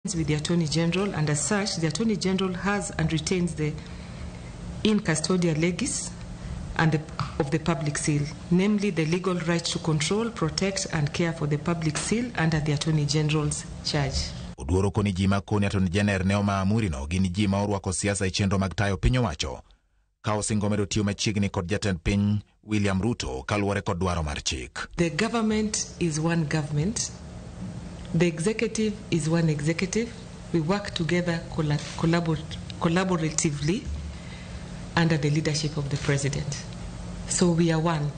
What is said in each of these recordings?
With the Attorney General, and as such, the Attorney General has and retains the in custodia legis and of the public seal, namely the legal right to control, protect, and care for the public seal under the Attorney General's charge. Oduoro koni ji ma koni Attorney General ne oma amurino gin ji ma orwako siasa e chenro mag tayo piny owacho ka osingo medo tiyo machiegni kod jatend piny William Ruto kaluwore kod dwaro mar chik. The government is one government. The executive is one executive. We work together collaboratively under the leadership of the president. So we are one.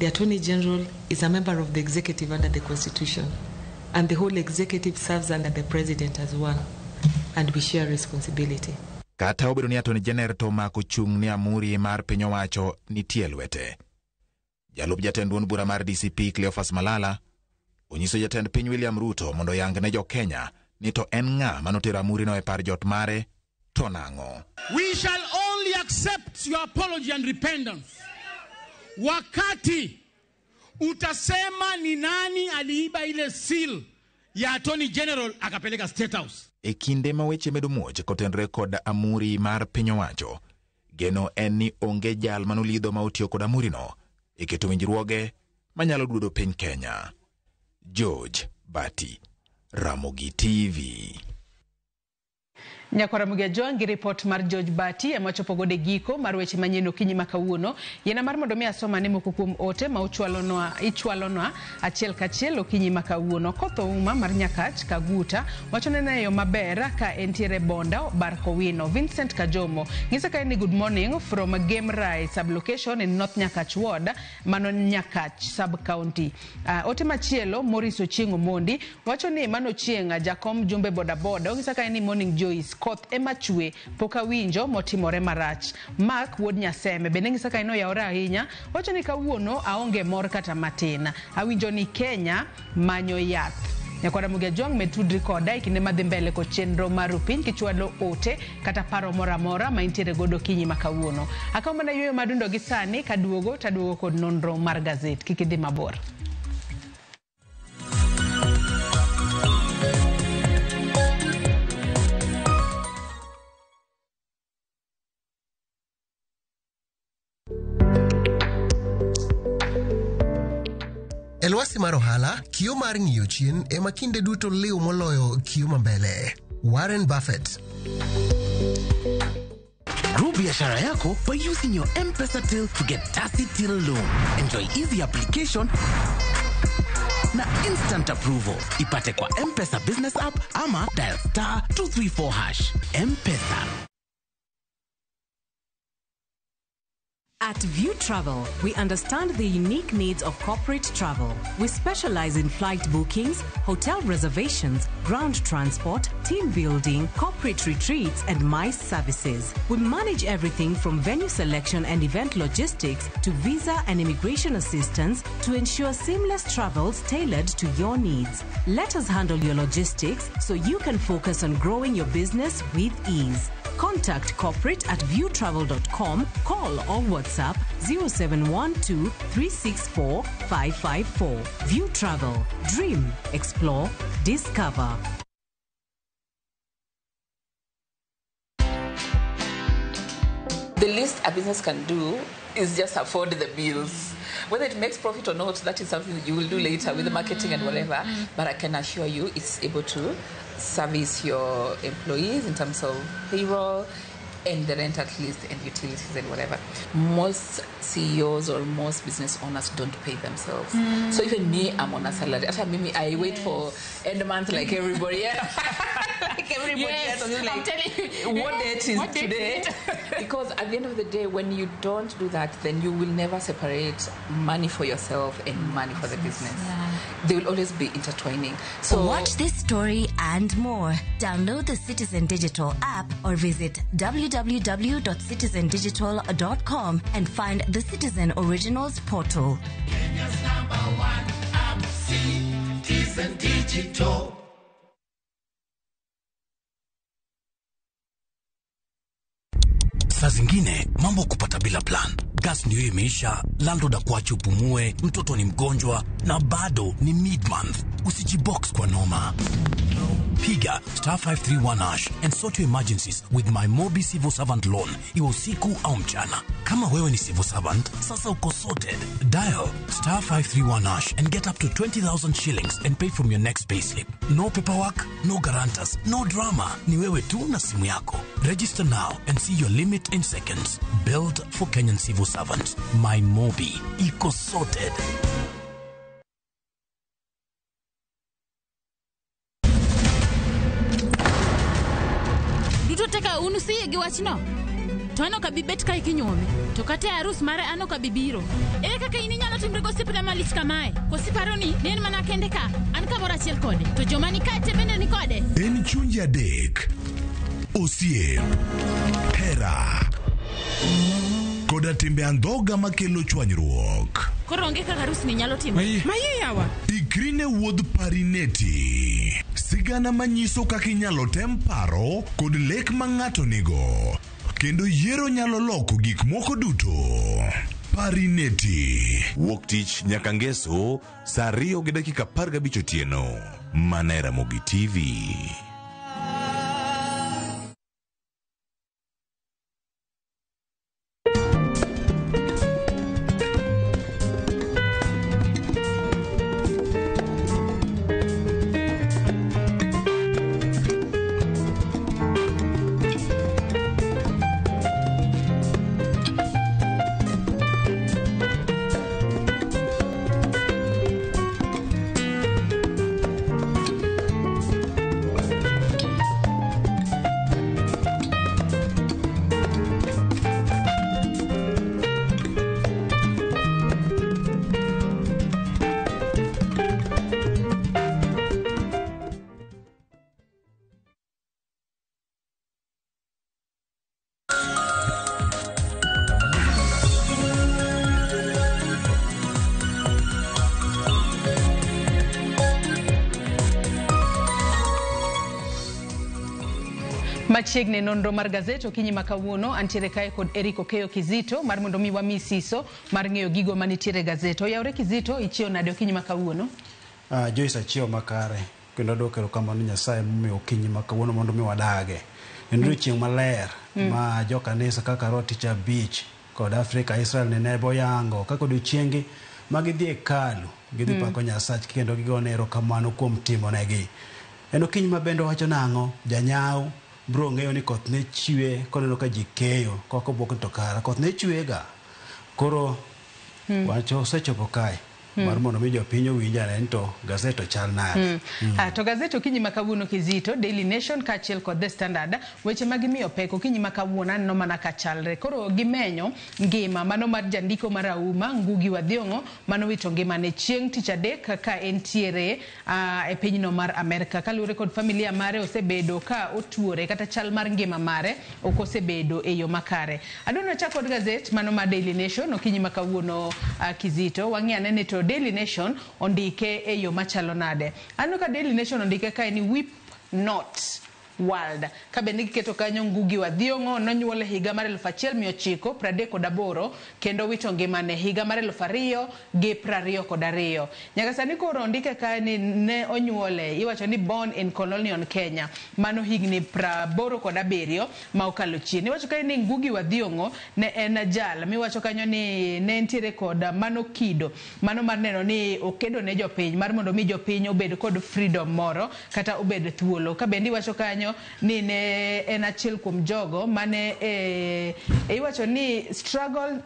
The Attorney General is a member of the executive under the Constitution, and the whole executive serves under the president as one, and we share responsibility. Kata obedo ni Attorney General to omako chung' ne amuri mar piny owacho nitie lwete. Jalup jatend duond bura mar DCP Cleophas Malala onyiso jatend piny William Ruto mondo oyang ne jo-Kenya ni to en ng'a manotero amurino e par jot mare to nang'o. We shall only accept your apology and repentance wakati utasema ni nani aliiba ile seal ya Attorney General akapeleka State House. E kinde ma weche medo muoch kotenore kod amuri mar piny owacho, geno en ni onge jal manolidho ma otiyo kod amurino e keto winjruoge manyalo duodo piny Kenya. George Bati, Ramogi TV. Nyakwara Mugia Joang gi ripot mar George Bati ema wachopo godo e giko mar weche manyien okinyi ma kawuono. Yiena mar mondo mi asoma ne moko kuom ote ma uchwalonwa ichwalonwa achiel kachiel okinyi ma kawuono. Koth Ouma mar Nyakach Kaguta wacho ne yo maber ka entiere Bonda Bar Kowino. Vincent Kajomo ng'isa ka en ni good morning from Game Rai sub-location in North Nyakach Ward, mano Nyakach sub-county. Ote machielo Maurice Ochieng' Omondi wacho ni mano chieng' jakom jumbe boda boda ong'isa ka en ni morning Joyce koth ema chwe pok awinjo motimore marach. Mark wuod Nyaseme bende ng'isa ka en oyawore ahinya wacho ni kawuono aonge mor kata matin. Awinjo ni Kenya manyo yath. Nyakwara Mugia Jwang' med tudri koda e kinde madhi mbele kod chenro mar Rupiny kichwalo ote kata paro moro amora ma intiere godo okinyi ma kawuono. Akawo mana yueyo madundo gi sani kaduogo taduogo kod nonro mar gazet. Kik idhi mabor. E lwasi mar ohala, kio mar ng'iyo chien ema kinde duto liw moloyo kio ma mbele. Warren Buffett. Grow biashara yako by using your M-Pesa till to get Tasi Till loan. Enjoy easy application na instant approval. Ipate kwa M-Pesa business app ama dial *234#. M-Pesa. At View Travel, we understand the unique needs of corporate travel. We specialize in flight bookings, hotel reservations, ground transport, team building, corporate retreats, and MICE services. We manage everything from venue selection and event logistics to visa and immigration assistance to ensure seamless travels tailored to your needs. Let us handle your logistics so you can focus on growing your business with ease. Contact corporate at viewtravel.com, call or WhatsApp 0712 364 554. View Travel. Dream, explore, discover. The least a business can do is just afford the bills. Whether it makes profit or not, that is something that you will do later with the marketing and whatever. But I can assure you it's able to service your employees in terms of payroll and the rent at least and utilities and whatever. Most CEOs or most business owners don't pay themselves. So even me, I'm on a salary. After me, I wait for end of month like everybody else. Like everybody Yes, else. I'm I'm like, telling you. What date is What date today? is it? Because at the end of the day, when you don't do that, then you will never separate money for yourself and money for the business. They will always be intertwining. So watch this story and more. Download the Citizen Digital app or visit www.citizendigital.com and find the Citizen Originals portal. Kenya's number one app, Citizen Digital. Saa zingine mambo kupata bila plan. Gas ndio imeisha, landlord akuache upumue, mtoto ni mgonjwa na bado ni mid month. Usijibox kwa noma. Piga star 531 hash and sort your emergencies with my Mobi Civil Servant Loan, iwe usiku au mchana. Kama wewe ni civil servant, sasa uko sorted. Dial star 531 hash and get up to 20,000 shillings and pay from your next payslip. No paperwork, no guarantors, no drama. Ni wewe tu na simu yako. Register now and see your limit in seconds. Built for Kenyan civil servants. My Mobi. Iko sorted. Duto teka un usiyie gi wachno? To an ok abi bet kae kinyuome. To kata e arus mare an ok abi biro. Ere kaka in inyalo timri gosiepna malich kamae? Koso iparo ni ne en mana kende ka? An kamoro achiel kode. To joma ni kae te bende ni kode? En chunje adek, osiep, hera, koda timbe andhoga makelo chwanyruok. Koro onge kaka arusni nyalo timore. Maye yawa. Ikri ne wuodh Parineti. Sigana manyiso kaka inyalo tem paro kod lek ma ng'ato nigo. Kendo yiero nyalo loko gik moko duto. Parineti. Wuok tich nyaka ngeso saa 2:15 otieno. Mana e Ramogi TV. Machiegni nonro mar gazet okinyi ma kawuono antiere kae kod Eric Okeyo Kizito mar mondo mi wami siso mar ng'eyo gigo manitiere e gazet. Oyawre Kizito, ichiewo nade okinyi ma kawuono? Joyce achiewo makare kendo adwoko erokamano Nyasaye momiyo okinyi ma kawuono mondo mi wadage. En odiochieng' maler ma jokanisa kaka Roho Tich Abich kod Afrika Israel nene boyango kaka odiochienge ma gidhi e hekalu gidhi pako Nyasachgi kendo gigone erokamano kuom timonegi. En okinyi ma bende wacho nang'o janyaw bro ng'eyo ni koth ne chwe koneno ka ji keyo kok obuok ni to kara koth ne chwe ga. Koro wach osechopo kae mar mondo mi jopiny owinj ane ni to gazet ochal nade. To gazet okinyi ma kawuono Kizito, Daily Nation kaachiel kod The Standard, weche ma gimiyo pek okinyi ma kawuono aneno mana ka chalre. Koro gimenyo ngima mano mar jandiko marahuma Ngugi wa Thiong'o manowito ngimane chieng' tich adek ka entiere e pinyno mar Amerka. Kaluwore kod familia mare osebedo ka otuore kata chal mar ngima mare ok osebedo e yo makare. Adwa ni wachak kod gazet mano mar Daily Nation okinyi ma kawuono Kizito, wang'i ane ni to Daily Nation ondike e yo machalo nade. Aneno ka Daily Nation ondike kae ni Weep Not World. Ka bende giketo kanyo Ngugi wa Thiong'o nonyuol e higa mar 1938 kendo wito ngimane higa mar 2022. Nyaka sani koro ondike kae ni ne onyuole, iwacho ni born in colonial Kenya, mano higni 87 ma okalo chien. Iwacho kae ni Ngugi wa Thiong'o ne en jal miwacho kanyo ni ne entiere kod mano kido mano mar neno ni okedo ne jopiny mar mondo mi jopiny obed kod freedom moro kata obed thuolo. Ka bende iwacho kanyo ni ne en achiel kuom jogo mane iwacho ni struggle,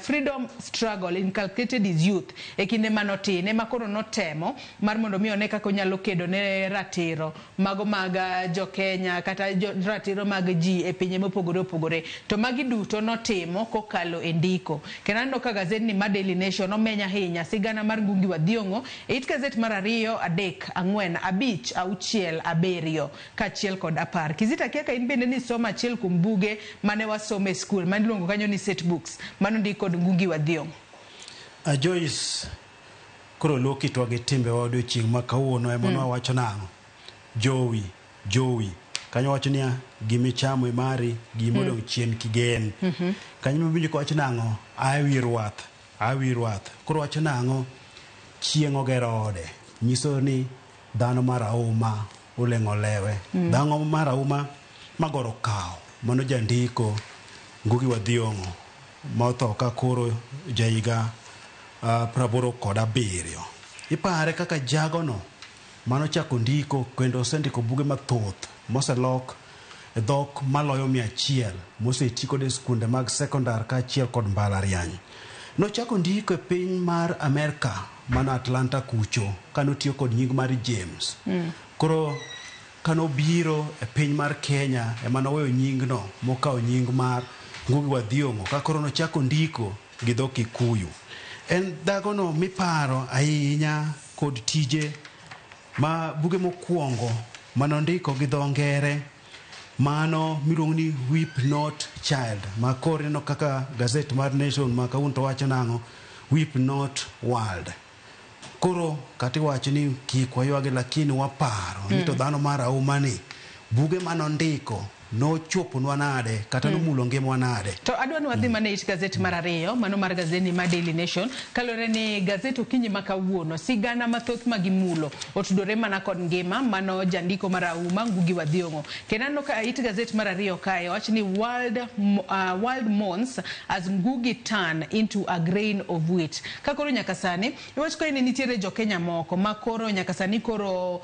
freedom struggle inculcated his youth e kinde manotin ema koro notemo mar mondo mi one kaka onyalo kedo ne ratiro mago mag jokenya kata ratiro mag ji e pinje mopogore opogore. To magi duto notimo kokalo e ndiko. Kendo aneno ka gazetni mar Daily Nation omeny ahinya sigana mar Ngugi wa Thiong'o e it gazet mar 2, 3, 4, 5, 6, 7 kaachiel kod 10. Kizito akia ka in bende nisomo achiel kuom buge mane wasomo e skul mane iluongo kanyo ni set books mano ndik kod Ngugi wa Thiong'o. Joyce, koro luo kitwa gi timbewa odiochieng' ma kawuono ema nwawacho nang'o? Jowi, jowi. Kanyo wacho niya, gimichamo e mari, gimodong' chien kigen. Kanyo miwinjo kowacho nang'o? Awi rwath, awi rwath. Koro wacho nang'o? Chieng' ogero ode. Nyiso ni dhano marahuma oleng'o lewe. Dhano marahuma magoro kawo mano jandiko Ngugi wa Thiong'o motho ka koro jahiga 87. Ipare kaka jagono manochako ndiko kendo osendiko buge mathoth moselok e dhok maloyo 100 moseti kod e skunde mag sekondar kaachiel kod mbalariany. Nochako ndiko e piny mar Amerka mano Atlanta kucho kanotiyo kod nying mar James. Koro kanobiro e piny mar Kenya ema noweyo nyingno mokawo nying mar Ngugi wa Thiong'o ka koro nochako ndiko gi dho Kikuyu. En dhagono miparo ahinya kod tije ma buge mokwongo manondiko gi dho ngere mano miluongo ni Weep Not Child ma koro ineno kaka gazet mar Nation ma kawuono to wacho nang'o Weep Not World. Koro kata iwacho ni kik waywagi lakini waparo ni to dhano marahuma ni buge manondiko nochoponwa nade kata nomulo ngimawa nade. To adwa ni wadhi mana e it gazet mar ariyo, mano mar gazeti ma Daily Nation, kaluwore ni gazet okinyi ma kawuono, sigana mathoth ma gimulo otudore mana kod ngima mano jandiko marahuma Ngugi wa Thiong'o. Kendo aneno ka it gazet mar ariyo kae wach ni world mourns as Ngugi turn into a grain of wheat. Ka koro nyaka sani, iwach kae ni nitiere jo Kenya moko ma koro nyaka sani koro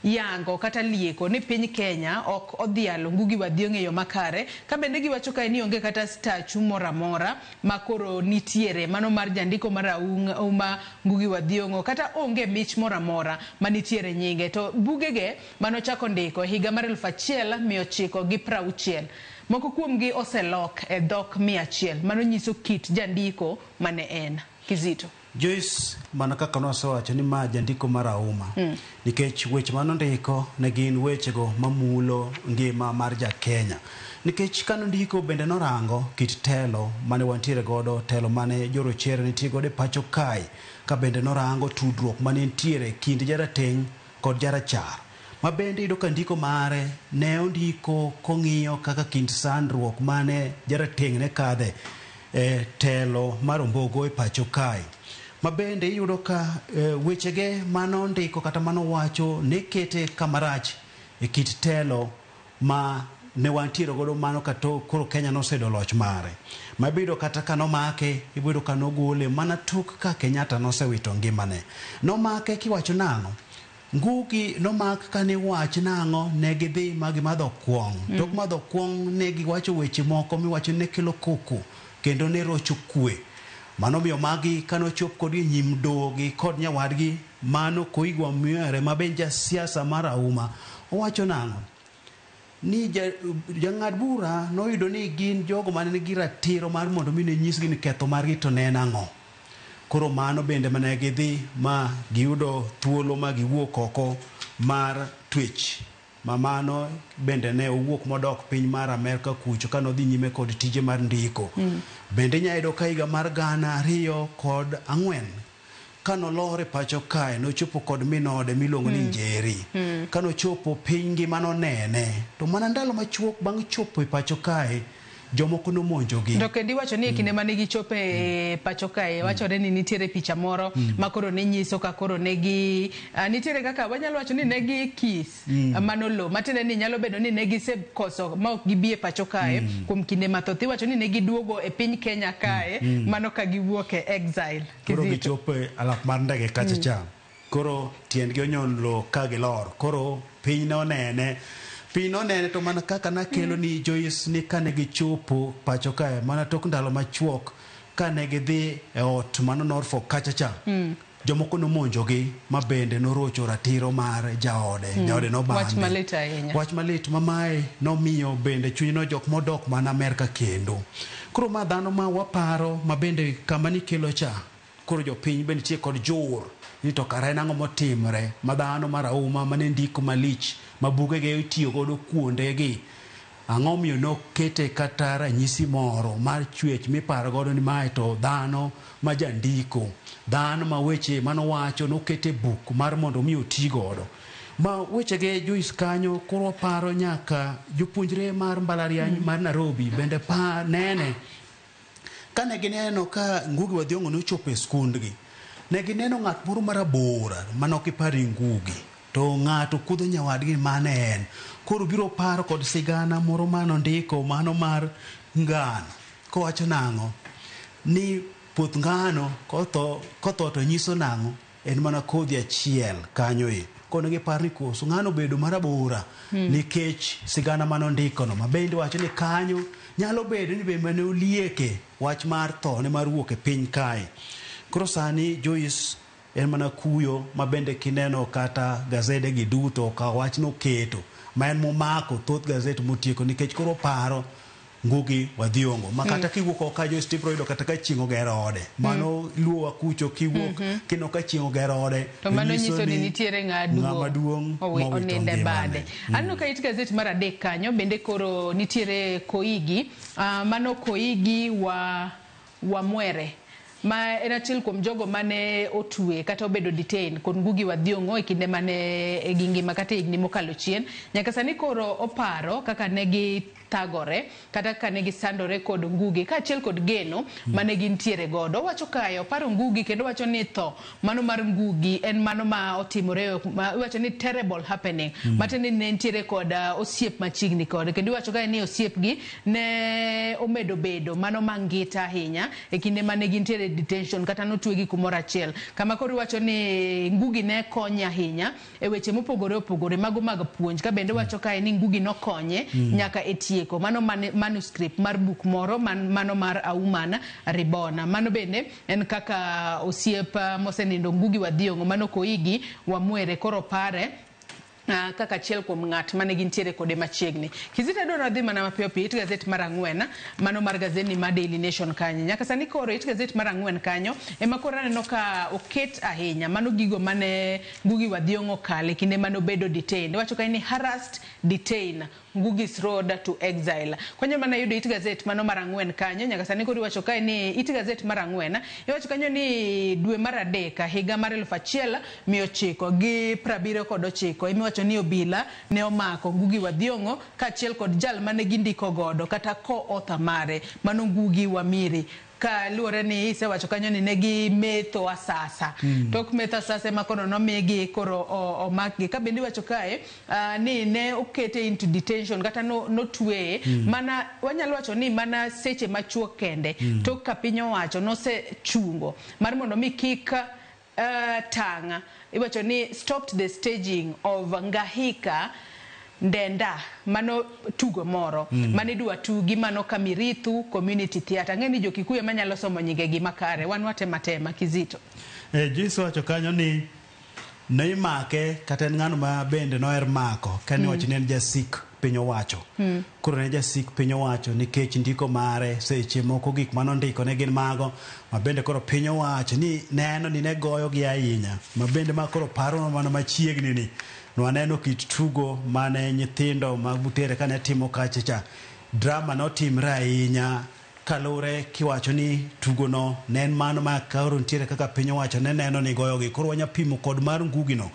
yango kata lieko ni piny Kenya ok odhialo Ngugi wa Thiong'o e yo makare, ka bende giwacho kae ni onge kata statue moro amora ma koro nitiere mano mar jandiko marahuma Ngugi wa Thiong'o, kata onge mich moro amora manitiere nyinge. To bugege manochako ndiko e higa mar 1960, moko kuomgi oselok e dhok 100. Mano nyiso kit jandiko mane en. Kizito. Joyce, mana kaka nosewacho ni ma jandiko marahuma nikech weche manondiko ne gin wechego mamulo ngima mar ja Kenya. Nikech kanondiko bende norango kit telo mane wantiere godo, telo mane jorochere nitie godo e pacho kae, ka bende norango tudruok mane nitiere kind jarateng' kod jarachar. Ma bende iyudo ka ndiko mare ne ondiko kong'iyo kaka kind sandruok mane jarateng' ne kadhe e telo mar ombogo e pacho kae. Ma bende iyudo ka wechege manondiko kata manowacho ne kete kamarach e kit telo ma ne wantiere godo mano kato koro Kenya noseyudo loch mare. Ma ibiyudo kata ka nomake, ibiyudo ka nogole mana tok ka Kenyatta nosewito ngimane. Nomake kiwacho nang'o? Ngugi nomak kane wach nang'o ne gidhi ma gimadho kuong'. Tok madho kuong' ne giwacho weche moko miwacho ne kelo koko kendo ne rocho kwe. Mano miyo magi kanochop kodgi e nyim doho gi kod nyawadgi mano Koigi Wamwere ma be jasiasa marahuma owacho nang'o? Ni jang'ad bura noyudo ni gin jogo mane nigi ratiro mar mondo mi ne nyisgi ni ketho margi to ne en ang'o. Koro mano bende mane gidhi ma giyudo thuolo ma giwuok oko mar twech. Ma mano bende ne owuok modok piny mar Amerka kucho kanodhi nyime kod tije mar ndiko. Bende inya yudo ka higa mar 2004 kanolor e pacho kae nochopo kod min ode miluongo ni Njeri. Kanochopo piny ngima nonene. To mana ndalo machuok bang' chopo e pacho kae, jomoko nomonjogi. To kendo iwacho ni e kinde mane gichopo e pacho kae, wachore ni nitiere picha moro ma koro ne nyiso ka koro ne gi nitiere kaka wanyalo wacho ni ne gi kiss mano lo matiende ni nyalo bedo ni ne gisekoso ma ok gibi e pacho kae kuom kinde mathoth. Iwacho ni ne giduogo e piny Kenya kae mano ka giwuok e exile. Koro Kizito. gichopo e alap mar ndege kacha cha. Koro tiendgi onyono lo ka gilor. Koro piny nonene. Piny nonene to mana kaka nakelo ni Joyce ni kane gichopo pacho kae mana tok ndalo machuok kane gidhi e ot mano Norfolk kacha cha. Jomoko nomonjogi ma bende norocho ratiro mar jaode. Jaode nobambe. Wach malit ahinya. Wach malit ma mae nomiyo bende chuny nojok modok mana Amerka kendo. Koro ma dhano ma waparo ma bende kama nikelo cha koro jopiny bende nitie kod jur ni to kara en ang'o motimre ma dhano marahuma mane ndiko malich ma bugege itiyo godo kuondegi ang'o miyo nokete kata ranyisi moro mar chwech miparo godo ni mae to dhano ma jandiko dhano ma weche manowacho nokete buk mar mondo mi oti godo ma wechege Joyce kanyo koro waparo nyaka jopuonjre mar mbalariany mar Nairobi bende pa nene kane gineno ka Ngugi wa Thiong'o nochopo e skundgi ne gineno ng'at moro marabora manok ipar ni Ngugi To ng'ato kudho nyawadgi ni mano en. Koro biro paro kod sigana moro manondiko mano mar ngano. Kowacho nang'o? Ni puoth ngano kotho, kotho to nyiso nang'o? En mana kodhi achiel kanyo e. Koro giparo ni koso ng'ano obedo marabora nikech sigana manondikono. Ma bende wacho ni kanyo nyalo bedo ni be mane olieke wach mar thone mar wuok e piny kae. Koro sani Joyce en mana kuyo ma bende kineno kata gazede gi duto ka wachno keto ma en momako thoth gazet motieko nikech koro paro Ngugi wa Thiong'o ma kata kiwuok oko ka Joyce tibiro yudo kata ka chieng' ogero ode mano luowa kucho kiwuok kineno ka chieng' ogero ode To mano nyiso ni nitiere ng'a ng'ama duong' mowito mowito oninde ngimane. bade. Aneno ka it gazet mar adek kanyo bende koro nitiere Koigi, mano Koigi wa Wamwere ma en achiel kuom jogo mane otwe kata obedo detained kod Ngugi wa Thiong'o e kinde mane gingima kata e higni mokalo chien. Nyaka sani koro oparo kaka ne githagore kata kaka ne gisandore kod Ngugi kaachiel kod geno mane gintiere godo. Owacho kae oparo Ngugi kendo owacho ni tho mano mar Ngugi en mano ma otimore ma iwacho ni terrible happening matiende ni ne nitiere kod osiep machiegni kode kendo iwacho kae ni osiepgi ne omedo bedo mano mangita ahinya e kinde mane gintiere detention kata notwegi kumoro achiel kama koro iwacho ni Ngugi ne konye ahinya e weche mopogore opogore mago mag puonj ka bende wacho kae ni Ngugi nokonye nyaka e tieko mano manuscript mar buk moro mano mar Auman Ribona. Mano bende en kaka osiep mosenindo Ngugi wa Thiong'o mano Koigi Wamwere koro pare kaka achiel kuom ng'at mane gintiere kode machiegni. Kizito adwaro adhi mana mapiyo piyo it gazet mar ang'wen mano mar gazetni mar Daily Nation kanyo. Nyaka sani koro it gazet mar ang'wen kanyo ema koro aneno ka oket ahinya mano gigo mane Ngugi wa Thiong'o okale kinde mane obedo detained. Iwacho kanyo ni harassed, detained, Ngugi's road to exile. Konyo mana yudo it gazet mano mar ang'wen kanyo nyaka sani koro iwacho kae ni it gazet mar ang'wen iwacho kanyo ni dwe mar adek higa mar 1979 emiwacho ni obila ne omako Ngugi wa Thiong'o kaachiel kod jal mane gindiko godo kata co-author mare mano Ngugi wa Mirii ka luwore ni isewacho kanyo ni ne gimetho asasa. Tok metho asasa ema koro nomigi koro omakgi. Ka bende iwacho kae ni ne okete into detention kata notweye mana wanyalo wacho ni mana seche machuok kende tok ka piny owacho nosechungo mar mondo mi kik tang' iwacho ni stopped the staging of Ngahika Ndenda mano tugo moro mane idwa tugi mano Kamirithu Community Theatre. Ang'e ni jo-Kikuyu ema nyalo somo nyingegi makare, wan watema tema Kizito. Joyce wacho kanyo ni ne imake kata en ng'ano ma bende noher mako ka ne wacho ni en jasik piny owacho. Koro ne jasik piny owacho nikech ndiko mare seche moko gik manondiko ne gin mago ma bende koro piny owacho ni neno ni ne goyogi ahinya ma bende ma koro paro mana machiegni ni nwaneno kit tugo mane nyithindo mag Butere kane timo kacha cha drama notimre ahinya kaluwore kiwacho ni tugono ne en mano ma koro nitiere kaka piny owacho ne neno ni goyogi koro wanya pimo kod mar Ngugi no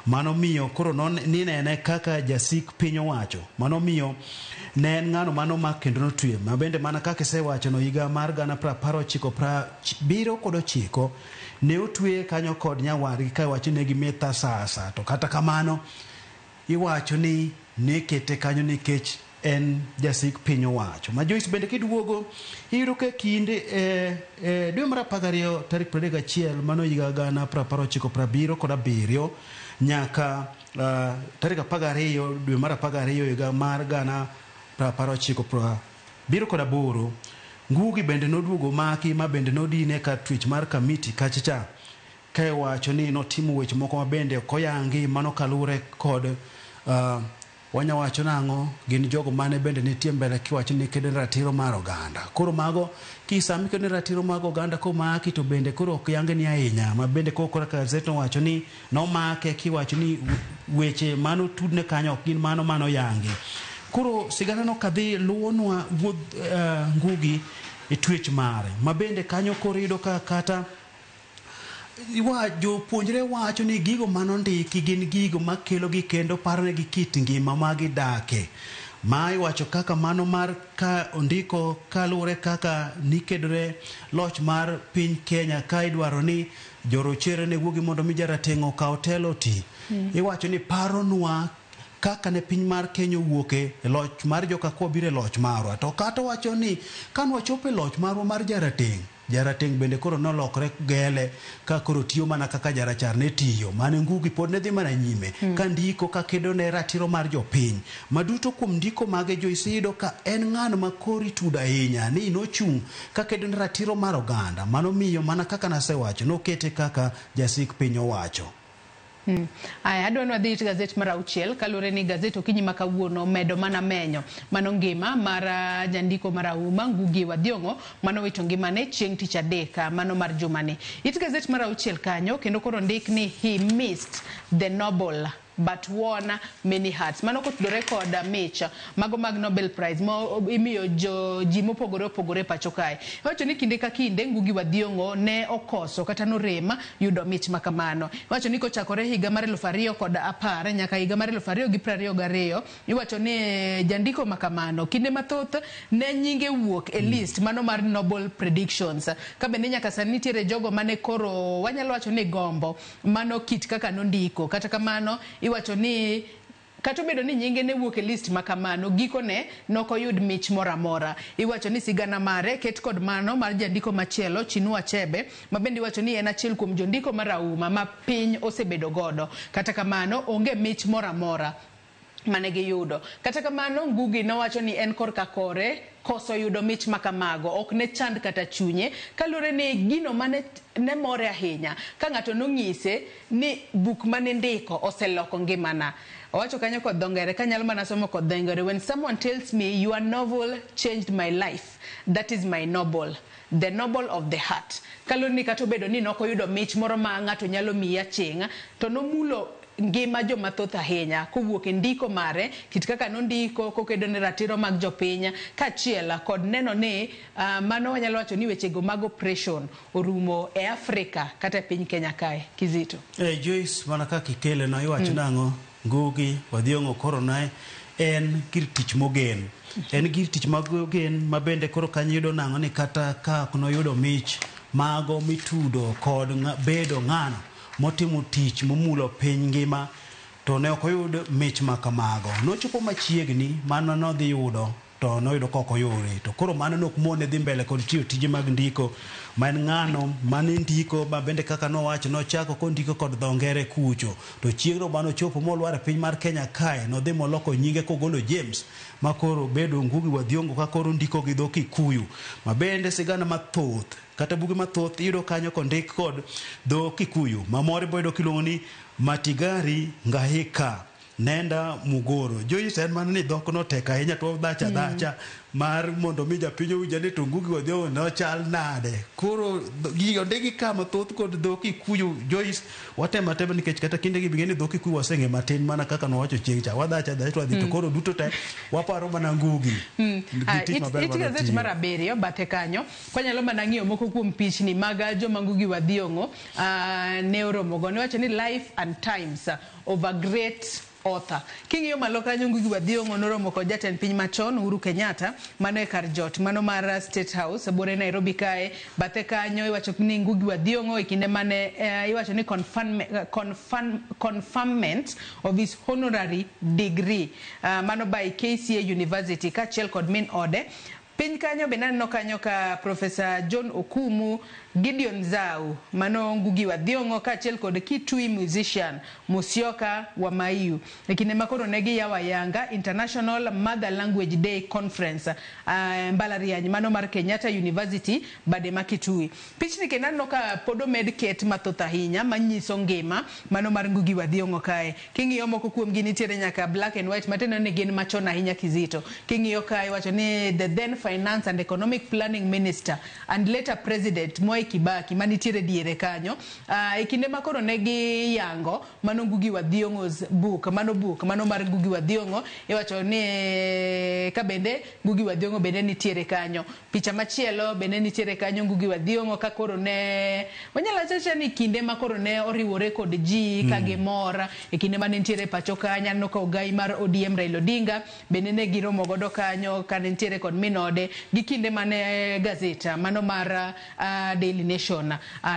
mano miyo koro ninene kaka jasik piny owacho mano miyo ne en ng'ano mano mak kendo notwe ma bende mana kaka isewacho no higa mar 1979 ne otweye kanyo kod nyawadgi ka iwacho ni gimetho asasa to kata kamano iwacho ni ne kete kanyo nikech en jasik piny owacho. Ma Joyce bende kiduogo iyudo ka kinde dwe mar 12 tarik 31 mano higa 1977 nyaka tarik 12 dwe mar 12 higa mar 1978 Ngugi bende noduogo maki ma bende nodine ka twech mar Kamiti kacha cha ka iwacho ni notimo weche moko ma bende ok oyangi mano kaluwore kod wanya wacho nang'o gin jogo mane bende nitie mbele kiwacho ni kedo ne ratiro mar oganda. Koro mago kisami kedo ne ratiro mag oganda komaki to bende koro ok yang ni ahinya ma bende koro kaka gazet nowacho ni nomake kiwacho ni weche manotudne kanyo ok gin mano manoyangi. Koro sigana no kadhi luwonwa wuodh Ngugi e twech mare ma bende kanyo koro iyudo ka kata jopuonjre wacho ni gigo manondiki gin gigo makelo gi kendo paronegi kit ngima ma gidake. Ma iwacho kaka mano mar ka ondiko kaluwore kaka nikedore loch mar piny Kenya ka idwaro ni jorochere ne wuogi mondo mi jarateng' okaw telo ti. Iwacho ni paronwa kaka ne piny mar Kenya owuok e loch mar joka biro e loch marwa. To kata wacho ni kane wachopo e loch marwa mar jarateng', jarateng' bende koro nolokre gele ka koro tiyo mana kaka jarachar ne tiyo. Mane Ngugi pod ne dhi mana nyime ka ndiko ka kedo ne ratiro mar jopiny. Ma duto kuom ndiko mage Joyce iyudo ka en ng'ano ma koro itudo ahinya ni nochung' ka kedo ne ratiro mar oganda. Mano miyo mana kaka nasewacho nokete kaka jasik piny owacho. Aya, adwa ni wadhi it gazet mar auchiel kaluwore ni gazet okinyi ma kawuono medo mana menyo mano ngima mar jandiko marahuma Ngugi wa Thiong'o mano wito ngimane chieng' tich adek mano mar jumani. It gazet mar auchiel kanyo kendo koro ndik ni he missed the Nobel but won many hearts. Mano kotudore kod mich mago mag Nobel Prize ma imiyo jo ji mopogore opogore pacho kae. Iwacho ni kinde ka kinde Ngugi wa Thiong'o ne okoso kata norem yudo mich ma kamano. Iwacho ni kochakore higa mar 2010 nyaka higa mar 2022 iwacho ni jandiko ma kamano kinde mathoth ne nyinge wuok e list mano mar Nobel Predictions. Ka bende nyaka sani nitiere jogo mane koro wanyalo wacho ni gombo mano kit kaka nondiko. Kata kamano iwacho ni kata obedo ni nyinge ne wuok e list ma kamano, gikone nokoyud mich moro amora. Iwacho ni sigana mare ket kod mano mar jandiko machielo Chinua Achebe, ma bende iwacho ni en achiel kuom jondiko marahuma ma piny osebedo godo. Kata kamano onge mich moro amora mane giyudo. Kata kamano Ngugi nowacho ni en korka kore koso yudo mich ma kamago ok ne chand kata chunye kaluwore ni gino mane ne more ahinya ka ng'ato nong'ise ni buk mane ndiko oseloko ngimana. Owacho kanyo kod dho ngere kanyalo mana somo kod dho ngere, when someone tells me your novel changed my life, that is my noble, the noble of the heart. Kaluwore ni kata obedo ni nokoyudo mich moro ma ng'ato nyalo miyi aching', to nomulo ngima joma thoth ahinya kowuok e ndiko mare, kit kaka nondiko kokedo ne ratiro mag jopiny, kaachiel kod neno ni mano wanyalo wacho ni wechego mag operation orumo e Afrika kata e piny Kenya kae. Kizito. Joyce, mana kaka ikele no iwacho nang'o Ngugi wa Thiong'o koro ne en gir tich mogen. En gir tich mogen ma bende koro kanyo yudo nang'o ni kata ka ok noyudo mich mago mitudo kod bedo ng'ano motimo tich momulo piny ngima to ne ok oyud mich ma kamago. Nochopo machiegni mano nodhi yudo to noyudo ka ok oyude. To koro mano nok mone dhi mbele kod tiyo tije mag ndiko ma en ng'ano mane ndiko ma bende kaka nowacho nochako kondiko kod dho ngere kucho. To chieng'no manochopo molwar e piny mar Kenya kae nodhi moloko nyinge kogolo James ma koro bedo Ngugi wa Thiong'o ka koro ndiko gi dho Kikuyu. Ma bende sigana mathoth kata buge mathoth iyudo kanyo kondik kod dho Kikuyu ma moro iboyudo kiluongo ni Matigari Ngahika Nenda Mugoro. Joyce, en mana ni dhok no tek ahinya to dhacha dhacha mar mondo mi japiny owinj ni to Ngugi wa Thiong'o nochal nade. Koro gigi ondiki ka mathoth kod dho Kikuyu. Joyce, watemo atema nikech kata kinde gi bing'e ni dho Kikuyu waseng'e matin mana kaka nowacho chieng' cha. Wadhacha dhacha to wadhi to koro duto te waparo mana Ngugi. Gi tich maber It gazet manotiyo. mar abiriyo bathe kanyo kwanyalo mana ng'iyo moko kuom pichni mag joma Ngugi wa Thiong'o ne oromogo. Niwacho ni life and times of a great author. King'iyo malo kanyo Ngugi wa Thiong'o noromo kod jatend piny machon Uhuru Kenyatta mano e kar jot mano mar State House buore Nairobi kae. Bathe kanyo iwacho ni Ngugi wa Thiong'o e kinde mane iwacho ni conferment of his honorary degree mano by KCA University kaachiel kod min ode. Piny kanyo bende aneno kanyo ka Professor John Okumu, Gideon Zau, mano Ngugi wa Thiong'o kaachiel kod Kitui musician Musyoka Wamaiu. E kinde ma koro ne giyawo ayanga International Mother Language Day Conference mbalariany mano mar Kenyatta University bade ma Kitui. Pichni kendo aneno ka pod omed ket mathoth ahinya manyiso ngima mano mar Ngugi wa Thiong'o kae. King'iyo moko kuomgi nitiere nyaka black and white matiende ni gin machon ahinya Kizito. King'iyo kae iwacho ni the then Finance and Economic Planning Minister and later President Mwai Kibaki manitiere diere kanyo. E kinde ma koro ne giyango mano Ngugi wa Thiong'o's book, mano buk mano mar Ngugi wa Thiong'o, iwacho ni ka bende Ngugi wa Thiong'o bende nitiere kanyo. Picha machielo bende nitiere kanyo, Ngugi wa Thiong'o ka koro ne wanyalo wacho ni kinde ma koro ne oriwore kod ji ka gimor e kinde mane nitiere pacho kanyo. Aneno ka ogai mar ODM Raila Odinga bende ne giromo godo kanyo kane nitiere kod minode, gi kinde mane gazet mano mar Daily Nation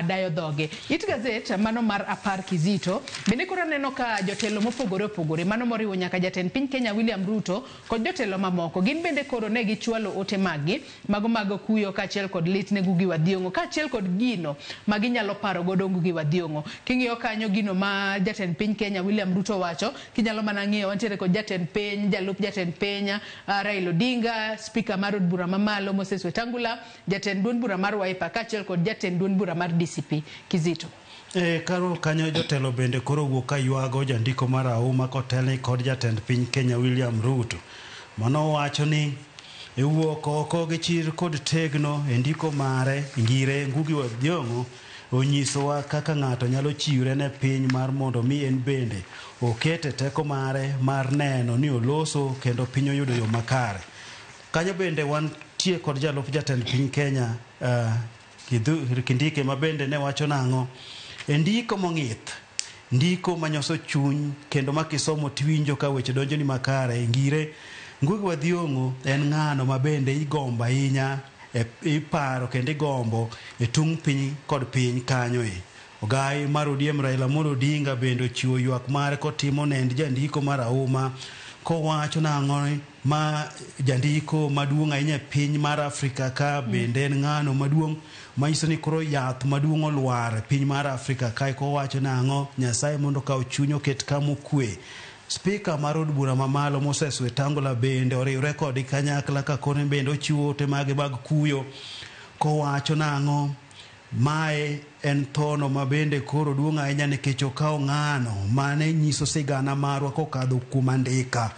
dayo dhoge. It gazet mano mar 10 Kizito bende koro aneno ka jotelo mopogore opogore, mano moriwo nyaka jatend piny Kenya William Ruto kod jotelo mamoko, gin bende koro ne gichwalo ote maggi mago mag kuyo kaachiel kod lit ne Ngugi wa Thiong'o, kaachiel kod gino ma ginyalo paro godo Ngugi wa Thiong'o. King'iyo kanyo gino ma jatend piny Kenya William Ruto wacho, kinyalo mana ng'iyo wantiere kod jatend piny, jalup jatend piny Raila Odinga, spika mar od bura mamalo Moses Wetangula, jatend duond bura mar Wiper kaachiel kod jatend duond bura mar DCP Kizito. Karo kanyo jotelo bende koro wuok ka ywago jandiko mar auma kotelne kod jatend piny Kenya William Ruto. Mano wacho ni e wuok oko gi chir kod tegno e ndiko mare ngire Ngugi wa Thiong'o onyisowa kaka ng'ato nyalo chiwre ne piny mar mondo mi en bende okete teko mare mar neno ni oloso kendo piny oyudo yo makare. Kanyo bende wantie kod jalup jatend piny Kenya Kithure Kindiki ma bende ne wacho nang'o e ndiko mong'ith, ndiko manyoso chuny kendo ma kisomo tiwinjo ka weche donjoni makare. Ngire Ngugi wa Thiong'o en ng'ano ma bende igombo ahinya, iparo kendo igombo e tung' piny kod piny kanyo e. Ogai mar ODM Raila Amolo Odinga bende ochiwo ywak mare kotimo nend jandiko mar auma kowacho nang'o ma jandiko maduong' ahinya e piny mar Afrika ka bende en ng'ano maduong' manyiso ni koro yath maduong' olwar e piny mar Afrika kae, kowacho nang'o Nyasaye mondo okaw chuny oket kama okwe. Spika mar od bura mamalo Moses Wetangula bende oriwre kodgi kanyakla ka kone bende ochiwo ote mage mag kuyo kowacho nang'o mae en thono ma bende koro duong' ahinya nikech okawo ng'ano mane nyiso sigana marwa kokadho kuom andika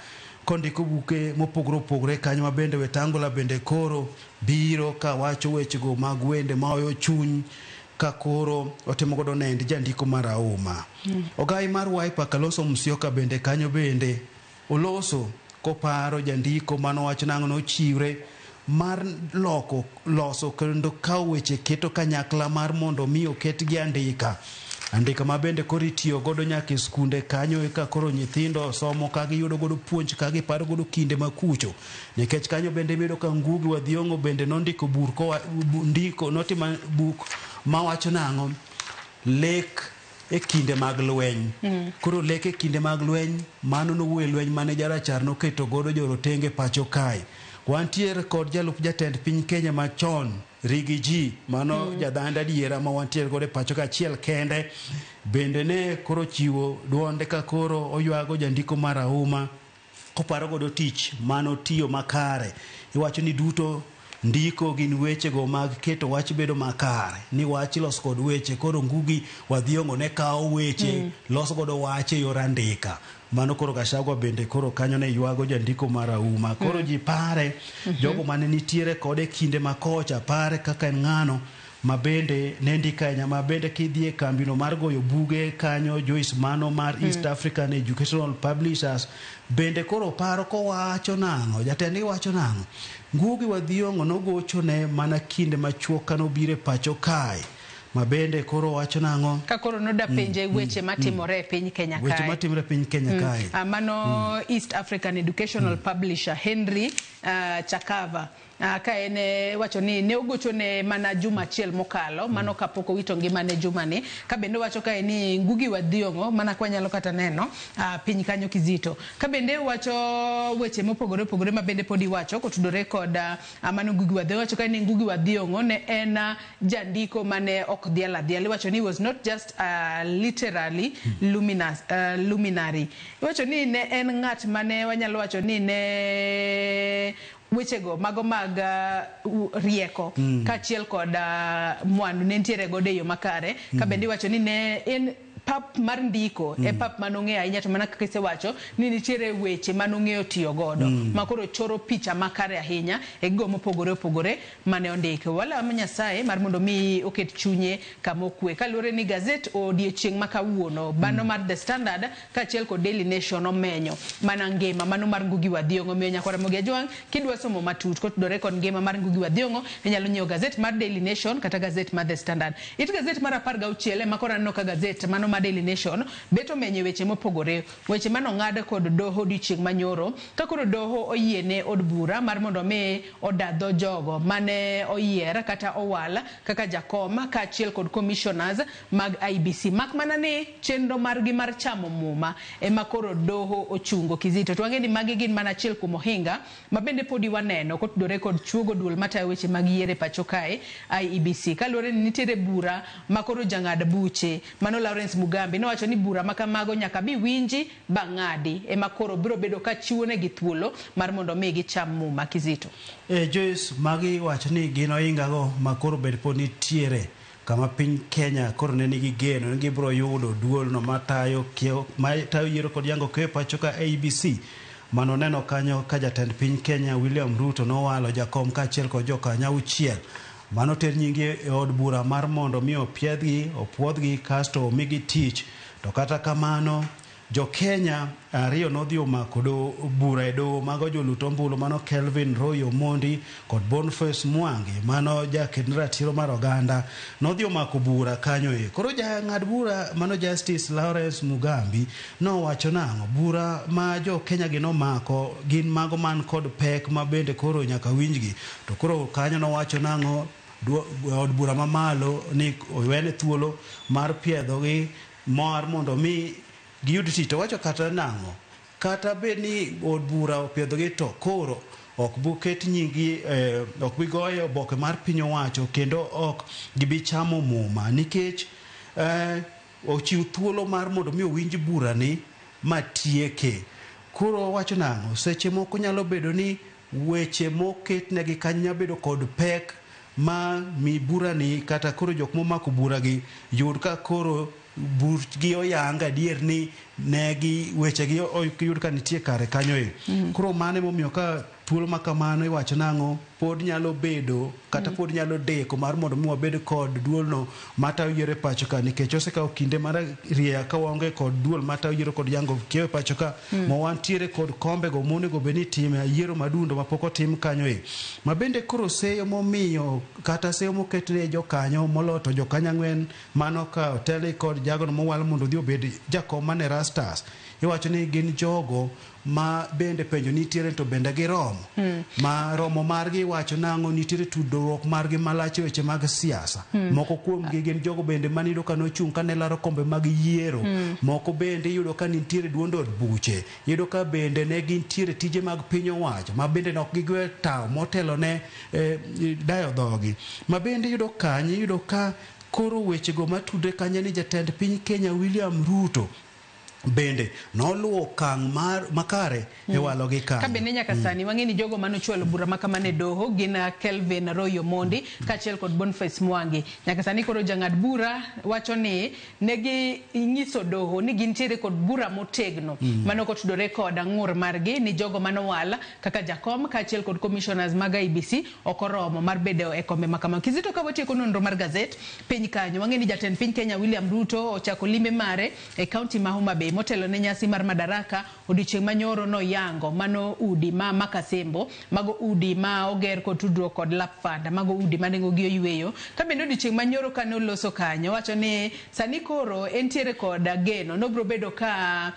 kondiko buke mopogore opogore kanyo ma bende Wetangula bende koro biro kawacho wechego mag wende maoyo chuny ka koro otimo godo nend jandiko mar auma. Ogai mar Wiper Kalonzo Musyoka bende kanyo bende oloso koparo jandiko manowacho nang'o nochiwre mar loko loso kendo kawo weche keto kanyakla mar mondo mi oketgi andika andika ma bende koro itiyo godo nyaka e skunde kanyo eka koro nyithindo somo ka giyudo godo puonj ka giparo godo kinde makucho, nikech kanyo bende iyudo ka Ngugi wa Thiong'o bende nondiko bur kowa, ndiko notimo buk mawacho nang'o lek e kinde mag lweny. Koro lek e kinde mag lweny mano nowuoyo e lweny mane jarachar noketo godo jorotenge pacho kae. Wantiere kod jalup jatend piny Kenya machon Riggy G, mano jadhanda adiera ma wantiere godo e pacho ka achiel kende, bende ne koro chiwo duonde ka koro oywago jandiko mar auma koparo godo tich manotiyo makare. Iwacho ni duto ndiko gin wechego mag keto wach bedo makare, ni wach iloso kod weche. Koro Ngugi wa Thiong'o ne kawo weche loso godo wach e yor andika. Mano koro Gachagua bende koro kanyo ne ywago jandiko mar auma. Koro ji pare jogo mane nitiere kode kinde makocha, pare kaka en ng'ano ma bende ne ndiko ahinya, ma bende kidhi e kambino mar goyo buge kanyo Joyce mano mar East African Educational Publishers bende koro paro kowacho nang'o, jatendgi wacho nang'o Ngugi wa Thiong'o nogochone mana kinde machuok kanobiro e pacho kae ma bende koro wacho nang'o ka koro noda penje weche matimore e piny Kenya weche kae. Matimore e piny Kenya kae. Mano East African Educational Publisher Henry Chakava ka en wacho ni ne ogochone mana juma achiel mokalo, mano kapok owito ngimane jumani. Ka bende wacho kae ni Ngugi wa Thiong'o mana kwanyalo kata neno piny kanyo Kizito. Ka bende wacho weche mopogore opogore ma bende pod iwacho kotudore kod mano Ngugi wa Thiong'o. Wacho kae ni Ngugi wa Thiong'o ne en jandiko mane ok dhial adhial. Iwacho ni was not just literally luminous, luminary. Iwacho ni ne en ng'at mane wanyalo wacho ni ne wechego mago mag rieko kaachiel kod mwandu ne nitiere godo e yo makare. Ka bende iwacho ni ne en pap mar ndiko e pap manong'eyo ahinya, to mana kaka isewacho ni nitiere weche manong'eyo tiyo godo ma koro choro picha makare ahinya e gigo mopogore opogore mane ondiki. Walamo Nyasaye mar mondo mi oket chunye kama okwe. Kaluwore ni gazet odiechieng' ma kawuono bano mar The Standard kaachiel kod Daily Nation omenyo mana ngima mano mar Ngugi wa Thiong'o. Omiyo nyakwar Ramogi Ajwang', kidwa somo matut kotudore kod ngima mar Ngugi wa Thiong'o, inyalo nyiewo gazet mar Daily Nation kata gazet mar The Standard. It gazet mar 16 ema koro aneno ka gazet mano mar Daily Nation bet omenyo weche mopogore, weche manong'ad kod doho odiochieng' manyoro, ka koro doho oyiene od bura mar mondo mi oda dho jogo mane oyier kata owal kaka jakom kaachiel kod commissioners mag IEBC. Mak mana ni chenro margi mar chamo muma ema koro doho ochungo. Kizito, to wang'e ni magi gin mana achiel kuom ohinga ma bende podi waneno kotudore kod chuogo duol matayo weche mag yiero e pacho kae IEBC. Kaluwore ni nitiere bura ma koro jang'ad buche mano Lawrence Mugambi nowacho ni bura ma kamago nyaka bi winji ba ng'adi ema koro biro bedo ka chiwo negi thuolo mar mondo mi gicham muma. Kizito. Joyce, magi wacho ni gin ohingago ma koro bed pod nitiere kama piny Kenya koro ne nigi geno ni gibiro yudo duolno matayo yiero kod yango keyo pacho ka IEBC. Mano neno kanyo ka jatend piny Kenya William Ruto nowalo jakom kaachiel kod jokanyo 6 mano ter nyingi e od bura mar mondo mi opiedhgi, opuodhgi kasto omigi tich. To kata kamano jo Kenya ariyo nodhi omako bura e doho mago jolut ombulu mano Kelvin Roy Omondi kod Boniface Mwangi mano jaked ratiro mar oganda nodhi omako bura kanyo e. Koro jang'ad bura mano Justice Lawrence Mugambi nowacho nang'o? Bura ma jo Kenya gi nomako gin mago man kod pek ma bende koro nyaka winjgi. To koro kanyo nowacho nang'o? Od bura mamalo ni owene thuolo mar piedhogi mar mondo mi giyud tich. To wacho kata nang'o? Kata bed ni od bura opiedhogi to koro ok bi ket nyingi, ok bi goyo oboke mar piny owacho kendo ok gibi chamo muma nikech ochiw thuolo mar mondo mi owinj burani matieke. Koro wacho nang'o? Seche moko nyalo bedo ni weche moketnegi kanyo nyalo bedo kod pek ma mi burani kata koro jok momako buragi yud ka koro burgi oyang adier ni negi wechegi oyud ka nitie kare kanyo e. Koro mano emomiyo ka thuolo ma kamano iwacho nang'o pod nyalo bedo kata pod nyalo deko mar mondo mi wabed kod duolno matayo yiero e pacho ka, nikech osekawo kinde mar rieya ka waonge kod duol matayo yiero kod yango kiewo e pacho ka ma wantiere kod kombego monego bed ni itime yiero madundo mapok otim kanyo e. Ma bende koro seyo momiyo kata seyo moketne jokanyo moloyo to jokanyo 4 mano ka otelni kod jagono mowal mondo odhi obed jakom mane Rastas, iwacho ni gin jogo ma bende penjo nitiere to bende giromo. Ma romo margi iwacho nang'o? Nitiere tudruok margi malach e weche mag siasa. Moko kuomgi gin jogo bende maniyudo ka nochung' kane laro kombe mag yiero. Moko bende iyudo ka nitiere duond od buche, iyudo ka bende ne gintiere tije mag piny owacho ma bende ne ok gigwe tawo motelo ne dayo dhogi. Ma bende iyudo kanye? Iyudo ka koro wechego matudre kanyo ni jatend piny Kenya William Ruto bende noluwo okang' makare e walogi kanyo. Ka bende nyaka sani wang'e ni jogo manochwalo bura ma kamano e doho gin Kelvin Roy Omondi kaachiel kod Boniface Mwangi. Nyaka sani koro jang'ad bura wacho ni negi nyiso doho ni gintiere kod bura motegno mano kotudore kod ng'ur margi ni jogo manowal kaka jakom kaachiel kod commissioners mag IEBC ok oromo mar bedo e kombe ma kamano. Kizito, ka watieko nonro mar gazet piny kanyo, wang'e ni jatend piny Kenya William Ruto ochako limbe mare e kaunti ma Homa Bay motelo ne nyasi mar Madaraka odiochieng' manyoro noyango mano udi ma Makasembo, mago udi ma oger kod tudruok kod Lap Fund, mago udi ma nengo gi oyweyo. Ka bende odiochieng' manyoro kane oloso kanyo wacho ni sani koro entiere kod geno nobiro bedo ka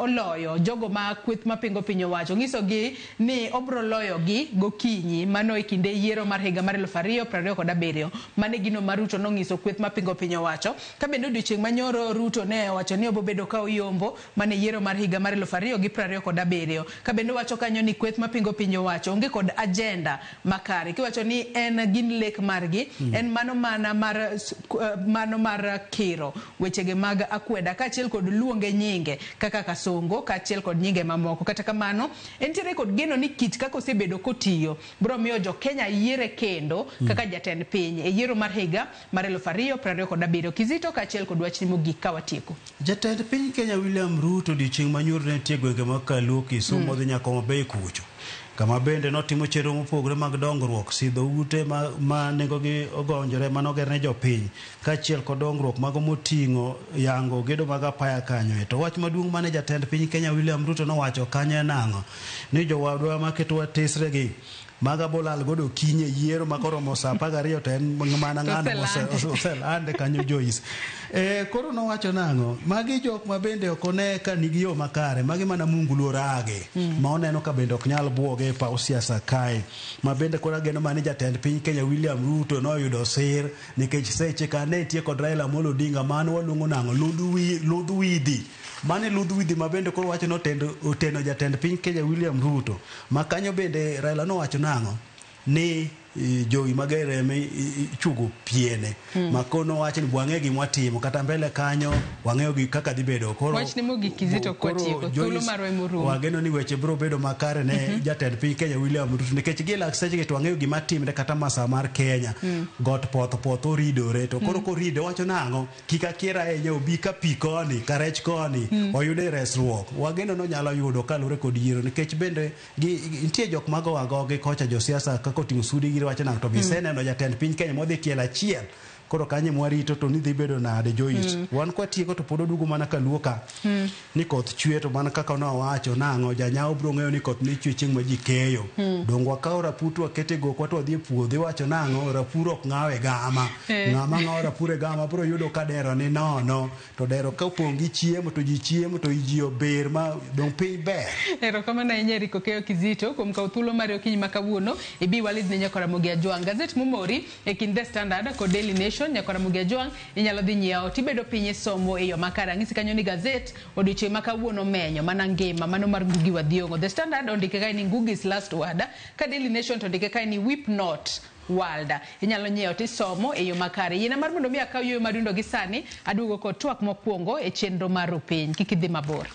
oloyo jogo ma kweth mapingo piny owacho, nyisogi ni obiro loyo gi gokinyi mano e kinde yiero mar higa mar 2027. Mane gino ma Ruto nong'iso kweth mapingo piny owacho. Ka bende odiochieng' manyoro Ruto ne owacho ni obiro bedo bedo ka oyombo mane yiero mar higa mar 2027. Ka bende wacho kanyo ni kweth mapingo piny owacho onge kod agenda makare, kiwacho ni en gin lek margi en mano mana mar mano mar kiro wechege mag akweda kaachiel kod luonge nyinge kaka Kasongo kaachiel kod nyinge mamoko. Kata kamano entiere kod geno ni kit kaka osebedo kotiyo biro miyo jo Kenya yiere kendo kaka jatend piny e yiero mar higa mar 2027. Kizito kaachiel kod wachni mogik ka watieko. Jatend piny Kenya William Ruto odiochieng' manyoro ne nitie e gwenge mag Kaluo, Kisumu odhi nyaka Homa Bay kucho, kama bende notimo chenro mopogore mag dongruok, sidho ute ma nengogi ogonjore manoger ne jopiny, kaachiel kod dongruok mago moting'o yango gedo mag apaya kanyo. To wach maduong' mane jatend piny Kenya William Ruto nowacho kanyo en ang'o? Ni jowadwa maketowa tesre gi maga bolal godo okinyi e yiero ma koromo saa 12 to en mana ng'ano oselande kanyo Joyce. Koro nowacho nang'o? Magi jok ma bende ok one ka nigi yo makare, magi mana Mungu luorage ma oneno ka bende ok nyal buoge e paw siasa kae. Ma bende koro ageno mana ni jatend piny Kenya William Ruto noyudo sir nikech seche ka ne nitie kod Raila Amolo Odinga mano waluongo nang'o? Ludh widhi. Mane ludh widhi ma bende koro wacho ni oteno jatend piny Kenya William Ruto. Ma kanyo bende Raila nowacho nang'o? Ni jowi mager ema ichugo piene. Ma kono wacho ni wang'e gima watimo kata mbele kanyo wang'eyo gi kaka dhi bedo. Koro wachni mogik Kizito kwatieko thuolo marwa emorumo. Wageno ni weche biro bedo makare ne jatend piny Kenya William Ruto nikech gi lak seche to wang'eyo gima timre kata masa mar Kenya. Got poth poth oridore to koro koride wacho nang'o? Kik akier ahinya obi ka pi koni ka rech koni oyude resruok. Wageno ni onyalo yudo kaluwore kod yiero nikech bende nitie jok mago agogi kocha josiasa kaka oting'o sudi giri wacho nang'o to be iseneno jatend piny Kenya modhi tielo achiel koro kanyo mwarito to ni dhi bedo nade Joyce. Wan kwatieko to pod oduogo mana kaluo ka ni koth chwe to mana kaka nowacho nang'o janyao biro ng'eyo ni koth ne chwe chieng' ma ji keyo. Dong wakawo rapur to wakete e gokwa to wadhi e puodho iwacho nang'o rapur ok ng'aw e gama. Ng'ama ng'awo rapur e gama biro yudo ka dero ni nono to dero ka opong' gi chiemo to ji chiemo to ji ober ma dong piny ber. Erokamano ahinya Eric Okeyo Kizito kuom kawo thuolo mari okinyi ma kawuono ibi walid ne nyakora Ramogi Ajwang'. Gazet momori e kind The Standard kod Daily Nation nyakora Ramogi Ajwang' inyalo dhi nyiewo tibedo piny isomo e yo makare. Ang'isi kanyo ni gazet odiochieng' ma kawuono menyo mana ngima mano mar Ngugi wa Thiong'o. The Standard ondike kae ni Ngugi's last word, ka Daily Nation to ondike kae ni weep not world. Inyalo nyiewo tisomo e yo makare. Yiena mar mondo mi akaw yueyo madundo gi sani aduogo kod twak mokwongo e chenro mar Rupiny. Kik idhi mabor.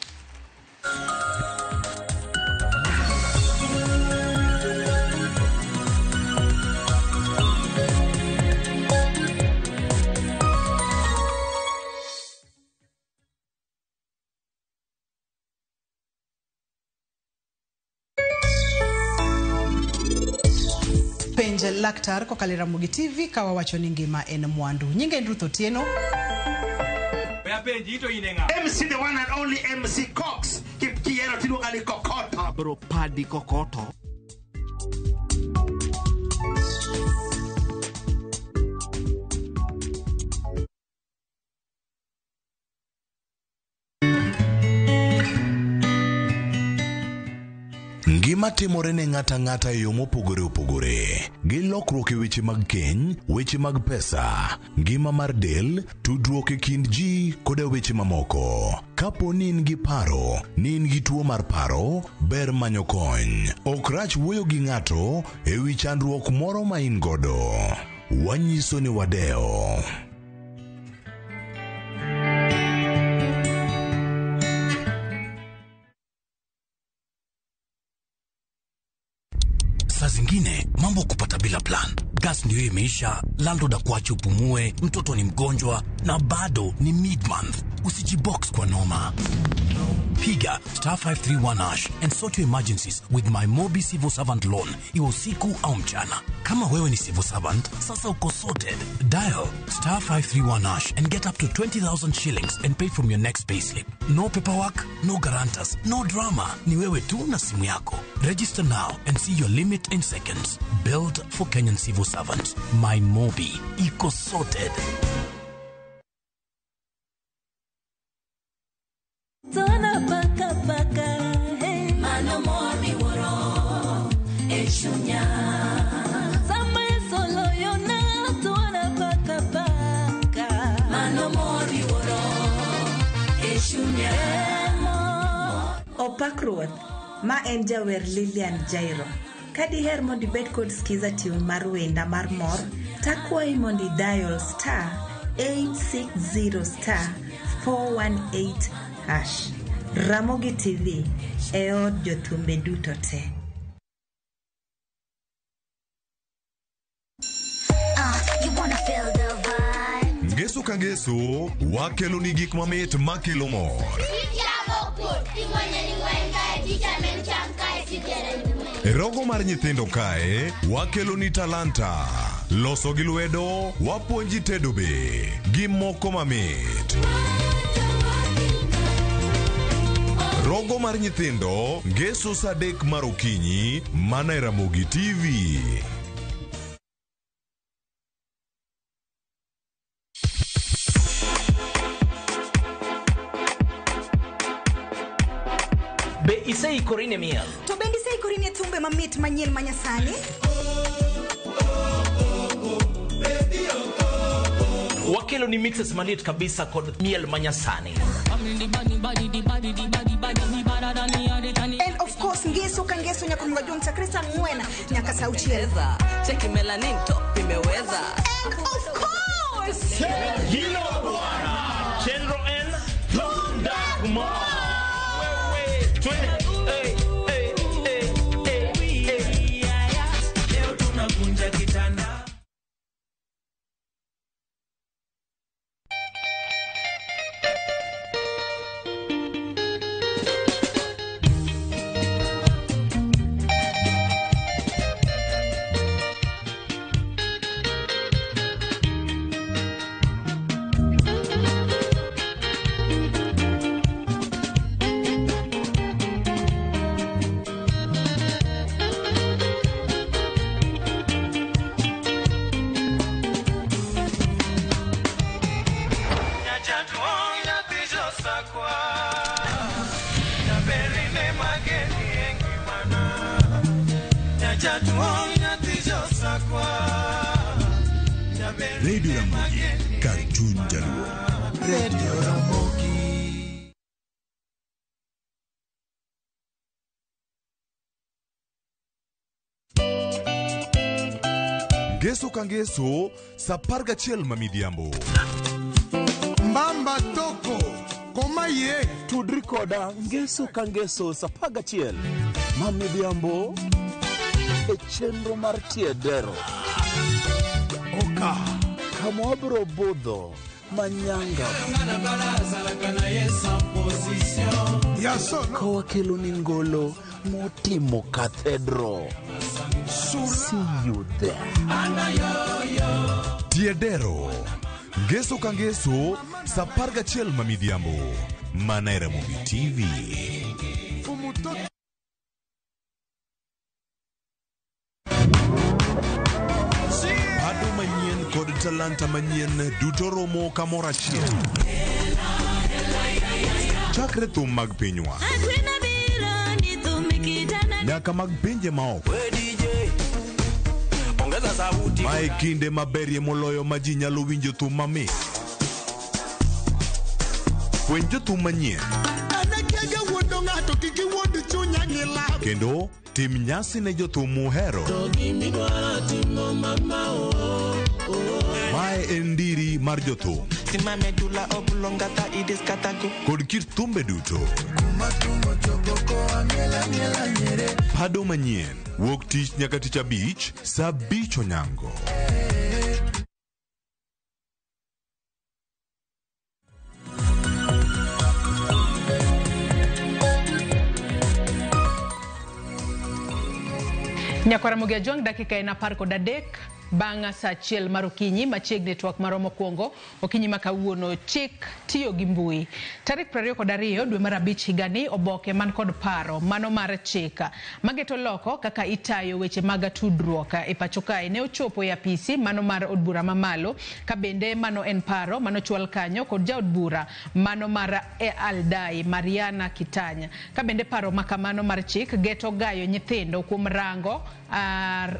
Penj laktar kokalo e Ramogi TV ka wawacho ni ngima en mwandu. Nyinga en Ruth Otieno. MC the one and only MC Cox. Kiyiero tiluonga ni Kokoto. Bro padi Kokoto. Ngima timore ne ng'ato ang'ata e yo mopogore opogore, gi lokruok e weche mag keny, weche mag pesa, ngima mar del, tudruok e kind ji koda weche mamoko. Kapo ni in gi paro ni in gi tuo mar paro, ber manyo kony. Ok rach wuoyo gi ng'ato e wi chandruok moro ma in godo. Wanyiso ni wadewo. Saa zingine mambo kupata bila plan. Gas ndio imeisha, landlord akuache upumue, mtoto ni mgonjwa na bado ni mid-month. Usijibox kwa noma. Piga star 531 hash and sort your emergencies with my Mobi Civil Servant loan, iwe usiku au mchana. Kama wewe ni civil servant, sasa uko sorted. Dial star 531 hash and get up to 20,000 shillings and pay from your next payslip. No paperwork, no guarantors, no drama. Ni wewe tu na simu yako. Register now and see your limit in seconds. Build for Kenyan civil servants. My Mobi. Iko sorted. Tona paka paka, hey. Mano mor miwuoro e chunya. Sama Yesu oloyona, tona paka paka. Mano mor miwuoro e chunya. Opak ruoth, ma en jawer Lilian Jairo. Ka diher mondo ibed kod skiza tune mar wenda mar mor, takwayi mondo idial star 860 star 418 hash. Ramogi TV e od jothumbe duto te. You wanna feel the vibe. Ngeso ka ngeso, wakeloni gik mamit makelo mor. E rogo mar nyithindo kae, wakeloni talanta. Loso gi lwedo, wapuonji tedo be, gi moko mamit. Rogo mar nyithindo, ngeso saa 3 mar okinyi, mana e Ramogi TV. Be iseikori ne miel? To bende iseikori ne thumbe mamit manyien ma nyasani? Wakelo ni mixes maliet kabisa kod miel manyasani. And of course ngeso ka ngeso nyaka mga jong chakre saa 4 nyaka saa 6. Cheki melanin top imeweza. And of course Hilo bwana Chenro N Lunda Mo. Leo tunavunja kitanda. Radio Ramogi, kar chuny Jaluo. Radio Ramogi. Ngeso ka ngeso, saa 11 ma midhiambo. Mbamba toko koma ye tudri koda ngeso ka ngeso saa 11 ma midhiambo e chenro mar Tiedero. Oka kama wabiro budho manyanga ka wakelo ni ngolo motimo cathedral. See you there. Tiedero. Ngeso ka ngeso, saa 11 ma midhiambo. Mana e Ramogi TV. Pado manyien kod talanta manyien duto romo kamoro achiel. Chakre thum mag pinywa nyaka mag pinje maoko. Mae kinde maberie moloyo ma ji nyalo winjo thum mamit. Fweny jothum manyien kendo tim nyasi ne jothum muhero. Mae en ndiri mar jothum kod kit thumbe duto. Pado manyien wuok tich nyaka tich abich saa 5 onyango. Nyakwara Ramogi Ajwang' dakika en 13 bang' saa 1 mar okinyi machiegni twak marwa mokwongo okinyi ma kawuono chik tiyo gi mbui. Tarik 22 dwe mar 5 higani oboke man kod paro mano mar chik mageto loko kaka itayo weche mag tudruok e pacho kae ne ochopo e apisi mano mar od bura mamalo ka bende mano en paro mano chwal kanyo kod jaod bura mano mar Aldai Mariana Kitanya ka bende paro makamano mar chik geto gayo nyithindo kuom rango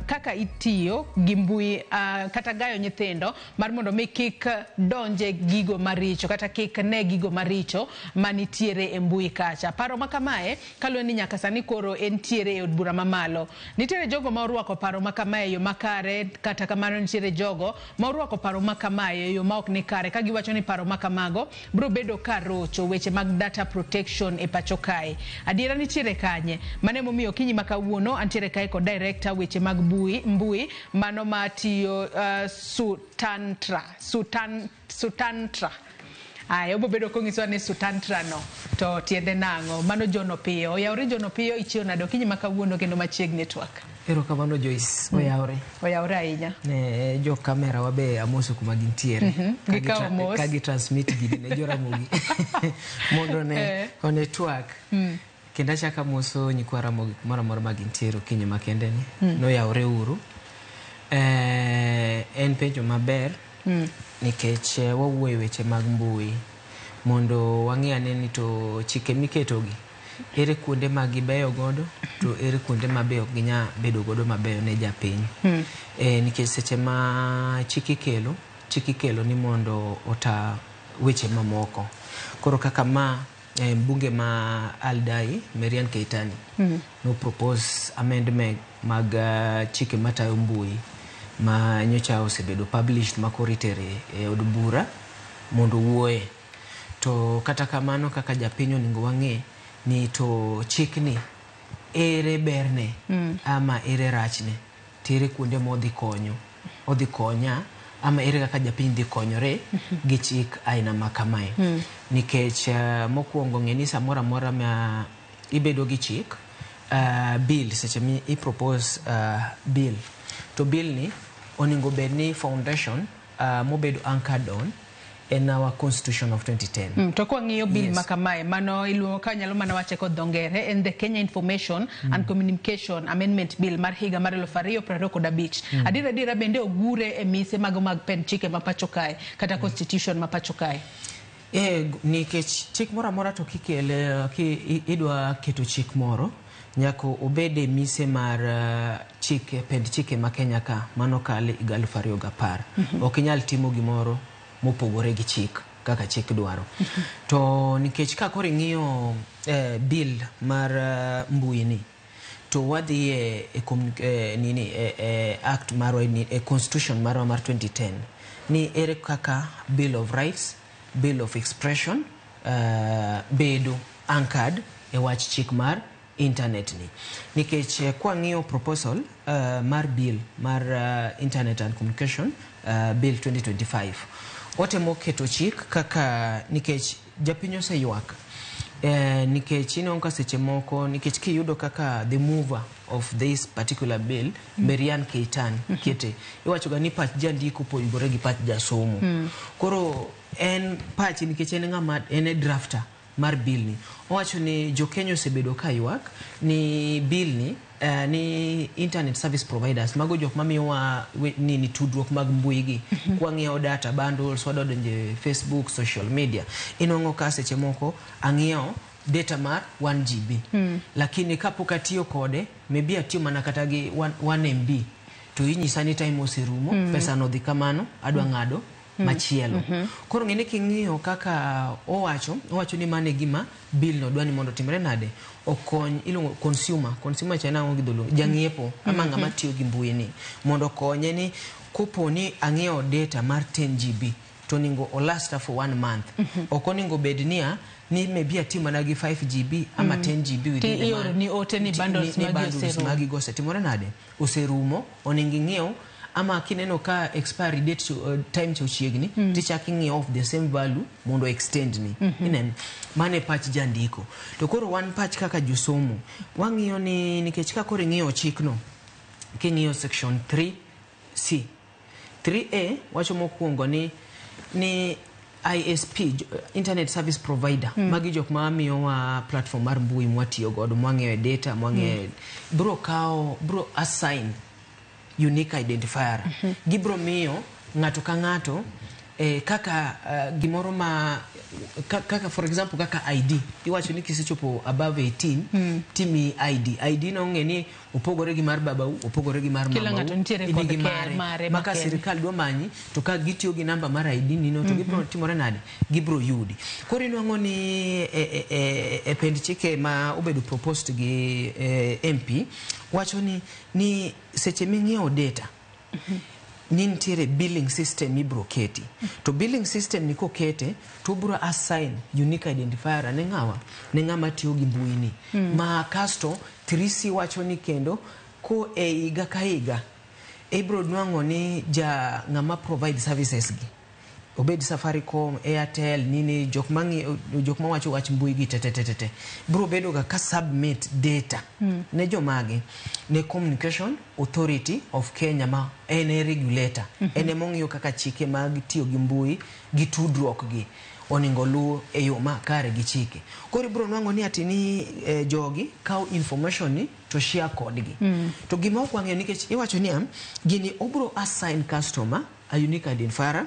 kaka itiyo gi mbui. mbui kata gayo nyithindo mar mondo mi kik donje gigo maricho kata kik ne gigo maricho manitiere e mbui kacha. Paro ma kamae kaluwore ni nyaka sani koro entiere e od bura mamalo. Nitiere jogo ma orwako paro ma kamae e yo makare, kata kamano nitiere jogo ma orwako paro ma kamae e yo ma ok ni kare, ka giwacho ni paro ma kamago biro bedo ka rocho weche mag data protection e pacho kae. Adiera nitiere kanye? Mano emomiyo okinyi ma kawuono antiere kae kod director weche mag mbui mano matiyo Sutantra. Aya, obo bedo kong'isowa ni Sutantra no to tiende nang'o? Mano John Opiyo. Oyawore John Opiyo, ichiew nade okinyi ma kawuono kendo machiegni e twak? Erokamano Joyce, oyawore. Oyawore ahinya. Ne jo kamera wabe amoso kuma gintiere. Gikawo mos. Ka gi transmit gini ne Joramogi mondo one twak. Kendo achako amoso nyikwa Ramogi kumoro amora ma gintiere okinyi makende ni. Noyawore uru. En penjo maber nikech wawuoyo e weche mag mbui mondo wang'i ane ni to chike miketogi ere kuonde ma gibeyo godo to ere kuonde ma be ok ginya bedo godo mabeyo ne japiny. Nikech seche ma chik ikelo ni mondo ota weche mamoko. Koro kaka ma mbunge ma Aldai Marian Keitani no propose amendment mag chike matayo mbui ma nyocha osebedo published ma koro itere e od bura mondo wuoye. To kata kamano kaka japiny onego wang'e ni to chikni ere berne ama ere rachne, to ere kuonde modhi konyo, odhi konya ama ere kaka japiny dhi konyore gi chik aina ma kamae. Nikech mokwongo ng'e ni samoro amora ma ibedo gi chik, bill seche mi i propose bill, to bill ni onego bed ni foundation mobedo anchored on in our constitution of 2010. To kwang'iyo bill ma kamae, mano iluongo ka nyalo mana wache kod dho ngere, en the Kenya Information and Communication Amendment Bill mar higa mar 2025. Adiera bende ogure e mise mago mag pend chike ma pacho kae kata constitution ma pacho kae. Nikech chik moro amora to kikele idwa keto chik moro nyaka obed e mise mar chike pend chike ma Kenya ka mano kale higa 2010. Ok inyal timo gimoro mopogore gi chik kaka chik dwaro. To nikech ka koro ing'iyo bill mar mbui ni to wadhi e act marwa e constitution marwa mar 2010 ni ere kaka Bill of Rights, Bill of Expression bedo anchored e wach chik mar internet ni. Nikech kwang'iyo proposal mar bill mar Internet and Communication Bill 2025 otemo keto chik kaka nikech japiny oseywak nikech ineno ka seche moko nikech kiyudo kaka the mover of this particular bill Marian Keitani kete iwacho ga ni pach jandiko opogore gi pach jasomo. Koro en pache nikech en ng'ama en e drafter mar bill ni owacho ni jo Kenya osebedo ka ywak ni bill ni ni internet service providers mago jok mamiyowa nini tudruok mag mbui gi kwang'iewo data bundles wadonjo Facebook, social media inwang'o ka seche moko ang'iewo data mar 1 GB lakini kapok atiyo kode maybe atiyo mana kata gi 1 MB to inyisa ni time oserumo, pesa no dhi kamano adwa ng'ado machielo. Koro ng'eni king'iyo kaka owacho ni mane gima bill no dwani mondo timre nade okony iluongo consumer cha nang'o gi dholuo jang'iepo ama ng'ama tiyo gi mbui ni mondo okonye ni kopo ni ang'iewo data mar 10 GB to onego olasta for 1 month. Ok onego bed niya ni maybe atiyo mana gi 5 GB ama 10 GB within the month. Ni ote ni bundles magi go osetimore nade oserumo onego ing'iew ama kineno ka expiry date time cha ochiegni tichak ing'iewo of the same value mondo extend ni. Ineno mane pach jandiko. To koro wan pach kaka josomo wang'iyo ni nikech ka koro ing'iyo chikno king'iyo section 3C 3A wacho mokwongo ni ISP, Internet Service Provider, magi jok ma miyowa platform mar mbui mwatiyo godo mwang'iewe data mwang'iewe bro kawo bro assign unique identifier. Gibro miyo ng'ato ka ng'ato Kaka gimoro ma kaka for example kaka ID iwacho ni kisechopo above 18 timi ID. ID no ng'e ni opogore gi mar babau, opogore gi mar Kila mamau, ng'ato nitiere in kod gi ker mare ma ka makende. sirikal dwa manyi to ka gitiyo gi namba mar ID ni no to gibro timore nade, gibro yudi. Koro inwang'o ni e pend chike ma obedo proposed gi MP wacho ni seche ming'iewo data ni nitiere billing system ibro keti, to billing system ni kokete to obro assign unique identifier ne ng'awa, ne ng'ama tiyo gi mbui ni. Ma kasto 3C wacho ni kendo ko e higa ka higa ibro nwang'o ni ja ng'ama provide services gi, obed Safaricom, Airtel, nini, jok ma wacho wach mbui gi te bro bedo ga ka submit data ne jomage, ne Communication Authority of Kenya ma en e regulator. En emong'iyo kaka chike mag tiyo gi mbui gi tudruok gi onego luw e yo makare gi chike. Koro ibro nwang'o ni ati ni jogi kawo information ni to share kodgi. To gima ok wang'eyo nikech iwacho niya gini obro assign customer a unique identifier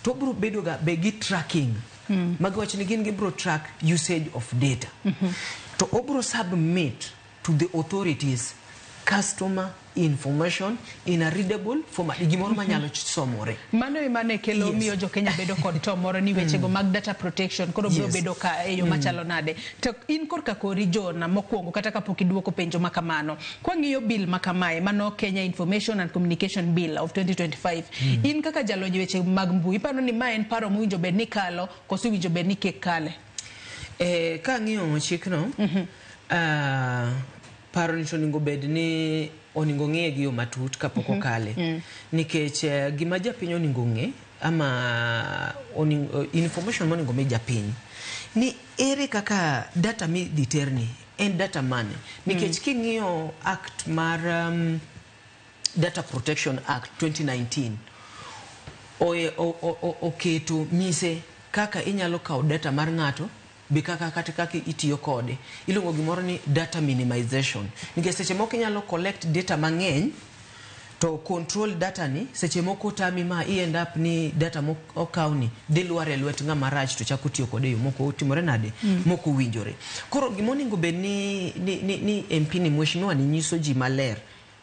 to obro bedo ga be gi tracking. Magiwacho ni gin gibro track usage of data. To obro submit to the authorities customer information in a readable format, gimoro manyalo somore. Mano ema ne kelo miyo jo Kenya bedo kod to moro ni wechego mag data protection koro biro bedo ka e yo machalo nade. To in korka kori Jona mokwongo kata kapok iduoko penjo ma kamano, kwang'iyo bill ma kamae mano Kenya Information and Communication Bill of 2025, in kaka jalony weche mag mbui iparo ni ma en paro mowinjo bed ni kalo koso owinjo bed ni kik kale? Ka ang'iyo chikno, paro ni to onego bed ni onego ng'iye gi yo matut kapok okale. Nikech gima japiny onego ng'e ama information monego mi japiny ni ere kaka data midhi terni en data mane. Nikech king'iyo act mar Data Protection Act 2019 oketo mise kaka inyalo kawo data mar ng'ato be kaka kata kaka itiyo kode. Iluongo gimoro ni data minimization. Nikech seche moko inyalo collect data mang'eny to control data ni seche moko tami ma i end up ni data mokaw ni dhi lwar e lwet ng'ama rach to chako tiyo kode e yo moko timore nade, moko winjore. Koro gima onego bed ni MP ni mheshimiwa ni nyiso ji maler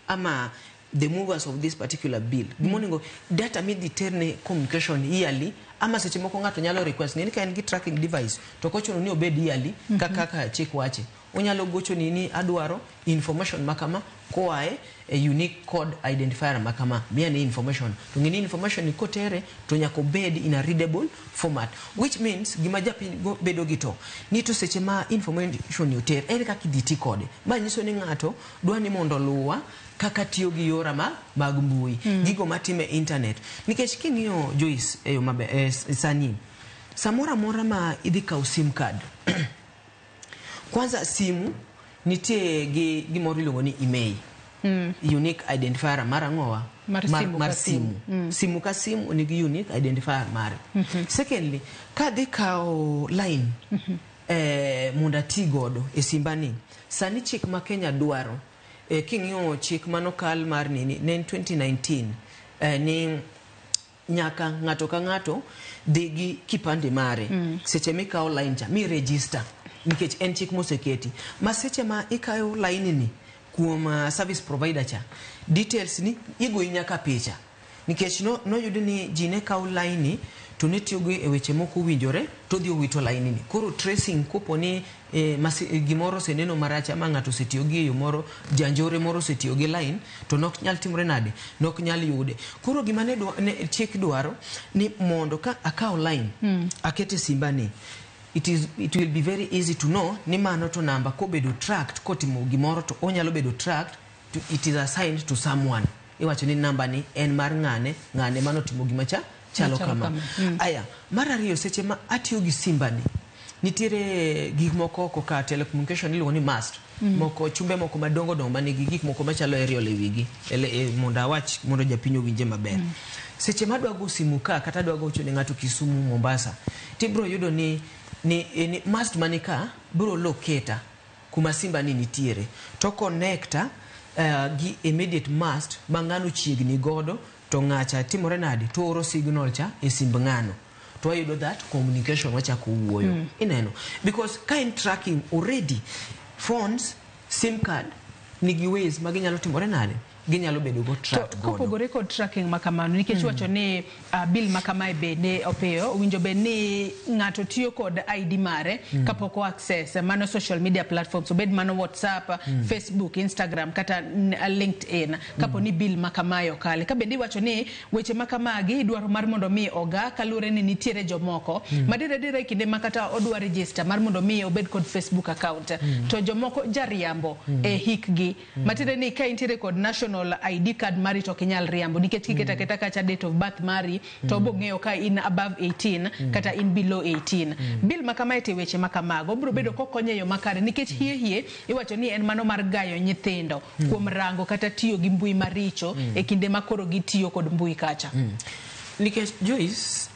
ama the movers of this particular bill. Gima onego data midhi terne communication yearly ama seche moko ng'ato nyalo request ni ka en gi tracking device to kochuno ni obed yearly kaka chik wache. Onyalo gocho ni adwaro information makama koae e unique code identifier makama, miya ni information. To ng'e ni information ni kotere to nyaka obed in a readable format, which means gima japiny bedo gi to ni to seche ma information ni oter ere kaka idhi ti kode. Ma nyiso ni ng'ato dwa ni mondo oluwa kaka tiyo gi yora mag mbui, gigo matime internet. Nikech king'iyo Joyce e yo maber sani, samoro amora ma idhi kawo sim card, kwanza simu nitie gi gimoro iluongo ni email. Unique identifier mar ang'owa? Mar simu. Simu ka simu nigi unique identifier mare. Secondly, kadhi kawo line mondo ati godo e simbani, sani chik ma Kenya dwaro, king'iyo chik manokal mar nini ne en 2019, ni nyaka ng'ato ka ng'ato dhi gi kipande mare seche mikawo line cha mi register, nikech en chik moseketi ma seche ma ikawo line ni kuom service provider cha details ni igoyi nyaka picha, nikech noyud ni ji ne kawo line ni to ne tiyogo e weche moko owinjore to dhi owito line ni. Koro tracing kopo ni gimoro oseneno marach ama ng'ato osetiyo gi e yo moro, janjore moro osetiyo gi line to nok nyal timore nade, nok nyal yude. Koro gima ne chik dwaro ni mondo ka akawo line akete simba ni, it will be very easy to know ni mano to namba kobedo tracked kotimo gimoro to onyalo bedo tracked to it is assigned to someone. Iwacho ni namba ni en mar ng'ane, ng'ane mano timo gima cha chalo kama. Aya, mar ariyo seche ma atiyo gi simba ni, nitiere gik moko oko ka telecommunication iluongo ni mast. Moko chumbe moko madongo dongo manigi gik moko machalo aerial e wigi, mondo awach mondo japiny owinje maber. Seche ma adwa go simu ka kata adwa gocho ne ng'ato Kisumu, Mombasa, tibro yudo ni mast mani ka bro locate kuma simba ni nitiere to connecta gi immediate mast ma ng'ano chiegni godo To ng'acha timore nade to oro signal cha e simb ng'ano to wayudo that communication wachako wuoyo. Ineno, because ka en tracking already, phones, sim card nigi ways ma ginyalo timore nade, ginyalo bedo go To tracked godo. Kopogore kod tracking ma kamano, nikech wacho ni bill ma kamae bende opiyo owinjo bed ni ng'ato tiyo kod ID mare kapok o access mano social media platforms, obed mano WhatsApp, Facebook, Instagram kata LinkedIn, kapo ni bill ma kamae okale ka bende iwacho ni weche ma kamagi idwaro mar mondo mi oga kaluwore ni nitiere jomoko madier adier e kinde ma kata odwa register mar mondo mi obed kod Facebook account to jomoko jariambo e hikgi matiende ni ka intiere kod national ID card mari to ok inyal riambo nikech kiketo aketa kacha date of birth mari to obo ng'eyo ka in above 18 kata in below 18. Bill ma kamae te weche ma kamago obiro bedo kokonyo e yo makare nikech hie hie iwacho ni en mano mar gayo nyithindo kuom rango kata tiyo gi mbui maricho e kinde ma koro gitiyo kod mbui kacha. Nikech Joyce,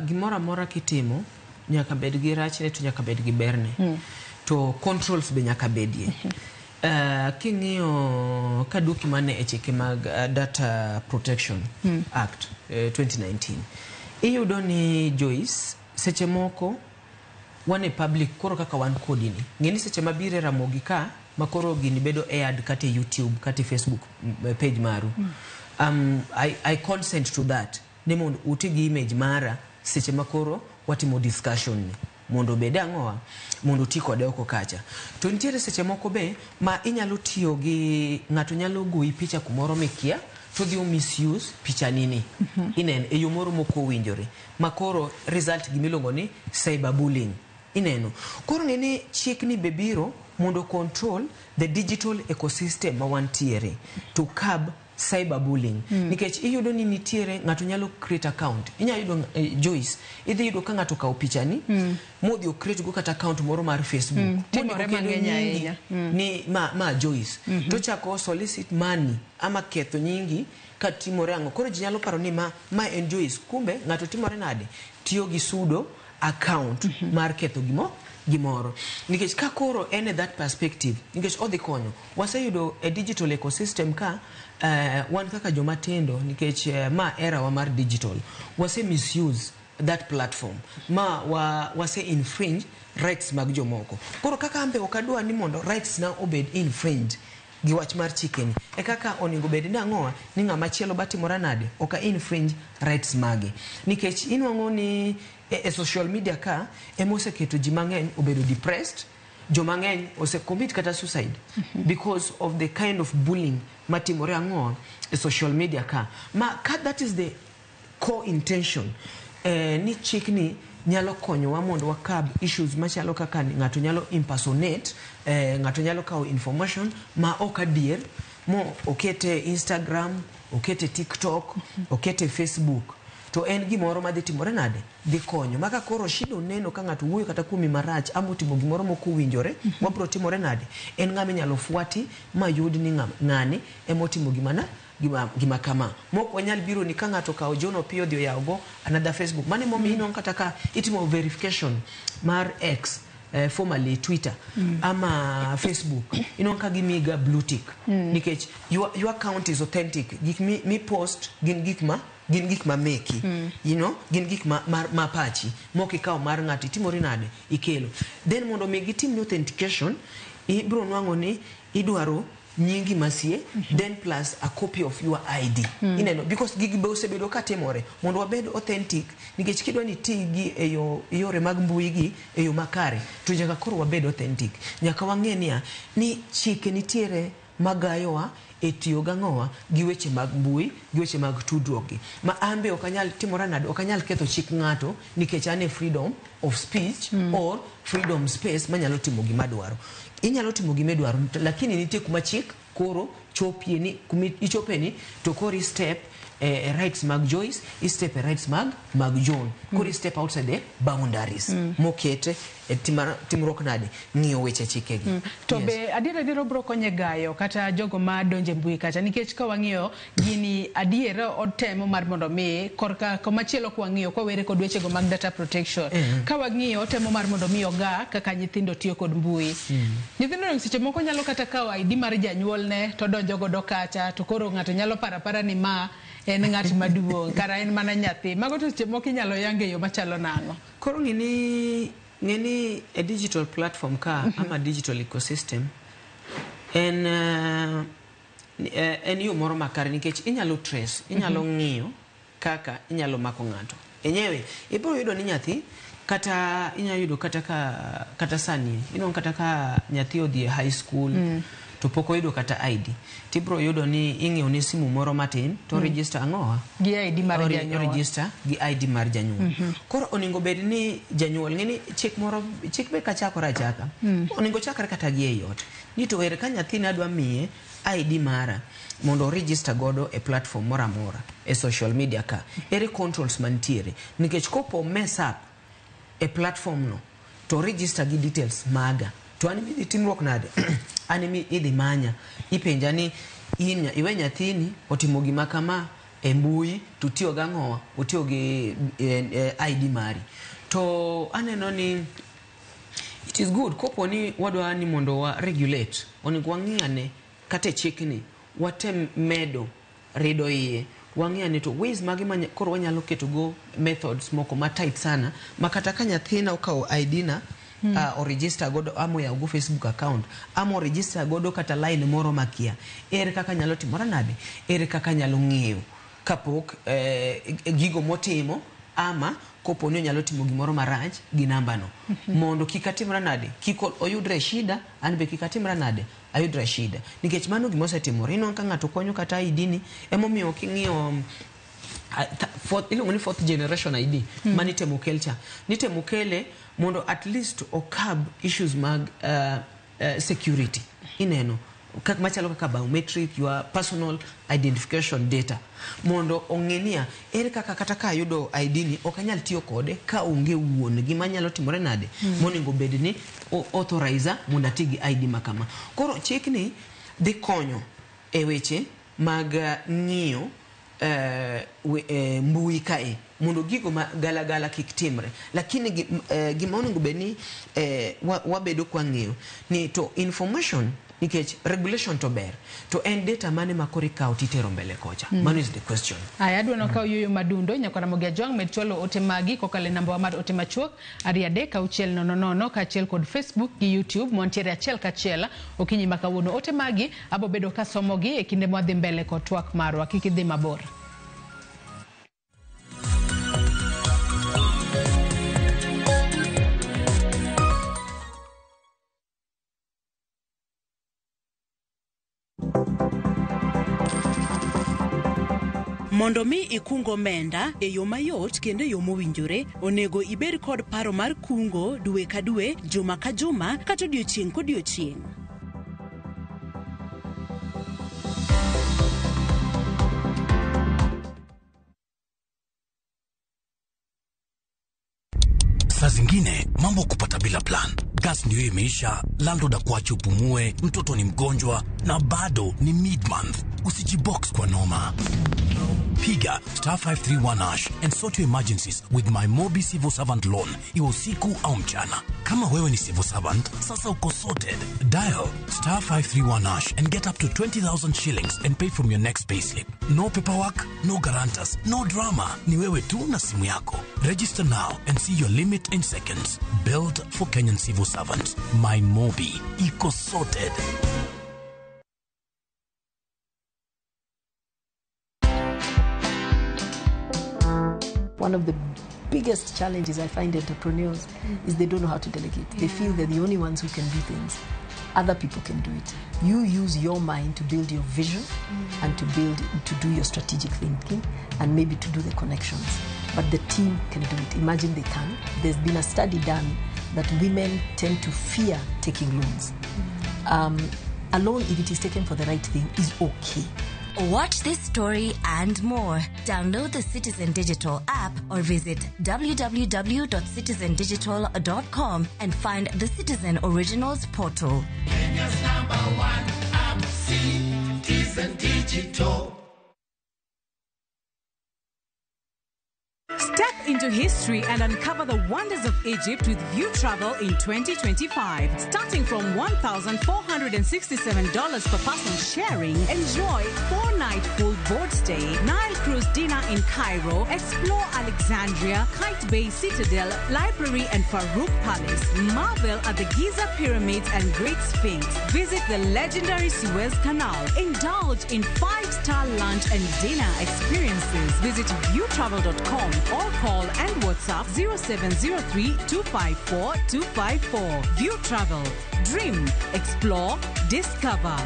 gimoro amora kitimo nyaka bed gi rachne to nyaka bed gi berne. To controls be nyaka bedie. King'iyo kaduoki mane e chike mag Data Protection Act 2019, iyudo ni Joyce, seche moko wan e public koro kaka wan kodi ni ng'e ni seche mabiro e Ramogi ka ma koro gini bedo aired kata e YouTube kata e Facebook page maru, I consent to that ni mondo uti gi image mara seche ma koro watimo discussion ni mondo obed ang'owa mondo oti kode oko kacha. To nitiere seche moko be ma inyalo tiyo gi ng'ato nyalo goyi picha kumoro mikia to odhi o misuse picha nini ineno e yo moro mok owinjore ma koro result gimiluongo ni cyberbullying. Ineno koro ng'e ni chik ni be biro mondo control the digital ecosystem ma wantiere to curb cyberbullying. Nikech iyudo ni nitiere ng'ato nyalo create account, inyalo yudo Joyce, idhi yudo ka ng'ato okawo pichani modhi o create go kata account moro mar Facebook. Mondiko Timore kendo mang'eny nyingi ahinya. Ni ma Joyce to chako solicit money ama ketho nyingi ka timore ang'o. Koro ji nyalo paro ni ma en Joyce, kumbe ng'ato timore nade tiyo gi pseudo account mar ketho gimoro. Nikech ka koro en e that perspective, nikech odhi konyo waseyudo e digital ecosystem ka wan kaka joma tindo, nikech ma era wa mar digital, wase misuse that platform ma wase infringe rights mag jomoko. Koro kaka an be ok adwa ni mondo rights na obed infringed gi wach mar chikeni e kaka onego bed ni ang'owa ni ng'ama chielo batimora nade ok a infringe rights mage, nikech inwang'o ni e social media ka ema oseketo ji mang'eny obedo depressed, joma ng'eny ose commit kata suicide because of the kind of bullying matimore ang'owa e social media ka. Ma ka that is the core intention ni chikni nyalo konyowa mondo wakab issues machalo kaka ni ng'ato nyalo impersonate, ng'ato nyalo kawo information ma ok adier mo okete Instagram, okete TikTok, okete Facebook, to en gimoro madhi timore nade dhi konyo maka koro shida oneno ka ng'ato wuoyo kata kuomi marach ama otimo gimoro mok owinjore, wabro timore nade en ng'ama inyalo fuati mayud ni ng'ani ema otimo gima kama mok wanyal biro ni ka ng'ato okawo John Opiyo odhi oyawo go another Facebook. Mano emomiyo inwang'o kata ka itimo verification mar X, formerly Twitter, ama Facebook, inwang'o ka gimiyi ga blue tick nikech your account is authentic, gik mi post gin gik ma meki, gin gik ma pachi mok ikawo mar ng'ato itimori nade ikelo. Then mondo mi gitim ni authentication, ibiro nwang'o ni idwaro nyingi masie, then plus a copy of your ID. Ineno, because gigi be osebedo ka timore mondo wabed authentic, nikech kidwa ni ti gi e yo yore mag mbui gi e yo makare to nyaka koro wabed authentic, nyaka wang'e niya ni chike nitiere magayowa e tiyo gang'owa gi weche mag mbui gi weche mag tudruok gi ma an be ok anyal timora nade, ok anyal ketho chik ng'ato nikech an e freedom of speech or freedom space manyalo timo gima dwaro. Inyalo timo gima idwaro, lakini nitie kuma chik koro chopie ni kuma ichope ni to koro i step rights mag Joyce, i step e rights mag John, koro i step outside the boundaries mokete e timruok nade ng'iyo weche chikegi. To be adier obiro konyo e gayo kata jogo ma donjo e mbui kacha, nikech ka wang'iyo gini adier otemo mar mondo mi korka komachielo kwang'iyo kwawere kod wechego mag data protection, ka wang'iyo otemo mar mondo mi oga kaka nyithindo tiyo kod mbui. Nyithindo seche moko nyalo kata kawo ID mar janyuolne to donjo odonjo godo kacha to koro ng'ato nyalo paro apara ni ma en ng'at maduong' kara en mana nyathi. Mago to seche moko inyalo yang e yo machalo nang'o? Koro ng'eni e digital platform ka ama digital ecosystem en en yo moro makare nikech inyalo trace, inyalo ng'iyo kaka inyalo mako ng'ato. Enyewe ibiro yudo ni nyathi kata inyalo yudo kata ka kata sani inwang'o kata ka nyathi odhi e high school to pok oyudo kata ID, tibiro yudo ni ing'iewo ne simu moro matin to register ang'owa gi ID mar janyuol. Register gi ID mar janyuol. Koro onego bed ni janyuol ng'e ni chik moro chik be kachakore achaka onego chakre kata gi ei ot ni to ere ka nyathini adwa miye ID mara mondo o register godo e platform moro amora e social media ka, ere controls mantiere, nikech kopo mess up e platform no to register gi details maga to an idhi timruok nade, an emi idhi manya ipenja ni in iwe nyathini otimo gima kama e mbui to tiyo gang'owa otiyo gi ID mari. To aneno ni it is good kopo ni wadwa ni mondo wa regulate, onego wang'i ane kata e chikni watem medo rido iye, wang'i ane to ways mage ma koro wanyalo keto go methods moko ma tight sana ma kata ka nyathina okawo ID na o register godo ama oyawo go Facebook account ama o register godo kata line moro makia, ere kaka nyalo timore nade, ere kaka nyalo ng'eyo kapok gigo motimo ama kopo ni onyalo timo gimoro marach gi namba no mondo kik atimra nade, kik oyudre shida, an be kik atimra nade ayudra shida, nikech mano gima osetimore. Inwang'o ka ng'ato konyo kata ID ni, emomiyo king'iyo iluongo ni fourth generation ID manitemo kel cha, nitemo kele mondo at least okab issues mag security, ineno kak machalo kaka biometric, your personal identification data, mondo ong'e niya ere kaka kata ka ayudo ID ni ok anyal tiyo kode ka onge wuon gima nyalo timore nade monego bed ni authorizer mondo ati gi ID ma kama. Koro chikni dhi konyo e weche mag ng'iyo mbui kae mondo gigo ma galagala kik timre, lakini gima onego bed ni wabedo kwa ng'eyo ni to information, nikech regulation to ber to en data mane ma koro ikawo titero mbele kocha. Mano is the question. Aya, adwa nokaw yueyo madundo. Nyakora Ramogi Ajwang' med chwalo ote magi kokalo e namba wa mar ote machuok 23600 kaachiel kod Facebook gi YouTube mwantiere achiel kachiel okinyi ma kawuono. Ote magi abo bedo kasomogi e kinde mwadhi mbele kod twak marwa, kik idhi mabor. Mondo mi ikung omenda e yo mayot kendo e yo mowinjore, onego ibed kod paro mar kungo dwe ka dwe, juma ka juma, kata odiochieng' kodiochieng'. Saa zingine mambo kupata bila plan. Gas ndio imeisha, landlord akuache upumue, mtoto ni mgonjwa na bado ni mid-month. Usijibox kwa noma. Piga star 531 hash and sort your emergencies with my Mobi Civil Servant loan, iwe usiku au mchana. Kama wewe ni civil servant, sasa uko sorted. Dial star 531 hash and get up to 20,000 shillings and pay from your next payslip. No paperwork, no guarantors, no drama. Ni wewe tu na simu yako. Register now and see your limit in seconds. Built for Kenyan civil servants. My Mobi. Iko sorted. One of the biggest challenges I find entrepreneurs is they don't know how to delegate. They feel they're the only ones who can do things. Other people can do it. You use your mind to build your vision and to do your strategic thinking and maybe to do the connections. But the team can do it. Imagine they can. There's been a study done that women tend to fear taking loans. A loan, if it is taken for the right thing, is okay. Watch this story and more. Download the Citizen Digital app or visit www.citizendigital.com and find the Citizen Originals portal. Kenya's number one app, Citizen Digital. Step into history and uncover the wonders of Egypt with View Travel in 2025. Starting from $1,467 per person sharing, enjoy 4-night full board stay, Nile cruise dinner in Cairo, explore Alexandria, Kite Bay Citadel, Library and Farouk Palace, marvel at the Giza Pyramids and Great Sphinx, visit the legendary Suez Canal, indulge in 5-star lunch and dinner experiences. Visit viewtravel.com or call and WhatsApp 0703 254 254. View Travel. Dream, explore, discover.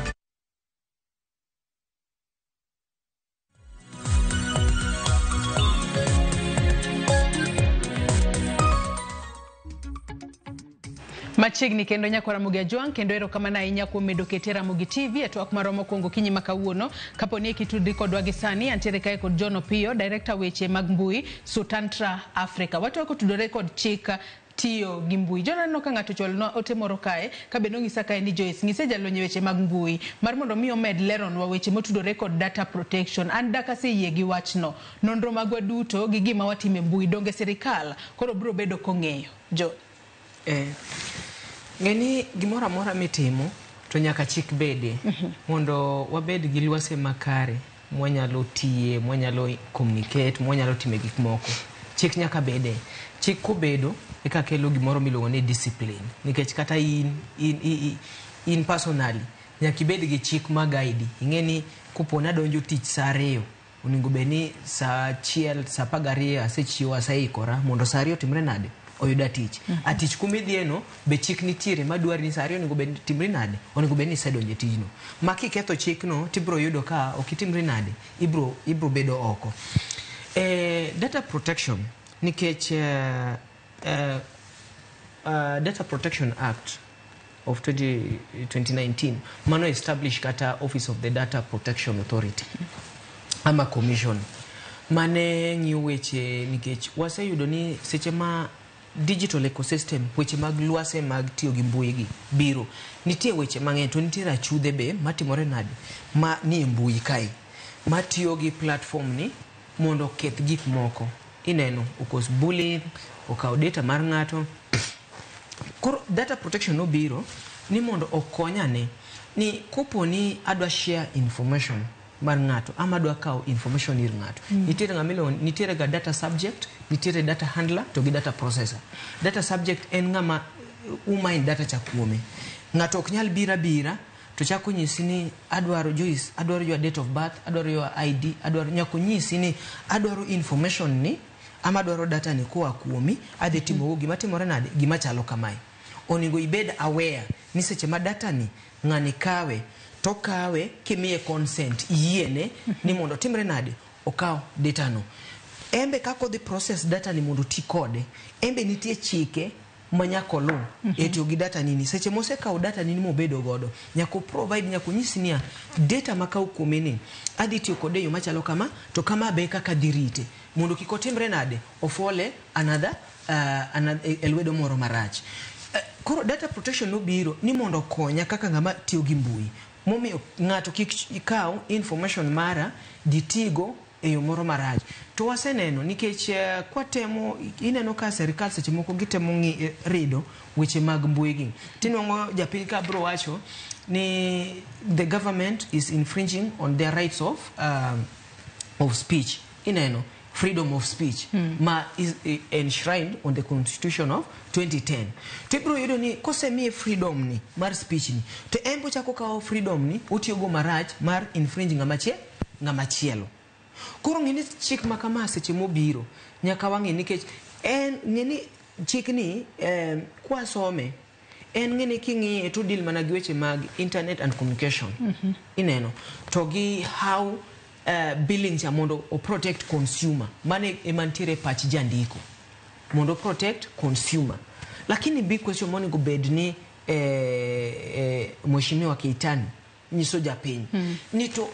Machiegni kendo nyakwa Ramogi Ajwang' kendo erokamano ahinya kuom medo kete Ramogi TV e twak marwa mokwongo okinyi ma kawuono. Kapo ni kitudri kodwa gi sani, antiere kae kod John Opiyo, director weche mag mbui Sutantra Africa. Watwak otudore kod chik tiyo gi mbui. John, aneno ka ng'ato ochwalonwa ote moro kae, ka bende onyisa kae ni Joyce, ng'ise jalony e weche mag mbui mar mondo mi omed leronwa weche motudore kod data protection. An dak aseyie gi wachno. Nonro magwa duto gi gima watimo e mbui donge sirikal koro biro bedo kong'eyo. John. Ng'eni gimoro amora mitimo to nyaka chik bede mondo wabed gi lwase makare mwanyalo tiye, mwanyalo communicate, mwanyalo time gik moko. Chik nyaka bede. Chik kobedo eka kelo gimoro miluongo ni discipline. Nikech kata in personally nyaka ibed gi chik ma guide. Ing'e ni kopo nadonjo tich saa 2, onego bed ni saa 1, saa 12 asechiwo, aseikora mondo saa 2 otimre nade? Oyuda tich. A tich kumidhieno be chik nitiere madwari ni saa 2 onego bed timri nade? Onego bed ni isedonjo e tijno. Ma kiketho chikno tibiro yudo ka ok itimri nade? Ibro bedo oko. Data protection nikech Data Protection Act of 2019 mano establish kata Office of the Data Protection Authority ama commission mane ng'iyo weche nikech waseyudo ni seche ma digital ecosystem weche mag lwase mag tiyo gi mbui gi biro nitie weche mang'eny to nitie rachudhe be matimore nade ma ni e mbui kae matiyo gi platform ni mondo oketh gik moko. Ineno okos bullying, okaw data mar ng'ato. Koro data protection nobiro ni mondo okonyane ni kopo ni adwa share information mar ng'ato ama adwa kawo information ir ng'ato. Nitiere ng'ama iluongo, nitiere ga data subject, nitiere data handler to gi data processor. Data subject en ng'ama umine data cha kuome. Ng'ato ok nyal bira bira to chako nyisi ni adwaro Joyce, adwaro your date of birth, adwaro your ID, adwaro nyako nyisi ni adwaro information ni ama adwaro data ni koa kuomi, adhi timo gima timore nade, gima chalo kamae. Onego ibed aware ni seche ma data ni ng'ani kawe to kawe kimiye consent, iyiene ni mondo timre nade, okaw data no. Embe kaka odhi process data ni mondo ti kode, embe nitie chike ma nyaka oluw e tiyo gi data nini. Seche mosekawo data nini mobedo godo, nyaka provide, nyaka onyis niya, data makawo kuome ni adhi tiyo kode e yo machalo kama, to kama be kaka adhi rite mondo kik otimre nade, ofole another e lwedo moro marach. Koro data protection nobiro ni mondo okonya kaka ng'ama tiyo gi mbui, momiyo ng'ato kik kaw information mara dhi tigo e yo moro marach. To waseneno nikech kwatemo, ineno ka sirikal seche moko gitemo rido weche mag mbui gi. Tinwang'o japiny ka bro wacho ni the government is infringing on their rights of speech. Ineno freedom of speech ma is enshrined on the constitution of 2010. To ibro yudo ni kosemiye freedom ni mar speech ni, to en bo chako kawo freedom ni otiyogo marach mar infringe ng'ama chielo. Koro ng'e ni chik ma kama seche mobiro nyaka wang'e nikech en ng'e ni chik ni kwasome en ng'e ni king'iye to deal mana gi weche mag internet and communication. Ineno to gi how billing cha mondo o protect consumer, mane ema nitiere pach jandiko mondo protect consumer. Lakini big question monego bed ni Mheshimiwa Keitany nyiso japiny ni to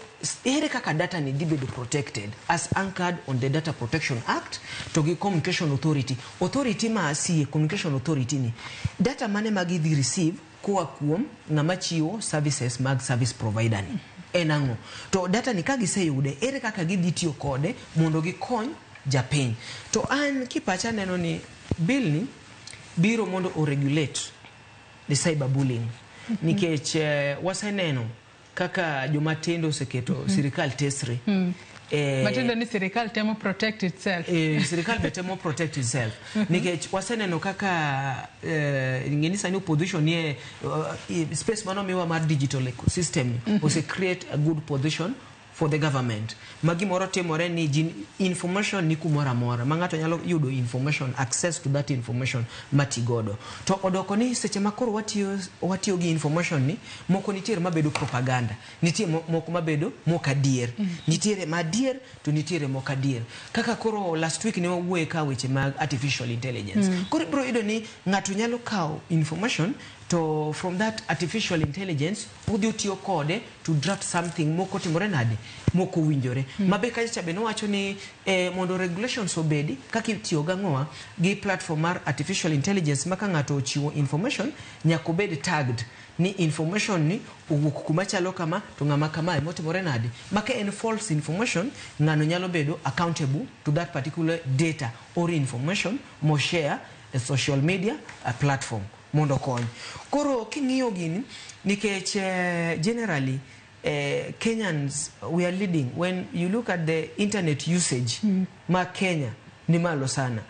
ere kaka data ni dhi bedo protected as anchored on the Data Protection Act to gi Communication Authority. Authority ma sie Communication Authority ni data mane ma gidhi receive koa kuom ng'ama chiwo services mag service provider ni en ang'o? To data ni ka giseyude ere kaka gidhi tiyo kode mondo gikony Japiny. To an kipacha neno ni bill ni biro mondo o regulate the cyberbullying nikech waseneno kaka joma tindo oseketo sirikal tesre. Matiende ni sirikal temo protect itself. Sirikal be temo protect itself nikech waseneno kaka ing'e ni sani opposition nie space manomiwa mar digital ecosystem ni ose create a good position for the government ma gimoro timore ni ji information ni kumoro amora ma ng'ato nyalo yudo information, access to that information matigodo. To odoko ni seche ma koro watiyo gi information ni moko nitiere mabedo propaganda, nitie moko mabedo mok adier, nitiere madier to nitiere mok adier. Kaka koro last week ne wawuoye ka weche mag artificial intelligence. Koro ibiro yudo ni ng'ato nyalo kawo information to from that artificial intelligence odhi otiyo kode to draft something moko timore nade, mok owinjore. Mabe kacha cha be nowacho ni mondo regulations obedi kaka itiyo gang'owa gi platform mar artificial intelligence, ma ka ng'ato ochiwo information nyaka obed tagged ni information ni owuok kuma chalo kama to ng'ama kamae motimore nade, ma ka en false information, ng'ano nyalo bedo accountable to that particular data or information mo share e social media platform mondo okony. Koro king'iyo gini nikech generally Kenyans, we are leading when you look at the internet usage ma Kenya ni malo sana.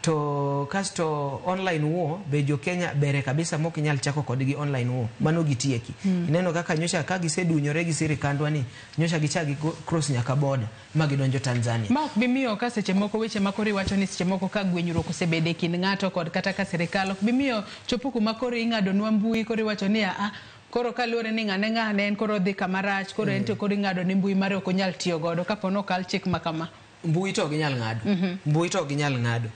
To kasto online war be jo Kenya bere kabisa, mok inyal chako kodgi online war, mano gitieki. Ineno kaka nyocha ka gisedunyore gi sirikandwa ni nyocha gichak gi cross nyaka border ma gidonjo Tanzania. Ma ok bi miyo ka seche moko weche ma koro iwacho ni seche moko ka gwenyruok osebede e kind ng'ato kod kata ka sirikal ok bi miyo chopo kuma koro ing'adonwa mbui, koro iwacho ni aa, koro kaluwore ni ng'ane ng'ane en koro odhi kama rach, koro en to koro ing'ado ne mbui mare, ok onyal tiyo godo kapo ni okal chik ma kama. Mbui to ok ginyal ng'ado. Mbui to ok ginyal ng'ado,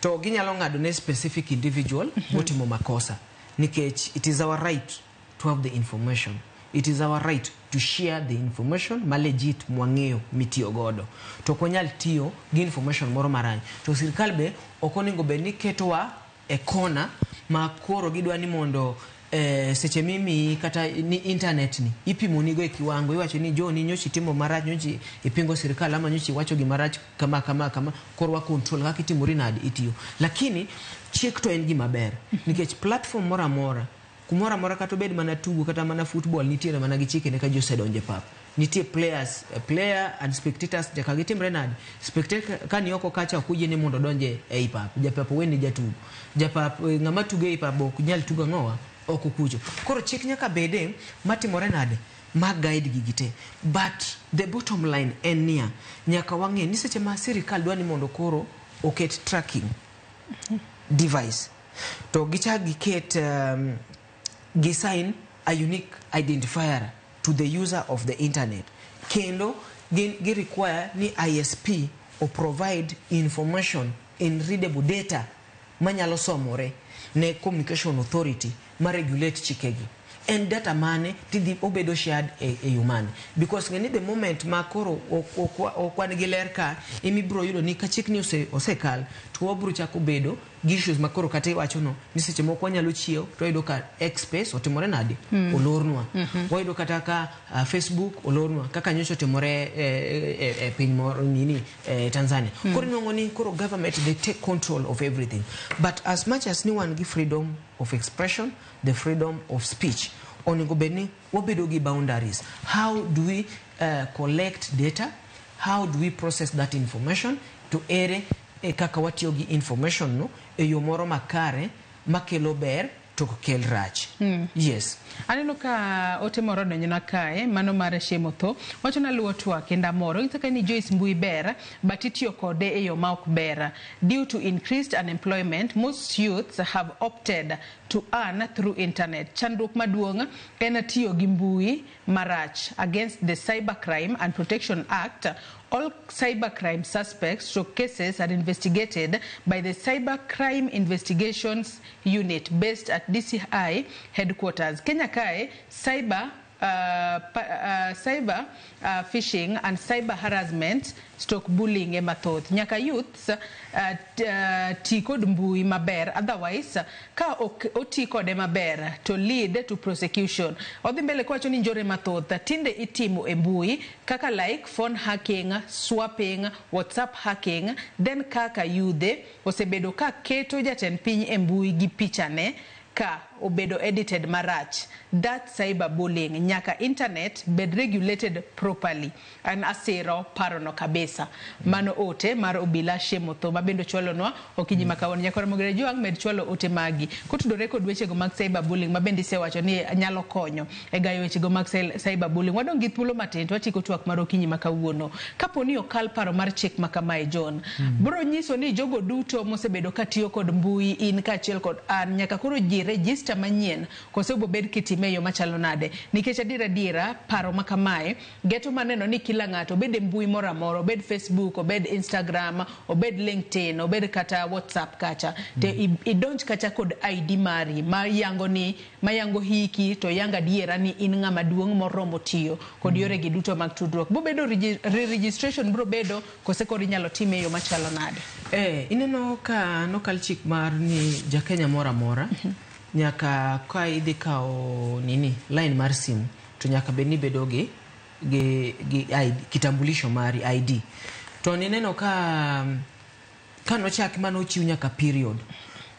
to ginyalo ng'ado ne specific individual motimo makosa, nikech it is our right to have the information, it is our right to share the information ma legit mwang'eyo mitiyo godo, to ok wanyal tiyo gi information moro marach. To sirikal be ok onego bed ni ketowa e kona ma koro gidwa ni mondo seche mimiyi kata ni internet ni ipimonigo e kiwango, iwacho ni John nyocha itimo marach, nyocha ipingo sirikal ama nyocha iwacho gimarach kama kama kama, koro wa control kaka itimori nade itiyo. Lakini chik to en gima ber nikech platform moro amora, kumoro amora, kata obed mana tugo kata mana football, nitiere mana gi chikene. Ka ji osedonjo e pap, nitie players, player and spectators nyaka gitimre nade. Spectator ka ni oko kacha ok oyiene mondo odonje ei pap, japap oweni jatugo, japap ng'ama tugo ei pap ok nyal tugo ang'owa oko kucho. Koro chik nyaka bede matimore nade ma guide gigi te. But the bottom line en niya, nyaka wang'e ni seche ma sirikal dwa ni mondo koro oket tracking device to gichak giket gi sign a unique identifier to the user of the internet, kendo gi require ni ISP o provide information in readable data manyalo somore ne Communication Authority ma regulate chikegi, en data mane tidhi obedo shared e yo mane, because ng'e ni the moment ma koro ok wan gi ler ka emibiro yudo ni ka chikni osekal to wabiro chako bedo gi issues ma koro kata iwacho no ni seche moko wanyalo chiew to wayudo ka X space otimore nade, olornwa. Wayudo kata ka Facebook olornwa kaka nyocha otimore e piny moro nini, Tanzania. Koro inuang'o ni koro government, they take control of everything. But as much as ni wan gi freedom of expression, the freedom of speech, onego bed ni wabedo gi boundaries. How do we collect data? How do we process that information? To ere e kaka watiyo gi information no e yo moro makare makelo ber to ok kel rach? Yes. Aneno ka ote moro odonjona kae, mano mar Shemotho wacho naluwo twak kendo amor. Onyisa ka ni Joyce, mbui ber but itiyo kode e yo ma ok ber. Due to increased unemployment, most youths have opted to earn through internet. Chandruok maduong' en tiyo gi mbui marach. Against the Cybercrime and Protection Act, all cybercrime suspects stroke cases are investigated by the Cybercrime Investigations Unit based at DCI headquarters. Kenya kae cyber cyber phishing and cyber harassment stroke bullying ema thoth. Nyaka youths ti kod mbui maber, otherwise ka ok oti kode maber to lead to prosecution. Odhi mbele kowacho ni njore mathoth tinde itimo e mbui kaka like phone hacking, swapping, WhatsApp hacking, then kaka yudhe osebedo ka keto jatend piny e mbui gi pichane ka obedo edited marach. That cyberbullying. Nyaka internet bed regulated properly. An asiro parono kabisa. Mano ote mar Obila Shemotho ma bende ochwalonwa okinyi ma kawuono. Nyakoro Mogere Jwang' med chwalo ote magi kotudore kod wechego mag cyberbullying ma bende isewacho ni nyalo konyo e gayo wechego mag cyberbullying. Wadong' gi thuolo matin to watieko twak mar okinyi ma kawuono. Kapo ni okal paro mar chik ma kamae, John, biro nyiso ni jogo duto mosebedo katiyo kod mbui, in kaachiel kod an, nyaka koro ji register manyien kose obobed kitime e yo machalo nade? Nikech adiera adiera paro ma kamae geto maneno ni kila ng'ato, obed e mbui moro amora, obed Facebook, obed Instagram, obed LinkedIn, obed kata WhatsApp kacha, to idonj kacha kod ID mari ma yango ni mayango hiki to yango adiera ni in ng'ama duong' moromo tiyo kod yoregi duto mag tudruok. Bobedo re-registration biro bedo kose koro inyalo time e yo machalo nade? Ineno ka nokal chik mar ni ja Kenya moro amora nyaka ka idhi kawo nini line mar simu to nyaka bed ni bedo gi ID, kitambulisho mari ID. To nineno ka nochak manochiw nyaka period.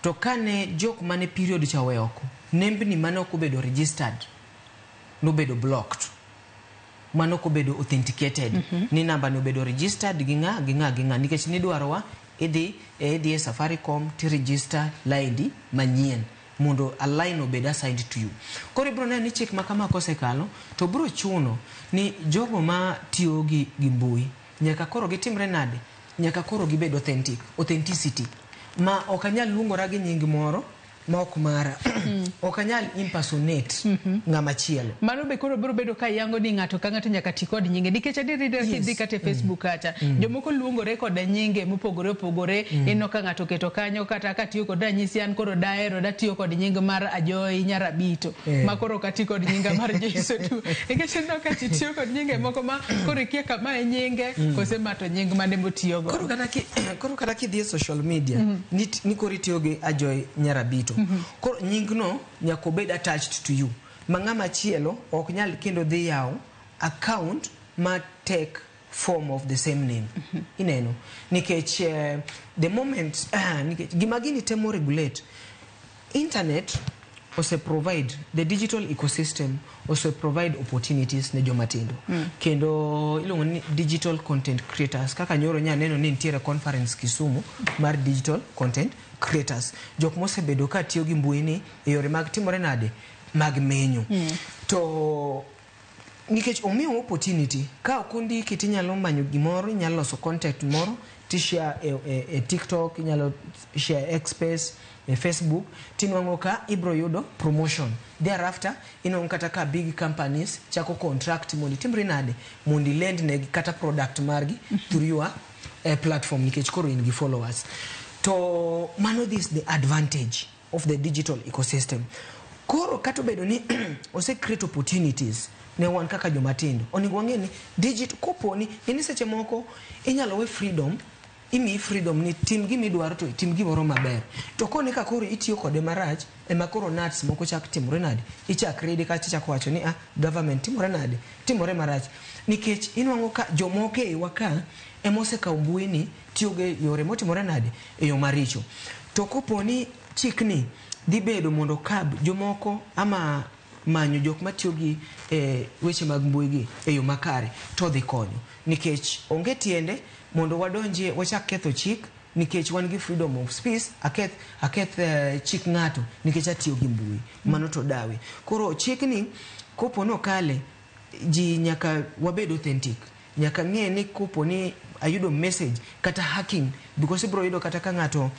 To kane jok mane period cha owe oko, nembni mane ok obedo registered nobedo blocked. Mano ok obedo authenticated. Ni namba ni obedo registered gi ng'a gi ng'a gi ng'a, nikech nidwarowa idhi e Safaricom ti register line manyien mondo a line obed assigned to you. Koro ibiro neno ni chik ma kama kosekalo to biro chuno ni jogo ma tiyo gi mbui nyaka koro gitimre nade? Nyaka koro gibed authentic, authenticity. Ma ok anyal luongora gi nying moro ma ok mara. Ok anyal impersonate ng'ama chielo. Mano be koro biro bedo ka yango ni ng'ato ka ng'ato nyaka ti kod nyinge, nikech adier kidhi kata e Facebook kacha, jomoko luongore kod nyinge mopogore opogore. Ineno ka ng'ato oketo kanyo kata ka tiyo kod ranyisi, an koro dahero datiyo kod nying mar Ajoy Nyarabito, ma koro ok ati kod nyinga mar Joyce Oduor, nikech ineno ka ji tiyo kod nyinge moko ma koro ikia kama e nyinge kose ma to nying mane motiyogo. Koro kata kidhi e social media ni koro itiyo gi Ajoy Nyarabito. Koro nyingno nyaka obed attached to you. Ma ng'ama chielo ok nyal kendo dhi yawo account ma take form of the same name. Ineno nikech the moment nikech gima gini temo regulate internet ose provide the digital ecosystem, ose provide opportunities ne joma tindo. Kendo iluongo ni digital content creators, kaka nyoro nya neno ni nitiere conference Kisumu mar digital content creators, jok mosebedo ka tiyo gi mbui ni e yore mag timore nade mag menyo. To nikech omiyo opportunity, ka ok ondiki tinyalo manyo gimoro, inyalo loso content moro tishare e TikTok, inyalo share X space, e Facebook, tinwang'o ka ibro yudo promotion. Thereafter inwang'o kata ka big companies chako contract mondo itimri nade mondo ilend negi kata product margi through your platform, nikech koro in gi followers. To mano this the advantage of the digital ecosystem. Koro kata obedo ni ose create opportunities ne wan kaka jomatindo, onego wang'e ni digit koponi ni seche moko inyalo we freedom, imiyi freedom ni tim gima idwaro to tim gimoro maber. To kone ka koro itiyo kode marach, ema koro nuts moko chak timore nade, ichak ridi kacha ichako wacho ni government timore nade, timore marach. Nikech inwang'o ka jomoko e iwa ka ema osekawo mbui ni tiyo gi yore motimore nade e yo maricho. To koponi chikni dhi bedo mondo kab jomoko ama manyo jok matiyo gi weche mag mbui gi e yo makare to dhi konyo. Nikech onge tiende mondo wadonjie wachak ketho chik nikech wan gi freedom of speech, aketh chik ng'ato nikech atiyo gi mbui, mano to dawe. Koro chikni kopo nokale, ji nyaka wabed authentic, nyaka ng'e ni kopo ni ayudo message kata hacking, because ibro yudo kata ka ng'ato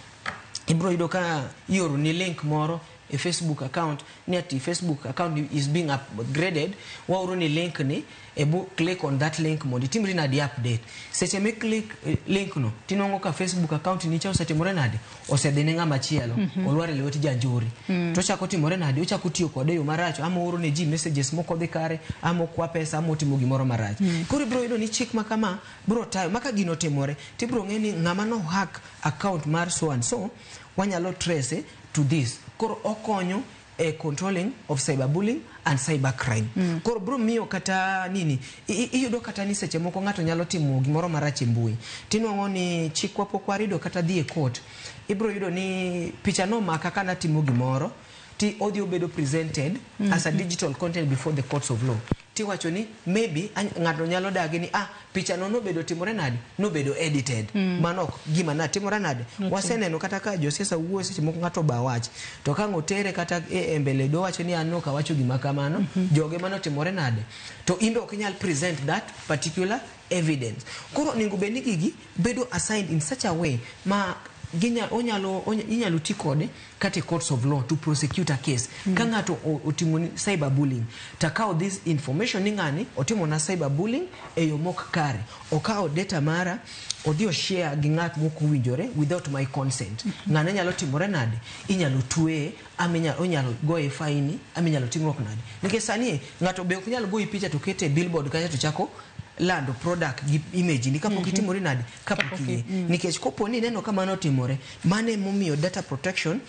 ibro yudo ka ioro ni link moro e Facebook account ni ati Facebook account is being upgraded, waoro ni link ni ebu click on that link mondo itimri nadi update. Seche mi click link no tinwang'o ka Facebook account ni cha osetimore nade, osedhi ne ng'ama chielo. Olwar e lwet janjore. To ochako timore nade, ochako tiyo kode e yo marach, ama ooro ne ji messages mok odhi kare, ama okwa pesa, ama otimo gimoro marach. Koro ibiro yudo ni chik ma kama biro tayo ma ka gino otimore tibiro ng'e ni ng'ama no hack account mar so and so, wanyalo trace to this. Koro okonyo e controlling of cyberbullying and cybercrime. Koro biro miyo kata nini iyudo kata ni seche moko ng'ato nyalo timo gimoro marach e mbui, tinwang'o ni chikwa pok warido kata dhi e court. Ibiro yudo ni picha no maka ka natimo gimoro ti odhi obedo presented as a digital content before the courts of law, tiwacho ni maybe ng'ato nyalo dagi ni ah, picha no nobedo timore nade, nobedo edited. Mano ok gima natimore nade. Waseneno kata ka josiasa wuoyo, seche moko ng'ato ba wach to ka ang' otere kata e mbele do wacho ni an ok awacho gima kamano. Joge manotimore nade to in be ok inyal present that particular evidence. Koro onego bed ni gigi bedo assigned in such a way ma inyalo ti kode kata e courts of law to prosecute a case. Ka ng'ato otimo ni cyberbullying, takawo this information ni ng'ani otimo na cyberbullying e yo mok kare, okawo data mara odhi oshare gi ng'at mok owinjore without my consent. Ng'ane nyalo timore nade, inyalo tweye ama onyalo goye faini ama inyalo timruok nade, nikech sani ng'ato be ok nyal goyi picha to kete e billboard kacha to chako lando product gi image ni kapok itimori nade, kapok iyie. Nikech kopo ni ineno ka mano otimore, mano emomiyo data protection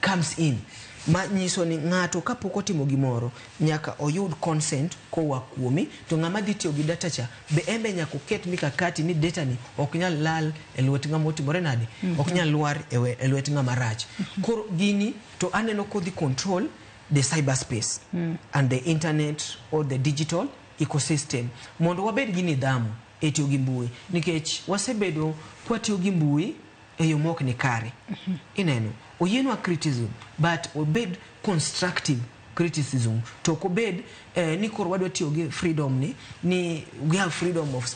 comes in, ma nyiso ni ng'ato kapok otimo gimoro nyaka oyud consent koa kuomi, to ng'ama dhi tiyo gi data cha be en be nyaka oket mikakati ni data ni ok nyal lal e lwet ng'ama otimore nade. Ok nyal lwar e lwet ng'ama rach. Koro gini to aneno kodhi control the cyberspace and the internet or the digital ecosystem mondo wabed gi nidhamu e tiyo gi mbui, nikech wasebedo kwatiyo gi mbui e yo mok ni kare. Ineno oyienwa criticism, but obed constructive criticism, to ok obed ni koro wadwa tiyo gi freedom ni we have freedom of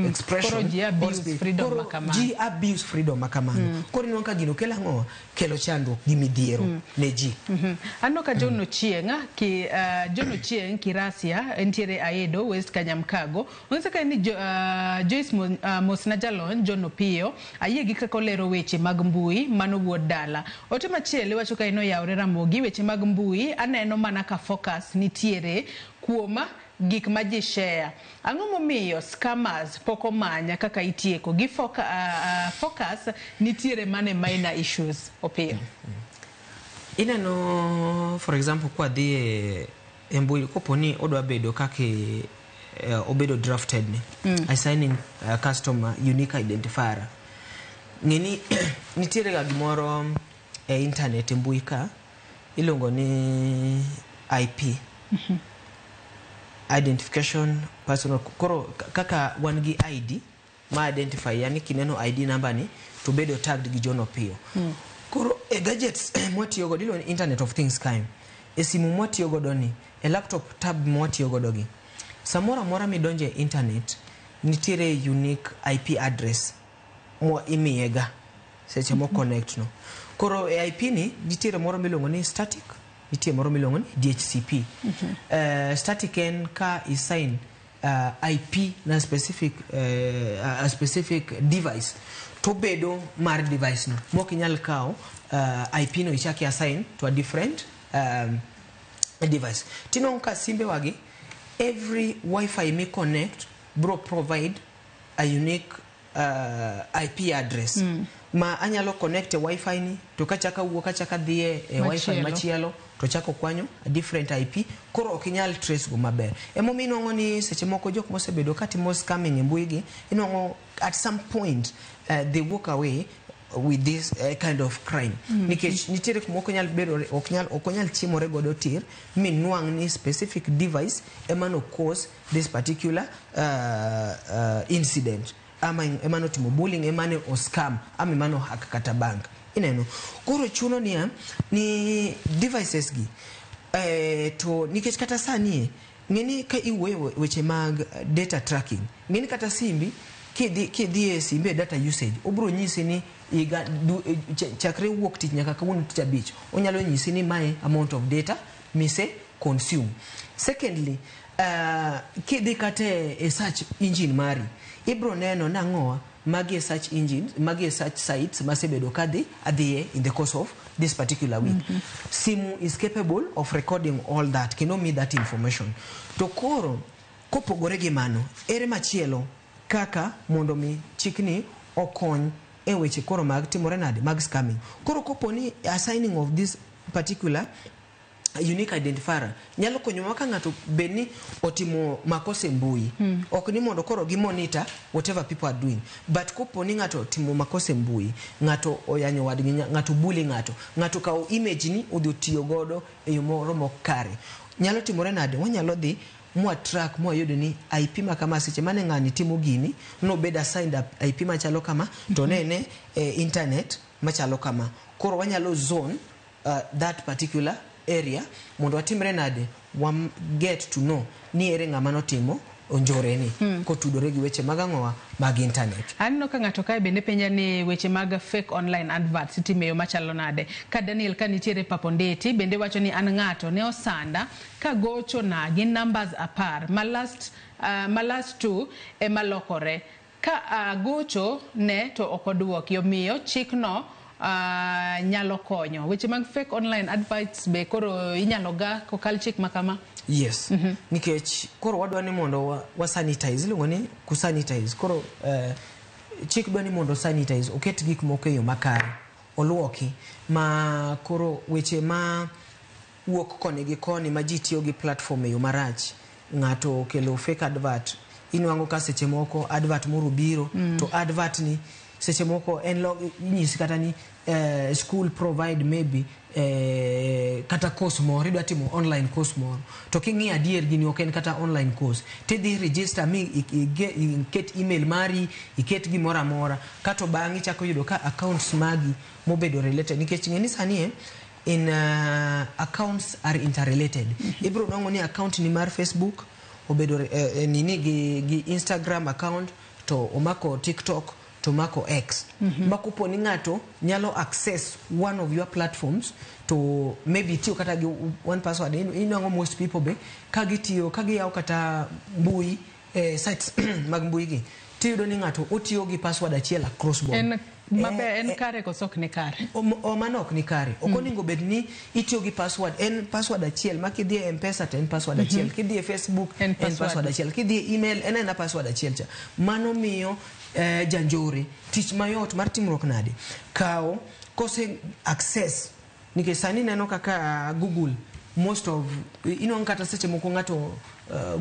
expression Koro ji or abuse speech. freedom Koro makamano. ji abuse freedom makamano. Koro inwang'o ka gino kelo ang'o, kelo chandruok gi midhiero ne ji. Aneno ka John Ochieng ki John Ochieng Kirasia entiere Aedo West Kanyamkago. Onyiso ka ni Joyce Mosna Jalony John Opiyo ayie gi kaka olero weche mag mbui mano wuod dala. Ote machielo iwacho ka en oyawre Ramogi weche mag mbui aneno mana ka focus nitiere kuom gik ma ji share. Ang'o momiyo scammers pok omanya kaka itieko gi focus nitiere mana e minor issues? Opiyo. Ineno, for example, kwadhi e mbui, kopo ni odwa bedo kaka obedo drafted ni assigning customer unique identifier, ng'e ni nitiere ga gimoro e internet, e mbui ka, iluongo ni IP, identification personal. Koro kaka wan gi ID ma identify, yani kineno ID number ni to bedo tagged gi John Opiyo. Koro e gadgets mwatiyo godo iluongo ni internet of things kae, e simu mwatiyo godo ni, e laptop, tab mwatiyo godo gi, samoro amora midonjo e internet nitiere unique IP address mwa imiyega seche mo connect no. Koro e IP ni nitiere moro miluongo ni static, nitie moro miluongo ni DHCP. Static en ka isign IP na specific, a specific device to bedo mar device no mok inyal kawo IP no ichaki assign to a different device. Tinwang'o ka simbe wagi, every wifi mi connect bro provide a unique IP address ma anyalo connect e wifi ni to kachaka wuok kachaka dhi e wifi machielo. Machielo to chako kwanyo a different IP, koro ok inyal trace go maber. Emomiyo inwang'o ni seche moko jok mosebedo katimo scamming e mbui gi, inwang'o at some point they walk away with this kind of crime. Nikech nitiere kuma ok onyal bedo, ok onyal chimore godo tir minwang' ni specific device ema no cause this particular incident, ama ema notimo bullying, ema ne oscam, ama ema no hack kata bank. Ineno koro chuno niya ni devices gi to nikech kata sani ng'eni ka iwuoyo weche mag data tracking, ng'eni kata simbi Kidhi e simbe data usage, obro nyisi ni higa chakre wuok tich nyaka kawuono tich abich, onyalo nyisi ni mae amount of data mise consume. Secondly, kidhi kata e search engine mari, ibro neno nang'owa magi e search engines, magi e search sites masebedo kadhi adhiye in the course of this particular week. Simu is capable of recording all that kendo mi that information. To koro kopogore gi mano, ere machielo kaka mondo mi chikni okony e weche koro mag timore nade mag scamming. Koro kopo ni assigning of this particular unique identifier nyalo konyowa ka ng'ato bed ni otimo makosa e mbui. Ok ni mondo koro gi monitor whatever people are doing, but kopo ni ng'ato otimo makosa e mbui, ng'ato oyanyo wadgi, ng'ato bully ng'ato, ng'ato kawo image ni odhi otiyo godo e yo moro mok kare, nyalo timore nade? Wanyalo dhi mwa track mwayudo ni IP ma kama seche mane ng'ani timo gini nobed assigned IP machalo kama to nene e internet machalo kama. Koro wanyalo zone that particular area mondo watimre nade, wa get to know ni ere ng'ama notimo onjore ni kotudore gi weche mag ang'owa mag internet. Aneno ka ng'ato kae bende penja ni weche mag fake online adverts itimo e yo machalo nade. Ka Daniel ka nitiere Papondeti bende wacho ni an ng'ato ne osanda ka gocho na gi numbers 10 ma last 2 ema lokore ka agocho ne to ok oduoki, omiyo chikno nyalo konyo. Weche mag fake online adverts be koro inyalo ga kokal chik makama? Yes. Nikech koro wadwa ni mondo wa sanitize, iluongo ni ku sanitize. Koro chik dwa ni mondo sanitize, oket gik moko e yo makare, oluoki ma koro weche ma wuok koni gi koni ma ji tiyo gi platform e yo marach. Ng'ato okelo fake advert, inwang'o ka seche moko advert moro biro, to advert ni seche moko en inyisi kata ni school provide maybe kata course moro, idwa timo online course moro, to king'iyo adier gini ok en kata online course, tidhi register mi iket email mari, iket gimoro amora, kato bang'e ichako yudo ka accounts magi mobedo related, nikech ng'e ni sani in accounts are interrelated. Ibro nwang'o ni account ni mar Facebook obedo nini gi Instagram account, to omako TikTok, to mako X. Ma kopo ni ng'ato nyalo access one of your platforms to maybe tiyo kata gi one password. Inwang'o most people be ka gitiyo, ka giyawo kata mbui, sites mag mbui gi, tiyudo ni ng'ato otiyo gi password achiel across board. En maber, en kare koso ok ni kare? Mano ok ni kare. Ok onego bed ni itiyo gi password, en password achiel ma kidhi e M-Pesa to en password achiel, kidhi e Facebook en password achiel, kidhi e email en ena password achiel cha. Mano miyo janjore tich mayot mar timruok nade, kawo kose access, nikech sani neno kaka Google most of inwang'o kata seche moko ng'ato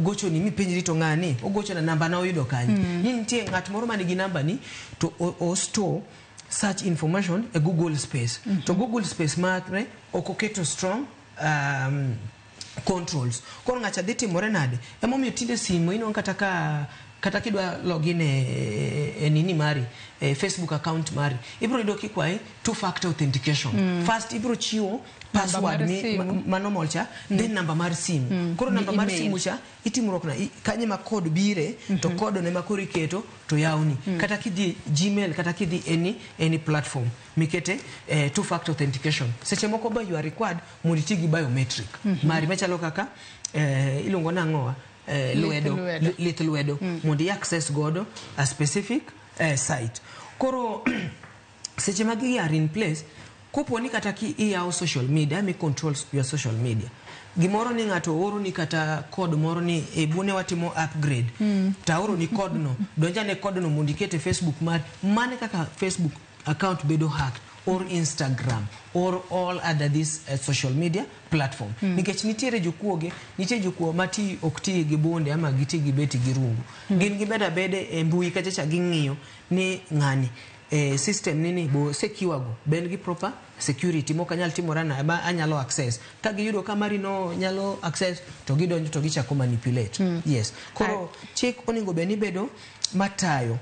gocho ni mipenjri to ng'ani ogocho na namba na oyudo kanye. Ni nitie ng'at moro man gi namba ni to o store search information e Google space. To Google space mare ok oketo strong controls. Koro ng'acha dhi timore nade? Emomiyo tinde simu inwang'o kata ka kata kidwa login e nini mari, e Facebook account mari, ibro yudo kikwayi two factor authentication. First ibro chiwo password mi mano cha, then namba mar simu. Koro namba mar simu cha itimruok na kanye ma code bire, to code ne ma koro iketo to yawni. Kata kidhi Gmail, kata kidhi any platform mikete two factor authentication. Seche moko ba you are required mondo iti gi biometric mari machalo kaka iluongo nang'owa lwedo, lith lwedo, mondo i access godo a specific site. Koro seche ma gigi are in place, kopo ni kata ki iyawo social media, mi control your social media, gimoro ni ng'ato oro ni kata code moro ni e bune watimo upgrade, ta oro ni code no, donja ne code no mondo iket e Facebook mari, mane kaka Facebook account bedo hacked, or Instagram, or all other this social media platform. Nikech nitiere jokuoge, nitie jokuo ma ti ok ti gi bunde ama giti gi beti gi rungu. Gin gibeda bede e mbui kacha cha ging'iyo ni ng'ani system nini bo secure go, ben gi proper security mok anyal timora na ma anyalo access. Ka giyudo ka mari no nyalo access to gidonjo to gichako manipulate. Yes. Koro chik onego bed ni bedo matayo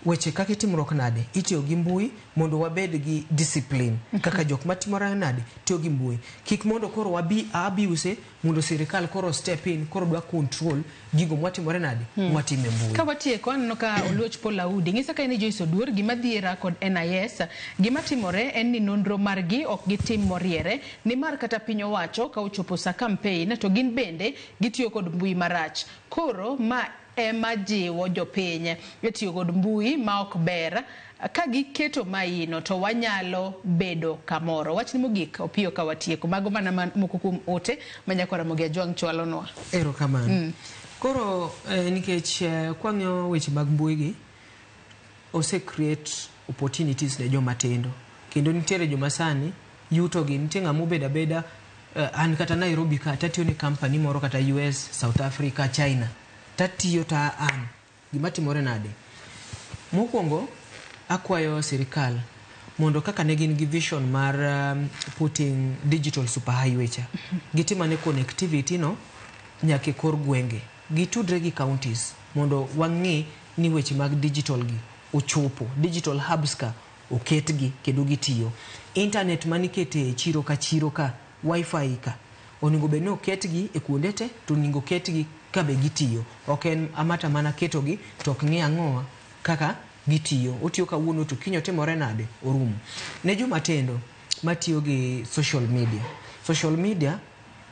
Weche kaka itimruok nade itiyo gi mbui mondo wabed gi discipline kaka jok matimore nade tiyo gi mbui kik mondo koro wabi abuse mondo sirikal koro step in koro dwa control gigo mwatimore nade mwatime mbui. Ka watieko aneno ka Oluoch Paul Audi ng'isa ka in Joyce Oduor gima dhiera kod NIS gima timore en ni nonro margi ok gitim moriere nimar kata piny owacho ka ochopo sa campaign to gin bende gitiyo kod mbui marach koro ma ema jiwo jopiny e tiyo kod mbui ma ok ber ka giketo maino to wanyalo bedo kamoro. Wachni mogik Opiyo ka watieko mago mana moko kuom ote ma nyakwa Ramogi Ajwang' chwalonwa. Erokamano. Koro nikech kwang'iyo weche mag mbui gi ose create opportunities ne joma tindo kendo nitiere joma sani yuto gi nitie ng'ama obedo abeda an kata Nairobi ka tatiyo ne company moro kata US, South Africa, China tatiyo ta an gima timore nade. Mokwongo akwayo sirikal mondo kaka ne gin gi vision mar putting digital superhighway cha gitimane connectivity no nyaka e kor gwenge gitudre gi counties mondo wang'i ni weche mag digital gi ochopo digital hubs ka oketgi kendo gitiyo. Internet manikete e chiro ka chiro ka wifi ka onego bed ni oketgi e kuonde te to onego oketgi ka be gitiyo ok en amata mana ketogi to ok ng'i ang'owa kaka gitiyo otiyo kawuono to kiny otimore nade orumo. Ne joma tindo matiyo gi social media, social media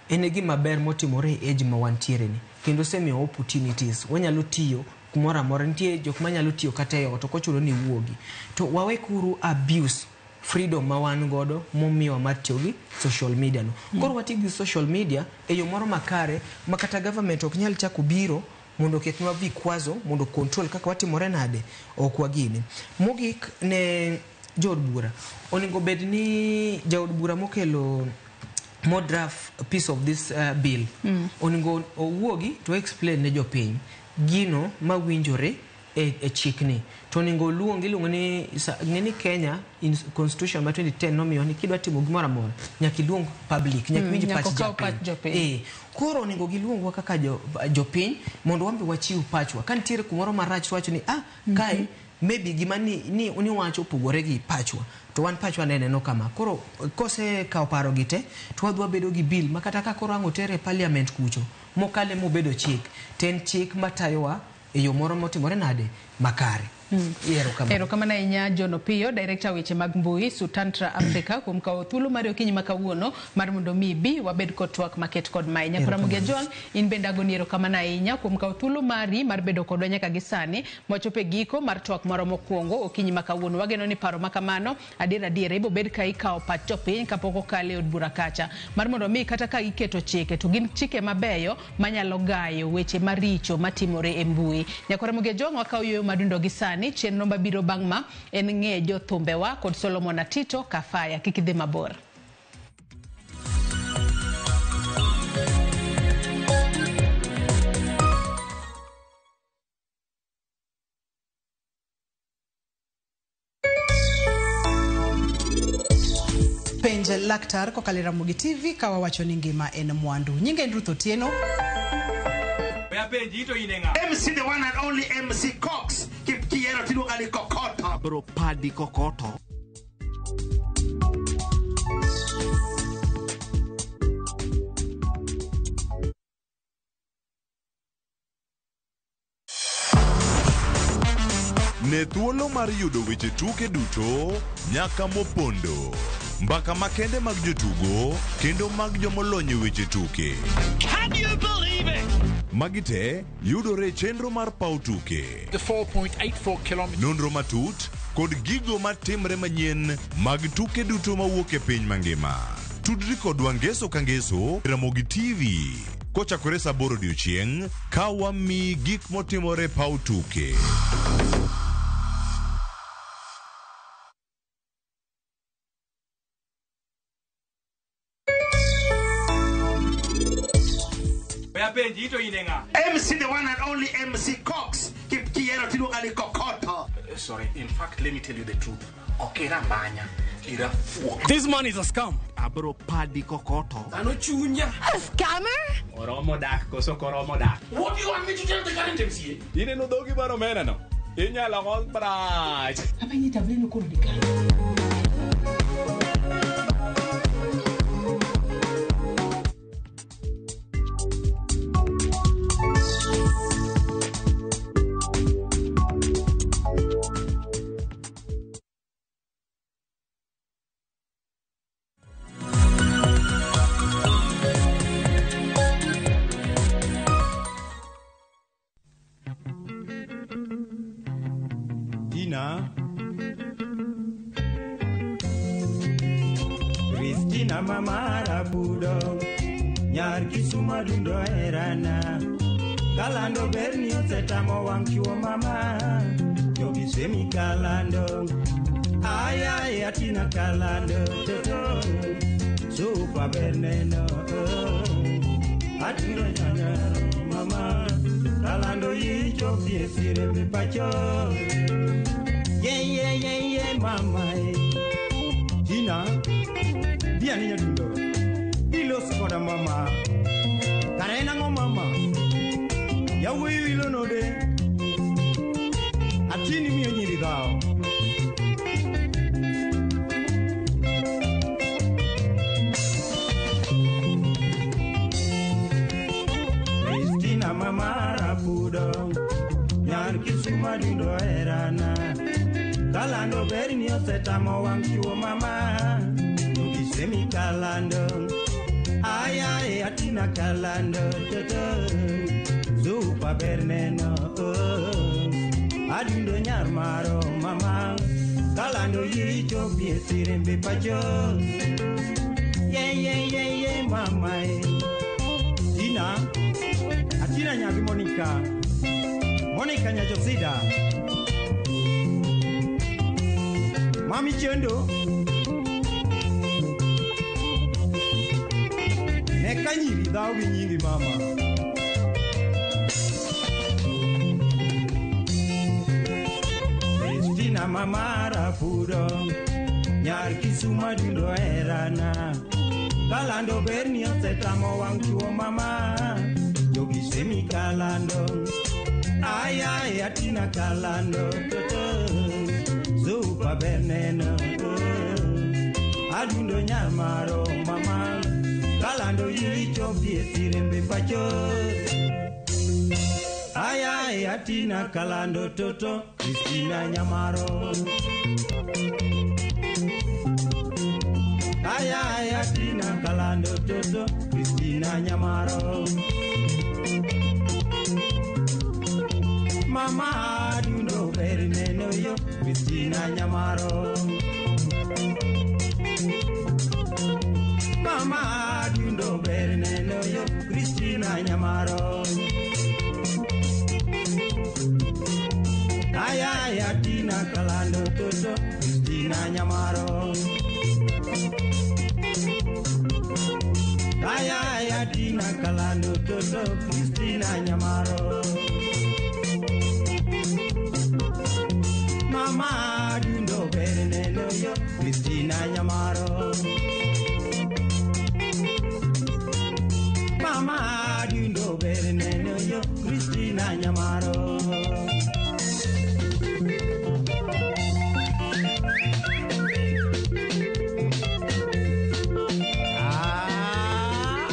en e gima ber motimore e age ma wantiere ni kendo osemiyo opportunities wanyalo tiyo kumoro amora nitie jok manyalo tiyo kata e ot ok ochuno ni iwuogi to wawekuru abuse freedom ma wan godo momiwa mar tiyo gi social media no. Koro wati gi social media e yo moro makare ma kata government ok nyal chako biro mondo oketnwa vikwazo mondo control kaka watimore nade ok wagini. Mogik ne jood bura onego bed ni jaod bura mokelo mo draft piece of this bill onego owuogi to explain ne jopiny gino mawinjore e chikni to onego oluong iluongo ni ng'e ni Kenya in constitution ma 2010 nomiyo ni kidwa timo gimoro amora nyaka iluong public nyaka iwinj pach japiny. Koro onego giluongwa kaka jopiny mondo wan be wachiw pachwa ka nitiere kumoro marach wacho ni kae maybe gima ni wacho opogore gi pachwa to wan pachwa ne neno kama koro kose kawo paro gi te to wadwa bedo gi bill ma kata ka koro ang' otere e parliament kucho mokale mobedo chik to en chik matayowa e yo moro motimore nade makare. Erokamano ahinya John Opiyo, director weche mag mbui Sutantra Africa kuom kawo thuolo mari okinyi ma kawuono mar mondo mi ibi wabed kod twak maket kod mae. Nyakora Ramogi Ajwang', in bende agoni erokamano ahinya kuom kawo thuolo mari mar bedo kodwa nyaka gi sani mwachopo e giko mar twak moro mokwongo okinyi ma kawuono. Wageno ni paro ma kamano adier adier ibo bed ka ikawo pach jopiny kapok okale e od bura kacha mar mondo mi kata ka iketo chike to gin chike mabeyo manyalo gayo weche maricho matimore e mbui. Nyakora Ramogi Ajwang', wakawo yueyo madundo gi sani chenro mabiro bang' ma en ng'e jothumbewa kod Solomon Atito Kafaya. Kik idhi mabor. Penj laktar kokalo e Ramogi TV ka wawacho ni ngima en mwandu. Nyinga en Ruth Otieno. MC the one and only MC Cox Kiero tiluonga ni Kokoto. Bro padi Kokoto. Ne thuolo mar yudo weche tuke duto nyaka mopondo. Mbaka makende mag jotugo kendo mag jomolony e weche tuke. Can you believe it? Magi te yudore e chenro mar paw tuke. The 4.84 kilometers. Nonro matut kod gigo matimre manyien mag tuke duto mawuok e piny mangima. Tudri kodwa ngeso ka ngeso Ramogi TV kochakore saa 8 odiochieng' ka wamiyi gik motimore paw tuke. MC the one and only MC Cox Kiero tiluonga ni Kokoto. Sorry, in fact, let me tell you the truth. Okera mbanya, ira fuok. This man is a scam. Abro padi Kokoto. Ano chunya. A scammer? Oromo dak koso koromo dak. What do you want me to tell the current MCA? Ineno dhogi mar omena no. Inyalo go brach. Apenji tableno koro ni kanye? Tina Christina mama rabudo Nyar Kisumo dundo herana Kalando berni osetamo wang' chuo mama Jobisemi kalando Ay ay atina kalando toto Supa berneno Atundo nyanyaro mama Kalando yicho piesirembe pacho Yeah, yeah, yeah, yeah, mama. Tina, dia ni nyadundo. Ilos koda mama. Karena ngo mama. Yawe ilo node. Atini miyo nyiri dhao. Christina mama rapudo. Nyar Kisuma dundo erana. Kalando berni osetamo wang' chuo mama Jobisemi kalando Ay ay atina kalando toto Zupa berneno Adundo nyar maro mama Kalando yicho pie sirembe pacho Yeah yeah yeah yeah mama Tina Atina nyagi Monica Monica nyajosida Mami chendo Neka nyiri dhao gi nyingi mama Christina mama rapudo Nyar Kisuma dundo herana Kalando berni osetamo wang' chuo mama Jobisemi kalando Ay ay atina kalando toto Zupa berneno Adundo nyar maro mama Kalando yicho pie sirembe pacho Ay ay atina kalando toto Christina nyamaro Ay ay atina kalando toto Christina nyamaro Mama adundo berneno yo Christina Nyamaro Mama adundo berneno yo Christina Nyamaro Ay ay atina kalando toto Christina Nyamaro Ay ay atina kalando toto Christina Nyamaro Mama adundo berneno yo Christina Nyamaro Mama adundo berneno yo Christina Nyamaro Ah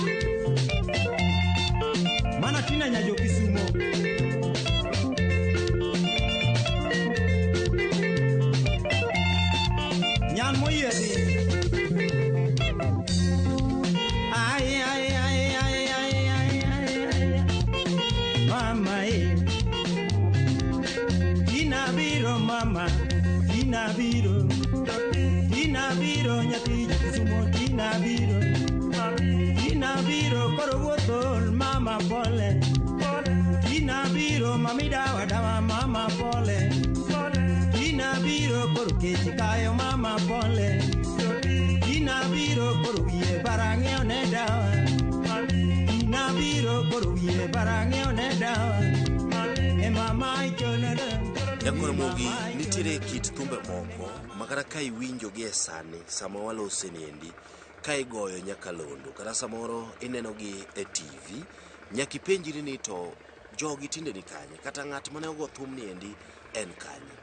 Mana tina nyajo Kisumo Ay ay ay ay ay ay ay Mama eh Tina biro mama Tina biro Tina biro nyathi Kisumo Tina biro Tina biro koro wuotho mama pole Tina biro mami dawa dawa mama pole Tina biro koro kech kayo mama pole Tina biro koro wiye bara ng'iewo ne dawa Tina biro koro wiye bara ng'iewo ne dawa E mama ichonere Nyakoramogi nitiere kit thumbe moko ma kata ka iwinjo gi e sani sama walose niendi ka igoyo nyakalondo kata samoro inenogi e TV nyaka ipenjri ni to jogi tinde ni kanye kata ng'at mane ogo thum niendi en kanye.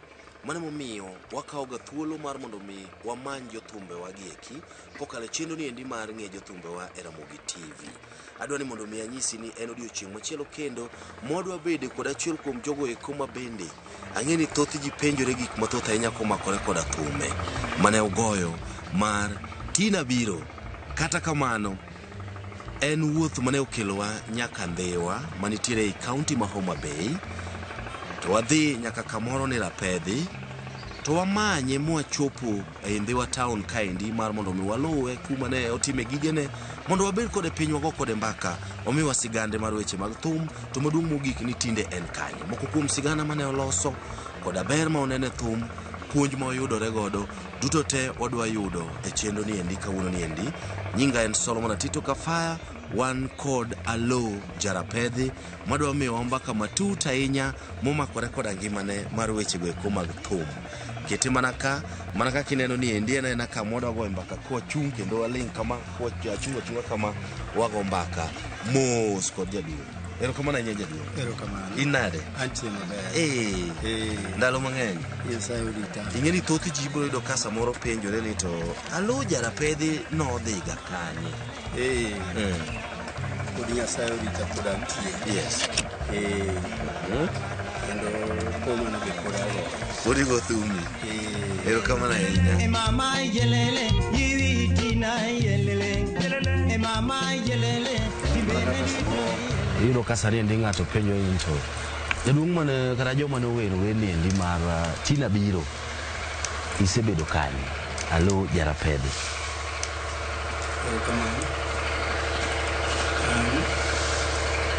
Mano emomiyo wakawoga thuolo mar mondo mi wamany jothumbewa gi eki kokalo e chenro ni endi mar ng'e jothumbewa e Ramogi TV. Adwa ni mondo mi anyisi ni en odiochieng' machielo kendo mwadwa bede kod achiel kuom jogo eko ma bende ang'e ni thoth ji penjore gik mathoth ahinya komakore koda thume mane ogoyo mar Tina Biro. Kata kamano, en wuoth mane okelowa nyaka Ndhiwa manitiere ei kaunti ma Homa Bay to wadhi nyaka kamoro ni Rapedhi to wamanye mwachopo ei Ndhiwa town kaendi mar mondo mi waluwe kuma ne otime gigene mondo wabed kode piny wago kode mbaka omiwa sigande mar weche mag thum to maduong' mogik ni tinde en kanye. Moko kuom sigana mane oloso koda ber ma onene thum, puonj ma oyudore godo duto te wadwa yudo e chenro ni endi kawuono ni endi. Nyinga en Solomon Atito Kafaya, wan kod Alo Jarapedhi madwa miyowa mbaka matut ahinya momakore koda ngimane mar wechego eko mag thum. Kete mana ka, mana kaka ineno ni endi en aena kama wadwa goye mbaka kwachung' kendo waling' kama kwachung' achung'a kama wago mbaka mos kod jaduong'. Erokamano ahinya jaduong'. Erokamano. In nade? Antie maber. Eh, ndalo mang'eny. Nyasaye orita. Ing'e ni thoth ji biro yudo ka samoro penjore ni to Alo Jarapedhi nodhiga kanye? Eh. Pod Nyasaye orita pod antie. Yes. Eh. Kendo komano be pod ago. Pod igo thumi. Eh. Erokamano ahinya. E mama yelele, yiwitina yelele. E mama yelele, Iyudo ka sani endi ng'ato penjo ni to jaduong' mane kata joma ne owero wendni endi mar Tina Biro isebedo kanye? Alo Jarapedhi. Erokamano. An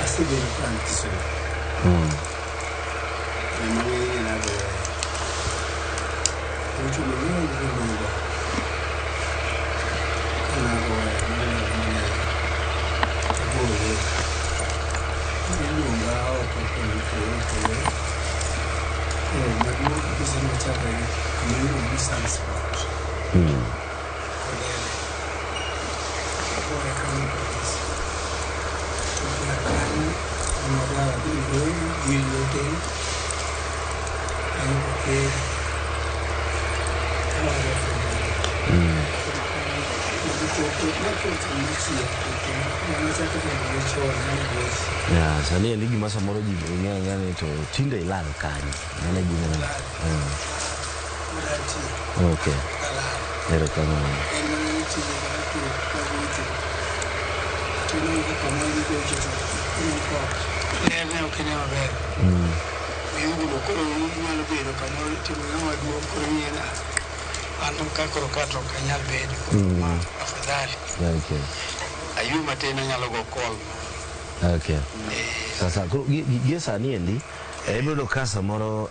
asebedo ka an Kisumu. Ji mang'eny nagoye. Gocho mang'eny noluonga. Kanagoye mane mane agole. Iluonga oko kuonde mopogore opogore. Koro maduong' kabisa machakore kama iluongo ni Sunspot. Kogele. Agoye kanyo kabisa. To koa kanyo nowadar adhi Migori gi Loteng. Kanyo Oker. Kawago thum. Ya, sani endi gima samoro ji ng'eyo ang'eya ni to tinde ilal kanye? Mano e gima Okay. Erokamano. Ler ne ok ine maber. Oyuguno koro inyalo bedo kamoro itimo ng'ama duong' koro ing'iyo ni an to ka koro ka to ok anyal bedo. Afadhali. Okay. Aywe matin anyalo go call. Okay. Sasa koro gie sani endi ibiro yudo ka samoro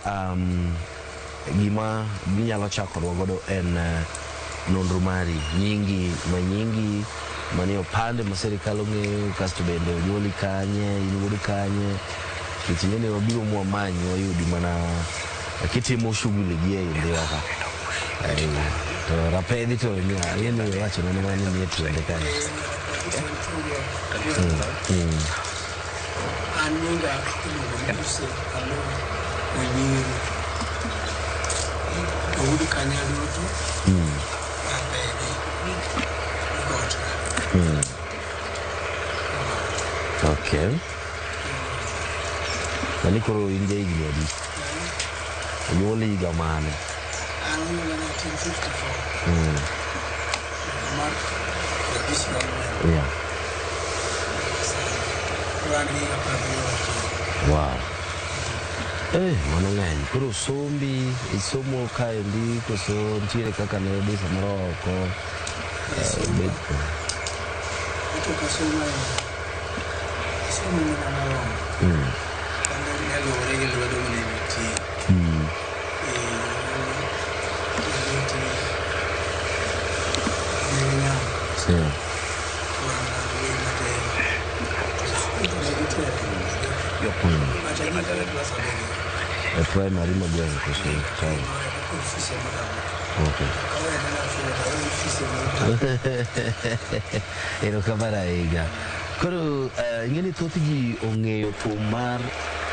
gima ginyalo chakorwa godo en nonro mari nyingi manyingi manie opande ma sirikal ong'eyo kasto bende onyuoli kanye in wuod kanye nikech ing'e ni wabiro mwamanyi wayudi mana kitimo shughuli gi ei Ndhiwa ka. To Rapedhi to ing'e ni wachona ni mana ni nie tiende kanyo. An nyinga iluongo ni Joseph Alo Onyiri. To wuod Kanyalutu, Rapedhi, Got ka. Okay. Sani koro in jahigni adi? Onyuoli higa mane? An onyuola 1954. Mar 54. Koro an gi higa 79. Wow. Mano ng'eny. Koro sombi isomo kaendi koso nitiere kaka ne idhi samoro oko? Tok asomo asomo mana moromo. Kendo ne luwore gi lwedo mane nitie. Lweti ne nyalo. Koro an matin. Ne gitero. But agik e klas 7. E primary ma gweng' koso town? Koro fees ema odongo. Okay. Erokamano ahinya. Koro ing'e ni thoth ji ong'eyo thum mar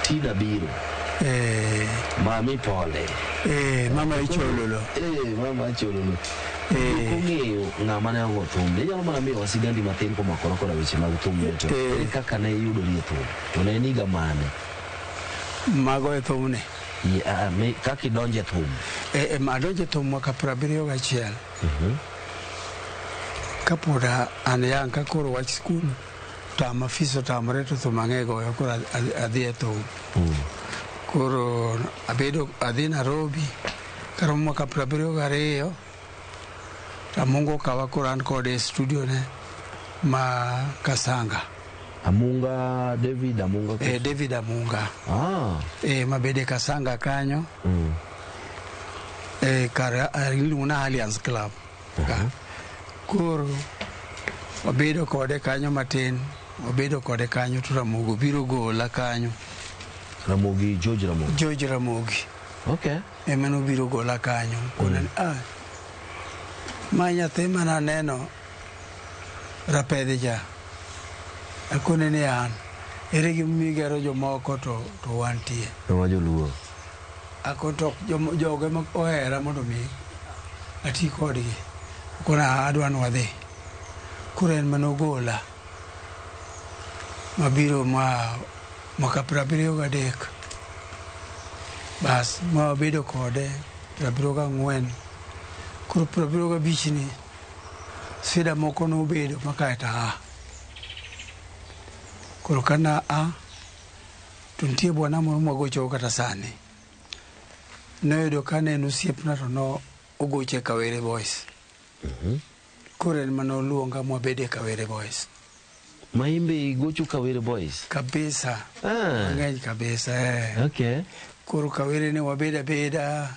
Tina Biro. Eh. Mami pole. Eh, mama ichololo. Eh, mama ichololo. Eh. Kong'eyo ng'ama ne ogo thum. Inyalo mana miyowa sigandi mathin komakore koda weche mag thum to ere kaka ne iyudori e thum to ne en higa mane? Mago e thumni. Kaka idonjo e thum. E, adonjo e thum mwaka 71. Kapod an yang ka koro wach skul tama fees otamore to thum ang'e goyo koro adhi e thum. Koro abedo adhi Nairobi karomo mwaka 72 to Amunga okawa koro an kode e studio ne ma Kasanga. Amunga David Amunga. Eh, David Amunga. Ah. Eh, mabede Kasanga kanyo. Eh, kar iluongo na Alliance Club. Koro wabedo kode kanyo matin, wabedo kode kanyo to Ramogi biro gola kanyo. Ramogi George Ramogi. George Ramogi. Okay. Ema nobiro gola kanyo. Kona ni, ah, ma nyathi mana neno rapedhi cha. Akone ni an, ere gimomiyo igero jomoko to wantie. To joluo. Ako to jogo ema ohera mondo mi ati kodgi. Kona adwa ni wadhi. Koro en manogola mabiro ma mwaka 73. Bas ma wabedo kode 74. Koro 75 ni sida moko nobedo makae to a. Koro kana a to nitie bwana moro mwagocho kata sani. Noyudo ka ne en osiepna to no ogoche Kawere Boys. Koro en mane oluonga mwabede Kawere Boys. Ma imbe igocho Kawere Boys? Kabisa. Ah. Mang'eny kabisa. Eh. Okay. Koro Kawere ne wabedo abeda.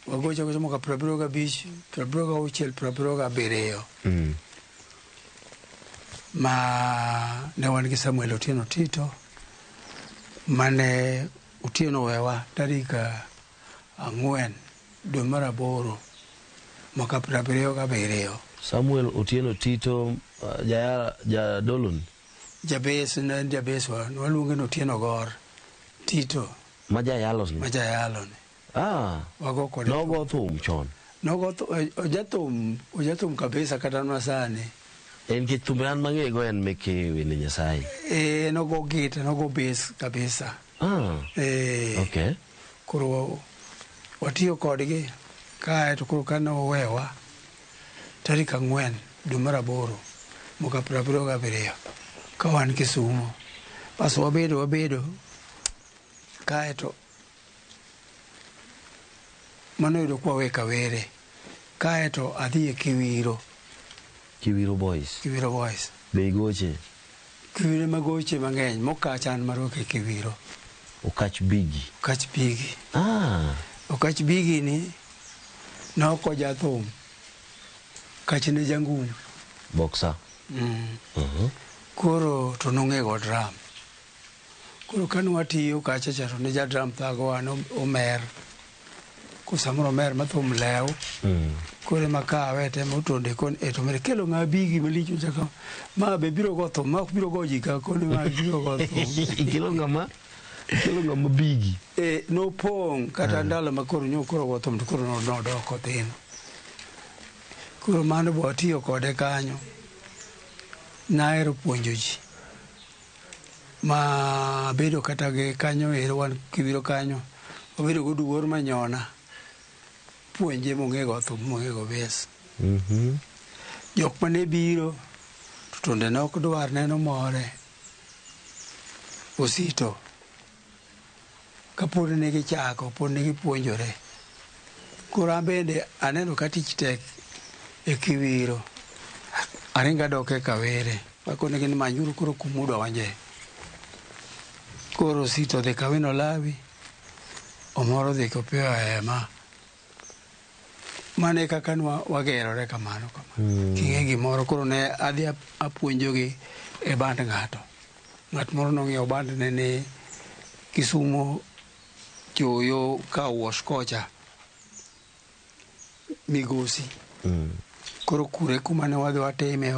Wagocho gocho mwaka 75, 76, 77. Ma ne wan gi Samuel Otieno Tito mane Otieno wewa tarik 4 dwe mar 8 mwaka 77. Samuel Otieno Tito jadolon? Jabes, ne en jabes wa, waluonge ni Otieno Gor Tito. Ma jayalo ni? Ma jayalo ni. Ah. Wago kode. Nogo thum chon? Nogo ojathum, ojathum kabisa kata masani. En nikech thumbe an mang'eyo en meke wende Nyasaye. Eh, nogo gita, nogo bass kabisa. Ah. Eh. Okay. Koro watiyo kodgi kae to koro kane owewa tarik 4 dwe mar 8 mwaka 77 ka wan Kisumo. Bas wabedo kae to mano yudo kwa we Kawere. Kae to adhi e Kiwiro. Kiwiro Boys. Kiwiro Boys. Be igoche? Kiwiro magoche mang'eny, mokach an marwako e Kiwiro. Okach Bigi. Okach Bigi. Ah. Okach Bigi ni noko jathum. Okach ne jangum. Boxer. Koro to nong'e go drum. Koro kane watiyo kacha cha to ne ja drum thagowa omer. Ko samoro omer ma thum lew. Koro ema kawe temo tonde kon e to mere kelo ng'a Bigi malich chaka ma be biro go thum ma ok biro go ji ka koni ma biro go thum. Ikelo ng'ama Bigi. E nopong' kata ndalo ma koro nyo koro go thum to koro nodoko thin. Koro mano bo atiyo kode kanyo. Nahero puonjo ji. Ma bedo kata gi kanyo ero wan Kiwiro kanyo. Wabedo go duor manyona. Puonje mong'e go thum, mong'e go bes. Jok mane biro to tonde ne ok dwar neno more. Osito. Kapod ne gichako, pod ne gipuonjore. Koro an bende aneno ka tich tek e Kiwiro. Aringo adok e Kawere. Akonegi ni manyuru koro kumudonje. Koro Osito odhi Kawino Lawi. Omoro odhi Kopiyo Hema. Mane kaka wagerore kamano kamano. King'e gimoro koro ne adhi apuonjogi e band ng'ato. Ng'at moro nong'iewo bandne ni Kisumo choyo ka wash kocha Migosi. Koro kure kuma ne wadhi watime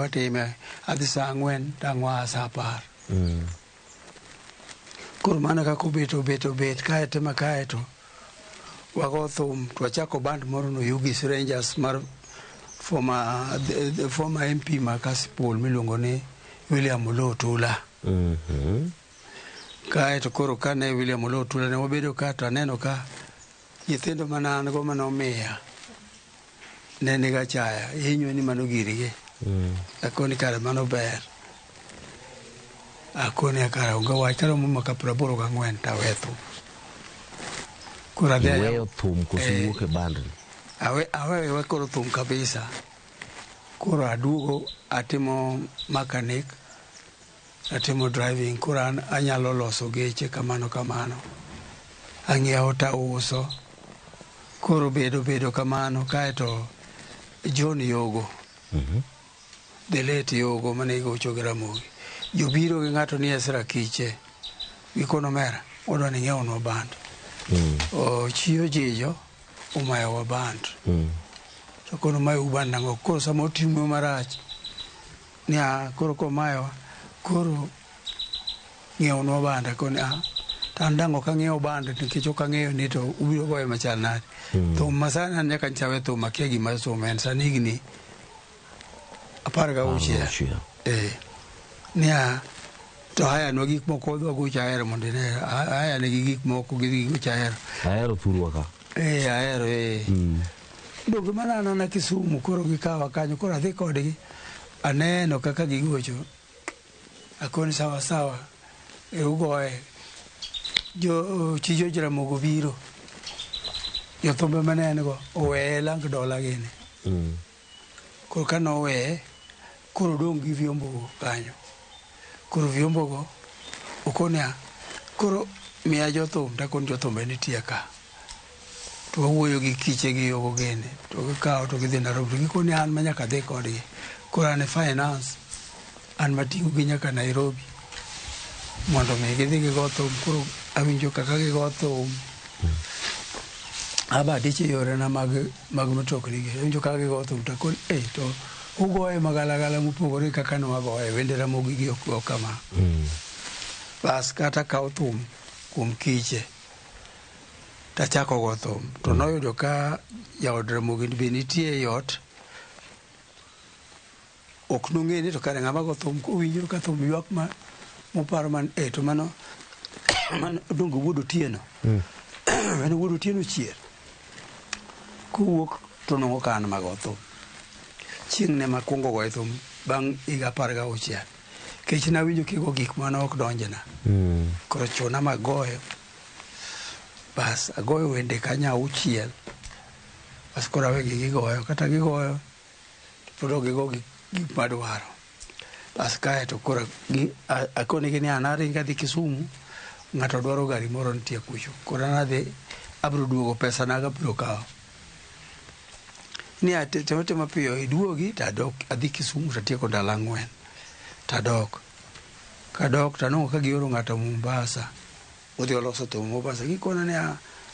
adhi saa 4 tang' waa saa 10. Koro mana kaka obet obet obet kaeto ma kaeto wago thum to wachako band moro no Yugis Rangers mar former, the former MP ma Kasipul miluongo ni William Oloo Tula. Kaeto koro kane William Oloo Tula ne wabedo ka to aneno ka nyithindo mane an go mane omiya ne nigi achaya hinywa ni mano girgi. Akoni kare mano ber. Akoni kare onge wach karomo maka 84 to awe thum. Koro adhi Iweyo thum koso iwuok e band ni? Awewe koro thum kabisa. Koro aduogo atimo mechanic, atimo driving, koro an anyalo loso geche kamano kamano. Ang'iewo tauso. Koro bedo bedo kamano kaeto John Yogo, the late Yogo mane igocho gi Ramogi. Jobiro gi ng'ato ni Ezra Kiche. Gikono omera, wadwa ni ing'iewnwa band. Chiyo jijo omayowa band. To kono omayou band nang'o? Koro sama oting'o marach, ni a koro komayowa, koro ng'iewnwa band. Akoni a to an dang' ok ang'iew band nikech ok ang'eyo ni to ubiro goye machal nade. Thum ma sani an nyaka nyocha awe thum akia gima thum en sani higni 16. Niya to hayanwa gik moko wadwa gocho ahero mondo ine haya nigi gik moko gidhi gigocho ahero. Ahero thurwa ka. Ahero. Donge mana an ana Kisumu koro gikawa kanyo koro adhi kodgi aneno kaka gigocho akoni sawa sawa e ugoye jo chi George Ramogo biro jothumbe mane en go oweye lang dola gini. Koro ka noweye koro odong' gi vyombo go kanyo. Koro vyombo go okoni a koro miya jothum takoni jothumbe nitie ka. To wawuoyo gi kiche gi yogo gini to gikawo to gidhi Nairobi to gikoni an ma nyaka adhi kodgi. Koro an e finance an mating'o gi nyaka Nairobi mondo mi gidhi gigo thum. Koro awinjo kaka gigo thum. Aba adich e yorena mag mtokni gi. Awinjo kaka gigo thum to akoni to ugoye magalagala mopogore kaka ne wagoye wende Ramogi gi ok go kama. Bas kata akawo thum kuom kiche tachako go thum to noyudo ka jaod Ramogi be nitie e ot ok nong'e ni to kare ng'ama go thum kowinjo ka thum ywak ma moparo man to mano mano donge wuod Otieno. En wuod Otieno chier. Kowuok to nong'o ka an mago thum. Chieng' ne makwongo goyo thum bang' higa 16. Kech nawinjo kigo gik mane ok donjna. Koro chuna magoyo. Bas agoyo wende kanyo 6. Bas koro awegi gigoyo kata gigoyo to pod ok gigo gik madwaro. Bas kae to koro akonegi ni an aringo adhi Kisumu ng'ato dwaro gari moro nitie kucho. Koro an adhi abiro duogo pesa na abiro kawo. Ni timo timo piyo iduogi to adok adhi Kisumu tatieko ndalo 4 tadok. Kadok tanwang'o ka gioro ng'ato Mombasa. Odhi oloso thum Mombasa. Gikona ni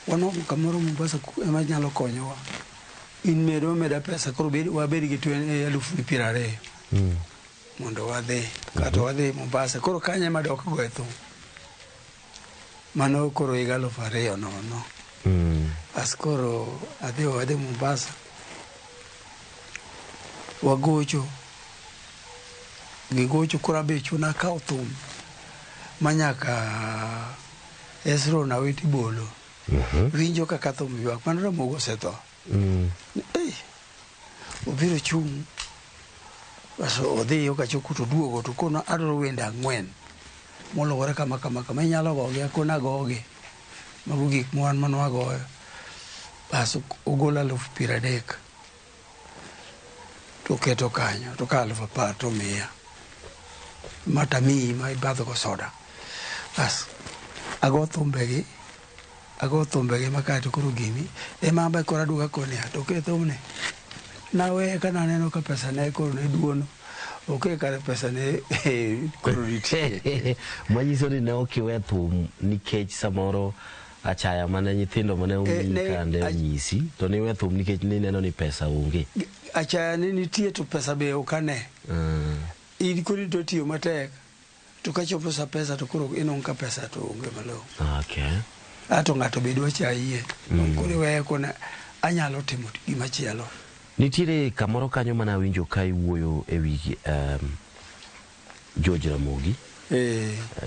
wanwang'o kamoro Mombasa ema nyalo konyowa. In medo meda pesa koro wabed gi 20,020 mondo wadhi. Kato wadhi Mombasa. Koro kanyo ema dok goye thum. Mano koro higa 2000. Bas koro adhi wadhi Mombasa. Wagocho. Gigocho koro abe chuna akawo thum manyaka Hezron Awiti Bolo. Winjo kaka thum ywak. Mano Ramogi osetho. Obiro chung' bas odhi yo kachopo to oduogo to kono adwaro wende 4 moluwore kama kama kama inyalo gogi akoni agogi. Mago gik mwan mane wagoyo. Bas ogolo 30,000 to oketo kanyo to ka 10,000 to omiya. Ma tamiyi ma ibadho go soda. Bas ago thumbegi ma kaeto koro gini ema ambe koro aduogo akoni to ke thumni naweye ka naneno ka pesa ne koro ne duono. Ok kare pesa ne koro nitie. Manyiso ni ne ok iwe thum nikech samoro achaya mane nyithindo mane omiyi kande onyisi to niwe thum nikech nineno ni pesa onge. Achaya ne nitie to pesa be ok ane. In koro ito tiyo matek To kachopo sa pesa to koro inwang'o ka pesa to onge malong'o. Okay. Ato ng'ato be dwa chayie. Koro iweye kone anyalo timo gima chielo. Nitiere kamoro kanyo mana winjo ka iwuoyo e wi George Ramogi.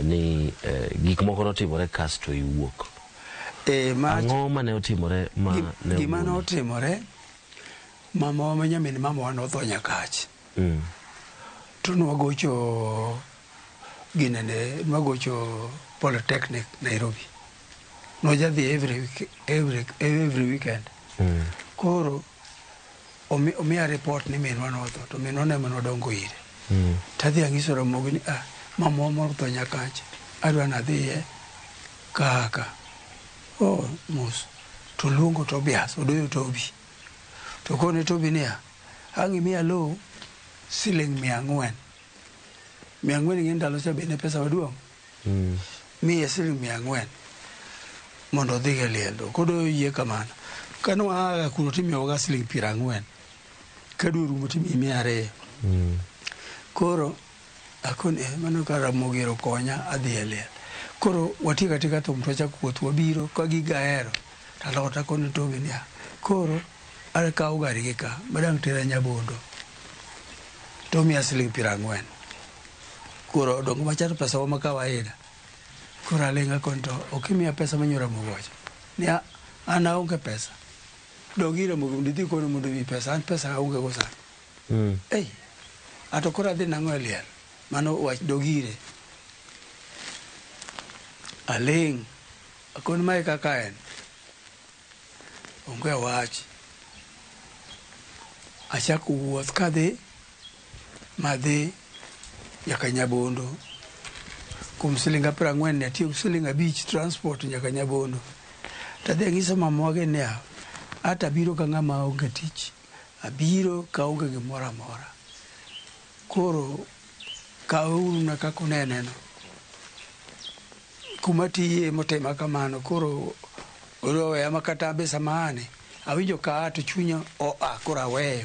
Ni gik moko notimore kasto iwuok. Ang'o mane otimore ma ne Gima notimore, mama wa nyamin mama wa notho Nyakach. To nwagocho ginene, nwagocho Polytechnic Nairobi. Nojadhi every week, every weekend. Koro omiya report ni minwa notho, to minwa ne ema nodongo ire. Tadhi ang'iso Ramogi ni mama wa motho Nyakach, adwa nadhiye kaka. Oh, mos. To luongo Tobias, odoyo Tobi. To kone Tobi niya, ang' imiya low siling 400. 400 ing'e ndalo cha bende pesa maduong'. Miye siling 400 mondo odhi e liel. To kodoyo yie kamano. Kane waa kuro timiyowaga siling 40. Ka dwe orumo timiyi 200. Koro akoni mano ka Ramogi ero konya adhi e liel. Koro watieko atieka thum to wachako wuoth wabiro ka gigo ahero. Talot akoni Tobi niya, koro akawo gari gi ka madang' tera Nyabondo. To miya siling 40. Koro odong' macha to pesa wa ma kawaida. Koro aling' akoni to ok imiya pesa ma nyo Ramogi owacho. Ni an aonge pesa. Dog ir Ramogi mondo idhi kone mondo omiyi pesa. An pesa aonge go sani. Ei, ato koro adhi nang'o e liel. Mano wach dog ire. Aling'. Akoni mae kaka en. Onge wach. Achako wuoth kadhi madhi nyaka Nyabondo. Kuom siling 40 ne atiyo siling 5 transport nyaka Nyabondo. Tadhi ang'iso mamwa gi niya, ata abiro ka ng'ama onge tich. Abiro ka onge gimoro amora. Koro kaweuru na kaka uneneno. Kuma tiye motima kamano koro oweya ma kata be sama ane awinjo ka a to chunya oa koro aweyo.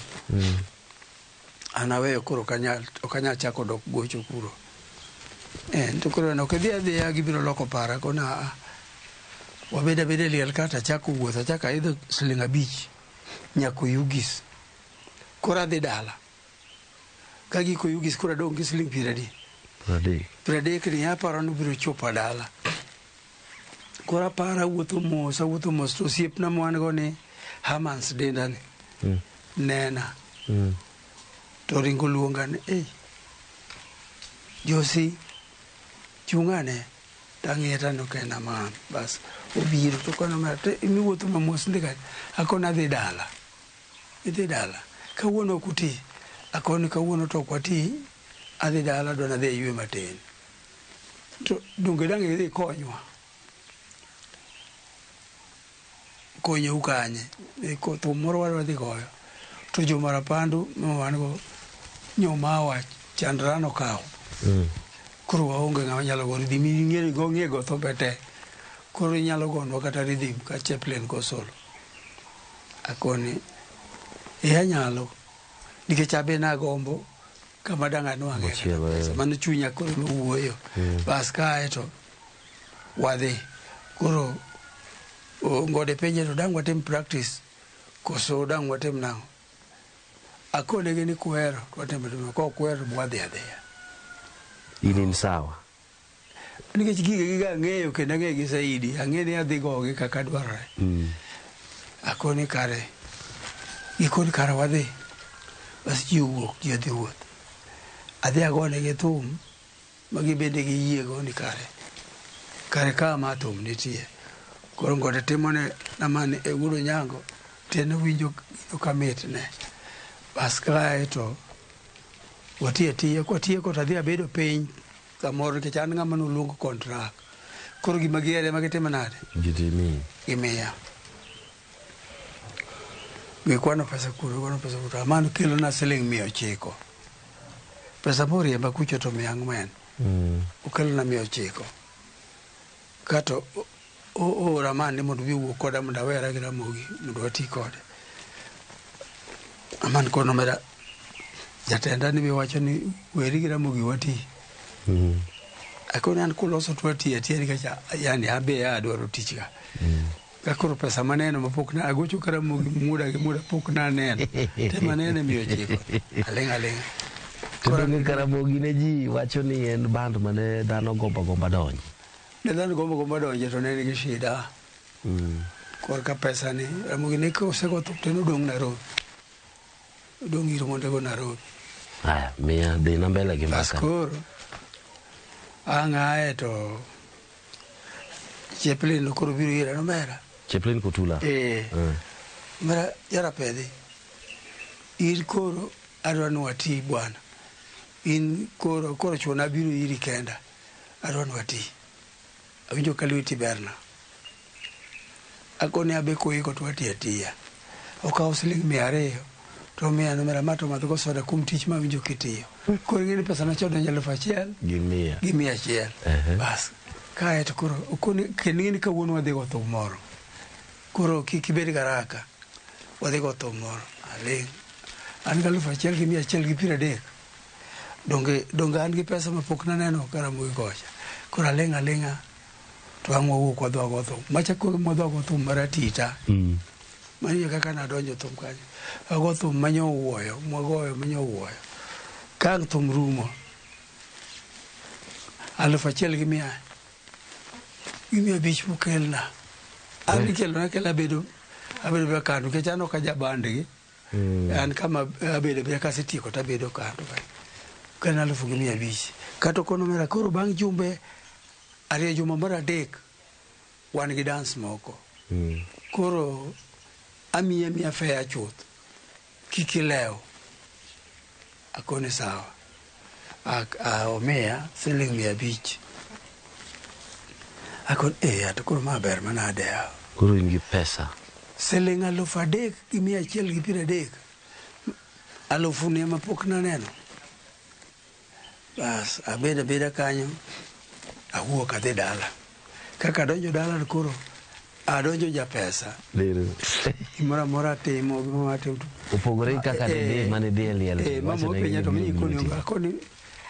An aweyo koro ok anyal chako dok gocho kuro. To koro ok idhi adhiya gibiro loko para kona a wabed abeda e liel ka tachako wuoth achako aidho siling 5 nyaka Oyugis. Koro adhi dala. Ka giko Oyugis koro adong' gi siling 30. 30. 30 ni aparo ni biro chopo dala. Koro aparo awuotho mos to osiepna ma wan go ni Hermans Dinda ni. Nena. To ringo luonga ni, ei, Josi, chung'ane. Tang'iye taneno ka en Herman. Bas, obiro to kono omera, to imiwuotho ma mos ndi kanye? Akoni adhi dala. Idhi dala. Kawuono ok uti. Akoni kawuono to ok wati. Adhi dala adwa nadhi aywe matin. To donge dang' idhi konywa? Konyou kanye? Thum moro wadwa dhi goyo. To jomarapandu ma wan go nyomawa chandra nokawo. Koro waonge ng'ama nyalo go rhythm. Ing'e go ng'e go thumbe te. Koro inyalo gonwa kata rhythm ka chaplain go solo. Akoni anyalo. Nikech abe nagombo kama dang' anwang'e kata pesa. Mano chunya koro nowuoyo. Bas kae to wadhi. Koro ngode penje to dang' watim practice koso dang' watim nang'o? Akonegi ni kuhero to watim atima, ka ok uhero to wadhi adhiya. In sawa. Nikech gige giga ang'eyo kendo ang'eyo gi saidi, ang'eyo ni adhi gogi kaka dwarore. Akoni kare, gikoni kare wadhi. Bas ji owuok, ji odhi wuoth. Adhi agonegi thum ma gibende giyiego ni kare. Kare ka ma thum nitie. Koro ngode timone namani e wuod Onyango, tiende winjo ka mitne. Bas kae to watiyo atiya, kwatieko to adhi abedo piny kamoro nikech an ng'ama noluongo contract. Koro gima gihero ema gitimo nade? Gitimi. Gimiya. Gikwano pesa kuro, gikwano pesa kuro. Amano kelona siling 900. Pesa moriemba kucho to 400. Okelona 900. Kato oora man ni mondo obi owuo koda mondo awera gi Ramogi mondo wati kode. Aman kono omera jatenda ni be wacho ni weri gi Ramogi wati. Akoni an kuloso to watiyo atiya nikech yani abe adwaro tich ka. Ka koro pesa maneno mapok na agocho ka Ramogi muda gi muda pok naneno. Te manene 900. Aling' aling'a. To donge Karamogi ne ji wacho ni en band mane dhano gombo gomba donjo. Ne dhano gombo gomba donje to ne nigi shida. Korka pesa ni Ramogi ne kosego thum to nodong' Nairobi. Odong' ir mondego Nairobi. Aya, miya dhi na mbele gi Bas mbaka. koro ang' aye to Chaplin no koro biro ira nomera. Chaplin Kotula. Eh. Omera jarapedhi. In koro adwa ni wati bwana. In koro koro chuna biro iri kenda. Adwa ni wati. Awinjo ka lweti berna. Akoni abe koiko to wati atiya. Okawo siling 200 to miya nomera ma to madhgo soda kuom tich mawinjo kitiyo. Koro ing'e ni pesa nachon donjo 1000 Gi 100. gi 100. Bas. Kae to koro okoni kendo ing'e ni kawuono wadhi go thum moro. Koro kik ibed garaka. Wadhi go thum moro. Aling'. An gi 1130. Donge donge an gi pesa mapok naneno ka Ramogi kocha. Koro aling' aling'a to ang' wawuok wadhi wago thum. Machako mwadhi wago thum mar atita. Mano e kaka nadonjo thum kanyo. Wago thum manyowuoyo, mwagoyo manyowuoyo. Ka ang' thum rumo, 1500 mokelna. An ikelona akela abedo abedo be kando nikech an ok ajabandgi. An kama abedo abeda kasetieko to abedo kando kanyo. Kelna 1500. Kata okono omera koro bang' jumbe 2 juma mar 3 wan gi dance moko. Koro amiyi amiya fare chuth. Kik ilew. Akone sawa. Omiya siling 500. Akon ato koro ma ber manade yawa. Koro in gi pesa. Siling 3130. Alufu ni ema pok naneno. Bas abedo abeda kanyo awuok adhi dala. Kaka adonjo dala to koro adonjo japesa. Lero. Gimoro amora atimo, gimoro atimo. Opogore gi kaka ne dhi mane dhi e liel. Mama openja to mi koni akoni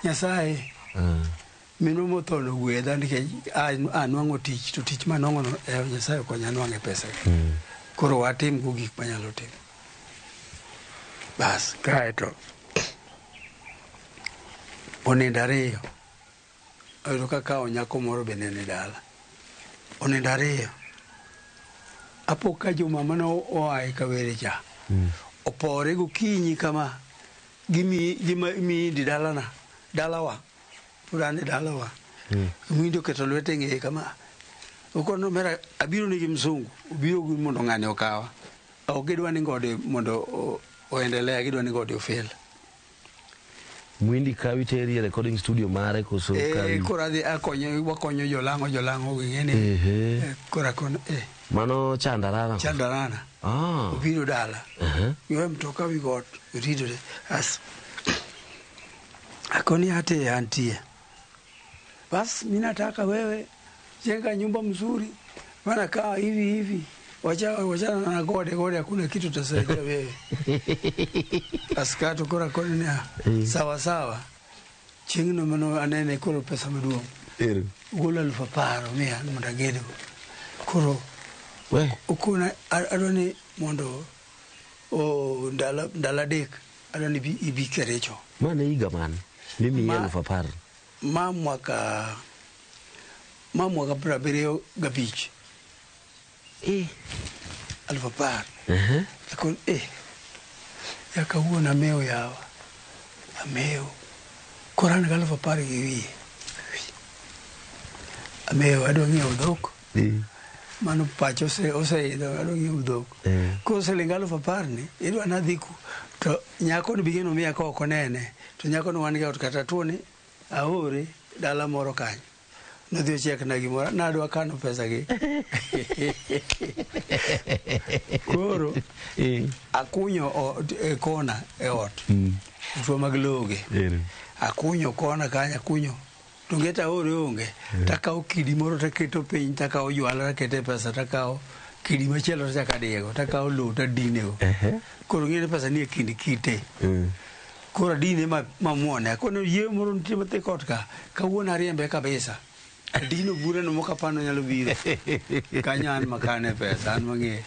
Nyasaye minwa motho no gwedha nikech anwang'o tich to tich manwang'o no Nyasaye okonya anwang'e pesa. Koro watim go gik manyalo timo. Bas kaeto onindo 2. Oyudo ka kawo nyako moro be ne ni dala. Onindo 2. Apo ka joma mane oa e Kawere cha. Opore gokinyi kama gi miindi dalana dalawa. Pod an e dalawa. Miindi oketo lwete e ng'eye kama. Okono omera abiro nigi msungu. Obiro gi mondo ng'ani okawa. Ok gidwa ni ngode mondo oendelea, gidwa ni ngode ofel. Mwindi kawi teri e recording studio mare koso kawi? Koro adhi akonyo, wakonyo jolang'o jolang'o gi ng'eni. Koro akono Mano Chandarana. Chandarana. Obiro dala. Giwe mtoka wi got, ridore. As akoni ate antie. Bas mimi nataka wewe jenga nyumba mzuri. Maana kaa hivi hivi. Wachana na gode gode hakuna kitu tutasaidia wewe. Askato kora koni ni sawa sawa. Chieng'no mano anene koro pesa maduong'. Ogolo 10,000 miya mondo agedgo. Koro okona adwa ni mondo ndalo 3 adwa ni ibi Kericho. Mano higa mane? Mimiyi 10,000. Ma mwaka 75. 10,000. Akon ya kawuono amewo yawa. Amewo. Koro an gi 10,000 gi wiye. Amewo adwa ng'iewo dhok. Mano pacha oseidho adwa ng'iewo dhok. Koro siling 10,000 ni idwa nadhi ku to nyako ni bigeno miya ka ok onene. To nyako ni wan gi ot kata tuo ni aore dala moro kanyo. Nodhi ochiekna gimoro, nadwa kano pesa gi. Koro akunyo e kona e ot. Tuo mag loge. Akunyo kona kanyo akunyo. Donge ta aore onge. Takawo kidi moro taketo piny, takawo jwala takete pesa, takawo kidi machielo tachako adiego, takawo lowo tadinego. Koro ng'e ni pesa ni e kind kite. Koro adine mamuone. Akone yie moro nitie mathik ot ka. Kawuono ariembe kabisa. Adino burano mokapano nyalo biro. Kanyo an makane pesa, an mang'eyo.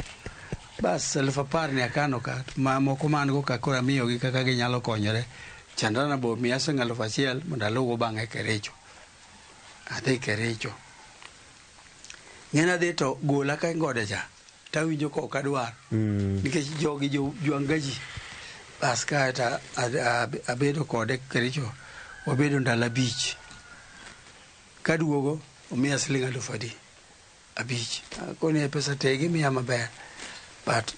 Bas 10,000 ni akano ka. Ma moko ma an go ka koro amiyogi kaka ginyalo konyore. Chandarana bo miya siling 1,000 mondo aluwgo bang'e Kericho. Adhi Kericho. Ng'eni adhi to gola ka ngode cha. Tawinjo ka ok adwar. Nikech jogi jwanga ji. Bas kae to abedo kode Kericho. Wabedo ndalo 5. Kaduogo omiya siling 5,000. Akoni pesa te gimiya maber. But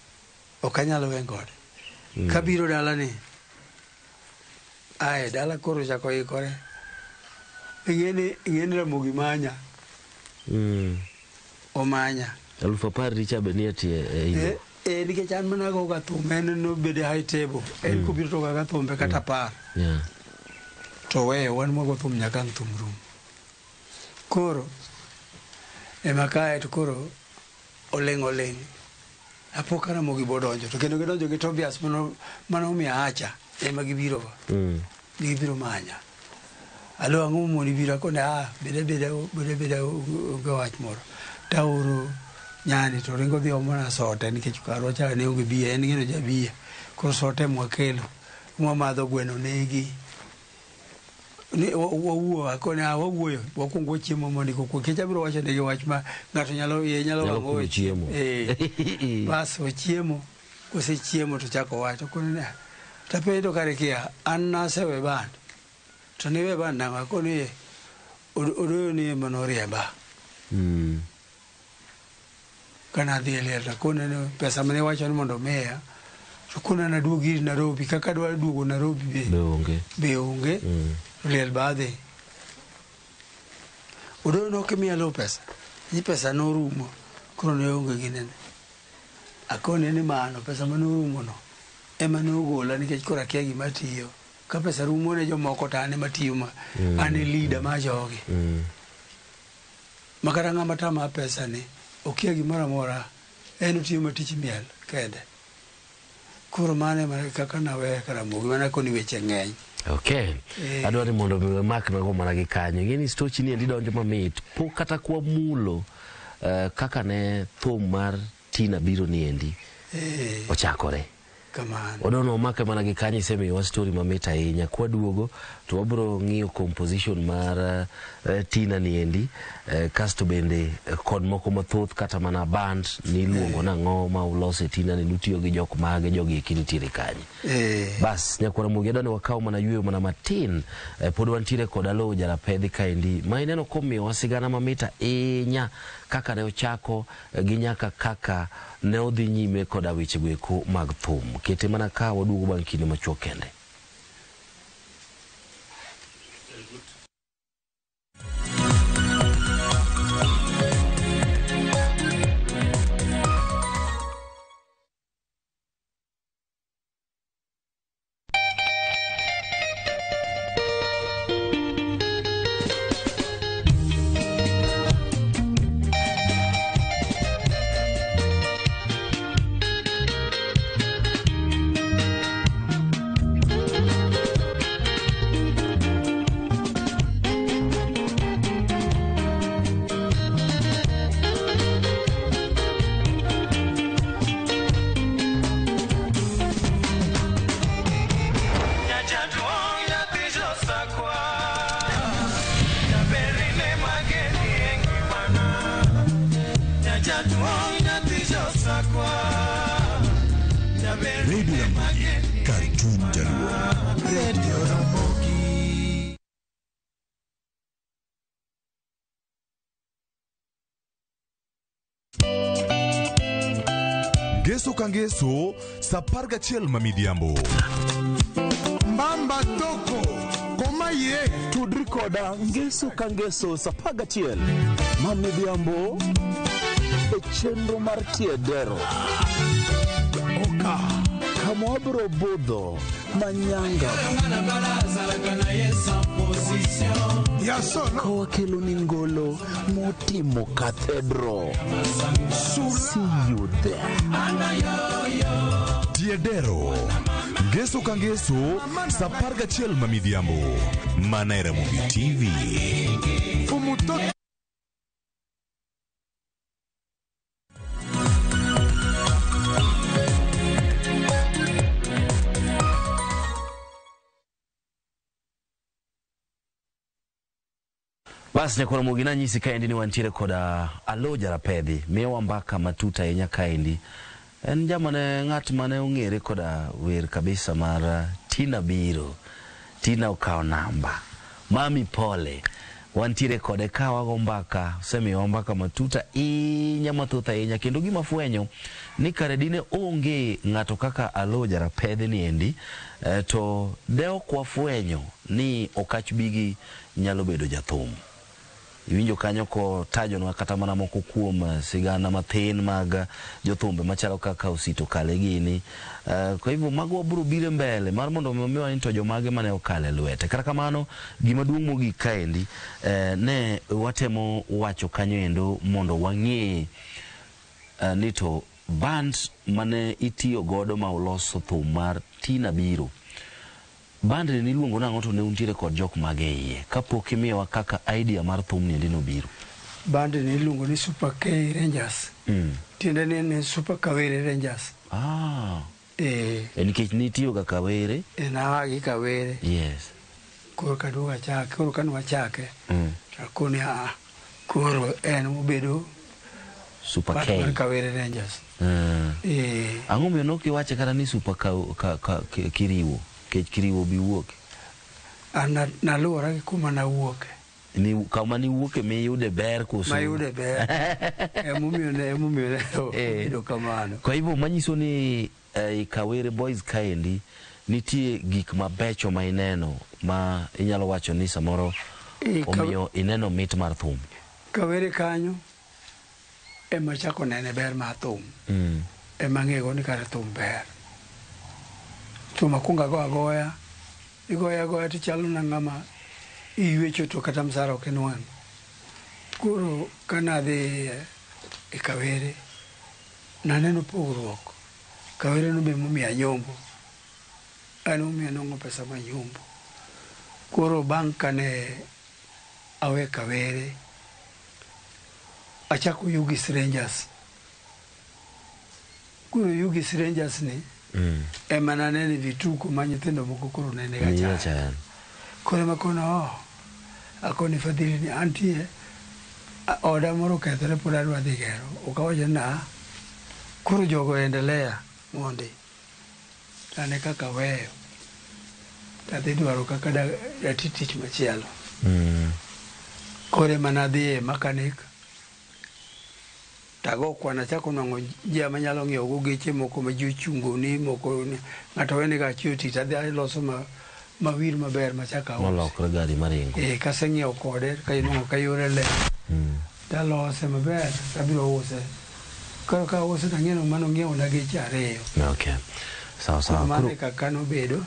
ok anyal we ngode. Kabiro dala ni. Ae dala koro chako ikore. Ing'eni Ramogi manya. Omanya. 10,000 richa be nie tie e nikech an mana goga thum en nobede high table. En kobiro to goga thumbe kata 10. Yeah. To weyo wan mwago thum nyaka ang' thum rum. Koro ema kae to koro oling' oling'. Apo ka Ramogi bodonjo to kendo gidonjo gi Tobias mano omiyo acha ema gibiro go. Gibiro manya. Alo ang'o momoni biro akone a bede bede onge wach moro. Taoro nyani to ringo dhi omona sote nikech karwa cha ne onge bia en ng'eno jabia. Koro sote mwakelo mwamadho gweno negi. Wawuo akone a wawuoyo wakwongo wachiemo mondo kok nikech abiro wacho negi wach ma ng'ato nyalo iye nyalo wang'o chiemo. Bas wachiemo kosechiemo to chako wacho kone ne tapenjo kare kia an nasewe band to niwe band nang'o akoni odoyo ni ema noriemba. Kana adhi e liel to akone ni pesa mane iwacho ni mondo miya to kona naduog ir Nairobi kaka adwa duogo Nairobi be onge. Liel ba adhi. Odoyo ne ok imiya low pesa. Ni pesa norumo koro ne onge ginene. Akone ni mano pesa mane orumo no ema ne ogola nikech koro akia gima tiyo. Ka pesa rumo ne jomoko to an ema tiyo ma an e leader mar jogi. Ma kata ng'ama tama pesa ni okia gimoro amora en otiyo ma tich miel kende. Koro mano ema kaka naweyo ka Ramogi mana koni weche ng'eny. Okay. Adwaro ni mondo mi wamak nago mana gi kanyo. Ing'e ni stochi ni endi donjo mamit. Pok kata kwa mulo kaka ne thum mar Tina biro ni endi ochakore. Kamano. Odono omake mana gi kanyo isemiyowa story mamit ahinya. Kwaduogo to wabiro ng'iyo composition mar Tina ni endi kasto bende kod moko mathoth kata mana band niluongo nang'o ma ulose Tina ni nutiyo gi jok mage jogi eki nitiere kanye. Bas nyakwara Ramogi adwa ni wakaw mana yweyo mana matin. Pod wantiere kod Aloo Jarapedhi kaendi ma ineno komiyowa sigana mamit ahinya kaka ne ochako gi nyaka kaka ne odhi nyime koda wechego eko mag thum. Kete mana ka waduogo bang' kinde machuok kende. Radio Ramogi, Cartoon Jaluo. Radio Ramogi. Ngeso ka ngeso saa 11 ma midhiambo. Mbamba toko koma ye tudri koda ngeso ka ngeso saa 11 ma midhiambo e chenro mar Tiedero. Oka kama wabiro budho manyanga kawakelo ni ngolo motimo cathedral. See you there. Tiedero. Ngeso ka ngeso sa 11 ma midhiambo. Mana e Ramogi TV. Bas nyakwar Ramogi nanyisi kaendi ni wantiere koda Aloo Jarapedhi miyowa mbaka matut ahinya kaendi. En jamane ng'at mane ong'ere koda wer kabisa mar Tina Biro, Tina okawo namba, Mami Pole. Wantiere kode ka wago mbaka, osemiyowa mbaka matut ahinya mathoth ahinya kendo gima fwenyo ni kare dine onge ng'ato kaka Aloo Jarapedhi ni endi to de ok wafwenyo ni Okach Bigi nyalo bedo jathum. Iwinjo kanyo ko tajonwa kata mana moko kuom sigana mathin mag jothumbe machalo kaka Osito Kale gini. Kwa hivyo mago wabiro biro mbele mar mondo omiwa ni to jomage mane okale lwete. Kata kamano gima duong' mogik kaendi ne watemo wacho kanyo endo mondo wang'e ni to band mane itiyo godo ma uloso thum mar Tina Biro, band ni niluongo nang'o to ne untiere kod jok mage iye kapok imiyowa kaka idea mar thum ni endi nobiro? Band ni iluongo ni Super K Rangers. Tiende ni Super Kawere Rangers. Nikech nitiyo ga Kawere. Nawa gi Kawere. Yes. Koro kaduogo achake, koro kane wachake, akoni koro en obedo Super K mar Kawere Rangers. Ang'o miyo nok iwache kata ni Super Kiriwo? Kech Kiriwo bi wuok. Naluwora gi kuma nawuoke. Ni kama niwuoke miyude ber koso? Mayude ber. Emomiyo ne obedo kamano. Kwa hivyo manyiso ni Kawere Boys kaendi nitie gik mabecho ma ineno ma inyalo wacho ni samoro omiyo ineno mit mar thum. Kawere kanyo ema chako nene ber mar thum. Ema ng'ego ni kare thum ber. Thum akwongo ago agoya, igoyo agoya tichalo na ng'ama iywecho to kata msara ok inwang'o. Koro kane adhi e Kawere, naneno pogruok. Kawere no be momiya nyombo. An momiyo anwang'o pesa ma nyombo. Koro bang' kane awe Kawere, achako Yugis Rangers. Koro Yugis Rangers ni ema nanene vituko ma nyithindo moko koro nene ga chaya. Koro ema kono akoni Fadhili ni antie oda moro okethore pod adwa dhi gero. Ok awacho ni koro jogo endelea mondi. Tane kaka weyo. Tadhi dwaro kaka dati tich machielo. Koro ema nadhi e mechanic. Tago kwan achako nwang'o njia manyalo ng'iewo go geche moko ma ji ochungo ni moko ni ng'ato wene ga achiew tich adhi aloso mawir maber machako ausi. Molokre gari maringo. Kaseng'iewo kode ka inwang'o ka yore ler. Talose maber tabiro use. Koro ka ause tang'eyo ni mano ng'iewo na geche ariyo. Okay. Sawa sawa. Mano e kaka nobedo.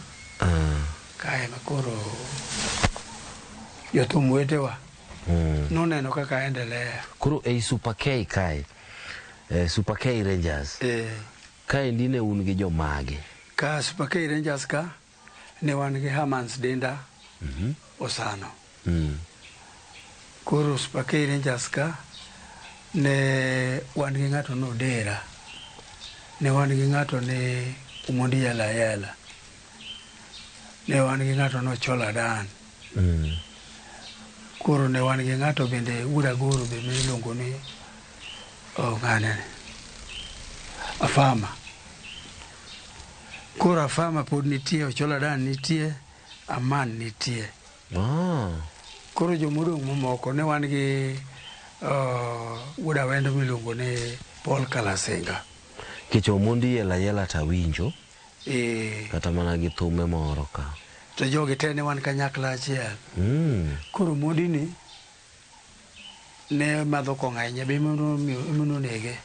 Kae ma koro jothum wetewa noneno kaka endelea. Koro ei Super K kae, Super K Rangers. Kaendi ne un gi jomage? Ka Super K Rangers ka ne wan gi Hermans Dinda Osano. Koro Super K Rangers ka ne wan gi ng'ato Nodera. Ne wan gi ng'ato ni Omondi Yela Yela. Ne wan gi ng'ato Nochola Dan. Koro ne wan gi ng'ato bende Wuod Agoro be miluongo ni ng'ane Afama. Koro Afama pod nitie, Ochola Dan nitie, Aman nitie. Koro jomodong' mamoko ne wan gi Wuod Awendo miluongo ni Paul Kalasinga. Kech Omondi Yela Yela tawinjo. Kata mana gi thume moro ka. To jogi te ne wan kanyakla achiel. Koro Omondi ni ne madho kong'o ahinya be emononege.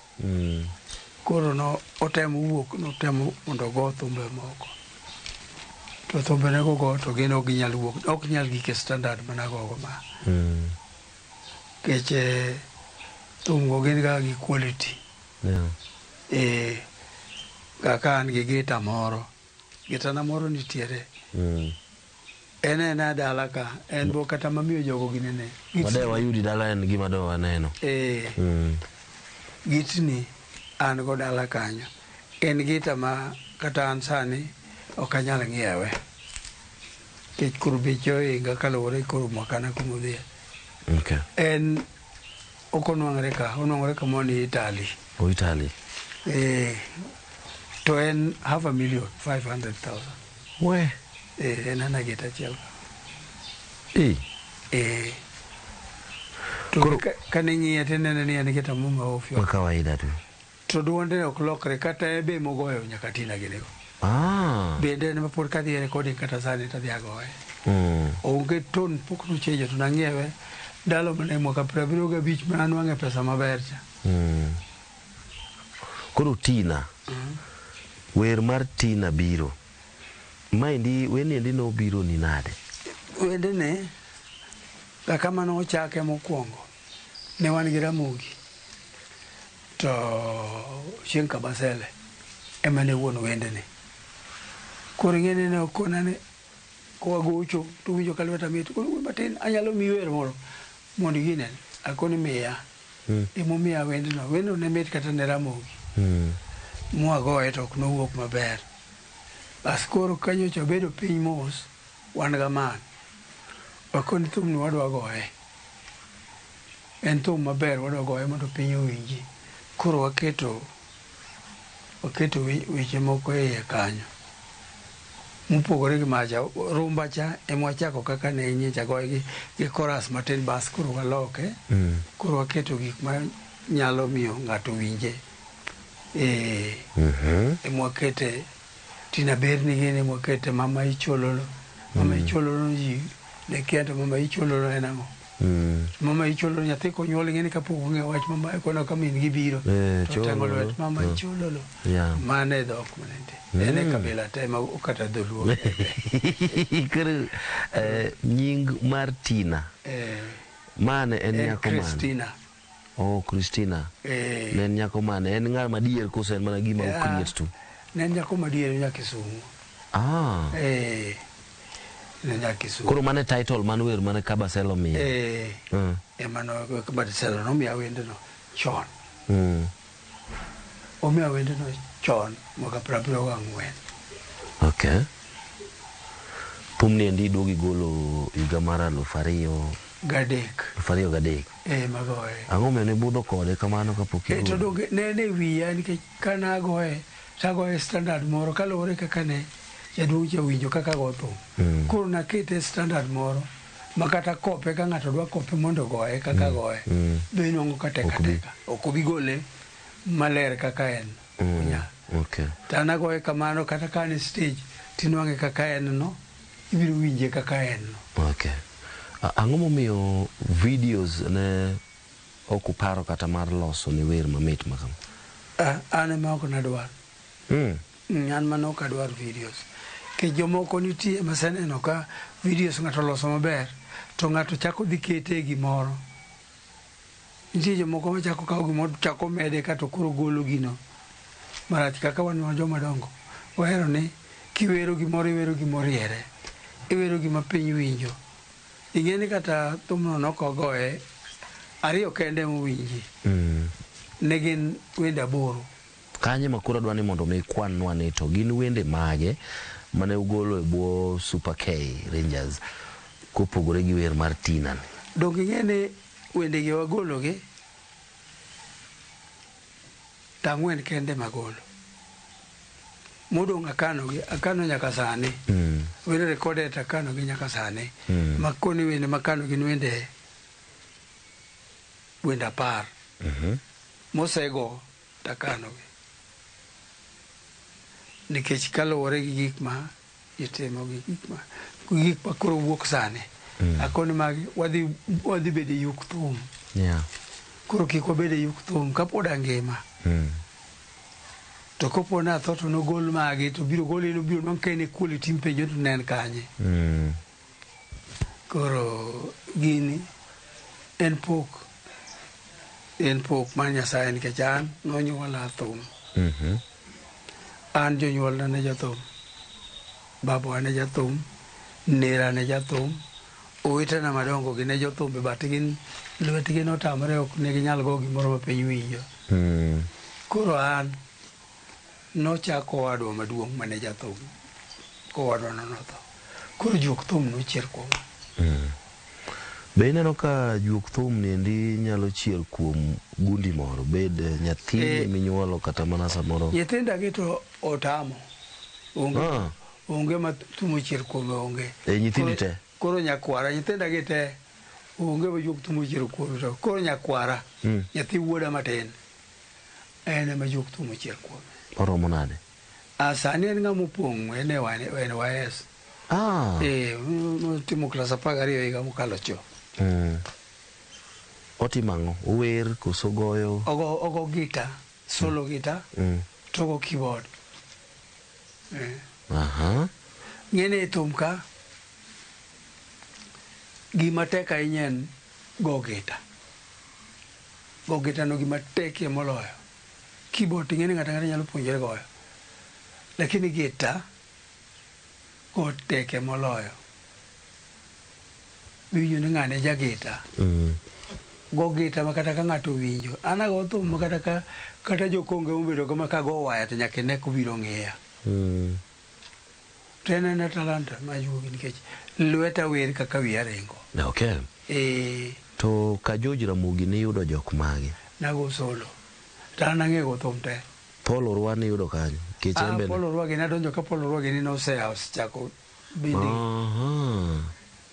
Koro no otemo wuok, notemo mondo ogo thumbe moko. To thumbe ne kogo to gin ok ginyal wuok, ok nyal gik e standard mana gogo ma. Nikech thumgo gin ga gi quality. Kaka an gi gita moro, Gitana moro nitiere. En ena dala ka, en bo kata mamiyo jogo ginene. Made wayudi dala en gima do waneno. Gitni an go dala kanyo. En gita ma kata an sani ok anyal ng'iewe. Nikech koro beche ohinga kaluwore koro mwakana kumodhiye. Okay. En ok onwang're ka, onwang'ore kamoro ni Italy. O Italy. To en 500,000, 500,000. We. En ana gita achiel. To kane ing'iye tinene ni en gita muma ofio. Ma kawaida tu. To duonde ok lokre kata ebe mogoyo nyaka tina ginego. Bende en mapod kadhi e recording kata sani tadhi agoye. Onge tone pok nochenjo to nang'iewe ndalo mane mwaka 75 mana nwang'e pesa maber cha. Koro Tina. Wer mar Tina biro. Maendi wendi nobiro ni nade? Wendene kaka mane ochake mokwongo ne wan gi Ramogi to Chieng' Kabasele ema ne wuon wendene. Koro ing'eni ne okona ni kowagocho to winjo ka lweta mit koro wuoyi matin anyalo miyi wer moro mondo igine akoni miya. Emomiya wendno. Wendno ne mit kata ne Ramogi. Mwagoye to ok nowuok maber. Bas koro kanyocha wabedo piny mos wan gaman. Wakoni thumni wadwa goye. En thum maber wadwa goye mondo piny owinji. Koro waketo weche moko e iye kanyo. Mopogore gi macha, rumba cha ema wachako kaka ne nyicha goye gi chorus matin bas koro waloke. Koro waketo gik ma nyalo miyo ng'ato winje. Ema wakete Tina berni gini ema wakete mama ichololo. Mama ichololo ji ne kia to mama ichololo en ang'o. Mama ichololo nyathi konyuol ing'e ni kapok ong'eyo wach mama kono ka min gi biro. To teng'o lwet mama ichololo. Mano e dhok mane nitie. En e kabila te ma kata dholuo. Koro nying mar Tina. Mane en nyako mane? Christina. Oh, Christina. Ne en nyako mane? En ng'ama madier koso en mana gima ocreate tu? Ne en nyako madier nya Kisumu. Ne nya Kisumu. Koro mane title man wer mane Kabasele omiyo? Ema no Kabasele nomiya wendno chon. Omiya wendno chon mwaka 74. Okay. Thumni endi duogi golo higa mar 2003. 2003. Magoye. Ang'o momiyo ne budho kode kamano kapok igolo? To donge ne en e wiya nikech kana agoye tagoye standard moro kaluwore kaka ne jaduong' cha winjo kaka go thum. Koro nakete standard moro ma kata kope ka ng'ato dwa kope mondo ogoye kaka goye. Be inwang'o ka tek ateka. Ok obi gole maler kaka en. Okay. To an agoye kamano kata ka an e stage tinwang'e kaka en no, ibiro winje kaka en no. Okay. Ang'o momiyo videos ne ok uparo kata mar loso ne wer mamit ma kama? An ema ok nadwar. An mane ok adwar videos. Nikech jomoko nitie maseneno ka videos ng'ato oloso maber to ng'ato chako dhi kete e gimoro. Nitie jomoko machako kawo gimoro chako mede kato koro golo gino marach kaka wan joma dongo. Wahero ni kiwero gimoro iwero gimoriere. Iwero gima piny winjo. Ing'e ni kata thumno nokogoye ariyo kende mowinji. Ne gin wende 8. Kanye ma koro adwa ni mondo mi kwanwa ni to gin wende mage mane ugolo e bwo Super K Rangers kopogore gi wer mar Tina ni? Donge ing'e ni wendegi wagologi to 4 kende magolo. Modong' akanogi, akano nyaka sani. Wende recorded akanogi nyaka sani. Makoni wende makano gin wende 10. Mosego takanogi. Nikech kaluwore gi gik ma itimo gi gik ma koro wuok sani. Akoni magi wadhi bedo e yuk thum. Koro kik wabed e yuk thum kapod angima. To kopo ni atho to nogol magi to biro gole no biro nwang' ka en e quality mipenjo to ne en kanye. Koro gini en pok. En pok mar Nyasaye nikech an nonyuola thum. An jonyuolna ne jothum. Babawa ne jathum, nera ne jathum, owetena madongo gi ne jothumbe but gin lwetgi notamre ok ne ginyal go gimoro ma piny winjo. Koro an nochako owadwa maduong' mane jathum, kowadwa no notho. Koro juok thum nochier kuoma. Be ineno ka juok thum ni endi nyalo chier kuom gundi moro, bed nyathini minyuolo kata mana samoro? Nyithinda gi to otamo. Onge, onge ma thum ochier kuome onge. E nyithindi te? Koro nyakwara, nyithinda gi te onge ma juok thum ochier kuome to koro nyakwara, nyathi wuoda matin, en ema juok thum ochier kuome. Oromo nade? Ah, sani en ng'ama opong' en e NYS. Notimo klas 12 higa mokalo cho. Otimo ang'o? Ower koso goyo? Ogo gita, solo gita, to ogo keyboard. Ng'ene e thum ka, gima tek ahinya en go gita. Go gita no gima tekie moloyo. Keyboard to ing'e ni ng'ato ang'ata nyalo puonjore goyo. Lakini gita go teke moloyo. Miwinjo ni ng'ane ja gita. Go gita ma kata ka ng'ato owinjo. An ago thum ma kata ka kata jokonge mobedo kama ka go waya to nyaka ine kobiro ng'iya. To en ena talanta ma ajuogi nikech lweta wer kaka wiya ringo. Okay. To ka George Ramogi niyudo jok mage? Nago solo. To an ang'e go thum te. Paul Orwa niyudo kanyo? Nikech en bende. Paul Orwa gini adonjo ka Paul Orwa gini nosea osechako bindi.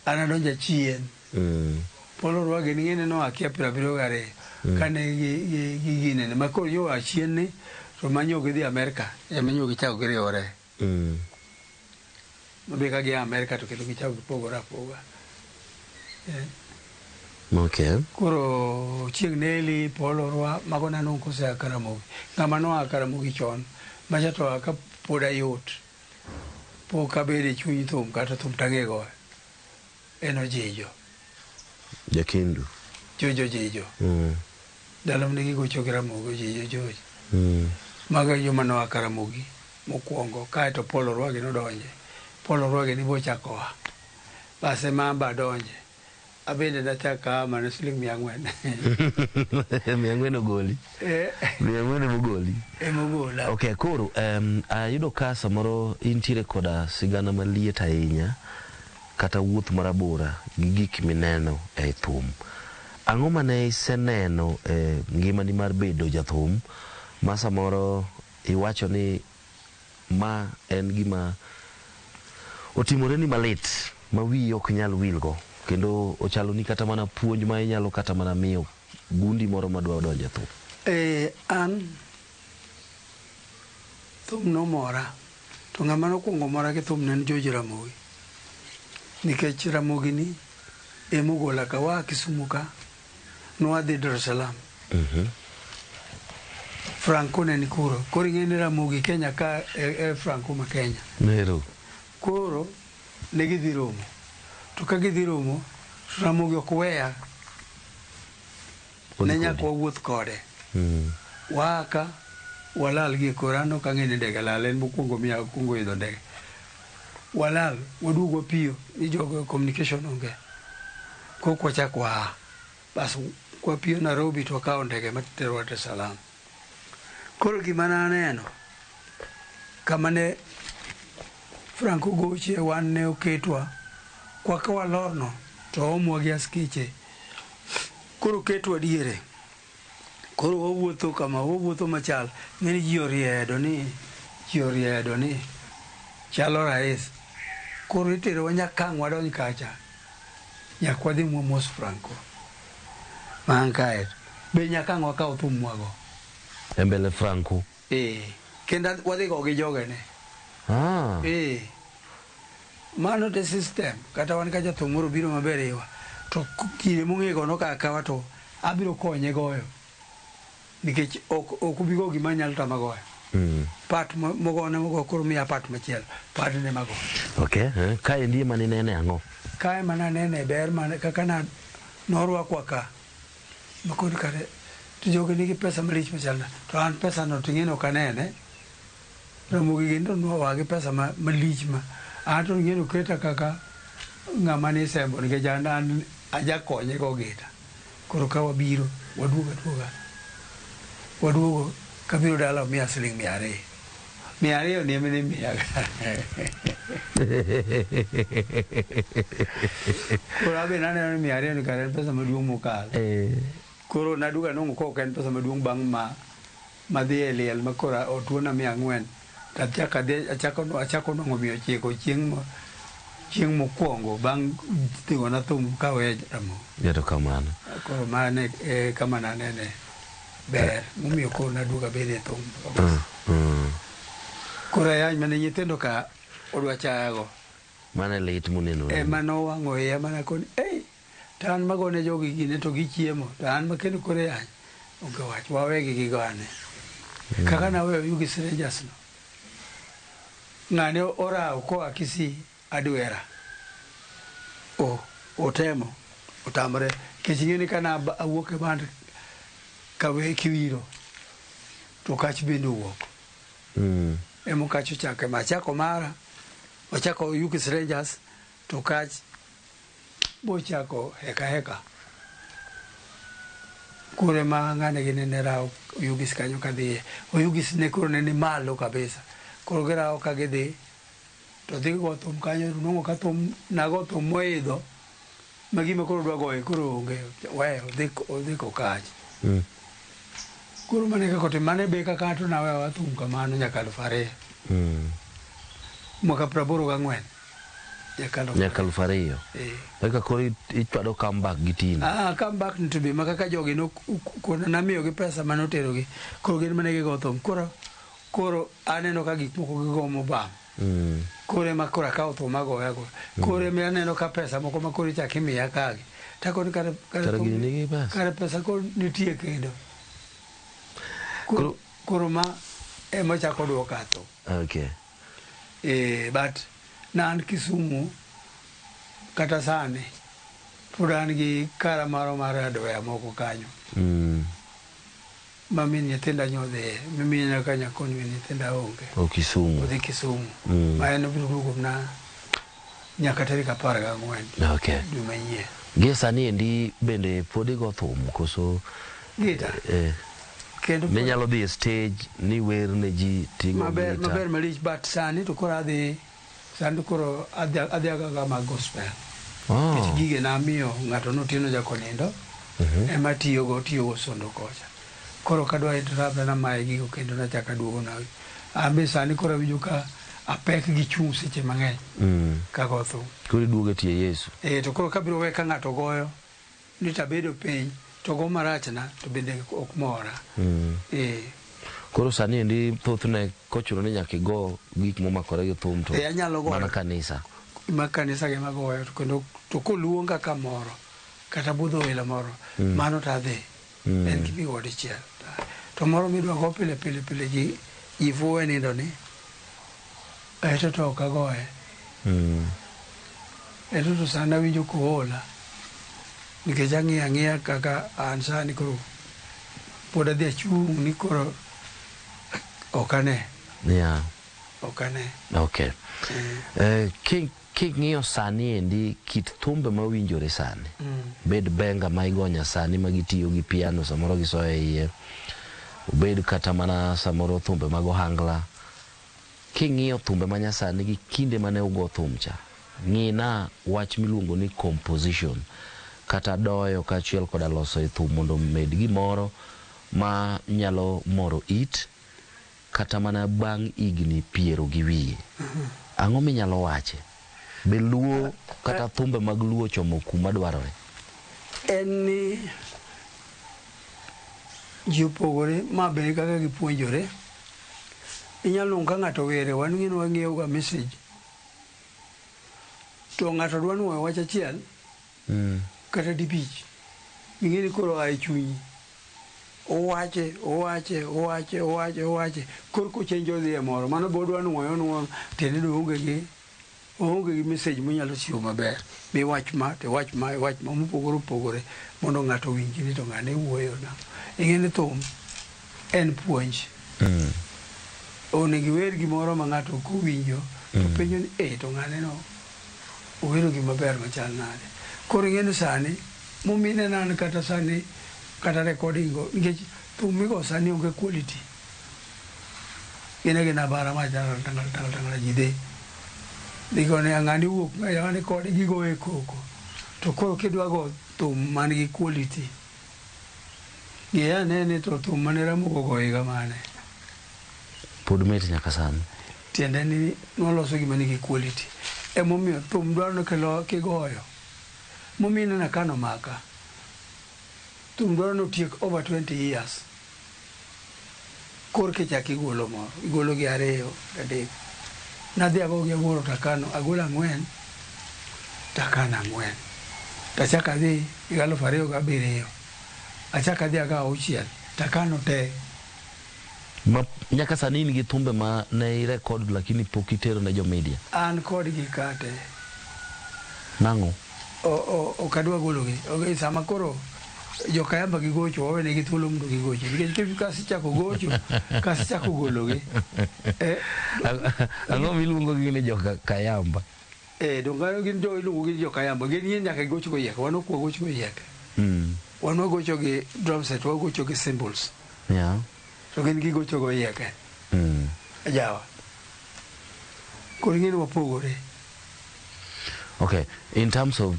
An adonjo achien. Paul Orwa gini ng'ene noa kia 72. Kane gi ginene. Ma koro yo achien ni to manyo gidhi Amerka. Ema nyo gichako giriwore. Mabe ka gia Amerka to kendo gichako gipogore apoga. Okay. Koro chieng' Neli, Paul Orwa, mago nanong' kosea Karamogi. Ng'ama noa Karamogi chon, macha to a ka pod ayot. Pok abedo e chuny thum kata thum tang'e goyo. En Ojijo. Jakendu. George Ojijo. Ndalo mane gigocho gi Ramogi Ojijo George. Mago e joma noa Karamogi mokwongo. Kaeto Paul Orwa gi nodonje. Paul Orwa gi ni bochako oa. Bas ema an be adonje. Abende nachako aa mana siling 400. 400 ogoli. 400 emogoli. Emogola. Okay, koro ayudo ka samoro intiere koda sigana maliet ahinya kata wuoth marabora gi gik mineno e thum. Ang'o mane iseneno e ngimani mar bedo jathum ma samoro iwacho ni ma en gima otimoreni malit ma wiyi ok nyal wilgo kendo ochaloni kata mana puonj ma inyalo kata mana miyo gundi moro madwa donjo e thum? An thum nomora to ng'ama nokwongo mora gi thum ne en George Ramogi. Nikech Ramogi ni emogola ka waa Kisumu ka nwadhi Dar es Salaam. Franco ne ni kuro. Koro ing'e ni Ramogi Kenya ka e Franco ma Kenya. Nero. Koro ne gidhi romo. To ka gidhi romo, Ramogi ok weya. Ne nyaka wawuoth kode. Waa ka walal gi koro an ok ang'e ni ndege lal en mokwongo miya akwongo idho ndege. Walal waduogo wapiyo ni jogo communication onge. Kok wachak waa. Bas kwapiyo Nairobi to wakawo ndege materowa Dar es Salaam. Koro gima naneno kama ne Franco goche wan ne oketwa kwaka walorno to omwa gi askeche. Koro oketwa diere. Koro wawuotho kama wawuotho machal ng'eni ji oriedo ni chalo rais. Koro iterowa nyaka ang' wadonj kacha. Nyaka wadhi mwamos Franco. Man kae be nyaka ang' wakaw thum mwago. E mbele Franco. Kendo wadhi go gi jogene. Mano te system. Kata wan ka jathum moro biro maber iwa. To kinde mong'e go noka akawa to abiro konye goyo. Nikech ok ubi go gima nyalo tama goyo. Part mogone mogo koro miya part machielo. Part ne mago. Okay. Kaendi ema ninene ang'o? Kae mana nene ber mana kaka na norwakwa ka. Makoni kare to jogi nigi pesa malich machal to an pesa no to ing'e ni ok anene. Ramogi gin to nowa gi pesa malich ma An to ing'e ni oketa kaka ng'ama nisembo nikech an ajakonye go gita. Koro ka wabiro waduogo aduoga. Waduogo kabiro dala omiya siling 200. 200 ni ema ne imiya. Koro abe naneno ni 200 ni kare en pesa maduong' mokalo. Koro naduogo anwang'o ka ok en pesa maduong' bang' ma madhi e liel ma koro otuona 400 to achako adhi achako nwang'o 900 chieng' mokwongo bang' dhi gona thum kaweyo Ramogi. Erokamano. Koro mano e kama nanene ber momiyo koro naduogo abedo e thum. Koro ayany mane nyithindo ka odwa chayago. Mano e lit moneno. Ema nowang'o iya mana koni, ei, to an magone jogi gine to gichiemo, to an ma kendo koro yany. Onge wach, wawegi gigane. Kaka naweyo Yugi Strangers no. Ng'ane orawo koa Kisii adwera. Otemo, otamre. Nikech ing'e ni kana awuok e band kawe kiwiro, to kach bende owuok. Emo kach ochako ema achako mara, ochako Yugi Strangers, to kach bochako heka heka. Koro ema ng'ane gini ne rawo Oyugis kanyo kadhiye. Oyugis ne koro ne ni malo kabisa. Koro girawo ka gidhi, to dhi go thum kanyo, nwang'o ka thum, nago thum moidho, ma gima koro dwa goye koro onge, weyo, odhi kokach. Koro mano e kaka otimo, mano be kaka to naweyo thum kamano nyaka 2000. Mwaka 84. Nyaka 2000. Eka koro ichwado comeback gi Tino. Comeback ni to be ma kaka jogi no kona namiyogi pesa mane oterogi. Koro gin mane gigo thum. Koro aneno ka gik moko gigo mobam. Koro ema koro akawo thum agoyo agoyo. Koro ema aneno ka pesa moko ma koro ichako imiya kagi. Takoni kare kare pesa koro nitie kendo. Koro ma ema chako duoka thum. Okay. But na an Kisumu kata sani pod an gi kara moro mar hardware moko kanyo. Ma min nyithinda nyodhiye, mimiyo nyaka nyakoni min nyithinda onge. O Kisumu. Odhi Kisumu. Ma en obiro duogo na nyaka tarik 14. Okay. Dwe manyien. Gie sani endi bende pod igo thum koso? Gita. Kendo minyalo dhi e stage ni wer ne ji tigo maber, maber malich, but sani to koro adhi sani to koro adhi agaga mag gospel. Nikech gige namiyo ng'ato notieno jakonindo ema tiyogo sondo kocha. Koro kadwa interrupt namaye gigo kendo nachako aduogo na. An be sani koro awinjo ka apek gi chung' seche mang'eny kago thum. Koro iduogo e tie Yesu. To koro kabiro we ka ng'ato goyo ni tabedo piny to go marachna to bende ok mora. Koro sani endi thothne kochuno ni nyaka igo gik momakore gi thum to mana kanisa. Ma kanisa gi magoyo to kendo to koluonga kamoro kata budho welo moro mano to adhi. En gimigo dichiel. To moro midwa go pile pile pile ji fuwe nindo ni eto to ok agoye. Eto to sani awinjo koola nikech ang'iyo ang'iya kaka an sani koro pod adhi achung' ni koro ok ane. Yeah. Ok ane. Okay. King'iyo sani endi kit thumbe mawinjore sani. Bed benga ma igonya sani ma gitiyo gi piano samoro gisoyo e iye. Obed kata mana samoro thumbe mag ohangla. King'iyo thumbe ma nyasani gi kinde mane ugo thum cha, ng'ina wach miluongo ni composition kata doyo kaachiel koda loso e thum mondo omed gimoro ma nyalo moro it kata mana bang' higni 20 gi wiye. Ang'o minyalo wache? Be luo kata thumbe mag luo ochomo kuma dwarore? En ni ji opogore ma be kaka gipuonjore. Inyalo nwang'o ka ng'ato were wan ng'e ni wang'iyo ga message. To ng'ato dwa nuoyo wach achiel kata dibich. Ing'e ni koro oa e chunyi. Owache, owache, owache, owache, owache. Koro kochenjo odhi e moro. Mano be odwa nuoyo nuoyo tiende ni oonge gi message monyalo chiwo maber. Miwach ma to iwach ma iwach ma mopogore opogore mondo ng'ato owinji ni to ng'ane wuoyo na. Ing'e ni thum en puonj. Onego iwer gimoro ma ng'ato ok owinjo to penjo ni eh to ng'ane no owero gima ber machal nade. Koro ing'e ni sani mumine nan kata sani kata recording go nikech thum migo sani onge quality. Gin agina bara ma tangal tangal tangal tangal ji dhi. Gikone ng'ani wuok ng'ani kode gigoye koko. To koro kidwa go thum man gi quality. Ng'i ane ni to thum mane Ramogi ogo higa mane. Pod mit nyaka sani. Tiende ni noloso gima nigi quality. Emomiyo thum dwaro ni kigoyo. Momiyo ineno ka nomaka. Thum dwaro ni otiek over 20 years. Korka ichako igolo moro. Igolo gi ariyo, adek. Nadhi ago gi aboro takano, agolo ang'wen, takano ang'wen. Tachako adhi higa 2007. Achako adhi agawo auchiel, takano te. Ma nyaka sani in gi thumbe ma ne irekod lakini pok itero ne jo media. An kodgi ka te. Nang'o? Ok adwa gologi. Okay, sama koro jokayamba gigocho, wawenegi thuolo mondo gigochi. Nikech kasechako gocho, kasechako gologi. Ang'o miluongo gi ni jokayamba? Donge gin jo iluongo gi jokayamba. Gin gin nyaka gigoch goyieke. Wan ok wagoch goyieke. Wan wagocho gi drum set, wagocho gi cymbals. To gin gigocho goyieke. Ajawa. Koro ing'e ni wapogore. Okay, in terms of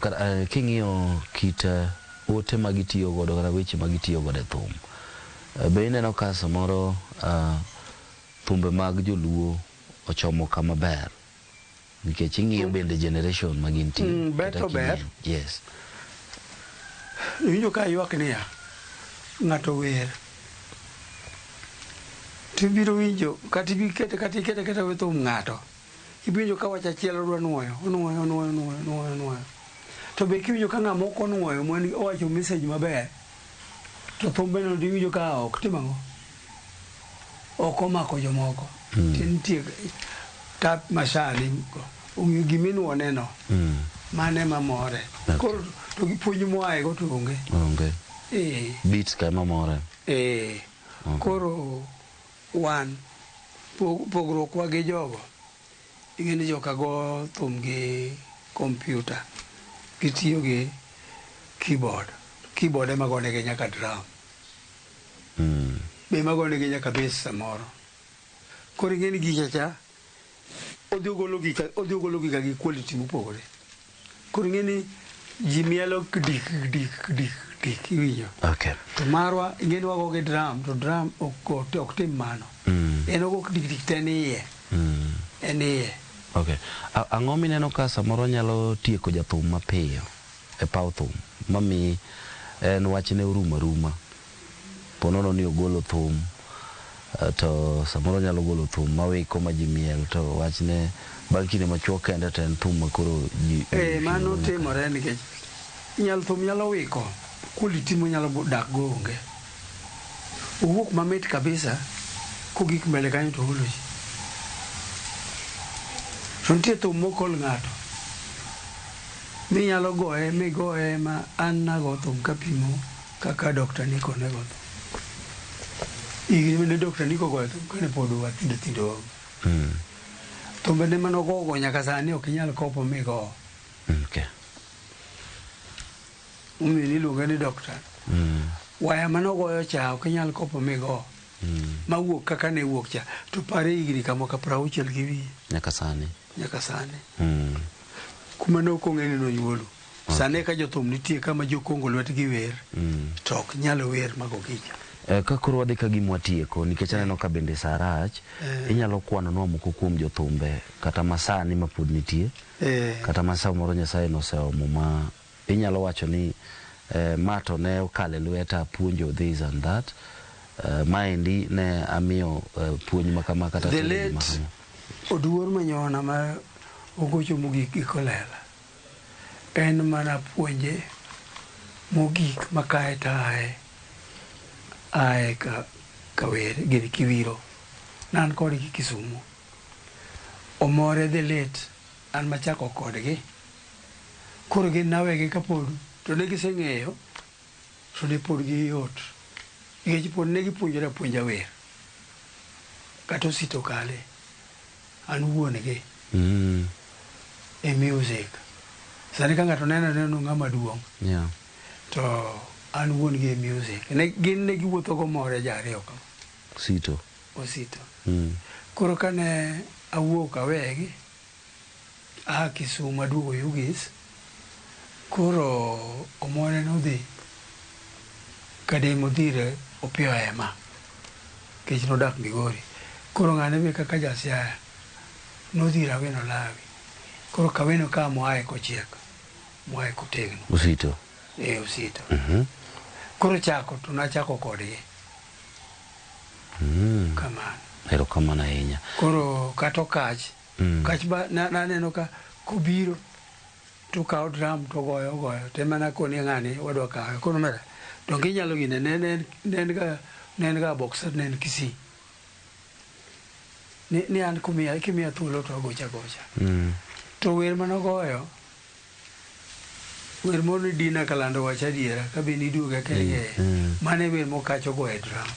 king'iyo kit ote ma gitiyo godo kata weche ma gitiyo godo e thum, be ineno ka samoro thumbe mag joluo ochomo kama ber? Nikech ing'iyo bende generation ma gintie. Ber to ber. Yes. Iwinjo ka ywak niya, ng'ato wer. Tibiro winjo kata ibikete kata ikete kata we thum ng'ato. Ibiro ka wach achiel odwa nuoyo, onuoyo, onuoyo, onuoyo, onuoyo, onuoyo. To be kiwinjo ka ng'ama ok onuoyo man owacho message maber, to thumbe no tiwinjo ka ok tim ang'o? Ok omako jomoko. To nitie tap masani ong'eyo giminuone no. Mano ema more. Koro to gi puonj moae go to onge. Onge. Beats ka ema more. Koro wan pogruok wa gi jogo. Ing'e ni joka go thum gi kompyuta, gitiyo gi keyboard. Keyboard ema gonegi nyaka drum. Be ema gonegi nyaka bass samoro. Koro ing'e ni gicha cha odhi ogolo gika, odhi ogolo gika gi quality mopogore. Koro ing'e ni ji mielo kdik kdik kdik kdik iwinjo. To marwa ing'e ni wago gi drum, to drum ok tim mano. En ogo kdik kdik to en iye. En iye. Okay. Ang'o mineno ka samoro nyalo tieko jathum mapiyo e paw thum mami en wachne orumo aruma? Ponono ni ogolo thum to samoro nyalo golo thum mawiko ma ji miel to wachne bang' kinde machuok kende to en thum ma koro ji Mano timore nikech inyalo thum nyalo wiko quality monyalo dak go onge. Owuok mamit kabisa kogik mbele kanyo to olo ji. To nitie thum mokol ng'ato minyalo goye migoye ma an nago thum kapimo kaka Dr. Nico ne go thum. Higni mane Dr. Nico goyo thum kane pod watindo tindo. Thumbe ne manogogo nyaka sani ok inyal kopo migo. Omiyo niluonge ni Doctor. Waya manogoyo cha ok inyal kopo migo. Mawuok kaka ne wuok cha to pare higni kama ka 62. Nyaka sani. Nyaka sani. Kuma ne ok ong'e ni nonyuolu. Sani ka jothum nitie kama jokongo lwetgi wer, to ok nyal wer mago gicha. Ka koro wadhi ka gima watieko, nikech aneno ka bende sa rach, inyalo kwanonwa moko kuom jothumbe kata masani ma pod nitie, kata ma samoro Nyasaye noseomo ma inyalo wacho ni ma to ne okalo e lweta puonjo this and that, maendi ne amiyo puonj ma kama kata The timo gima late kama. Oduor Manyona ma ogocho mogik gi Kolela en mana puonje mogik ma kae to ae ka wer gini kiwiro. Nan kodgi Kisumu. Omore the late an machako kodgi. Koro gin nawegi kapod to ne giseng'eyo to ne pod giyot. Nikech pod ne gipuonjore apuonja wer. Kata Osito Kale an wuon gi e music. Sani ka ng'ato neno neno ng'ama duong' to an wuon gi e music. Ne gin ne giwuotho go more ji ariyo ka. Osito. Osito. Koro kane awuok awegi aa Kisumu aduogo Ugis, koro Omore nodhi Kadem odhire Opiyo Ema nikech nodak Migori. Koro ng'ane be kaka ja Siaya nodhire Awino Lawi. Koro Kawino ka moaye kochiek, moaye kotegno. Osito. E Osito. Koro chako to nachako kodgi. Kamano. Erokamano ahinya. Koro kata Okach, Okach ba naneno ka kobiro to kawo drum to goyo goyo te mana koni ng'ani wadwa kawe. Koro mera donge inyalo gine ne en ga boxer ne en Kisii. Ni an kimiya thuolo to agocha gocha. To wer manogoyo wer moro ni Dina Kalando wach adiera ka be niduoge ka mano e wer mokach ogoyo e drum.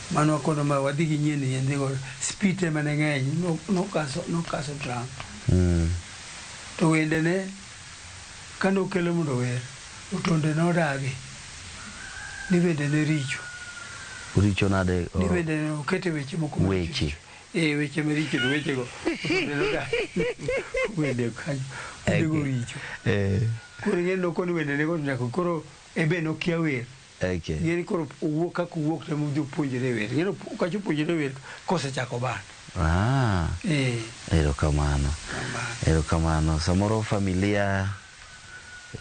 Mano wakono ma wadhi gi nyien nyien dhi go speed ema ne ng'eny nokaso drum. To wendene kanokelo mondo ower otonde nodagi ni wendene richo. Richo nade? Ni wendene okete weche moko weche. Weche maricho to wechego otonde nodagi wende kanyo wendego richo. Koro ing'e nokoni wendene go nyaka koro ebe nokia wer. Ng'eni koro owuok kaka owuok to ema odhi opuonjre wer. Ng'eni Okach opuonjre wer kosechako band. Erokamano. Erokamano. Samoro familia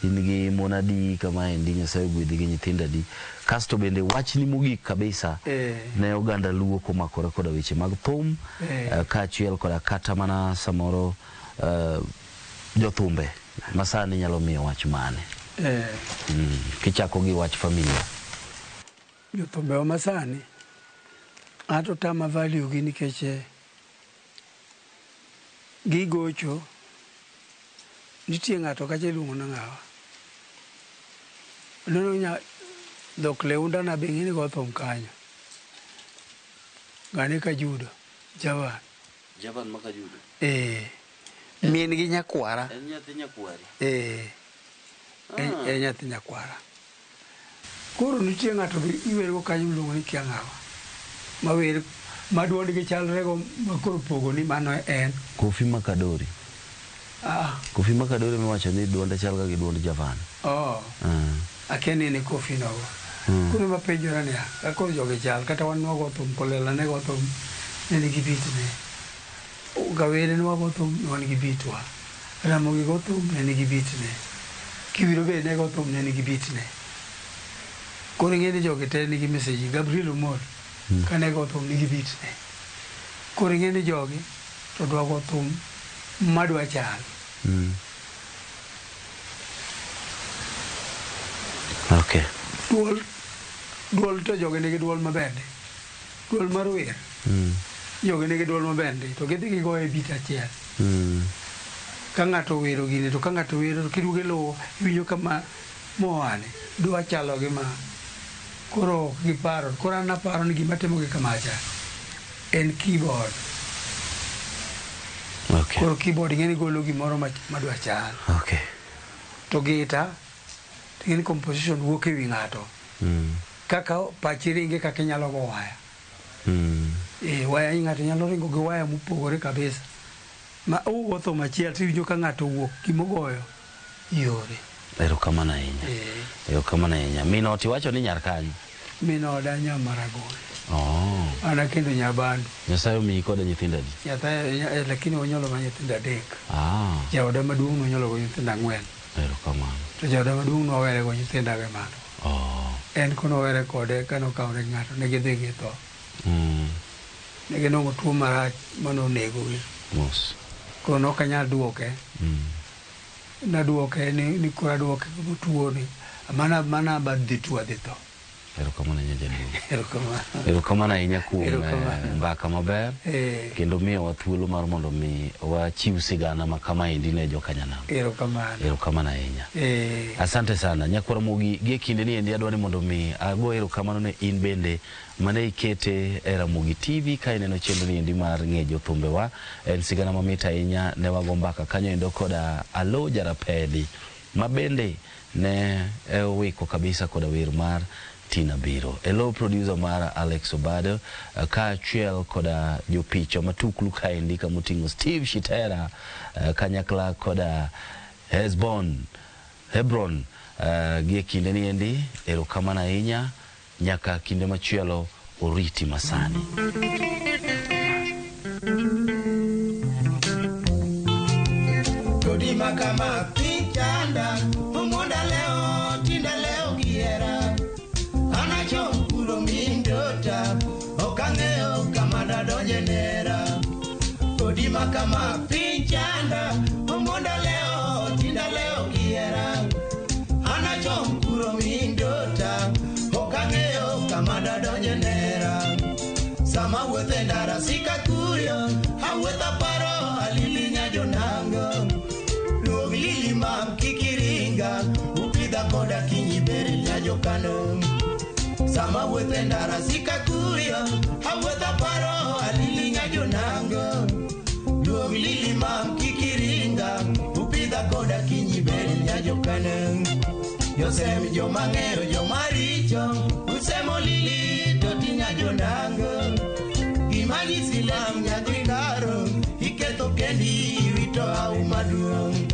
in gi mon adi kamaendi Nyasaye ogwedhi gi nyithindo adi. Kasto bende wachni mogik kabisa ne oganda Luo komakore koda weche mag thum kaachiel koda kata mana samoro jothumbe masani nyalo miyo wach mane? Kichako gi wach familia. Jothumbe masani ato tama value gi nikech gigocho nitie ng'ato kacha iluongo ni ng'awa neno nya dhok leunda na be ng'eni go thum kanyo ng'ane ka judo Javan Javan maka judo min gi nyakwara en nyathi nyakwari en nyathi nyakwara. Koro nitie ng'ato be iwergo kanyo miluongo ni kia ng'awa mawer ma duondgi chalre go ma koro pogo ni mano en Kofi Makadori. Kofi Makadori miwacho ni duonde chal ga gi duond Javan. Akia ni en Kofi nogo. Koro mapenjora niya ka koro jogi chal kata wan nwago thum Kolela ne go thum ne nigi beat ne. Gawere nwago thum ne wan gi beat wa. Ramogi go thum ne nigi beat ne. Kiwiro be ne go thum ne nigi beat ne. Koro ing'e ni jogi te nigi message. Gabriel Omol kane go thum nigi beat ne. Koro ing'e ni jogi to dwa go thum madwa chal. Okay. Duol to jogi nigi duol maber ndi. Duol mar wer. Jogi nigi duol maber ndi to gidhi gigoye e beat achiel. Ka ng'ato owero gini to ka ng'ato wero to kiduogo iluwo iwinjo kama moane dwa chalo gi ma koro ok giparo. Koro an naparo ni gima timo gi kamacha en keyboard. Koro keyboard ing'e ni golo gimoro madwa chal. To gita to ing'e ni composition wuok ewi ng'ato. Kaka pachi ringe kaka inyalo go waya. Waya ng'ato nyalo ringo gi waya mopogore kabisa. Ma ugo thum achiel to iwinjo ka ng'ato owuok gimogoyo yore. Erokamano ahinya. Erokamano ahinya. Min ot iwacho ni nyar kanye? Min oda Nyamaragol. An akendo Nyabandu. Nyasaye omiyi koda nyithindo adi? Nyasaye lakini onyuolo ma nyithindo 3. Jaoda maduong' nonyuolo go nyithindo 4. Erokamano. To jaoda maduong' nowere go nyithindo age malo. En konowere kode kanokawre gi ng'ato ne gidhi githo. Ne ginwang'o tuo marach manonegogi. Mos. Koro ne ok anyal duoke. Naduoke ni koro aduoke tuo ni mana bad dhi tuo adhi tho. Erokamano ahinya jaduong'. Erokamano. Erokamano ahinya kuom Erokamano. mbaka maber kendo miyowa thuolo mar mondo mi wachiw sigana ma kamaendi ne jokanyanam. Erokamano. Erokamano ahinya. Asante sana. Nyakwar Ramogi, gie kinde ni endi adwa ni mondo mi ago erokamano ne in bende mane ikete e Ramogi TV ka ineno chenro ni endi mar ng'e jothumbewa. En sigana mamit ahinya, ne wago mbaka kanyo endo koda Alo Jarapedi ma bende ne owiko kabisa koda wer mar Tina Biro. Elo producer mara Alex Obado, kaachiel koda jopicha matuklu kaendi kamoting'o Steve Shitera, kanyakla koda Hebron, gie kinde ni endi erokamano ahinya nyaka kinde machielo oriti masani. Todi makama pichanda omonda leo tinda leo giera anacho kuro mindota okang'eyo kama dadonje nera. Todi makama pichanda omonda leo tinda leo giera anacho kuro mindota okang'eyo kama dadonje nera. Sama wuothe ndara sika kurio awuotha paro alili nyajonango luog lili mam kikiringa upidha koda kinyi beri nyajokano. Sama wuothe ndara sika kurio awuotha paro alili nyajonango luog lili mam kikiringa upidha koda kinyi beri nyajokano. Josem jomang'eyo jomaricho usemo lili to tinyajonango gimanyisi lam nyathi karo iketho kendi iwito au maduong'.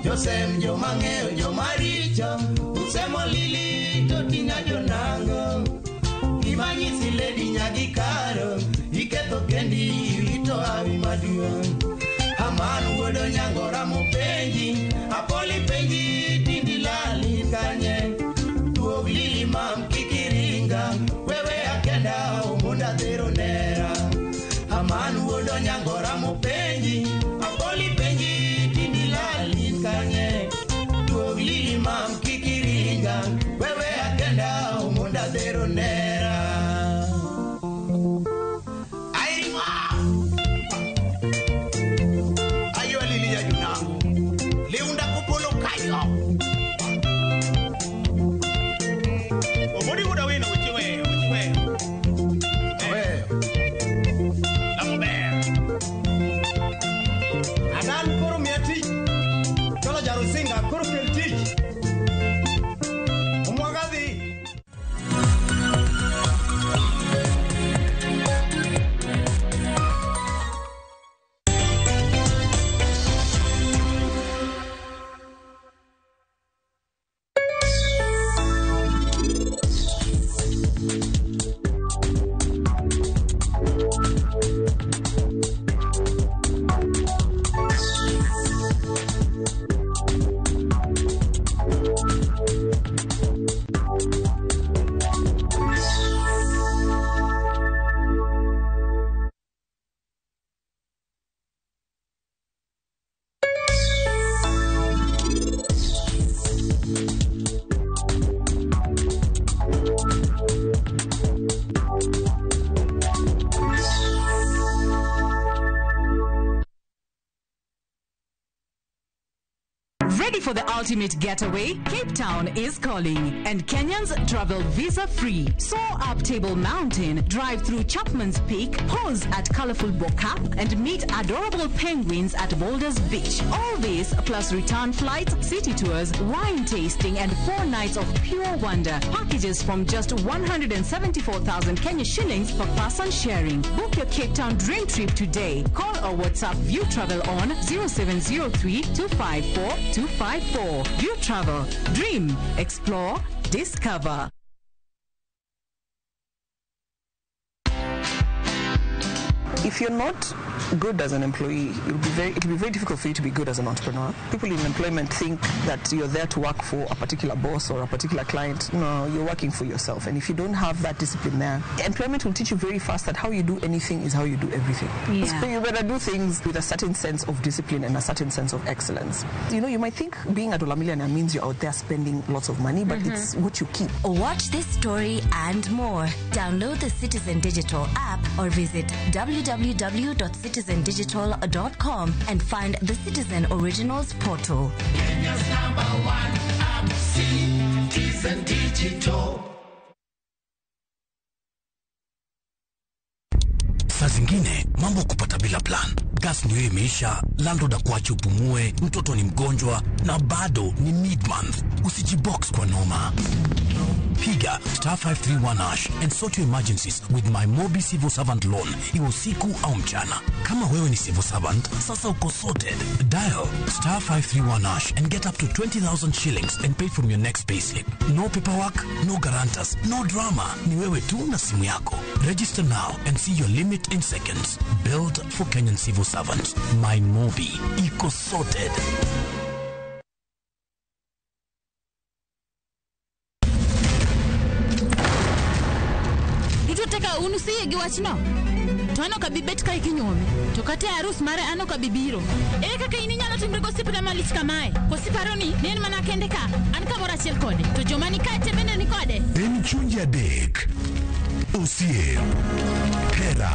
Josem jomang'eyo jomaricho usemo lili to tinyajonango gimanyisi ledi nyagi karo iketho kendi iwito au maduong'. Aman wuodo nyangora mopenji apoli penji tindi lali kanye duog lili mam kikiringa wewe akenda omunda dhero nera. Aman wuodo nyangora mopenji apoli penji tindi lali kanye duog lili mam kikiringa wewe akenda omunda dhero nera. Airima ayo lili ya junangu liunda kupolo kayo Omodi wuda wino uchiwe uchiwe Lamo ber Adan koro miya tich cholo jarusinga koro kel tich omwaga dhi. Ready for the ultimate getaway? Cape Town is calling, and Kenyans travel visa-free. Soar up Table Mountain, drive through Chapman's Peak, pause at colorful Bo-Kaap, and meet adorable penguins at Boulders Beach. All this plus return flights, city tours, wine tasting, and 4 nights of pure wonder. Packages from just 174,000 Kenya shillings per person sharing. Book your Cape Town dream trip today. Call or WhatsApp View Travel on 0703 254 254. View Travel. Dream, explore, discover. If you're not good as an employee, it'll be very difficult for you to be good as an entrepreneur. People in employment think that you're there to work for a particular boss or a particular client. No, you're working for yourself. And if you don't have that discipline there, employment will teach you very fast that how you do anything is how you do everything. Yeah. So you better do things with a certain sense of discipline and a certain sense of excellence. You know, you might think being a dollar millionaire means you're out there spending lots of money, but it's what you keep. Watch this story and more. Download the Citizen Digital app or visit www.citizendigital.com and find the Citizen Originals portal. Kenya's number one app, Citizen Digital. Saa zingine mambo kupata bila plan. Gas ndio imeisha, landlord akuache upumue, mtoto ni mgonjwa na bado ni mid-month. Usijibox kwa noma. Piga star 531 hash and sort your emergencies with my Mobi Civil Servant loan. Iwe usiku au mchana. Kama wewe ni civil servant, sasa uko sorted. Dial star 531 hash and get up to 20,000 shillings and pay from your next payslip. No paperwork, no guarantors, no drama. Ni wewe tu na simu yako. Register now and see your limit in seconds. Build for Kenyan civil servants. My Mobi. Iko sorted. Unusiye gi wachno to an ok abi bet kae kinyuome to kata e arus mare an ok abi biro. Ere kaka in inyalo timri gosiepna malich kamae? Koso iparo ni en mana kende ka an kamoro achiel kode to joma ni kae te bende ni kode? En chunje adek, osiep, hera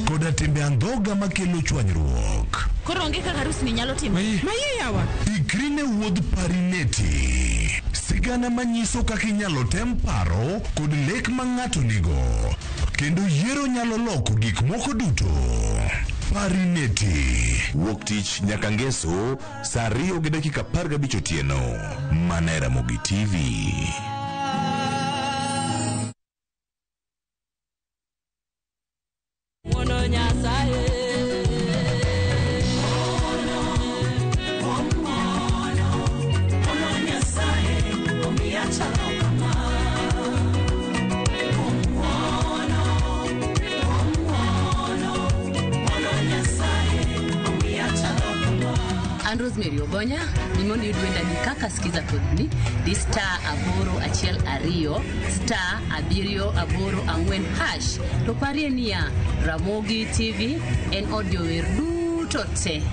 koda timbe andhoga makelo chwanyruok. Koro onge kaka arus ni nyalo timore. Mayie yawa. Ikri ne wuodh Parineti. Sigana manyiso kaka inyalo tem paro kod lek ma ng'ato nigo, kendo yiero nyalo loko gik moko duto. Parineti. Wuok tich nyaka ngeso saa 2:15 otieno. Mana e Ramogi TV. Rosemary Ogonya, gimondo iyud wendani kaka skiza kodni, di star 812 star 784 hash. To parie niya, Ramogi TV en od jower duto te.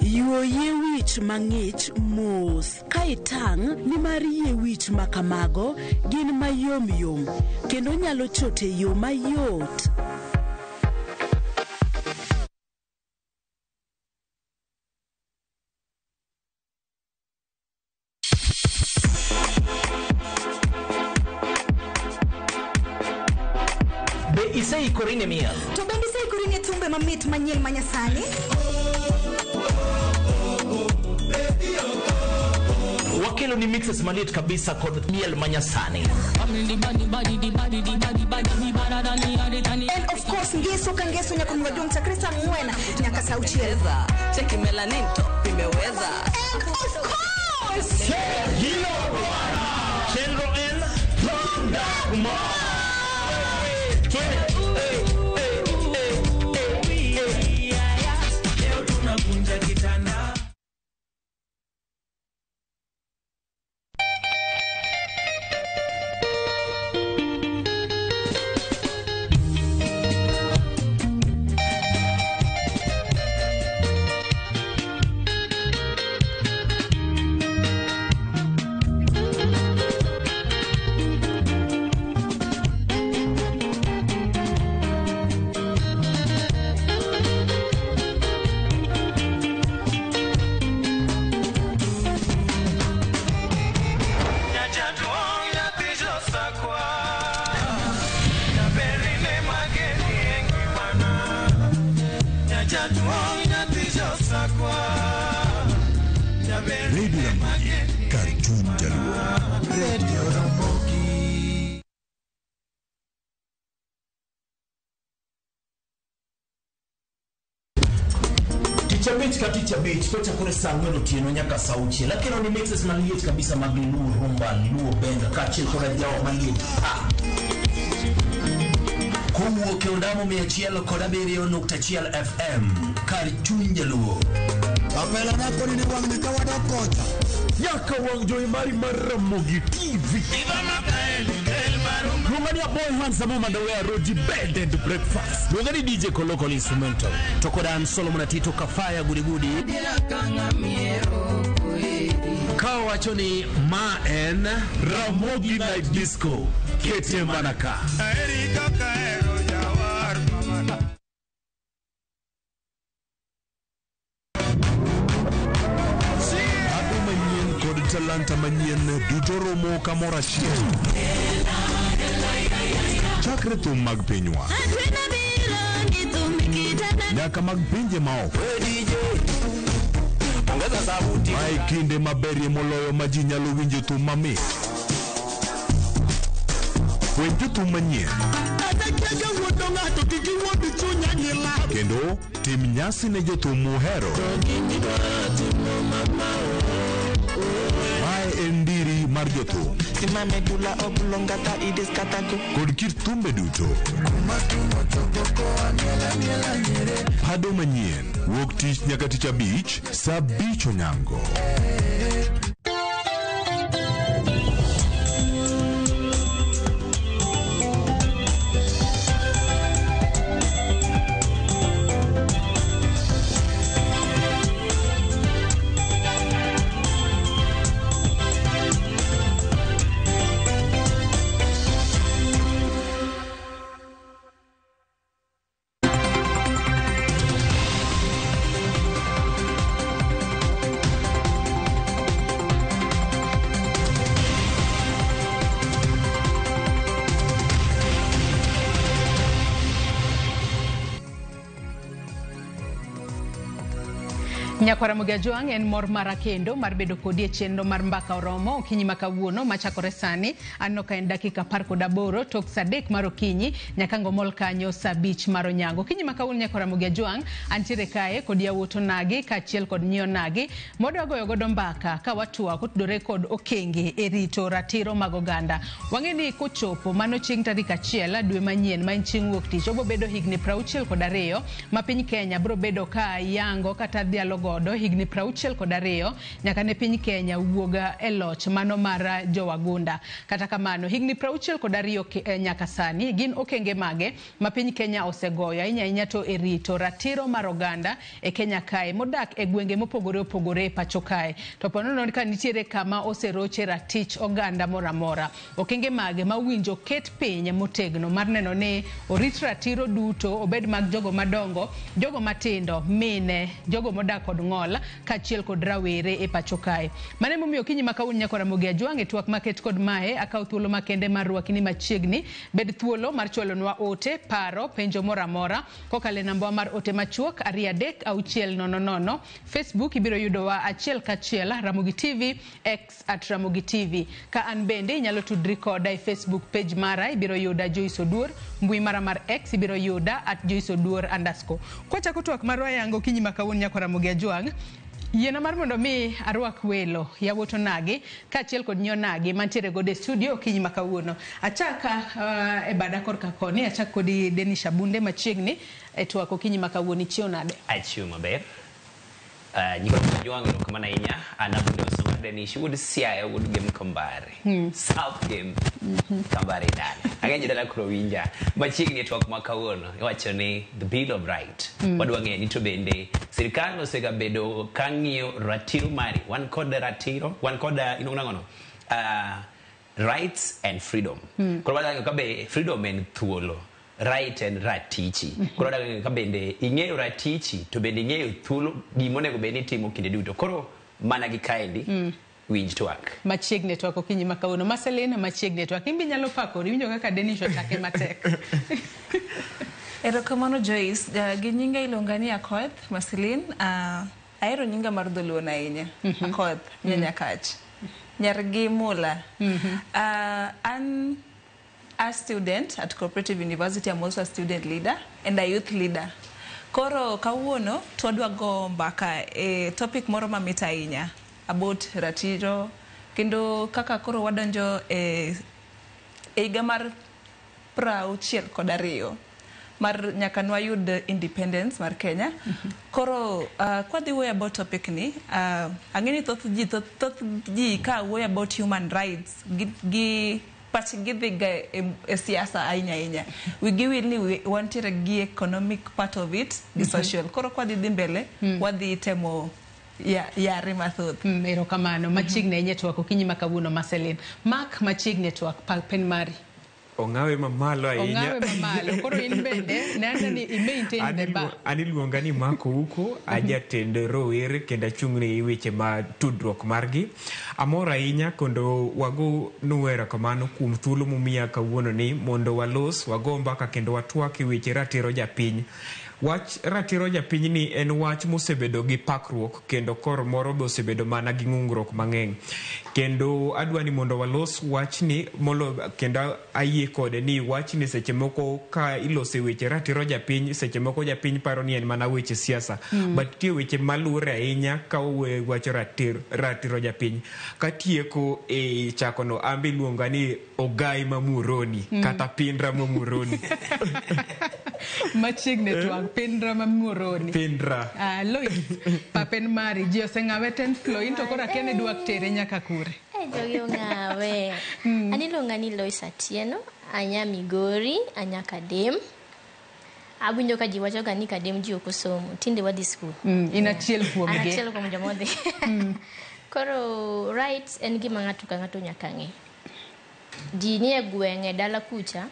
Yuo yie wich mang'ich mos ka itang' nimar yie wich ma kamago gin mayom yom kendo nyalo chot e yo mayot. Be iseikori ne miel? To bende iseikori ne thumbe mamit manyien manyasani? Wakelo ni mixes maliet kabisa kod miel manyasani. And of course ngeso ka ngeso nyaka maduong' chakre saa 4 nyaka saa 6. Cheki melanin top imeweza. And of course Hilo bwana. Chenro en Thunda. Leo tunakunja kitanda. Radio Ramogi, kar chuny Jaluo. Radio Ramogi. Tich abich Tich ka tich abich kochakore saa ang'wen otieno nyaka saa auchiel. Akelo ni mixes maliet kabisa mag Luo Rumba, Luo Benga kaachiel kod ajawa maliet pa. Kowuok e ondamo 107.1 FM kar chuny jaluo. Apela nako ni wang' ni ka wadok kocha. Nyaka wang' jowi mari mar Ramogi TV. Luonga ni Aboy Handsome Mandawea Roji Bed and Breakfast. Luonga ni DJ Koloko Instrumental. To kod an Solomon Atito Kafaya Gudigudi. Ka wacho ni ma en Ramogi Night Disco. Kete mana ka. Hapo manyien kod talanta manyien duto romo kamoro achiel. Chakre thum mag pinywa nyaka mag pinje maoko. Mae kinde maberie moloyo ma ji nyalo winjo thum mamit. Winjo thum manyien kendo tim nyasi ne jothum muhero. Mae en ndiri mar jothum kod kit thumbe duto. Pado manyien wuok tich nyaka tich abich saa 5 onyango. Nyakwara Ramogi Ajwang' en mor mara kendo mar bedo kodi e chenro mar Mbaka Oromo okinyi ma kawuono machakore sani. Aneno ka en dakika 18 tok saa 3 mar okinyi nyaka ngomol kanyo saa 5 mar onyango. Okinyi ma kawuono Nyakwara Ramogi Ajwang' antiere kae kod yawuot onagi kaachiel kod nyi onagi modwa goyo godo mbaka ka watwa kotudore kod okenge e rito ratiro mag oganda. Wang'e ni kochopo mano chieng' tarik 1 dwe manyien ma en chieng' wuok tich obo bedo higni 62 ma piny Kenya biro bedo ka yango kata dhialo godo higni 62 nyaka ne piny Kenya wuoga e loch mano mar jowagunda. Kata kamano higni 62 nyaka sani gin okenge mage ma piny Kenya osegoyo ahinya ahinya to e rito ratiro mar oganda e Kenya kae modak e gwenge mopogore opogore e pacho kae. To ponono ka nitiere kama oseroche ratich oganda moro amora, okenge mage ma owinjo ket piny motegno mar neno ni orit ratiro duto obed mag jogo madongo, jogo matindo, mine, jogo modak kod ng'ol kaachiel kod rawere e pacho kae. Mano emomiyo okinyi ma kawuono Nyakwara Ramogi Ajwang' e twak maket kod mae akaw thuolo makende mar rwaki ni machiegni. Bed thuolo mar chwalonwa ote, paro, penjo moro amora kokalo e namba mar ote machuok 236 000. Facebook ibiro yudowa achiel kachiel Ramogi TV, X @Ramogi TV. Ka an bende inyalo tudri koda e Facebook page mara ibiro yuda Joyce Oduor, mbui mara mar X ibiro yuda @JoyceOduor_. Kwachako twak marwa yango okinyi ma kawuono Nyakwara Ramogi Ajwang', yiena mar mondo mi arwak welo yawuot onagi kaachiel kod nyi onagi mantiere godo e studio okinyi ma kawuono. Achaka e bada korka koni, achak kodi Denish Abunde machiegni e twak okinyi ma kawuono. Ichiew nade? Achiew maber. Nyikwa Ajwang' erokamano ahinya. An Abunde Osoma Denish wuod Siaya wuod Gem Kambare. South Gem Kambare dala. Ang'eyo jodala koro winja. Machiegni e twak ma kawuono iwacho ni the Bill of Right. Wadwa ng'eyo ni to bende sirikal osegabedo ka ng'iyo ratiro mari. Wan kod ratiro, wan kod iluongo nang'ono? Rights and freedom. Koro wadwa ng'eyo ka be freedom en thuolo, right en ratichi. Koro wadwa ng'eyo ka bende ing'eyo ratichi to bende ing'eyo thuolo gima onego bed ni itimo kinde duto. Koro mana gi kaendi winj twak. Machiegni e twak okinyi ma kawuono. Marceline machiegni e twak. In be inyalo pakori, iwinjo kaka Denish ochake matek. Erokamano Joyce, gi nyinga iluonga ni Akoth Marceline. Ahero nyinga mar dholuo ahinya. Akoth Nyanyakach. Nyar gi mula. An a student at Cooperative University. I'm also a student leader and a youth leader. Koro kawuono to wadwa go mbaka e topic moro mamit ahinya about ratiro kendo kaka koro wadonjo e higa mar 62 mar nyaka nwayud independence mar Kenya. Koro kwadhi wuoyo about topic ni, ang'e ni thoth ji ka wuoyo about human rights gi pachgi dhi ga e siasa ahinya ahinya. Wigi wil ni wantiere gi economic part of it gi social. Koro kwadhi dhi mbele, wadhi temo yare mathoth. Erokamano. Machiegni ahinya twak okinyi ma kawuono Marceline. Mark machiegni twak pen mari. Ong'awe mamalo ahinya. Ong'awe mamalo. Koro in bende neno ni i maintain the bar. An iluonga ni Mark Ouko, ajatend rowere kendo achung' ne weche ma tudruok margi. Amor ahinya kendo wago nu erokamano kuom thuolo mumiya kawuono ni mondo walos, wago mbaka kendo watwak e weche ratiro japiny. Wach ratiro japiny ni en wach mosebedo gi pakruok kendo kor moro be osebedo mana gi ng'ungruok mang'eny. Kendo adwa ni mondo walos wachni molo kendo ayie kode ni wachni seche moko ka ilose weche ratiro japiny, seche moko japiny paro ni en mana weche siasa. But nitie weche maluwore ahinya ka wacho ratiro japiny. Katieko e chakono ambe iluonga ni Ogai Mamuroni kata Pindra Mamuroni. Machiegni twak Pindra Mamuroni. Pindra. Lois, papen mari ji oseng'awe 10th floor into koro akia ni dwak tere nyaka kure. Jogi ong'awe. An iluonga ni Lois Atieno, anya Migori, anya Kadem. Awinjo ka ji wachoga ni Kadem ji ok osomo, tinde wadhi skul. In achiel kuomgi. An achiel kuom joma odhi. Koro rights en gima ng'ato ka ng'ato nyaka ng'e. Ji nie gweng' e dala kucha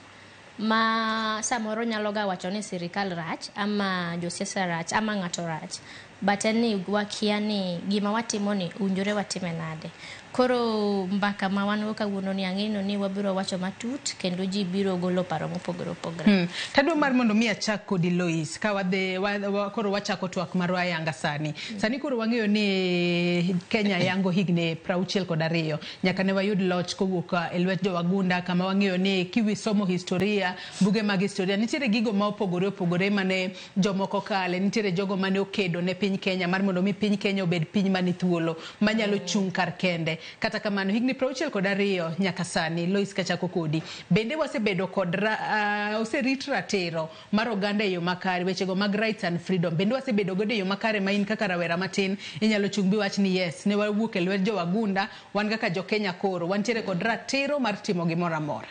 ma samoro nyalo ga wacho ni sirikal rach ama josiasa rach ama ng'ato rach, but en ni wakia ni gima watimo ni owinjore watime nade. Koro mbaka ma wan go kawuono ni ang'eno ni wabiro wacho matut kendo ji biro golo paro mopogore opogore. Tadwa mar mondo mi achak kodi Lois ka wadhi koro wachako twak marwa ayanga sani. Sani koro wang'eyo ni Kenya yango higni 62 nyaka ne wayud loch kowuok e lwet jowagunda, kama wang'eyo ni kiwisomo historia, buge mag historia nitiere gigo ma opogore opogore mane jomoko kale, nitiere jogo mane okedo ne piny Kenya mar mondo mi piny Kenya obed piny mani thuolo manyalo chung' kar kende. Kata kamano higni 62 nyaka sani, Lois kachako kodi, bende wasebedo kod oserit ratiro mar oganda e yo makare, wechego mag rights and freedom bende wasebedo godo e yo makare ma in kaka rawera matin inyalo chung' biwach ni yes, ne wawuok e lwet jowagunda, wan kaka jo Kenya koro wantiere kod ratiro mar timo gimoro amora.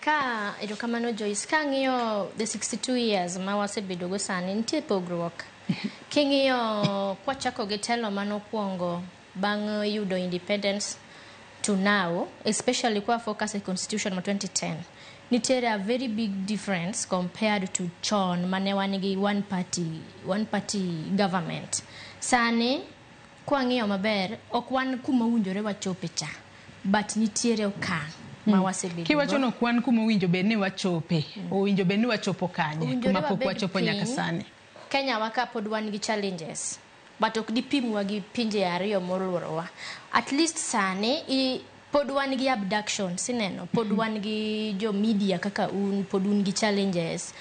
Ka erokamano Joyce, ka ang'iyo the 62 years ma wasebedo go sani, nitie pogruok. King'iyo kwachako gi telo manokwongo bang' yudo independence to now, especially kwa focus e constitution ma 2010, nitiere a very big difference compared to chon mane wan gi one party government. Sani kwang'iyo maber, ok wan kuma owinjore wachope cha, but nitiere okang' ma wasebedo. Kiwacho no kwan kuma owinjo bed ni wachope, owinjo bed ni wachopo kanye kuma pok wachopo nyaka sani? Kenya wa ka pod wan gi challenges, but ok dipimwa gi pinje ariyo moluorowa. At least sani pod wan gi abduction, sineno, pod wan gi jo media kaka un, pod un gi challenges,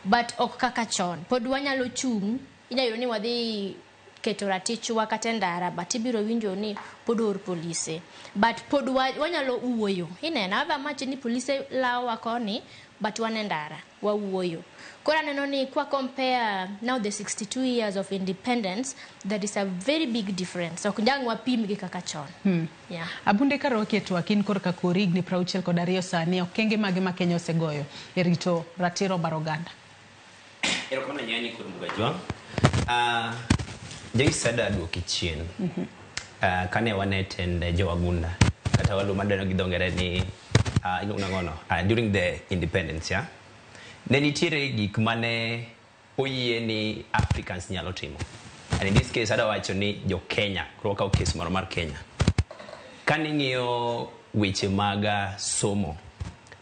but ok kaka chon. Pod wanyalo chung', inyalo yudo ni wadhi keto ratichwa kata e ndara, but ibiro winjo ni pod oor polise. But pod wanyalo wuoyo. Ineno, however much ni polise lawowa koni, but wan e ndara, wawuoyo. Koro aneno ni kwa compare now the 62 years of independence, there is a very big difference. Ok jang wapim gi kaka chon. Yeah. Abunde karwaki e twak, in korka kori higni 62 sani, okenge mage ma Kenya osegoyo e rito ratiro mar oganda? Erokamano ahinya kuom Mugajwa. Joyce adwa duoki chien. Kane wan e tend jowagunda kata walu madeno gi dho ngere ni iluongo nang'ono during the independence, yeah? Ne nitiere gik mane oyie ni Africans nyalo timo. And in this case adwa wacho ni jo Kenya, koro wakawo case moro mar Kenya. Kane ing'iyo weche mag somo,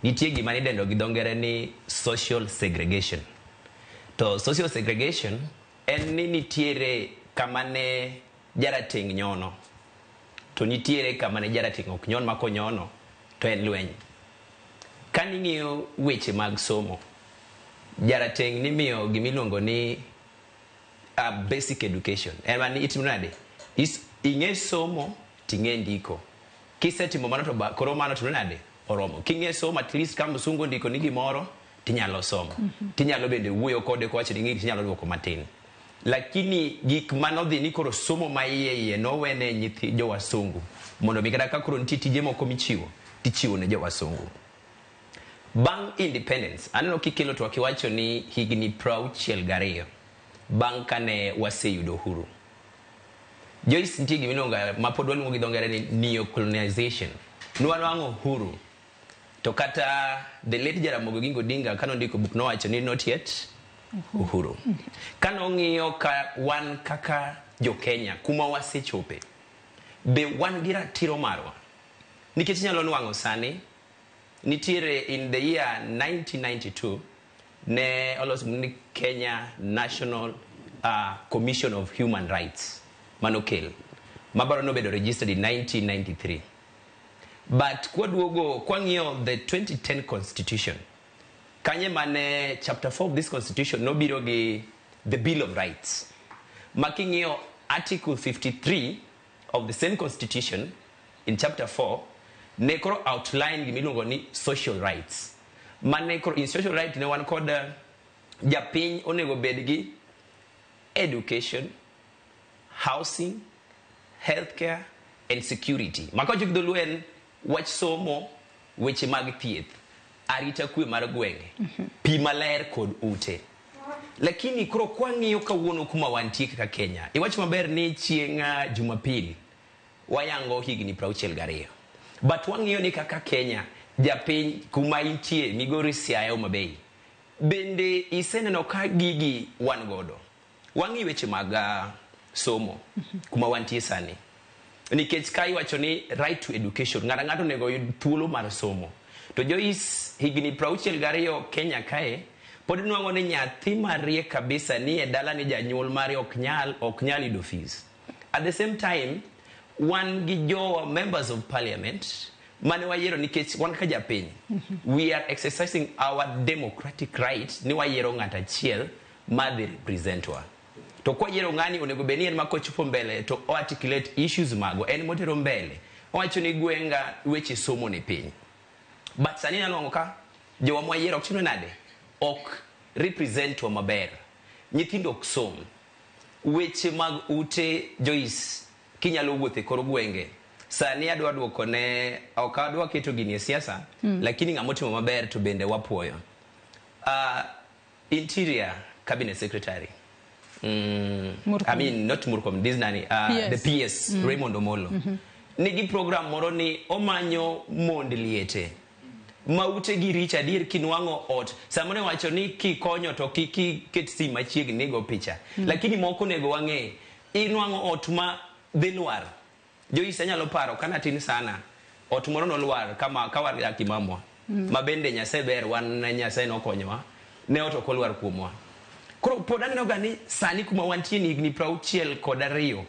nitie gima idendo gi dho ngere ni social segregation. To social segregation en ni nitiere kama ne jarateng' nyono to nitiere kama ne jarateng' ok nyon, ma konyono to en lweny. Kaning'iyo weche mag somo, Jarateng' nimiyo gimiluongo ni basic education. En mani itimo nade? Ing'e somo ting'e ndiko. Kisetimo mano to koro mano timo nade? Oromo. King'e somo at least ka msungu ondiko ni gimoro tinyalo somo. Tinyalo bende wuoyo kode kowacho ni ng'e tinyalo duoko matin. Lakini gik manodhi ni koro somo ma iye iye nowene nyithi jowasungu mondo mi kata ka koro nitie tije moko michiwo tichiwo ne jowasungu. Bang' independence, aneno kikelo twak iwacho ni higni 62 bang' kane waseyudo uhuru. Joyce, nitie gimiluongo ma pod waluongo gi dho ngere ni neocolonization. Nwanwang'o uhuru to kata the late Jaramogi Oginga Odinga kanondiko buk nowacho ni not yet uhuru. Kanong'iyo ka wan kaka jo-Kenya kuma wasechope, be wan gi ratiro marwa? Nikech inyalo nwang'o sani nitiere in the year 1992 ne olos ni Kenya National Commission of Human Rights manokel mabaro nobedo registered in 1993. But kwaduogo kwang'iyo the 2010 constitution kanye mane chapter 4 of this constitution nobiro gi the Bill of Rights ma king'iyo article 53 of the same constitution in chapter 4 ne koro outline gimiluongo ni social rights mane koro in social right ne wan kod japiny onego bed gi education, housing, healthcare and security. Makawacho gi dholuo en wach somo, weche mag thieth, arita kwe mar gwenge, pi maler kod ute. Lakini koro kwang'iyo kawuono kuma wantie kaka Kenya, iwacho maber ni chieng' Jumapili wayango higni 62. But wang'iyo ni kaka Kenya, japiny kuma intie Migori, Siaya, Homa Bay, bende iseneno ka gigi wan godo. Wang'i weche mag somo kuma wantie sani. Nikech ka iwacho ni right to education, ng'ato ang'ato onego oyud thuolo mar somo. To Joyce, higni 62 Kenya kae, pod nwang'o ni nyathi mariek kabisa ni e dala ni janyuol mare ok nyal yudo fees. At the same time, wan gi jowa members of parliament mane wayiero nikech wan kaka japiny, we are exercising our democratic right ni wayiero ng'ato achiel madhi represent wa. To kwayiero ng'ani onego bed ni en ma kochopo mbele to o articulate issues magwa, en motero mbele. Owacho ni gwenga weche somo ni piny. But sani inyalo nwang'o ka jowa mwayiero ok timre nade? Ok represent wa maber. Nyithindo ok som. Weche mag ute Joyce kinyalo wuotho e kor gwenge. Sani adwa duoko ne ok adwa keto gini e siasa, lakini ng'ama otimo maber to bende wapuoyo. Interior Cabinet Secretary. I mean, not Murkomen, this nani, the PS, Raymond Omolo. Nigi program moro ni omanyo mond liete. Ma ute gi rich adier kinwang'o ot. Samoro iwacho ni kikonyo to kik iket sim machiegni go picha. Lakini moko onego wang'e. Inwang'o ot ma dhi lwar. Joyce anyalo paro kana tin sana. Ot moro nolwar kama kawadak gi mamwa. Ma bende Nyasaye ber wan Nyasaye nokonyowa. Ne ot ok olwar kuomwa. Koro pod aneno ga ni sani kuma wantie ni higni 62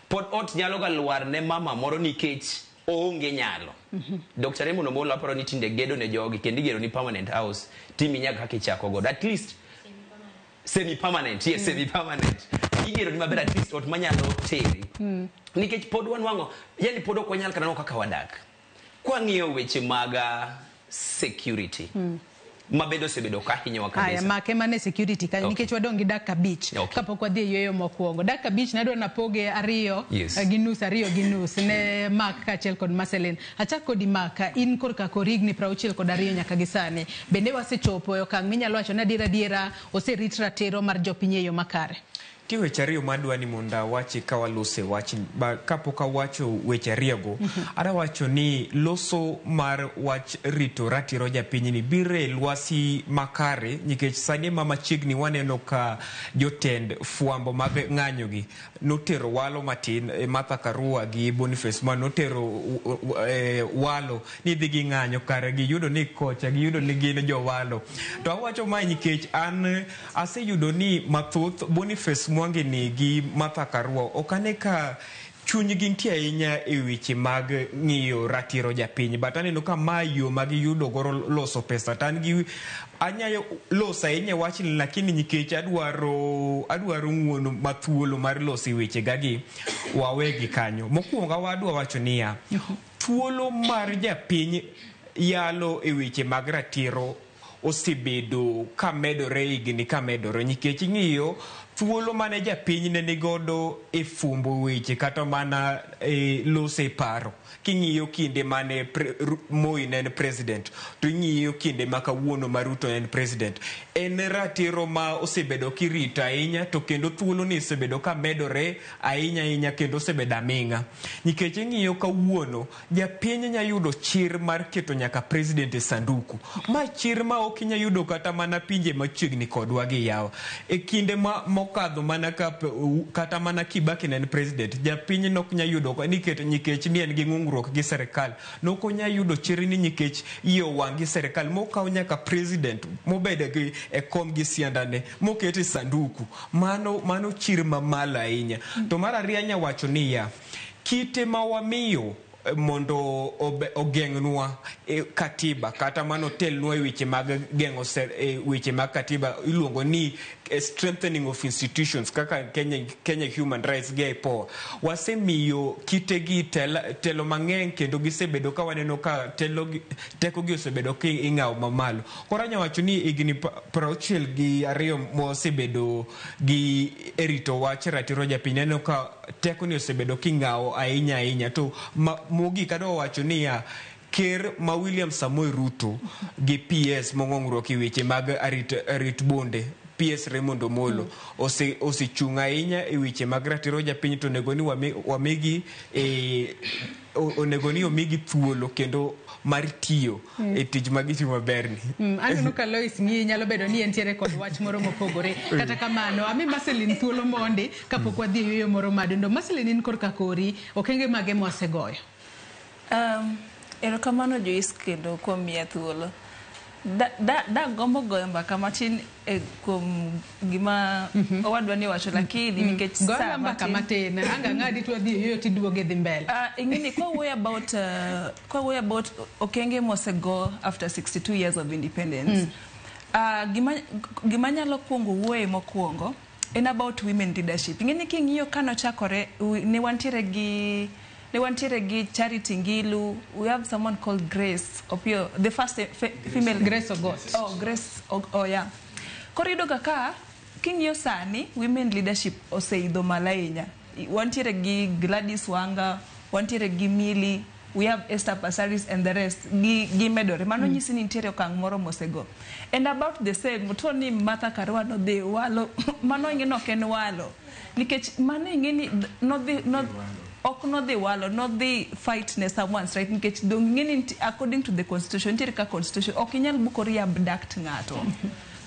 pod ot nyalo ga lwar ne mama moro nikech oonge nyalo. Dr. Raymond Omolo aparo ni tinde gedo ne jogi kendo igero ni permanent house timi nyaka kaka ichako godo at least semi permanent, yes, semi permanent igero ni maber at least ot manyalo teri. Nikech pod wanwang'o yani pod ok wanyal kata neno kaka wadak. Kwang'iyo weche mag security ma bende osebedo ka hinyowa kabisa. Aya, make mane security kanyo nikech wadong' gi dakika 5 kapok wadhi e yueyo mokwongo. Dakika 5 nadwa napoge 2 gi nus, 2 gi nus ne Mark kaachiel kod Marceline. Achak kodi Mark, in korka kor higni 62 nyaka gi sani. Bende wasechopo e okang' minyalo wacho ni adiera adiera oserit ratiro mar jopiny e yo makare? Nitie weche ariyo madwa ni mondo awachi ka walose wach kapok awacho weche ariyogo, adwa wacho ni loso mar wach rito ratiro japinyni biro e lwasi makare nikech sani ma machiegni waneno ka jotend fwambo mag ng'anyogi notero walo matin, Martha Karua gi Boniface ma notero walo ni dhi gi ng'anyo kare giyudo ni kocha giyudo ni gin jowalo. To awacho mae nikech an aseyudo ni mathoth Boniface Mwangi ni gi Martha Karua ok ane ka Chunygi nitie ahinya e weche mag ng'iyo ratiro japiny, but aneno ka ma yo ma giyudo goro loso pesa to an gi anyayo loso ahinya e wachni, lakini nikech adwaro ng'uono mathuolo mar loso e weche gagi wawegi kanyo. Mokwongo wadwa wacho niya, thuolo mar japiny yalo e weche mag ratiro osebedo ka medore higni ka medore, nikech ing'iyo thuolo mane japiny ne nigodo e fwambo weche kata mana e loso e paro. King'iyo kinde mane Moi ne en president to ing'iyo kinde ma kawuono ma Ruto en president, en ratiro ma osebedo kirito ahinya, to kendo thuolo ni osebedo ka medore ahinya ahinya kendo osebedo aming'a, nikech ing'iyo kawuono japiny nya yudo chir mar keto nyaka president e sanduku. Ma chir ma ok inya yudo kata mana pinje machiegni kodwa gi yawa. E kinde ma mokadho mana ka kata mana Kibaki ne en president, japiny nok nya yudo nikech ni en gi ng'ungruok gi serikal, nok onya yudo chir ni nikech iye owang' gi serikal mokaw nyaka president mobedo gi e kom gi siandane moket e sanduku. Mano chir mamalo ahinya. To mar ariyo anya wacho niya, kite ma wamiyo mondo ogeng'nwa katiba kata mano telnwa e weche mag geng'o weche mag katiba iluongo ni strengthening of institutions kaka Kenya Human Rights gi IPOA, wasemiyo kitegi telo mang'eny kendo gisebedo ka waneno ka teko gi osebedo ka ing'awo mamalo. Koro anya wacho ni higni 62 mosebedo gi e rito wach ratiro japiny, aneno ka teko ni osebedo king'awo ahinya ahinya. To mogik adwa wacho niya, ker ma William Samoei Ruto gi PS mong'ongruok e weche mag arit bonde, PS Raymond Omolo, osechung' ahinya e weche mag ratiro japiny, to onego ni wamigi onego ni omigi thuolo kendo mar tiyo e tich ma gitimo maber ni. Aneno ka Lois ng'iyi, nyalo bedo ni entiere kod wach moro mopogore. Kata kamano, ami Marceline thuolo mondi kapok wadhi e yueyo moro madundo. Marceline, in korka kori, okenge mage mwasegoyo? Erokamano Joyce kendo kuom miya thuolo. Da gombo goyo mbaka matin kuom gima owadwa ni wacho, lakini nikech saa mbaka matin anga ng'adi to wadhi e yueyo tiduoge dhi mbele. Ing'eni kwa wuoyo about okenge mosego after 62 years of independence, gima nyalo kuongo wuoye mokwongo en about women leadership. Ing'eni king'iyo kanochakore ne wantiere gi Charity Ngilu, we have someone called Grace Opio, the first female. Grace Ogot. Oh, Grace, oh yeah. Koro iyudo ga ka king'iyo sani women leadership oseidho malo ahinya. Wantiere gi Gladys Wanga, wantiere gi Millie, we have Esther Passaris and the rest. Gi medore. Mano nyisi ni nitiere okang' moro mosego. And about the same, to ni Martha Karua nodhi walo, mano ing'e ni ok en walo. Nikech mano ing'e ni nodhi, ok nodhi walo, nodhi fight ne someone's right, nikech dong ing'e ni according to the constitution, nitiere ka constitution, ok inyal bukori abduct ng'ato.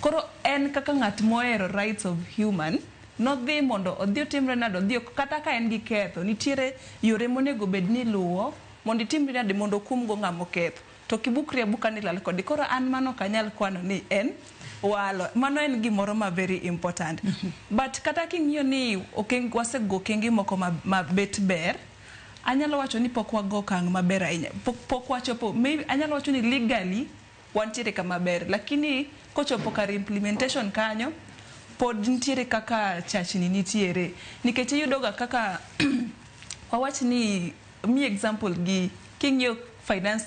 Koro en kaka ng'at mohero rights of human, nodhi mondo odhi otimre nade, odhi kata ka en gi ketho, nitiere yore monego bed ni iluwo mondo itimri nade mondo okumgo ng'ama oketho. To kibukri abuka ni lal kode. Koro an mano ok anyal kwano ni en walo. Mano en gimoro ma very important. But kata king'iyo ni wasego okenge moko ma bet ber, anyalo wacho ni pok wago okang' maber ahinya. Pok wachopo, maybe anyalo wacho ni legally wantiere kama ber, lakini kochopo kar implementation kanyo, pod nitiere kaka chachni nitiere. Nikech iyudo ga kaka wawach ni mi example gi king'iyo finance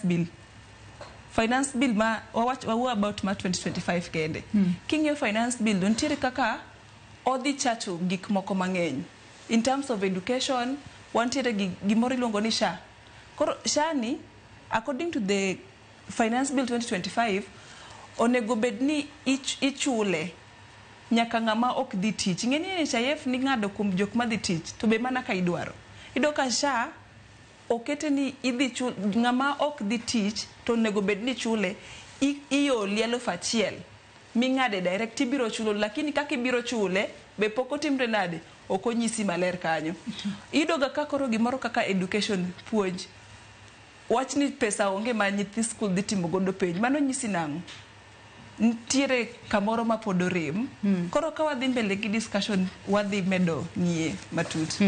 bill ma wawach wawuo about ma 2025 kende. King'iyo finance bill to nitiere kaka odhi chacho gik moko mang'eny. In terms of education, wantiere gi gimoro iluongo ni SHA. Koro SHA ni, according to the finance bill 2025, onego bed ni ichule nyaka ng'ama ok dhi tich. Ing'e ni NHIF ning'ado kuom jok madhi tich, to be mana ka idwaro. Iyudo ka SHA okete ni idhi chul ng'ama ok dhi tich to onego bed ni chule ioli 1000 ming'ade direct ibiro chulo, lakini kaka ibiro chule be pok otimre nade, ok onyisi maler kanyo. Iyudo ga ka koro gimoro kaka education, puonj, wach ni pesa onge ma nyithi skul dhi timo godo penj, mano nyisi nang'o? Nitiere kamoro ma pod orem. Koro ka wadhi mbele gi discussion, wadhi medo ng'iye matut.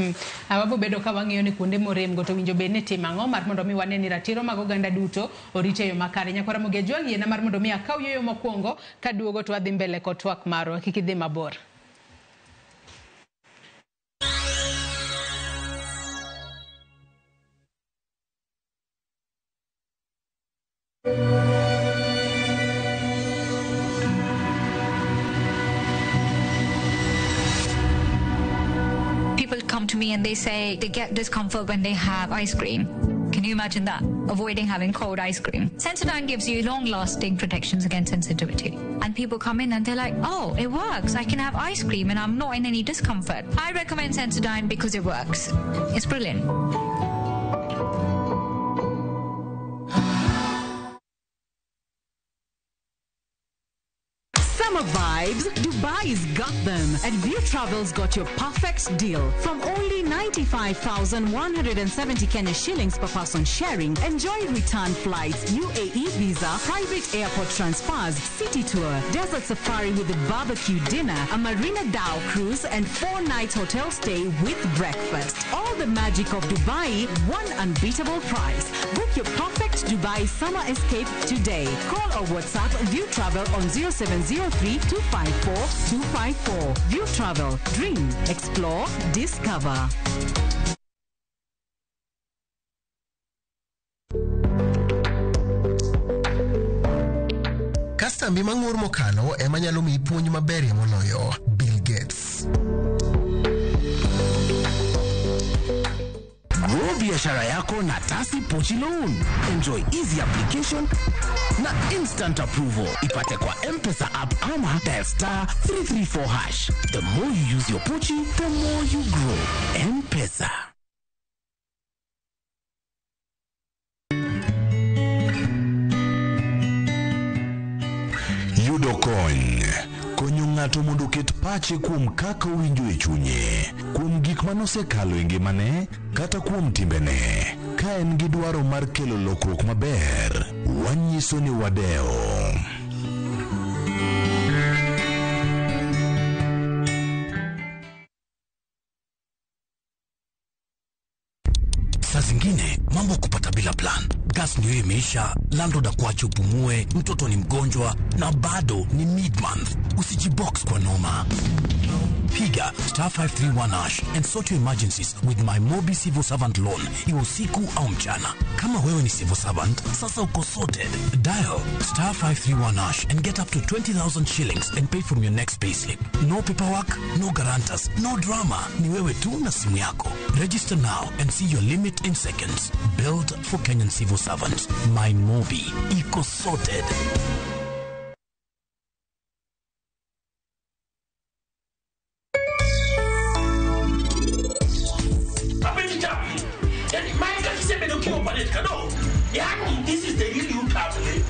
Wabo bedo ka wang'iyo ni kuonde morem go to winjo bed ni timo ang'o mar mondo mi wane ni ratiro mag oganda duto orit e yo makare. Nyakwar Ramogi Ajwang' yiena mar mondo mi akaw yueyo mokwongo kaduogo to wadhi mbele kod twak marwa. Kik idhi mabor. People come to me and they say they get discomfort when they have ice cream. Can you imagine that? Avoiding having cold ice cream. Sensodyne gives you long lasting protections against sensitivity. And people come in and they're like, oh, it works. I can have ice cream and I'm not in any discomfort. I recommend Sensodyne because it works. It's brilliant. Summer vibes, Dubai's got them. And View Travel's got your perfect deal. From only 95,170 Kenya shillings per person sharing, enjoy return flights, UAE visa, private airport transfers, city tour, desert safari with a barbecue dinner, a Marina Dhow cruise, and 4-night hotel stay with breakfast. All the magic of Dubai, one unbeatable price. Book your perfect Dubai summer escape today. Call or WhatsApp View Travel on 0703 254 254. View Travel. Dream, explore, discover. Kastambi mang'ur mokalo ema nyalo miyi puonj maberie moloyo. Bill Gates. Grow biashara yako na Tasi Pochi Loan. Enjoy easy application na instant approval. Ipate kwa M-Pesa app ama dial star 334 hash. The more you use your Pochi, the more you grow. M-Pesa. Yudo kony konyo ng'ato mondo oket pache kuom kaka owinjo e chunye, kuom gik manosekalo e ngimane kata kuom timbene. Ka en gi dwaro mar kelo lokruok maber, wanyiso ni wadewo. Saa zingine mambo kupata bila plan. Gas ndio imeisha, landlord akuache upumue, mtoto ni mgonjwa na bado ni mid-month. Usijibox kwa noma. Piga star 531 hash and sort your emergencies with my Mobi Civil Servant Loan, iwe usiku au mchana. Kama wewe ni civil servant, sasa uko sorted. Dial star 531 hash and get up to 20,000 shillings and pay from your next payslip. No paperwork, no guarantors, no drama. Ni wewe tu na simu yako. Register now and see your limit in seconds. Built for Kenyan civil servants. My Mobi. Iko sorted. Yani, this is the real you family.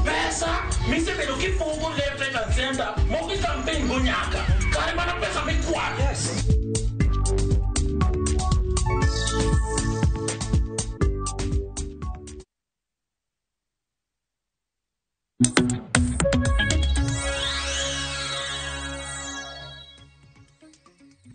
Pesa, misebedo kipogo left, right and center. Moki campaign go nyaka. Kare mana pesa mikwalo. Yes.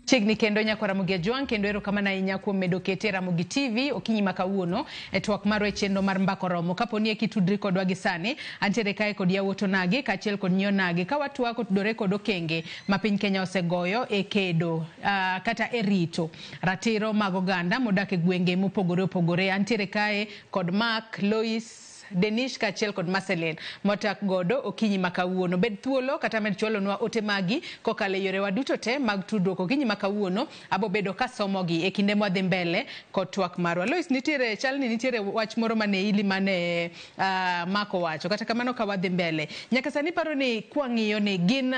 Chiegni kendo nyakwa Ramogi Ajwang' kendo erokamano ahinya kuom medo kete Ramogi TV okinyi ma kawuono e twak marwa e chenro mar Mbaka Oromo. Kapo ni eki tudri kodwa gi sani, antiere kae kod yawuot onagi kaachiel kod nyi onagi ka watwak otudore kod okenge ma piny Kenya osegoyo e kedo kata e rito ratiro mag oganda modak e gwenge mopogore opogore. Antiere kae kod Mark, Lois, Denish kaachiel kod Marceline motak godo okinyi ma kawuono. Bed thuolo kata med chwalonwa ote magi kokalo e yorewa duto te mag tudruok okinyi ma kawuono. Abo bedo kasomogi e kinde mwadhi mbele kod twak marwa. Lois, nitiere chalni nitiere wach moro mane ili mane Mark owacho. Kata kamano ka wadhi mbele, nyaka sani paro ni kwang'iyo ni gin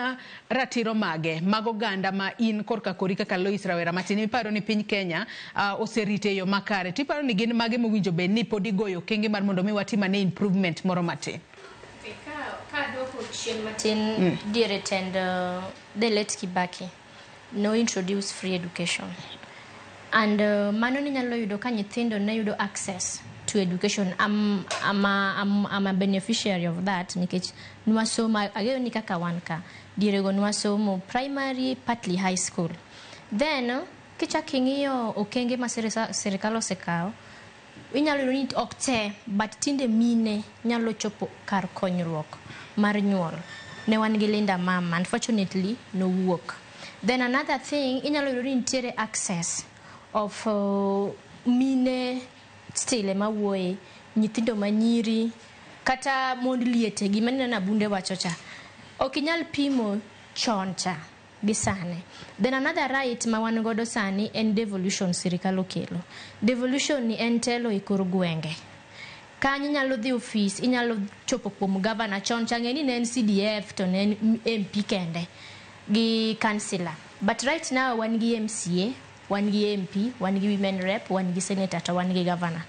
ratiro mage mag oganda ma in korka kori kaka Lois rawera matin iparo ni piny Kenya oserite e yo makare, tiparo ni gin mage mowinjo bed ni pod igoyo okenge mar mondo mi watim ane improvement moro matin? Ka duoko chien matin diere tend the late Kibaki no introduce free education and mano ninyalo yudo ka nyithindo ne yudo access to to education. I'm a beneficiary of that nikech nwasomo, ageno ni kaka wan ka dierego nwasomo primary, partly high school. Then kichak ing'iyo okenge ma sirikal osekawo, inyalo yudo ni ok te, but tinde mine nyalo chopo kar konyruok mar nyuol. Ne wan gi Linda Mama, unfortunately nowuok. Then another thing, inyalo yudo ni nitiere access of mine still ema wuoye, nyithindo manyiri kata mond liete. Gima nineno Abunde wacho cha ok inyal pimo chon cha gi sani. Then another right ma wan godo sani en devolution. Sirikal okelo devolution ni en telo e kor gwenge. Kanyo inyalo dhi ofis, inyalo chopo kuom gavana. Chon cha ng'e ni ne en CDF to ne en MP kende gi councillor, but right now wan gi MCA, wan gi MP, wan gi women rep, wan gi senator to wan gi governor.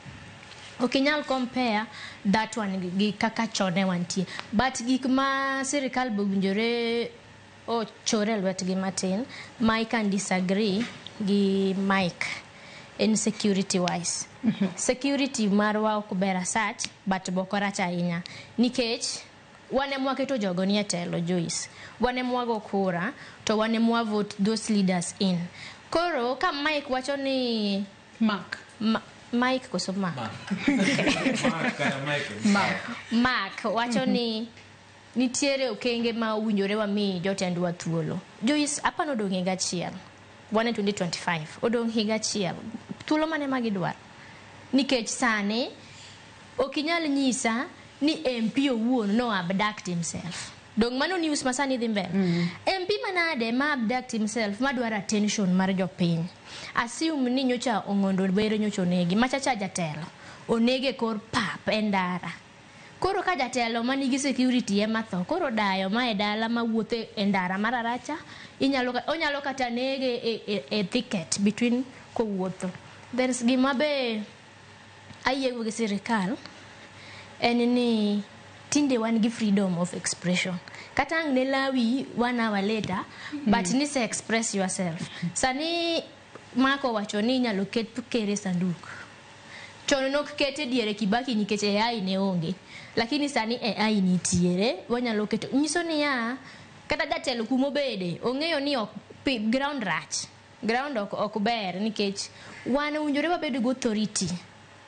Ok inyal compare that one gi kaka chon ne wantie. But gik ma sirikal be owinjore ochore e lwetgi matin ma I can disagree gi Mike en security wise. Security marwa ok ber asach, but bok orach ahinya nikech wan ema waketo jogo ni e telo. Joyce, wan ema wago kura to wan ema wa vote those leaders in. Koro ka Mike wacho ni Mark. Mike koso Mark? Mark wacho ni nitiere okenge ma owinjore wami jotendwa thuolo. Joyce, apano odong' higa achiel. Wan e 2025, odong' higa achiel. Thuolo mane ma gidwaro? Nikech sani ok inyal nyisa ni MP owuon no abduct himself. Dong mano news ma sani dhi mbele. MP manade ma abduct himself madwaro attention mar jopiny? Assume ni nyocha Ong'ondo Were nyocha onegi, machacha jatelo onege kor pap e ndara. Koro ka jatelo manigi security ema tho, koro dayo ma e dala mawuotho e ndara mararacha, inyalo onyalo kata nege e thicket between kowuotho. Then gima be ayiego gi sirikal en ni tinde wan gi freedom of expression. Kata ang' ne lawi one hour later, but ni se express yourself. Sani Mark owacho ni inyalo ket ker e sanduk. Chon nok kete diere Kibaki nikech AI ne onge, lakini sani AI nitiere, wanyalo keto. Nyiso niya, kata jatelo kumobede ong'eyo ni ok ground rach, ground ok ber nikech wan owinjore wabed gi authority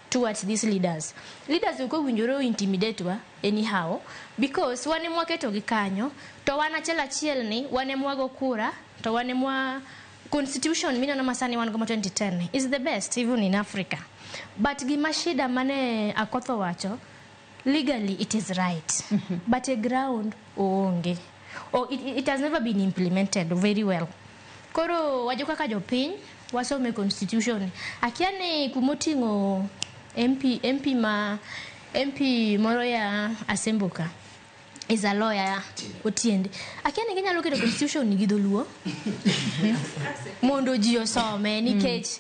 towards these leaders. Leaders ok owinjore intimidate wa anyhow because wan ema waketogi kanyo to wan achiel achiel ni wan ema wago kura to wan ema constitution mineno masani wan go ma 2010 is the best even in Africa. But gima shida mane Akoth owacho, legally it is right, but a ground oonge or it has never been implemented very well. Koro wajo kaka jopiny wasome constitution, akia ni kumoting'o MP ma MP moro ya Asembo ka is a lawyer, Otiende, akia ni ginyalo keto constitution gi dholuo mondo ji osome nikech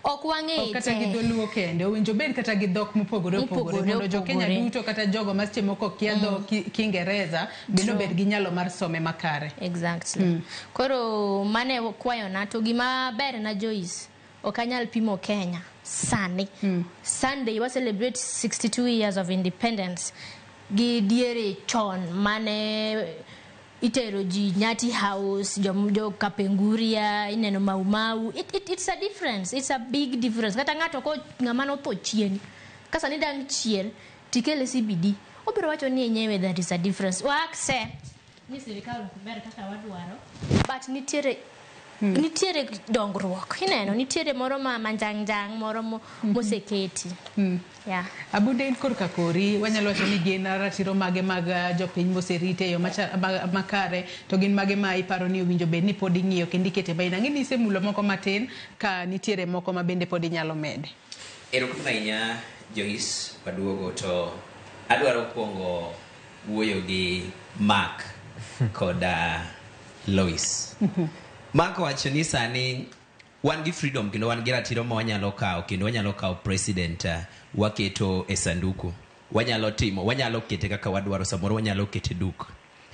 ok wang'e Ok kata gi te. Dholuo kende, owinjo bed kata gi dhok mopogore opogore Mopogore mondo jokenya opogore. Duto kata jogo ma seche moko kia dho Kiingereza bende obed gi nyalo mar some makare. Exactly. Koro mane kwayona. To gima ber na Joyce, ok anyal pimo Kenya sani. Sunday wa celebrate 62 years of independence gi diere chon mane itero ji Nyati House, jo Kapenguria, ineno Mau Mau. It's a difference, it's a big difference. Kata ng'ato ko ng'ama notho chien ka sani dang' chier tikele CBD, obiro wacho ni enyewe there is a difference. Wa accept ni sirikal ok ber kaka wadwaro, but nitiere dongruok ineno, nitiere moro ma manjangjang moro moseketi. Yeah. Abunde, in korka kori, wanyalo wacho ni gin ratiro mage mag jopiny moserite e yo makare, to gin mage ma iparo ni owinjo bed ni pod ing'iyo kendo ikete maina? Ang'e ni isemulo moko matin, ka nitiere moko ma bende pod inyalo mede. Erokamano ahinya, Joyce. Waduogo to adwaro kuongo wuoyo gi Mark koda Lois. Mark owacho ni sani wan gi freedom kendo wan gi ratiro ma wanyalo kawo kendo wanyalo kawo president, waketo e sanduku, wanyalo timo, wanyalo kete kaka wadwaro, samoro wanyalo kete duk.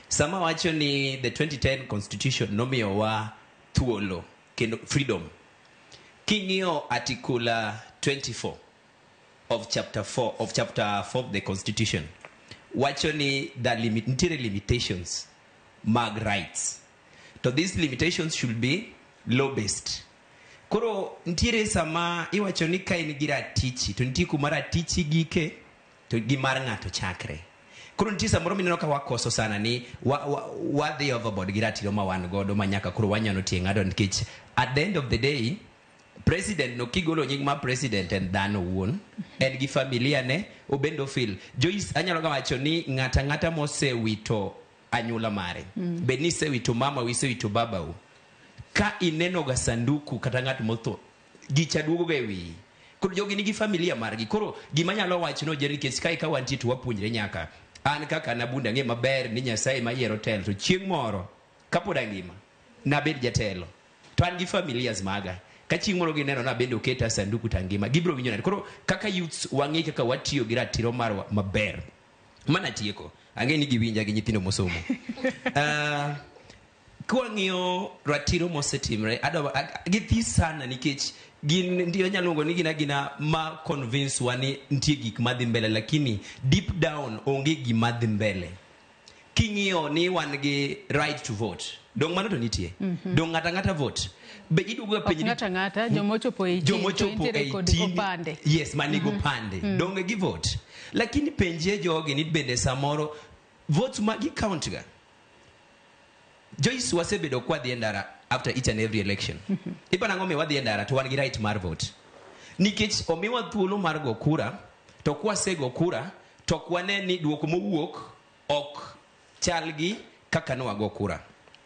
Sama wacho ni the 2010 constitution nomiyowa thuolo kendo freedom, king'iyo article 24. of chapter 4 of chapter 4 of the constitution wacho ni the limit, nitiere limitations mag rights to these limitations should be law based. Koro nitiere sama iwacho ni ka in gi ratichi to nitie kuma ratichi gike to gi mar ng'ato chakre. Koro nitie samoro mineno ka wakoso sana ni wadhi overboard gi ratiro ma wan godo ma nyaka koro wanyalo tie ng'ato, nikech at the end of the day president no kigolo nying mar president en dhano owuon, en gi familia ne obendo feel. Joyce, anyalo ga wacho ni ng'ata ng'ata mosewito anyuola mare, bed ni isewito mama u, isewito babau, ka ineno ga sanduku kata ng'at motho, gicha duogo ga e wiyi. Koro jogi nigi familia margi. Koro gima anyalo wacho no Jerry, nikech kae ka wantie to wapuonjre nyaka an kaka nabunda ang'e maber ni Nyasaye mayiero telo, to chieng' moro kapod angima nabed jatelo to an gi familias maga, ka chieng' moro gineno na bende oketa sanduku to angima, gibiro winjo nade? Koro kaka youths wang'e kaka watiyo gi ratiro marwa maber. Mana tieko, ang'e ni giwinja gi nyithindo mosomo. Kwang'iyo ratiro mosetimre, adwa githi sana nikech gin ndio anyalo luongo ni gin agina ma convince wa ni nitie gik madhi mbele, lakini deep down onge gima dhi mbele. King'iyo ni wan gi right to vote, dong mano to nitie. Dong ng'ata ng'ata vote be iduogo Ok penj ni ng'ata ng'ata, jomochopo 18 to jomochopo nitiere kod 18 opande. Yes, manigi opande. Donge gi vote, lakini penjie jogi ni bende samoro votes magi count ga. Joyce, wasebedo kwadhi e ndara after each and every election. Iparo ang'o miyo wadhi e ndara to wan gi right mar vote? Nikech omiwa thuolo mar go kura, to kwasego kura to ok wane ni duoko mowuok ok chal gi kaka ne wago kura.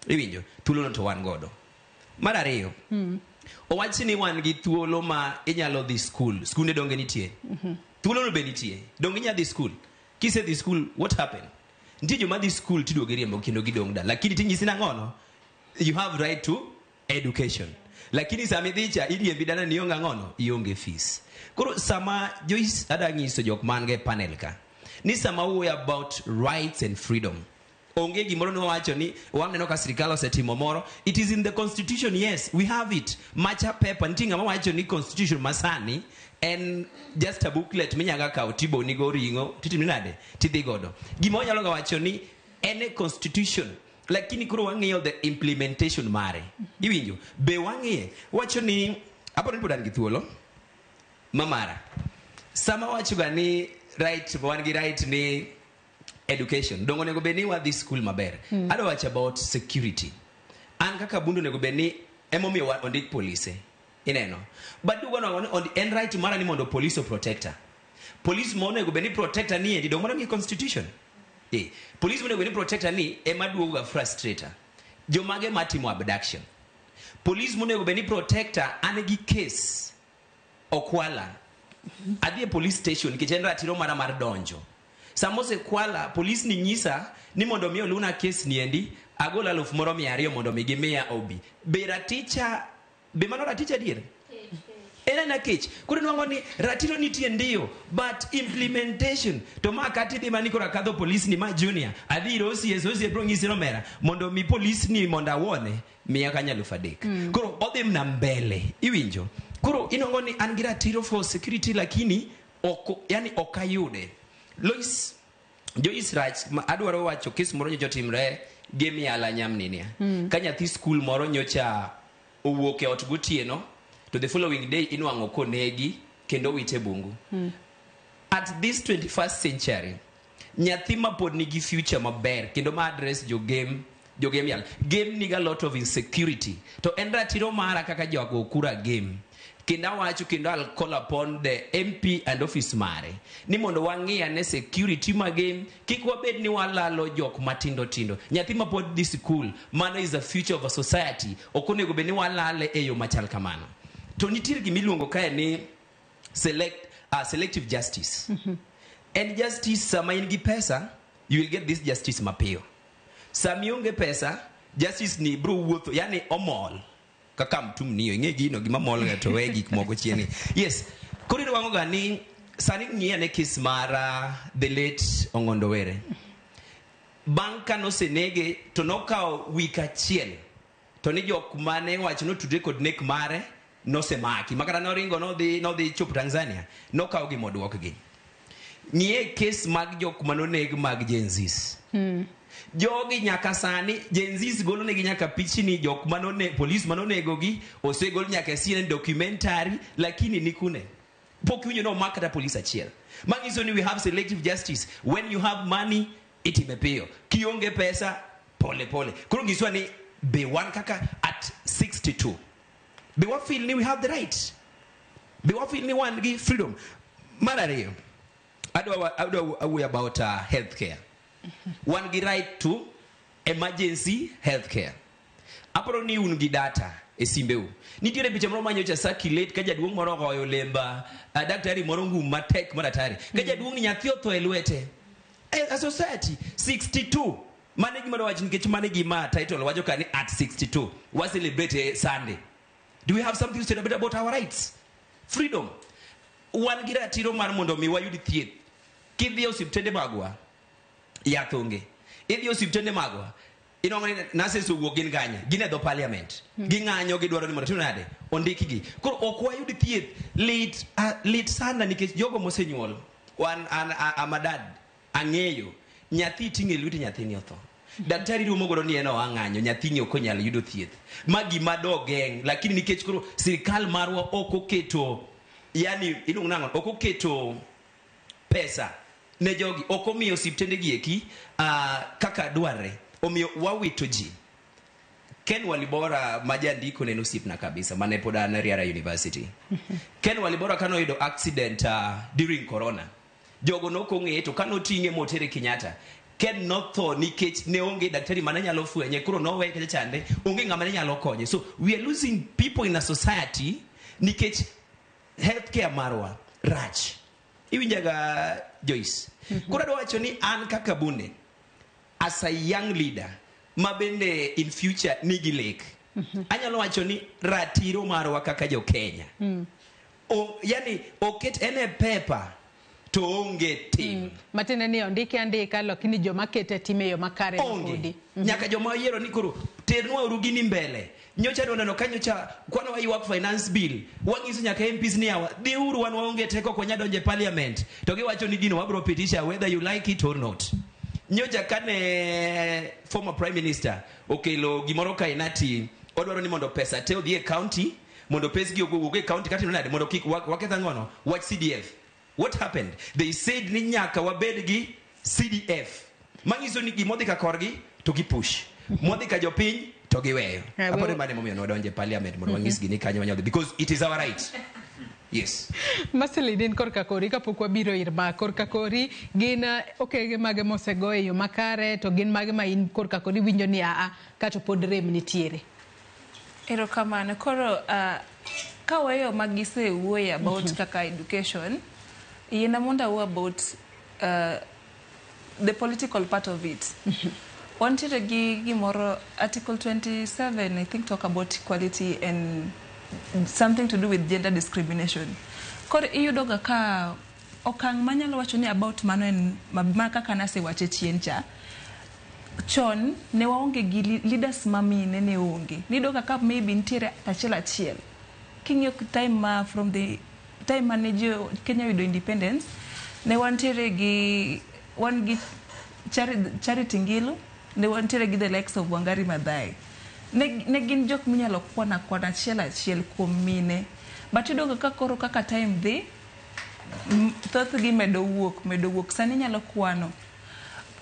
Iwinjo? Thuolono to wan godo. Mar ariyo, owach ni wan gi thuolo ma inyalo dhi skul. Skunde donge nitie? Thuolono be nitie. Donge inyalo dhi skul? Kisedhi skul, what happen? Nitie joma dhi skul tiduogo iriembo kendo gidong' dala. Lakini tinyisi nang'ono? You have right to education. Lakini sama idhi cha iriembi dala ni ionge ang'ono? Ionge fees. Koro sama Joyce ada nyiso jok man ga e panel ka ni sama wuoyo about rights and freedom, onge gimoro ni wawacho ni waneno ka sirikal osetimo moro. It is in the constitution, yes, we have it. Macha paper, nitie ng'ama wacho ni constitution masani en just a booklet minyaga kawo tibonigo ring'o titimo nade tidhi godo. Gima wanyalo ga wacho ni en e constitution, lakini koro wang'iyo the implementation mare. Iwinjo? Be wang'iye wacho ni aparo ni pod an gi thuolo mamara sama wacho ga ni right, wan gi right ni education, dongo onego bed ni wadhi school maber. Adwa wacho about security. An kaka bundu onego bed ni emomiyo ondik polise ineno, but dugo no en right mara ni mondo police o protector. Police ma onego bed ni protector ni endi dongo mano ni constitution. Police monego bed ni protector ni ema duogo ga frustrator jomage matimo abduction. Police monego bed ni protector, an gi case okwala, adhi e police station nikech en ratiro mara mar donjo. Sama osekwala, police ni nyisa ni mondo mi oluna case ni endi agol 1,200 mondo mi gimiya obi. Be raticha, be mano raticha adier? En aena kech. Koro inwang'o ni ratiro nitie ndiyo, but implementation to ma kata idhi mani koro akadho police ni ma junior, adhi ir OCS, OCS biro nyisi ni omera mondo mi police ni mondo awuone miya kanyo 3,000. Koro odhi mna mbele, iwinjo? Koro inwang'o ni an gi ratiro for security, lakini ok, yani ok ayude. Lois, Joyce rach, ma adwaro wacho kes moro nyocha otimre gi Miala Nyamninia. Ka nyathi skul moro nyocha owuok e ot gotieno, to the following day inwang'o konegi kendo owite bungu. At this 21st century, nyathi ma pod nigi future maber kendo ma address jogem, jogem yal. Gem niga lot of insecurity. To en ratiro mara kaka jago kura gem. Kendo awacho kendo I'll call upon the MP and office mare ni mondo wang'i ane security ma game, kik wabed ni walalo jok matindo tindo. Nyathi ma pod dhi sikul, mano is the future of a society. Ok onego bed ni walale e yo machal kamano. To nitiere gima iluongo kae ni selective justice. En justice sama in gi pesa, you will get this justice mapiyo. Sama ionge pesa, justice ni bro wuotho, yani omol. Kaka mtumni yo, ing'e gino gima mol ga to we gik moko chien. Yes. Koro inwang'o ga ni sani ng'i ane case mar the late Ong'ondo Were. Bang' ka nosenege to nokawo wik achiel to ni jok mane wacho notudre kod nek mare Nosemaki makata noringo nodhi chopo Tanzania, nokaw gi moduokgi. Ng'iye kes mag jok manoneg mag Gen Zs. Jogi nyaka sani Gen Zs golo negi nyaka pichni jok manone polis manonegogi osegol nyaka e CNN documentary, lakini ni kune pok iwinjo nomak kata polis achiel. Manyiso ni we have selective justice. When you have money, itime piyo, kionge pesa, pole pole. Koro nyiswa ni be wan kaka at 62, be wa feel ni we have the right? Be wa feel ni wan gi freedom? Mar ariyo, adwa awuoyo about healthcare. Wan gi right to emergency healthcare. Aparo ni un gi data e simbeu. Nitiere picha moro manyocha circulate ka jaduong' moro ogoyo lemba daktari moro ngum matek mar atari ka jaduong' ni nyathi otho e lwete. A society 62, mano e gima dwawach, nikech mano e gima title wacho ka ni at 62 wa celebrate Sunday. Do we have something to celebrate about our rights, freedom? Wan gi ratiro mar mondo mi wayud thieth. Kidhi e osiptende magwa, yath onge. Idhi e osiptende magwa, inwang'o ni nurses owuok, gin kanye? Gin e dho parliament, ging'anyo, gidwaro ni mondo tim nade? Ondikgi. Koro ok wayud thieth. Lit, lit sana, nikech jogo mosenyuol wan an amadad ang'eyo nyathi ting'e lweti, nyathini otho, daktari rumo godo ni en oa ng'anyo, nyathini ok onyal yudo thieth. Ma gima dogeng', lakini nikech koro sirikal marwa ok oketo, yani iluongo nang'o, ok oketo pesa ne jogi, ok omiyo osiptende gi eki kaka dwarre, omiyo wawito ji. Ken Walibora ma jandiko ne en osiepna kabisa mane pod an Riara University. Ken Walibora kanoyudo accident during corona, jogo nok ong'eye, to kanoting'e motere Kenyatta, Ken notho nikech ne onge daktari mane nyalo fwenye. Koro noweye kacha chande, onge ng'ama ne nyalo konye. So we are losing people in a society nikech healthcare marwa rach. Iwinjaga, Joyce? Koro adwa wacho ni an kaka Bunde, as a young leader ma bende in future nigi lek, anyalo wacho ni ratiro marwa kaka jo Kenya o, yani oket en e paper to onge tim. Matiende ni ondike andika, lakini joma kete time e yo makare onge podi. Nyaka joma oyiero ni koro ternwa uru gini mbele. Nyocha adwa neno ka nyocha kwana waywak finance bill, wang'iso nyaka MPs ni yawa dhiuru, wan waonge teko, ok wanyal donjo e parliament, to giwacho ni gino wabro pitisha whether you like it or not. Nyocha kane former prime minister okelo gimoro kainati, odwaro ni mondo pesa te odhi e county, mondo pesgi owuog e county kata nade mondo kik waketh ang'ono wach CDF. What happened? They said ni nyaka wabed gi CDF, manyiso ni gimodhi ka korgi to gipush, modhi ka jopiny to giweyo. Aparo mano emomiyo nwadonjo e parliament mondo wanyisgi ni kanyo wanyalo dhi, because it is our right, yes. Marceline, in korka kori, kapok wabiro ir ma korka kori, gin okenge mage mosego e yo makare, to gin mage ma in korka kori winjo ni aa kato pod rem nitiere? Erokamano. Koro kaweyo magisewuoye about kaka education, yiena mondo awuo about the political part of it. Wantiere gi gimoro, Article 27, I think, talk about equality and something to do with gender discrimination. Koro iyudo ga ka okang' manyalo wacho ni about mano en ma kaka nasewache chien cha, chon ne waonge gi leaders ma mine, ne onge. Niyudo ga ka maybe nitiere achiel achiel. King'iyo time ma from the time mane jo Kenya oyudo independence, ne wantiere gi, wan gi Charity Ngilu, ne wantiere gi the likes of Wangari Maathai. Ne gin jok minyalo kwan akwana achiel achiel kuom mine. But iyudo ga ka koro kaka time dhi, thothgi medo wuok, medo wuok. Sani inyalo kwano.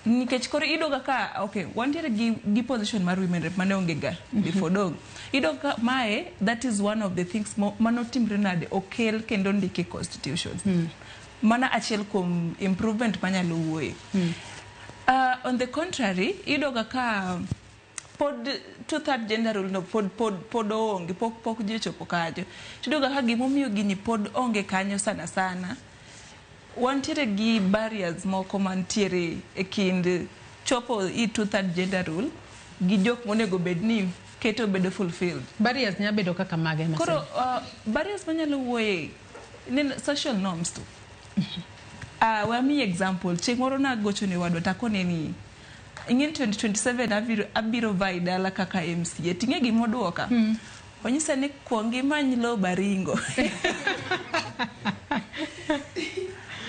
Nikech koro iyudo ga ka, okay, wantiere gi position mar women rep mane onge ga before dong. Iyudo ka mae, that is one of the things manotimre nade, okel kendo ndiki e constitution. Mana achiel kuom improvement manyalo wuoye. On the contrary, iyudo ga ka pod two third gender rule no pod onge, pok ji ochopo kanyo. Tiyudo ga ka gimomiyo gini pod onge kanyo sana sana, wantiere gi barriers moko mantiere e kind chopo i two third gender rule gi jok monego bed ni keto bedo fulfilled. Barriers nya bedo kaka mage? Marceline? Koro barriers manyalo wuoye, social norms to. Wamiyi example, chieng' moro nagocho ne wadwa takone ni ing'e ni 2027 abiro vie dala kaka MCA. Ting'e gimoduoka. Onyisa ni kuong imany lowo Baringo.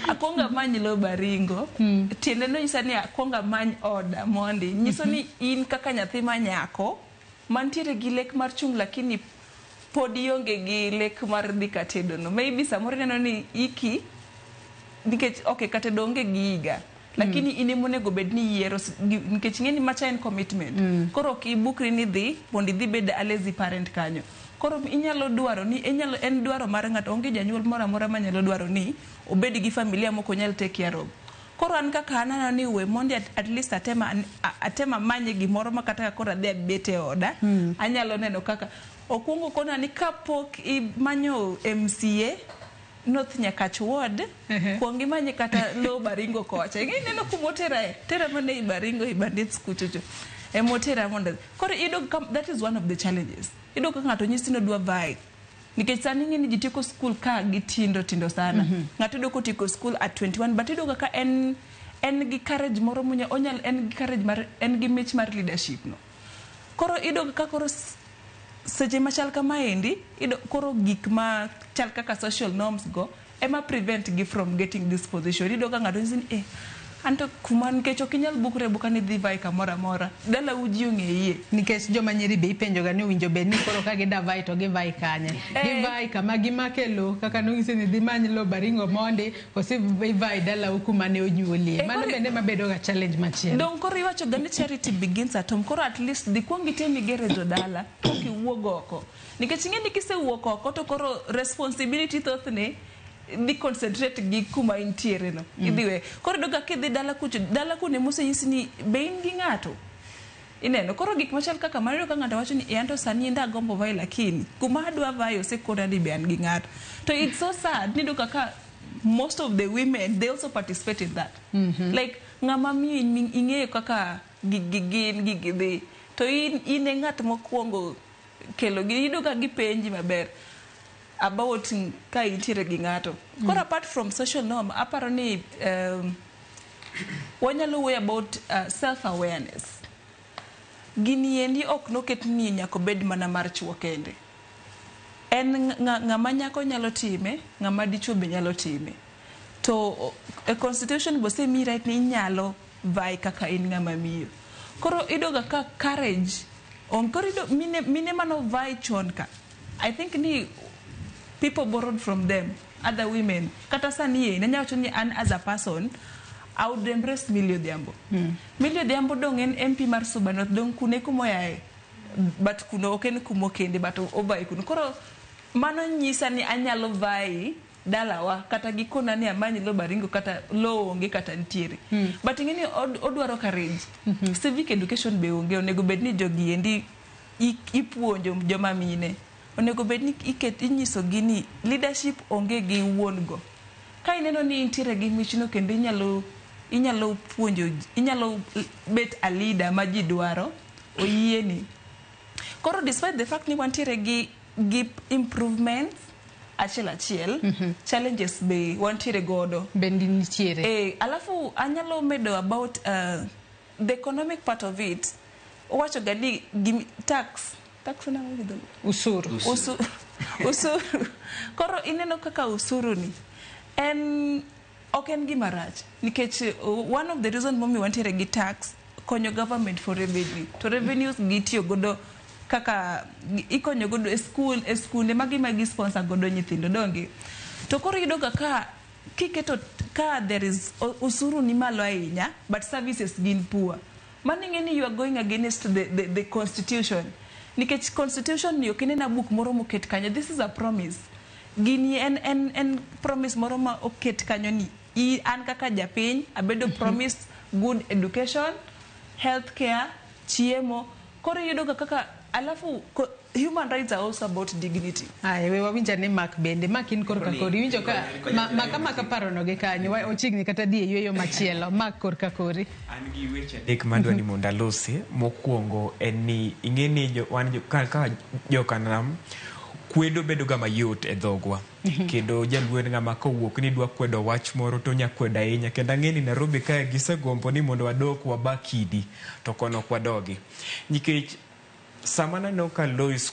Akuong amany lowo Baringo. Tiende nonyisa ni akuong amany oda mondi. Nyiso ni in kaka nyathi ma nyako mantiere gi lek mar chung' lakini pod ionge gi lek mar dhi katedo no. Maybe samoro ineno ni iki nikech okay katedo onge gi higa. Lakini in ema onego bed ni yiero nikech ing'e ni macha en commitment. Koro ok ibukri ni dhi mondo idhi bed a lazy parent kanyo. Koro inyalo dwaro ni inyalo en dwaro mar ng'ato onge janyuol moro amora manyalo dwaro ni obed gi familia mok onyal take care of. Koro an kaka an aneno ni we mondi at least atema manye gimoro ma kata ka koro adhi abet e oda anyalo neno kaka okuongo kona ni kapok imanyo MCA North Nyakach Ward kuong imanye kata lowo Baringo kocha. Ing'e ineno kumotera e tera mana ei Baringo ei Bandits kuchocho emotera mondo koro iyudo ka that is one of the challenges. Iyudo ka ng'ato nyisi ni odwa vie nikech sani ing'e ni ji tieko skul ka gitindo tindo sana. Ng'ato iyudo kotieko skul at 21 but iyudo ka en gi courage moro munya onyal en gi courage mar en gi mich mar leadership no. Koro iyudo ka koro seche machal kamaendi iyudo koro gik ma chal kaka social norms go ema prevent gi from getting this position. Iyudo ka ng'ato nyisi ni anto kuma nikech ok inyal bukre buka ni dhi vie kamoro amora. Dalau ji ong'eyie. Nikech joma nyiri be ipenjo ga ni owinjo bed ni koro ka gida vie to givie kanye. Givie kama gimake lowo kaka nonyisi ni dhi many lowo Baringo mondi koso ivie dalau kuma ne onyuolie. Mano bende mabedo ga challenge machielo. Dong koro iwacho ga ni charity begins at home. Koro at least dhi kuong item igere jodala pok iwuog oko. Nikech ing'e ni kisewuok oko to koro responsibility thothne dhi concentrate gi kuma intiere no. Idhi we. Koro iyudo ka kidhi dala kucho, dala kuno emosenyisi ni be in gi ng'ato. Ineno, koro gik machal kaka mano iyudo ka ng'ato wacho ni anto sani enda agombo vie lakini kuma adwa vie osekona ni be an gi ng'ato. To it's so sad ni iyudo kaka most of the women they also participate in that. Like ng'ama miyo ing'eyo kaka gigi gin gigi dhi. To in e ng'at mokwongo kelo gi iyudo ka gipenji maber about ka intiere gi ng'ato. Koro apart from social norm, aparo ni wanyalo wuoyo about self awareness. Gini endi ok noket ni nyaka obed mana mar chuo kende. En ng'ama nyako nyalo time, ng'ama dichuo be nyalo time. To e constitution bosemiyi right ni inyalo vie kaka in ng'ama miyo. Koro iyudo ga ka courage koro iyudo mine mano vie chon ka. I think ni people borrowed from them, other women. Kata sani ye, nanya wacho ni an as a person, I would embrace Millie Odhiambo. Millie Odhiambo dong en MP mar Suba North, dong kune kumoyae. But kuno ok en kumo kende, but ovie kuno. Koro mano nyisa ni anyalo vie dalawa, kata gikona ni amany lowo Baringo, kata lowo onge kata nitiere. But ing'e ni odwaro courage. Civic education be onge, onego bed ni jogi endi ipuonjo joma mine. Onego bed ni inyiso gi ni leadership onge gi wuon go. Ka ineno ni intiere gi michno kendo inyalo puonjo, inyalo bet a leader ma ji dwaro, oyieni. Koro despite the fact ni wantiere gi improvements achiel achiel, challenges be wantiere godo. Bende nitiere. Alafu anyalo medo about the economic part of it. Owacho ga ni tax. Tax na usuru. Usuru. Koro ineno kaka usuru ni en ok en gima rach nikech one of the reason momiyo wantiere gi tax konyo government for revenue. To revenues gitiyo godo kaka ikonyo godo e school, e skunde magi magi sponsor godo nyithindo donge. To koro iyudo ga ka kiketo ka there is usuru ni malo ahinya but services gin poor. Mano ing'e ni you are going against the constitution. Nikech constitution ni ok inena buk moro moket kanyo. This is a promise. Gini en promise moro ma oket kanyo ni an kaka japiny abedo promised good education, health care, chiemo. Koro iyudo ga kaka alafu human rights are also about dignity. Aye, we wawinja ni Mark bende. Mark in korka kori. Iwinjo ka maka parono gi kanyo. Ochiegni kata dhi e yueyo machielo. Mark korka kori. An gi weche adek madwa ni mondo alosi. Mokwongo en ni ing'e ni wan kaka jokanam kwedo bedo ga mayot e dhogwa. Kendo jaluo en ng'ama kowuok ni dwa kwedo wach moro to onya kwedo ahinya. Kendo ang'e ni Nairobi kae gisegombo ni mondo wadok waba kidi to kono ok wadogi. Nikech sama naneno ka Lois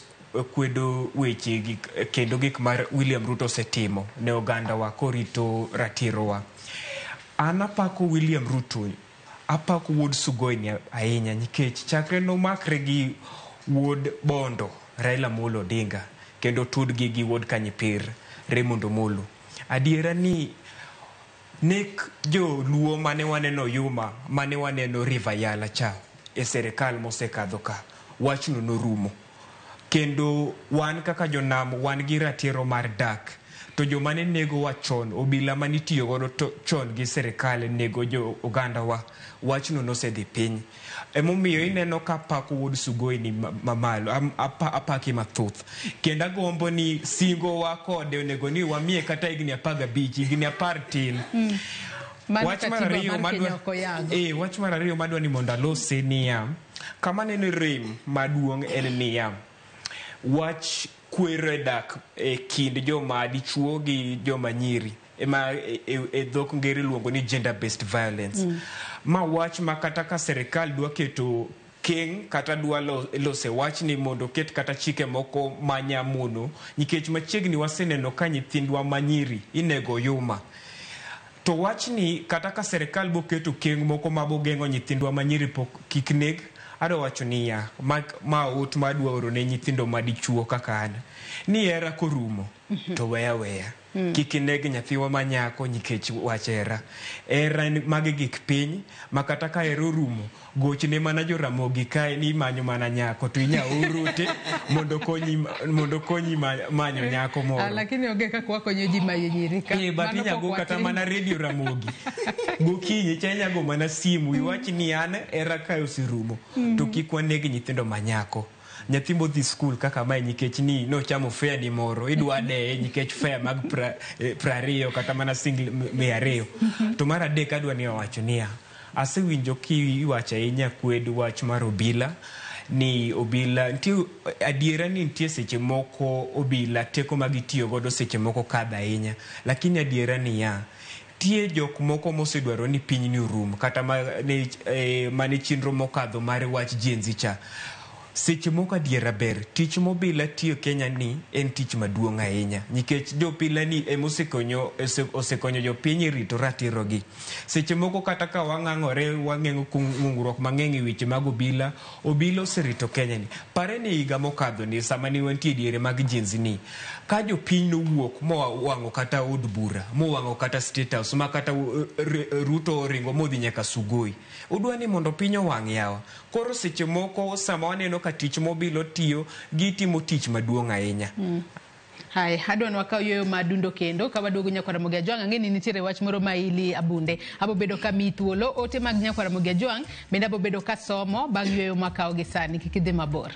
kwedo weche gik kendo gik mar William Ruto osetimo ne ogandawa korito ratirowa. An apako William Ruto, apako wuod Sugoi ni ahinya nikech chakre nomakre gi wuod Bondo Raila Amolo Odinga kendo tudgi gi wuod Kanyipir Raymond Omolo. Adiera ni nek joluo mane waneno Yuma, mane waneno River Yala cha e serikal mosekadho ka, wachno norumo. Kendo wan kaka jonam wan gi ratiro mar dak. To joma ne negowa chon, obila manitiyo godo chon gi serikal nego jo ogandawa, wachno nosedhi piny. Emomiyo ineno ka apako wuod Sugoi ni mamalo, apake mathoth. Kendo agombo ni singo wa kode onego ni wamiye kata higni 15, higni 10 tin. Wach mar ariyo madwa wach mar ariyo madwa ni mondo alose niya, kama neno rem maduong' en niya, wach kwero dak e kind joma dichuo gi joma nyiri ema e dhok ngere iluongo ni gender based violence. Ma wach ma kata ka serikal dwa keto keng kata dwa lose wachni mondo ket kata chike moko manyamuno, nikech machiegni waseneno ka nyithindwa manyiri inego Yuma. To wachni kata ka serikal boketo keng moko mabogeng'o nyithindwa manyiri pok kik neg, adwa wacho niya, ma ot madwa oro ne nyithindo madichuo kaka an, ni hera korumo to weya weya. Kik ineg nyathiwa manyako nikech wach hera. Hera magi gik piny ma kata ka hera orumo, gochne mana joramogi kae ni imanyo mana nyako to inya orote mondo konyi manyo nyako moro. Lakini onge kaka wakonyo ji manyo nyiri ka. But inya go kata mana radio Ramogi. Gokinyi cha inya go mana simu iwach ni an hera kae oserumo. To kik waneg nyithindo manyako. Nyathi modhi skul kaka mae nikech ni nochamo fare ni moro, idwa deye nikech fare mag 20 kata mana single 200. To mar adek adwa ni owacho niya, asewinjo kiwacho ahinya kwed wach mar obila, ni obila nitie adiera ni nitie seche moko obila teko ma gitiyo godo seche moko kadho ahinya, lakini adiera niya, tie jok moko mosedwaro ni piny ni orum kata mane chenro mokadho mar wach Gen Z cha. Seche moko adiera ber, tich mobila tiyo Kenya ni en tich maduong' ahinya nikech jopila ni ema osekonyo jopiny e rito ratirogi. Seche moko kata ka wang'ang'ore wang'eng'o ng'ungruok mang'eny e weche mag obila, obila oserito Kenya ni. Pare ni higa mokadho ni sama ne wantie diere mag Gen Z ni, ka jopiny nowuok mowang'o kata od bura, mowang'o kata State House, ma kata Ruto oringo modhi nyaka Sugoi. Udwa ni mondo piny owang' yawa. Koro seche moko sama waneno ka tich mobilo tiyo, gitimo tich maduong' ahinya. Hai, adwa ni wakaw yueyo madundo kendo ka waduogo Nyakwar Ramogi Ajwang', ang'e ni nitiere wach moro ma ili abunde. Abo bedo ka miyi thuolo, ote mag Nyakwar Ramogi Ajwang' bende abo bedo ka somo bang' yueyo makawo gi sani, kik idhi mabor.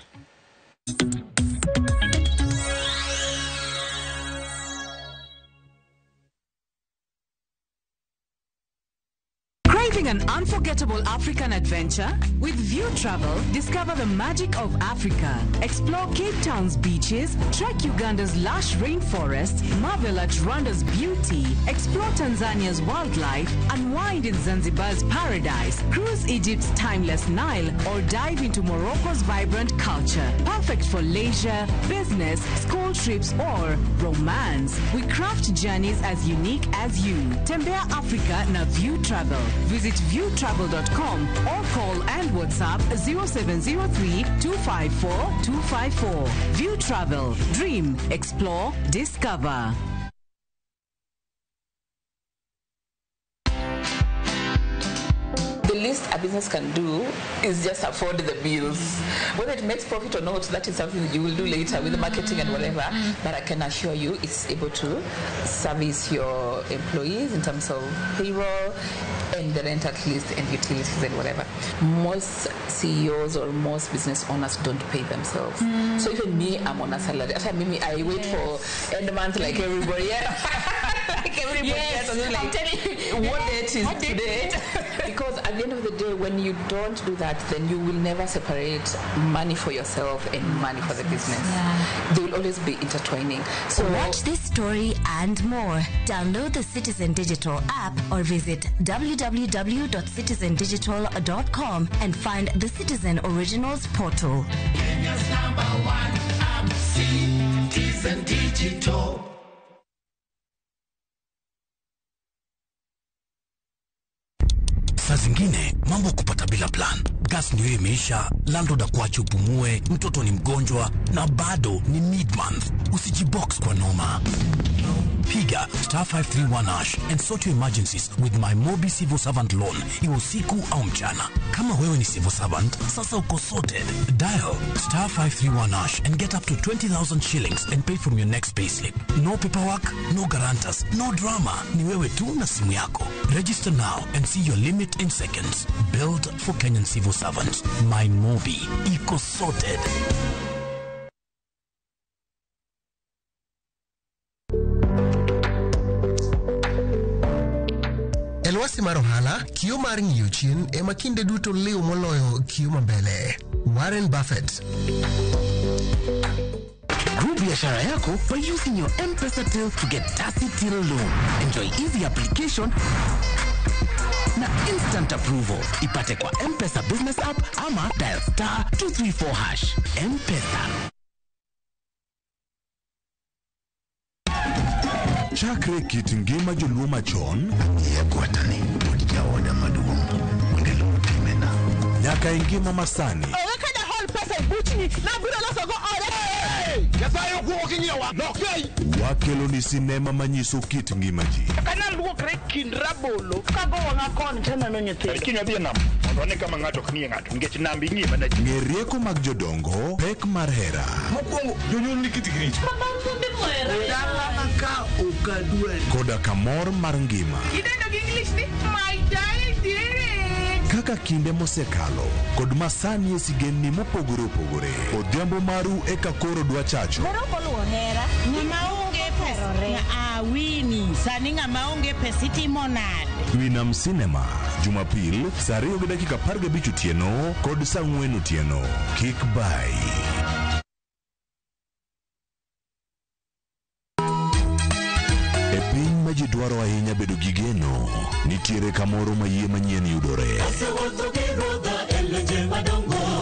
Craving an unforgettable African adventure? With View Travel, discover the magic of Africa. Explore Cape Town's beaches, trek Uganda's lush rainforests, marvel at Rwanda's beauty, explore Tanzania's wildlife, unwind in Zanzibar's paradise, cruise Egypt's timeless Nile, or dive into Morocco's vibrant culture. Perfect for leisure, business, school trips, or romance. We craft journeys as unique as you. Tembea Africa na View Travel. Visit viewtravel.com or call and WhatsApp 0703 254 254. View Travel. Dream, explore, discover. The least a business can do is just afford the bills. Whether it makes profit or not, that is something that you will do later with the marketing and whatever. But I can assure you it's able to service your employees in terms of payroll and the rent at least and utilities and whatever. Most CEOs or most business owners don't pay themselves. So even me, I'm on a salary. After me, I wait for end month like everybody. Like everybody else. I'm like, telling you, what date is today? Because at the end of the day, when you don't do that, then you will never separate money for yourself and money for the business. They will always be intertwining. So watch this story and more. Download the Citizen Digital app or visit www.citizendigital.com and find the Citizen Originals portal. Kenya's number one app. Citizen Digital. Saa zingine mambo kupata bila plan. Gas ndio imeisha, landlord akuache upumue, mtoto ni mgonjwa na bado ni mid-month. Usijibox kwa noma. Piga star 531 hash and sort your emergencies with my Mobi Civil Servant loan, iwe usiku au mchana. Kama wewe ni civil servant, sasa uko sorted. Dial star 531 hash and get up to 20,000 shillings and pay from your next payslip. No paperwork, no guarantors, no drama. Ni wewe tu na simu yako. Register now and see your limit in seconds. Build for Kenyan civil servants. My Mobi. Iko sorted. E lwasi mar ohala, kio mar ng'iyo chien ema kinde duto liw moloyo kio ma mbele. Warren Buffett. Grow biashara yako by using your M-Pesa till to get Tasi Till Loan. Enjoy easy application na instant approval. Ipate kwa M-Pesa business app ama dial star 234 hash. M-Pesa. Chakre kit ngima joluo machon nyaka e ngima masani. Wakelo ni sinema manyiso kit ngima ji. Kana luokre kind rabolo kago wang'a koni taneno nyithindo. Kiny wadhi e nam mondo wane kama ng'ato ok ng'iye ng'ato nikech nambe ing'iye mana ji. Ng'e rieko mag jodongo, pek mar hera. Mokwongo jonyuol ni kitgi richo. Dala ka ok adwari. Koda kamor mar ngima. Idendo gi English ni my child dear. Kaka kinde mosekalo kod masani e sigendni mopogore opogore. Odhiambo maru eka koro dwa chacho. Moro ok oluwo hera. Ng'ama onge pesa. Awini, sani ng'ama onge pesa itimo nade? Winam Cinema, Jumapil, saa 2:15 otieno kod saa 4 otieno. Kik bai. E piny ma ji dwaro ahinya bedo gi geno, nitiere kamoro ma yie manyien yudore.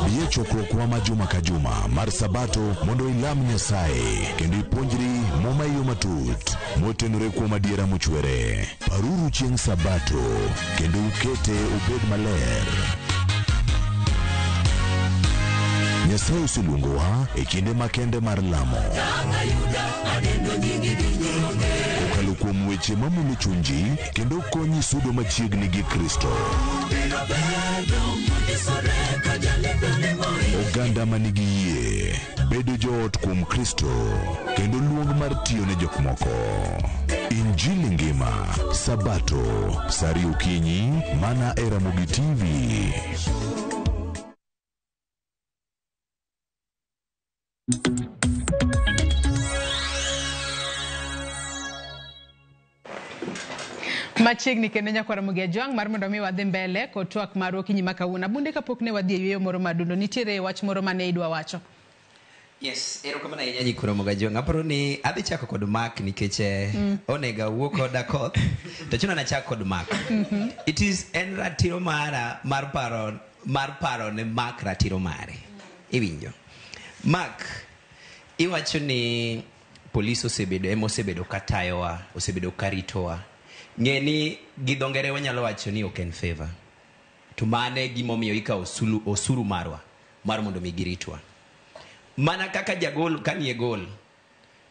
Bi e chokruokwa ma juma ka juma mar Sabato mondo ilam Nyasaye kendo ipuonjri Muma e yo matut motenore kuom adiera mochwere. Paruru chieng' Sabato kendo ukete obed maler. Nyasaye oseluongowa e kinde makende mar lamo. Kokalo kuom weche mamulo chuny ji kendo konyi sudo machiegni gi Kristo. Oganda manigi yie, bedo joot kuom Kristo kendo luong mar tiyo ne jok moko. Injili ngima, Sabato, saa 2 okinyi, mana e Ramogi TV. Machiegni kendo nyakwar Ramogi Ajwang' mar mondo mi wadhi mbele kod twak marwa okinyi ma kawuono. Abunde kapok ne wadhi e yueyo moro madundo, nitiere wach moro mane idwa wacho. Yes, erokamano ahinya nyikwa Ramogi Ajwang'. Aparo ni adhi chako kod Mark nikech onego awuo kod Akoth, to chuno nachak kod Mark. It is en ratiro mara mar paro ne Mark ratiro mare. Iwinjo. Mark, iwacho ni polis osebedo ema osebedo katayowa, osebedo karitowa. Ng'e ni gi dho ngere wanyalo wacho ni ok en favor. To mane gimomiyo ikawo osuru marwa mar mondo mi giritwa. Mana kaka jagol kanie gol,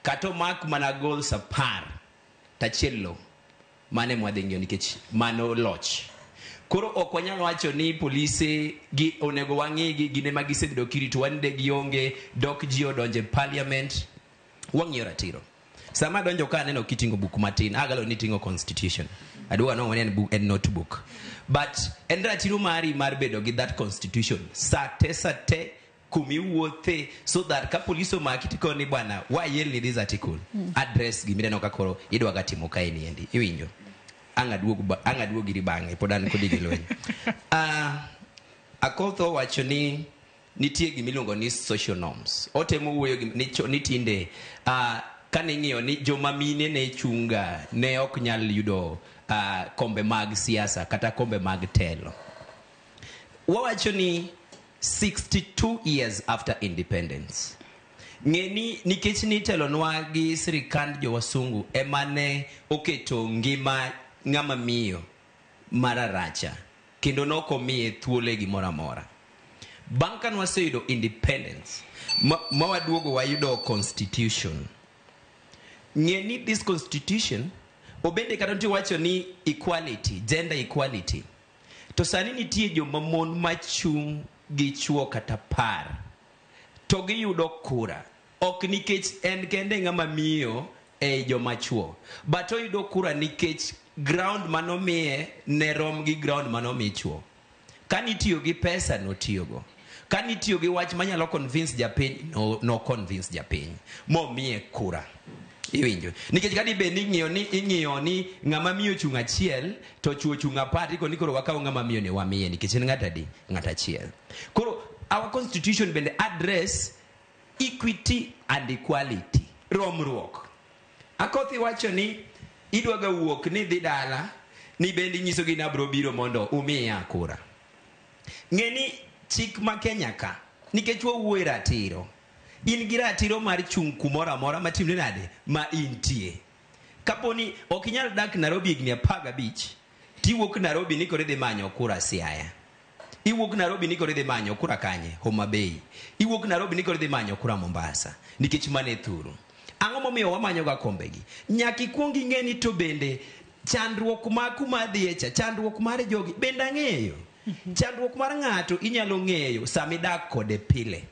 kata omak mana goals 10 tachiel mane mwadhi ng'iyo nikech mano loch. Koro ok wanyal wacho ni polise gi onego wang'igi gin ema gisebedo kirito wan de gionge dok ji odonje parliament. Wang'iyo ratiro. Sama donjo ka aneno kitingo buk matin, agalo ni tingo constitution. Adwa no en book en notebook. But en ratiro mari mar bedo gi that constitution. Sate kumiwuothe so that ka police omaki tikoni bwana wayel ni this article. Address gimineno ka koro idwa ga timo kae ni endi. Iwinjo. Ang' aduog iri bang'e pod an kodi gi lweny. Akoth owacho ni nitie gimiluongo ni social norms. Otemo wuoyo ni tinde kane ing'iyo ni joma mine ne chunga ne ok nyal yudo kombe mag siasa kata kombe mag telo. Wawacho ni 62 years after independence, Ng'e ni nikech nitelonwa gi sirikand jowasungu ema ne oketo ngima ng'ama miyo mararacha kendo nokomiye thuolo e gimoro amora. Bang' ka nwaseyudo independence ma waduogo wayudo constitution. Ng'e ni this constitution obende kata nitie wacho ni equality, gender equality. To sani nitie joma mon machung' gi chuo kata par to giyudo kura ok nikech en kende ng'ama miyo ei joma chuo but oyudo kura nikech ground manomiye ne rom gi ground manomi chuo. Ka nitiyo gi pesa notiyogo, ka nitiyo gi wach manyalo convince japiny no convince japiny momiye kura. Iwinjo? Nikech ka dibed ni ing'iyo ni ng'ama miyo chung' achiel to chuo chung' 10, tiko ni koro wakaw ng'ama miyo ni wamiye nikech en ng'at adi? Ng'at achiel. Koro our constitution bende address equity and equality, romruok. Akoth iwacho ni idwaga wuok ni dhi dala ni bende inyisogi ni abro biro mondo umiya kura. Ng'e ni chik ma Kenya ka, nikech wawuoyo e ratiro, in gi ratiro mar chung' kumoro amora matimre nade ma intie. Kapo ni ok inyal dak Nairobi higni 15, tiwuok Nairobi ni koro idhi manyo kura Siaya. Iwuok Nairobi ni koro idhi manyo kura kanye? Homa Bay. Iwuok Nairobi ni koro idhi manyo kura Mombasa. Nikech mano e thuru. Ang'o momiyo wamanyo ga kombegi? Nyaka ikuong ing'e ni to bende chandruok ma kuma adhiye cha, chandruok mar jogi bende ang'eyo. Chandruok mar ng'ato inyalo ng'eyo sama idak kode pile.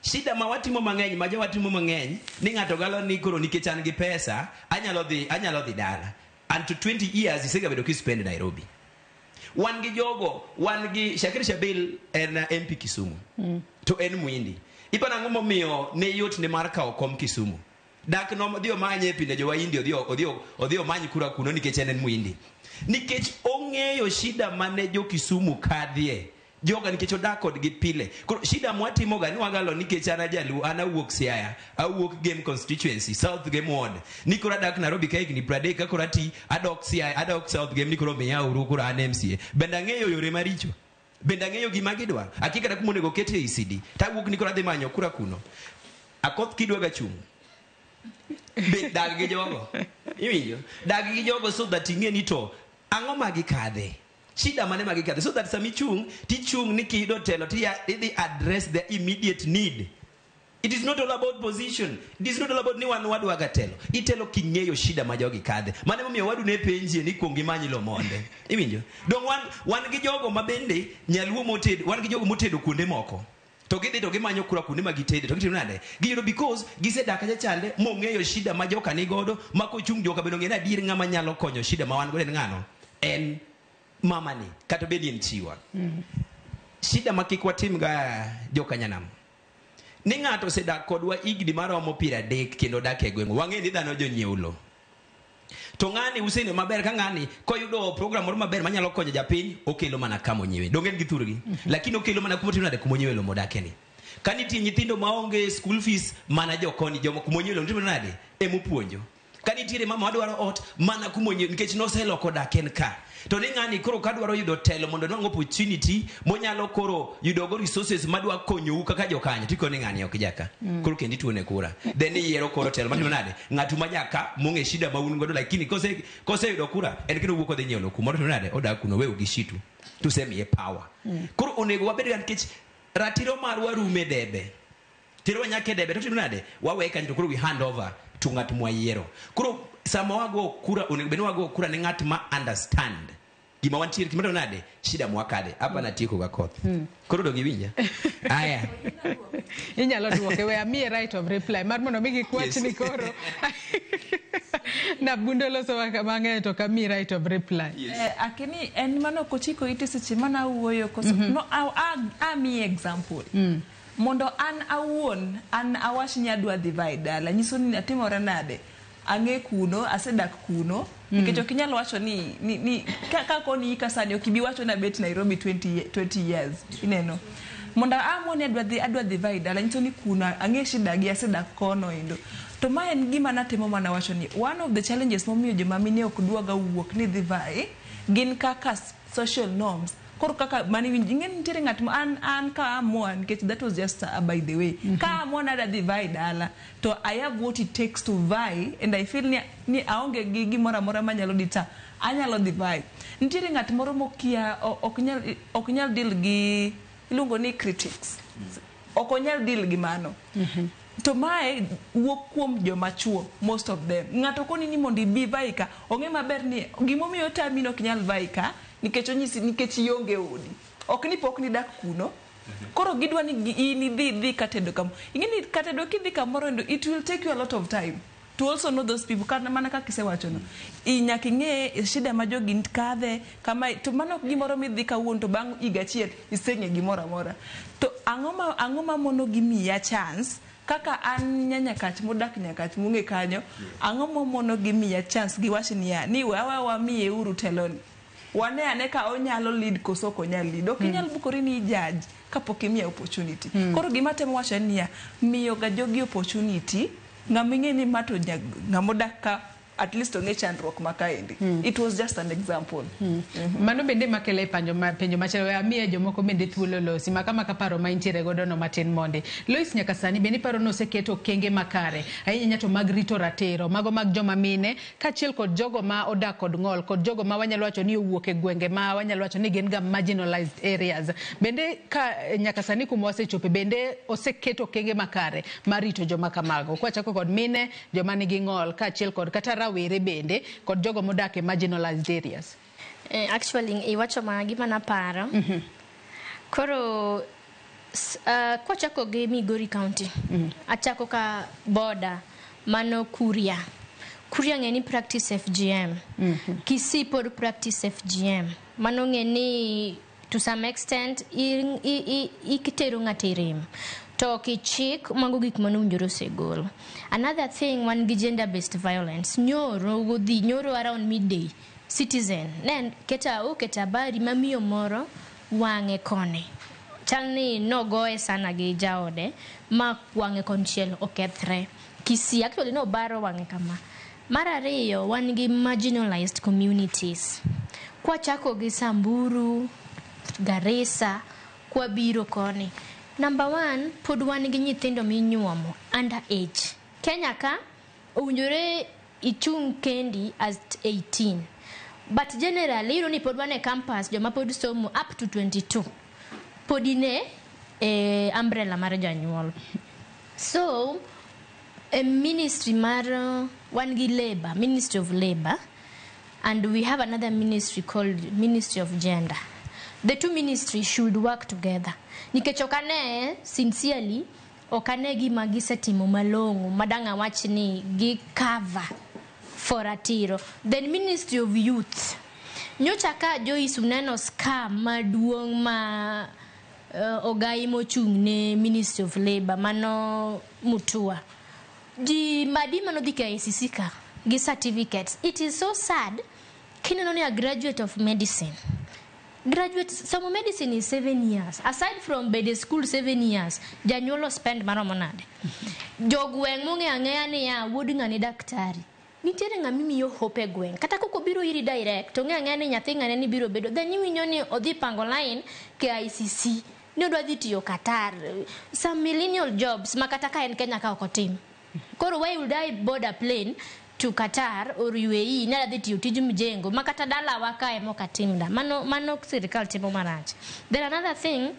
Shida ma watimo mang'eny, ma jowatimo mang'eny, ni ng'ato galo ni koro nikech an gi pesa, anyalo dhi dala. And to 20 years isegabedo kispend Nairobi. Wan gi jogo, wan gi Shakir Shabil en MP Kisumu. To en Muhindi. Iparo ang'o momiyo ne yot ne mar kawo kom Kisumu? Dak no odhi omanye pile jo Wahindi odhi omany kura kuno nikech en Muhindi. Nikech ong'eyo shida mane jo Kisumu kadhie. Joga nikech odak kodgi pile. Koro shida mwatimoga ni wagalo nikech an ajaluo, an awuok Siaya, awuok Game constituency, South Game Ward. Ni koro adak Nairobi ka higni 30 ka koro ati adok Siaya, adok South Game ni koro miya uru koro an MCA. Bende ang'eyo yore maricho. Bende ang'eyo gima gidwaro. Akia kata kuma onego oketie ECD. Tawuok ni koro adhi manyo kura kuno. Akoth kidwaga chung'. Be dag gi jogo. Iwinjo? Dag gi jogo so that ing'e ni to ang'o ma gikadhe. Shida mane ma gikadhe. So that sama ichung', tichung' ni kiyudo telo, tidhi address the immediate need. It is not all about position. It is not all about ni wan wadwaga telo. Itelo king'eyo shida ma jogi kadhe. Mano emomiyo wadu ne penjie ni kuong imany lo monde. Iwinjo? Dong wan gi jogo ma bende nyaluo motedo, wan gi jogo motedo kuonde moko. To gidhi to gimanyo kura kuonde ma gitede. To gitimo nade? Giyudo because gisedak kacha chande mong'eyo shida ma joka ni godo, ma kochung' joka bende ong'e ni adier ng'ama nyalo konyo shida ma wan godo en ng'ano? En mama ni, kata bed ni en chiwa. Shida ma kik watim ga joka nyanam. Ni ng'ato osedak kodwa higni maromo 30 kendo dak e gweng'. Wang'e ni dhano jonyiew lo. To ng'ani usene maber ka ng'ani koyudo program moro maber manyalo konyo japiny, okelo mana kama onyiewe. Donge en gi thurgi? Lakini okelo mana kuma otimo nade, kuma onyiewe lo modake ni. Ka nitie nyithindo maonge school fees, mana jokoni, joma kuma onyiewe lo otimo nade, emopuonjo. Ka nitiere mama wadwaro ot, mana kuma onyiewe, nikech noseloko dak en ka. To ni ng'ani koro kadwaro yudo telo mondo nwang' opportunity monyalo koro yudogo resources madwa konyou kaka jokanyo, tikoni ng'ani ok jaka. Koro kendo ituone kura. Then iyiero koro telo matimo nade? Ng'atu ma nyaka mong'e shida ma un godo, lakini koseyudo kura, en kendo owuok odhi nyiewo lo kumoro, timo nade? Odak kuno, wew gi shitu. Tusemiye power. Koro onego wabed ga nikech ratiro marwa rume debe. Tero nyaka e debe, to timo nade? Wawe kanyo to koro we hand over to ng'at mwayiero. Koro sama wago kura, onego bed ni wago kura ne ng'at ma understand gima wantiere, gima timo nade, shida mwakadhe. Hapa natieko ga koth. Koro dong iwinja? Aya. Inyalo duoke, we amiye right of reply mar mondo mi kik wach ni koro. Nabundo loso mang'eny to kamiyi right of reply. Akini en mano kochiko ite seche mana wuoyo koso. No, amiyi example. Mondo an awuon, an awach ni adwa dhi vai dala, nyiso ni atimore nade? Ang'e kuno, asedak kuno. Nikech ok inyal wacho ni ka koni ika sani ok ibi wacho ni abet Nairobi 20 years. Ineno. Mondo aamua ni adwa dhi vai dala, nyiso ni kuno ang'e shida gi, asedak kono endo. To ma en gima natimo mana wacho ni one of the challenges momiyo joma mine ok dwaga wuok ni dhi vai gin kaka social norms. Koro kaka mani winj ing'e ni nitiere ng'at ma an ka amua, nikech that was just by the way, ka amua nada dhi vie dala to I have what it takes to vie and I feel ni aonge gi gimoro amora manyalo dita, anyalo dhi vie. Nitiere ng'at moro mokia ok nyal deal gi iluongo ni critics, ok onyal deal gi mano. To mae wuok kuom joma chuo, most of them. Ng'ato koni ni mondo ibi vie ka, ong'e maber ni gimomiyo otami ni ok nyal vie ka nikech onyisi nikech ionge odi, ok ni pok nidak kuno. Koro gidwa ni in idhi dhi katedo kamo. Ing'e ni katedo kidhi kamoro endo, it will take you a lot of time to also know those people. Kata mana kaka isewachono, nyaka ing'e shida ma jogi kadhe kama. To mano ok gimoro midhi kawuono to bang' higa achiel iseng'e gimoro amora. To ang'o ma mono gimiya chance kaka an nyanyakach modak Nyakach mong'e kanyo? Ang'o momono gimiya chance giwach niya ni we aweya wamiye uru teloni, wane ane ka onyalo lead koso ok onyal lead? Ok inyal bukori ni judge kapok imiye opportunity. Koro gima temo wacho en niya, miyo ga jogi opportunity. Ng'ama ing'e ni ma to ng'ama odak ka, at least ong'e chandruok ma kaendi. It was just an example. Mano bende makelo e panjo ma, penjo machielo. We amiye jomoko bende thuolo losi maka maka paro ma intiere godo no matin mondi. Lois, nyaka sani bende iparo ni oseketo okenge makare ahinya to mag rito ratiro mago mag joma mine kaachiel kod jogo ma odak kod ng'ol kod jogo ma wanyalo wacho ni owuok e gwenge ma wanyalo wacho ni gin ga marginalized areas? Bende ka nyaka sani kuma wasechope, bende oseket okenge makare mar rito joma kamago, kwachako kod mine, joma nigi ng'ol kaachiel kod kata rawere bende kod jogo modak e marginalized areas? Actually iwacho mana gima naparo. Koro kwachako gi Migori County, achako ka border mano Kuria. Kuria ng'e ni practice FGM. Kisii pod practice FGM. Mano ng'e ni to some extent ikitero ng'ato e rem. To kichik mago gik manowinjore osegol. Another thing, wan gi gender based violence. Nyoro godhi, nyoro around midday, Citizen ne keta oketo habari ma miyo moro wang'e koni chal ni nogoye sana gi jaode ma wang'e konchiel okethre. Kisii actually nobaro wang'e kama. Mar ariyo, wan gi marginalized communities. Kwachako gi Samburu, Garissa, kwabiro koni. Number one, pod wan gi nyithindo minyuomo under age. Kenya ka owinjore ichung' kendi at 18. But generally iyudo ni pod wan e campus, joma pod somo up to 22 pod ine e umbrella mar janyuol. So e ministry mar wan gi labor, Ministry of Labor, and we have another ministry called Ministry of Gender. The two ministries should work together nikech ok ane, sincerely, ok ane gima gisetimo malong'o madang' awach ni gi cover for ratiro. Then Ministry of Youth, nyocha ka Joyce uneno scam maduong' ma ogai mochung' ne Ministry of Labor mano Mutua ji madi manodhi KICC ka gi certificates. It is so sad kineno ni a graduate of medicine, graduate somo medicine is 7 years. Aside from bedo e school 7 years, janyuol spend maromo nade? Jogweng' mong'eyo ang'eya niya wuod ng'ani daktari, nitiere ng'ama imiyo hope e gweng', kata kok obiro iri direct, ong'eyo ang'eya ni nyathi ng'ane ni biro bedo. Then iwinjo ni odhi pango line KICC ni odwa dhi tiyo Qatar, some millennial jobs ma kata ka en Kenya ka ok otim. Koro why would I board a plane to Qatar or UAE ni adhi tiyo tij mjengo ma kata dalawa kae mok atim da? Mano sirikal timo marach. Then another thing,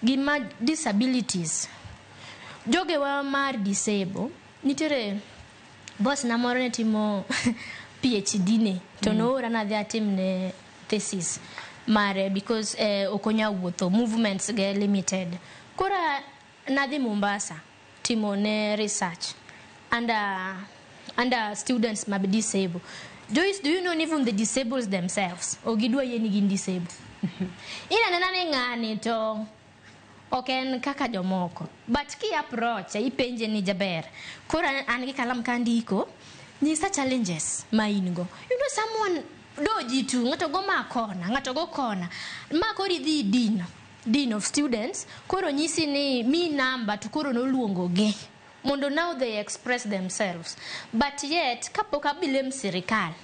gima disabilities, jogewa mar disable, nitiere boss na moro ne timo PhD ne to noora nadhi atimne thesis mare because ok onyal wuotho, movements ge limited. Koro nadhi Mombasa timo ne research under students ma disabled. Joyce, do you know even the disabled themselves ok gidwa yie ni gin disabled? Inanena ni ng'ani to ok en kaka jomoko, but ki approach ipenje ni jaber, koro an gi kalam ka andiko, nyisa challenges ma in go. You know someone doji tu, ng'ato go ma kona, ng'ato go kona ma. Koro idhi dean of students, koro nyisi ni mi namba to koro noluongo gi mondo now they express themselves. But yet kapok abilem sirikal,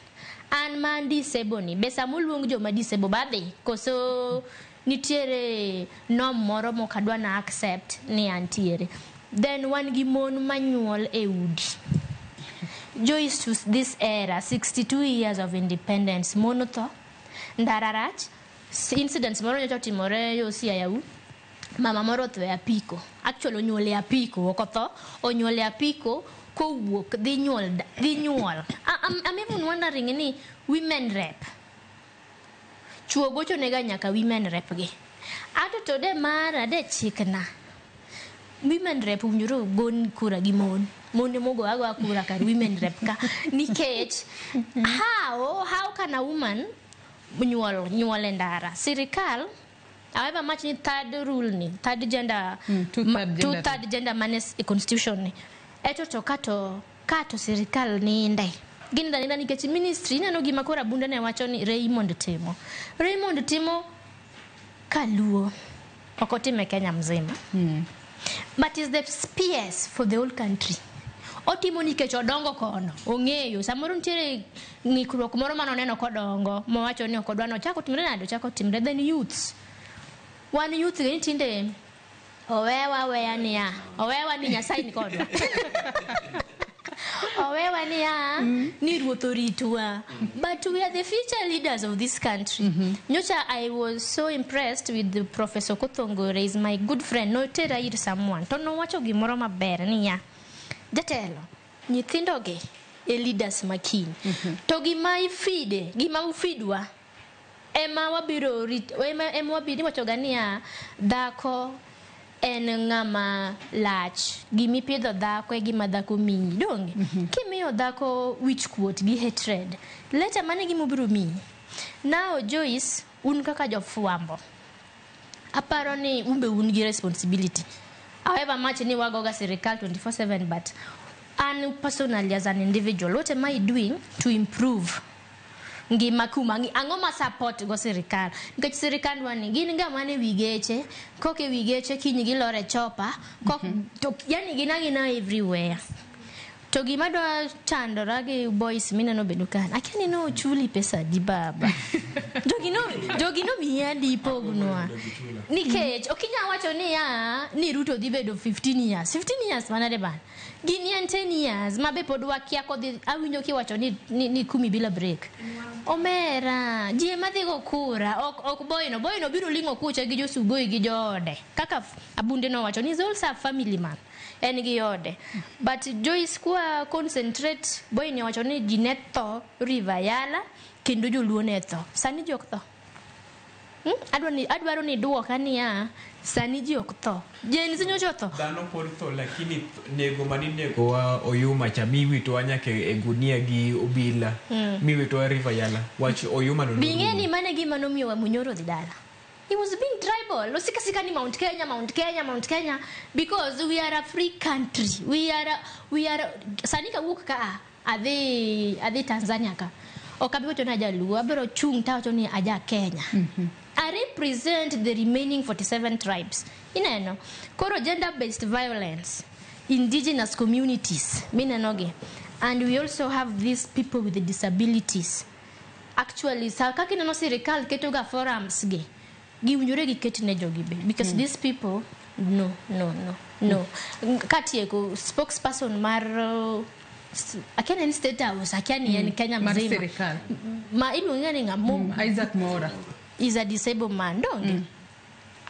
an ma an disable ni be sama oluong joma disable badhi koso Nitiere norm moro mok adwa na accept ni antiere. Then wan gi mon manyuol e udi. Joyce, to this era, 62 years of independence, mon otho, ndara rach, incidents moro nyocha otimore yo Siaya u, mama moro otho e apiko. Actually onyuol e apiko, ok otho, onyuol e apiko kowuok dhi nyuol, dhi nyuol. I'm even wondering ni women rep. Chuo gocho nega nyaka women rep gi. Ato to de mara de chikna. Women rep owinjore ogon kura gi mon. Mon emogo agoa kura kar women rep ka. Nikech how can a woman nyuol e ndara? Sirikal, however much ni third rule ni, third gender, two-third gender. Two-third gender mane e constitution ni. Eto to kato sirikal ninde. Ginindo aninda nikech ministry ineno gima koro Abunde ne wacho ni Raymond timo. Raymond timo kaluo. Ok otime Kenya mzima. But is the PS for the whole country. Otimo nikech odongo kono. Ong'eyo. Samoro nitiere ng'ikruok moro mane oneno kodongo. Mowacho ni ok odwa ni ochako timre nade, ochako timre. Then youths. Wan youth gi tinde owewa weya niya. Owewa ni Nyasaye ni kodwa. Owewa niya ni ruoth oritwa. But we are the future leaders of this country. Nyocha I was so impressed with the Professor Kothongore, is my good friend. Notera ir someone. To nowacho gimoro maber niya. Jatelo, nyithindogi e leaders makiny. To gima ifide, gima ufidwa, ema wabiro rit, ema wabiro iwachoga niya, dhako en ng'ama lach. Gimipidho dhako e gima dhako miyi. Donge? Kimiyo dhako wich kuot gi hatred, later mano e gima obiro miyi. Now Joyce, un kaka jofwambo, aparo ni un be un gi responsibility. However much ni wagoga sirikal 24/7, but an personally as an individual, what am I doing to improve ngima kuma ang'o ma support go sirikal? Nikech sirikandwa ni gin ga mana e wi geche, kok e wi geche kiny gilor e chopa, kok to yani gin agina everywhere. To gima dwa chandora gi boys mineno bedo ka, akia ni nochuli pesa adi baba. Jogi no miyi adi pognwa. Nikech ok inyal wacho niya ni Ruto dhi bedo 15 years. 15 years manade bana? Gini en 10 years ma be pod wakia kodhi awinjo kiwacho ni kumi bila break. Omera, ji ema dhi go kura, ok boyno, boyno biro ling'o kucha gi josugoi gi joode. Kaka Abunde nowacho ni is also a family man. En gi ode. But Joyce kwa concentrate, boyni owacho ni ji ne tho River Yala kendo joluo ne tho. Sani ji ok tho. Adwaro ni duoka niya, sani ji ok tho. Gen Z nyocha otho. Dhano pod tho, lakini nego mani nego wa Oyuma cha miwitowa nyaka e gunia gi obila. Miwitowa River Yala. Wach Oyuma no. Bing'e ni mano e gima nomiyo Wamunyoro dhi dala. He was being tribal. Osika sika ni Mount Kenya, Mount Kenya, Mount Kenya, because we are a free country. We are sani kawuok ka adhi Tanzania ka. Ok abi wacho ni ajaluo, abiro chung' tawacho ni aja Kenya. I represent the remaining 47 tribes. Ineno, koro gender-based violence, indigenous communities, minenogi. And we also have these people with the disabilities. Actually, sa kaka ineno sirikal ketoga forums gi, giwinjore giket ne jogi be. Because these people, no. Katieko, spokesperson mar, akia ni en State House, akia ni en Kenya Mar mzima. sirikal. Ma iluonge ni ng'a? Isaac Mwaura. Is a disabled man, donge?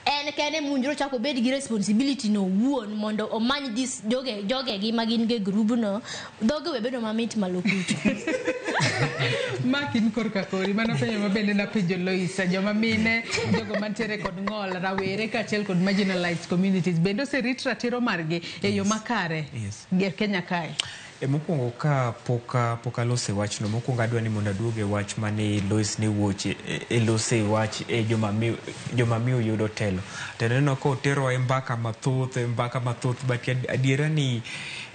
En kende mowinjore ochak obed gi responsibility no owuon mondo omany this joge gi ma gin go e group no, dhoge we bedo mamit malo kucho. Mark in korka kori, mano penjo ma bende napenjo Lois, joma mine, jogo mantiere kod ng'ol, rawere kaachiel kod marginalized communities, bende oserit ratiro margi e yo makare e Kenya kae? Mokwongo ka pok alose wachno, mokwongo adwa ni mondo aduog e wach mane Lois ne wuoche, e lose wach e joma miyo yudo telo. To aneno ka oterowa e mbaka mathoth, but adiera ni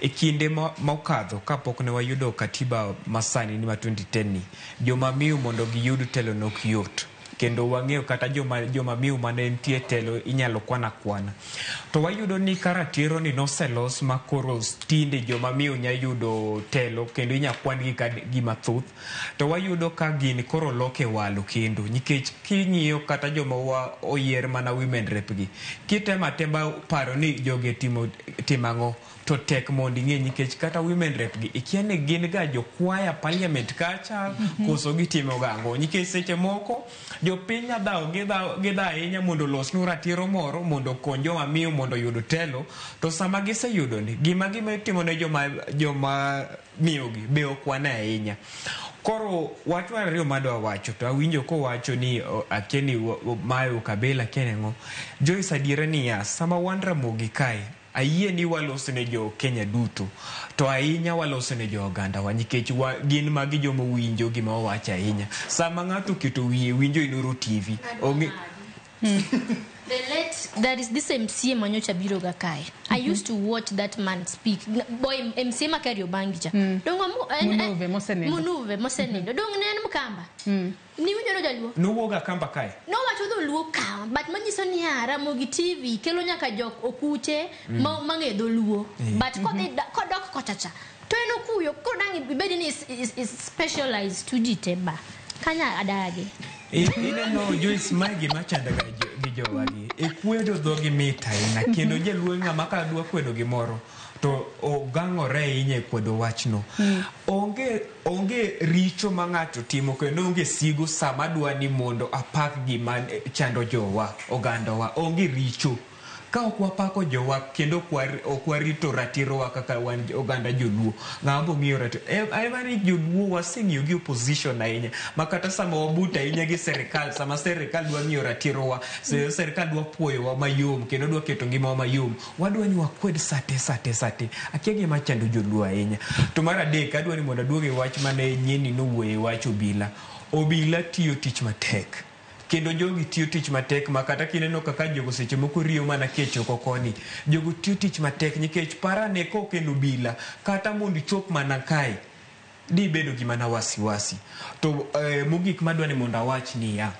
e kinde ma okadho kapok ne wayudo katiba masani ni ma 2010 ni, joma miyo mondo giyud telo nok yot. Kendo wang'eyo kata joma miyo mane nitie telo inyalo kwan akwana. To wayudo ni ka ratiro ni noselos ma koro tinde joma miyo nya yudo telo kendo inya kwan gi ka gima thoth. To wayudo ka gini koro loke walo kendo nikech king'iyo kata joma wa oyier mana women rep gi kitemo atema paro ni jogi timo timang'o to tek mondo ing'e nikech kata women rep gi ikia ni gin ga jokwaya parliament kacha koso gitimo ga ang'o nikech seche moko jopiny nya dhawo gidhawo ahinya mondo olosnu ratiro moro mondo okony joma miyo mondo oyud telo to sama giseyudo ni gima itimo ne joma miyo gi be ok wane ahinya. Koro wach mar ariyo madwa wacho to awinjo kowacho ni akia ni mae ukabila akia ni ang'o. Joyce adiera niya sama wan Ramogi kae ayie ni waloso ne jo Kenya duto to ahinya waloso ne jo ogandawa nikech gin magi joma winjo gima wawacho ahinya. Sama ng'ato oketo wiye winjo Inoro TV onge The late, there is this MCA manyocha biro ga kae. I used to watch that man speak. Boy MCA ma Kariobangi cha. Dongo Munuve mosenindo. Munuve mosenindo. Dong ne en Mkamba. Ni winjo no jaluo. Nowuok Akamba kae. Nowacho dholuo ka, but manyiso ni ya Ramogi TV kelo nyaka jok okuche mang'e dholuo. But kodhi kodok kocha cha to en okuyo koro dang' ibed ni is specialized to ji te ba. Kanya adagi. Ineno Joyce mae gima chandaga gi jowagi. E kwedo dhogi mit ahinya kendo jaluo ng'ama ka dwa kwedo gimoro to ogang'ore ahinya e kwedo wachno. Onge richo ma ng'ato timo kendo onge sigo sama dwa ni mondo apak gima chando jowa ogandawa. Onge richo. Ka ok wapako jowa kendo ok warito ratirowa kaka wan oganda joluo, ng'ama bo ng'iyo ratiro. Ema ni joluo waseng'iyo gi opposition ahinya ma kata sama wabut ahinya gi serikal, sama serikal dwa ng'iyo ratirowa, serikal dwa puoyowa mayom kendo dwa keto ngimawa mayom, wadwa ni wakwed sate. Akia gima chando joluo ahinya. To mar adek, adwa ni mondo aduog e wach mane Nyeni nowuoye wach obila. Obila tiyo tich matek. Kendo jogi tiyo tich matek ma kata kineno kaka jogo seche moko riyo mana kech oko koni. Jogo tiyo tich matek nikech parane kok en obila kata mondo ichop mana kae dibedo gi mana wasiwasi. To mogik madwa ni mondo awach niya,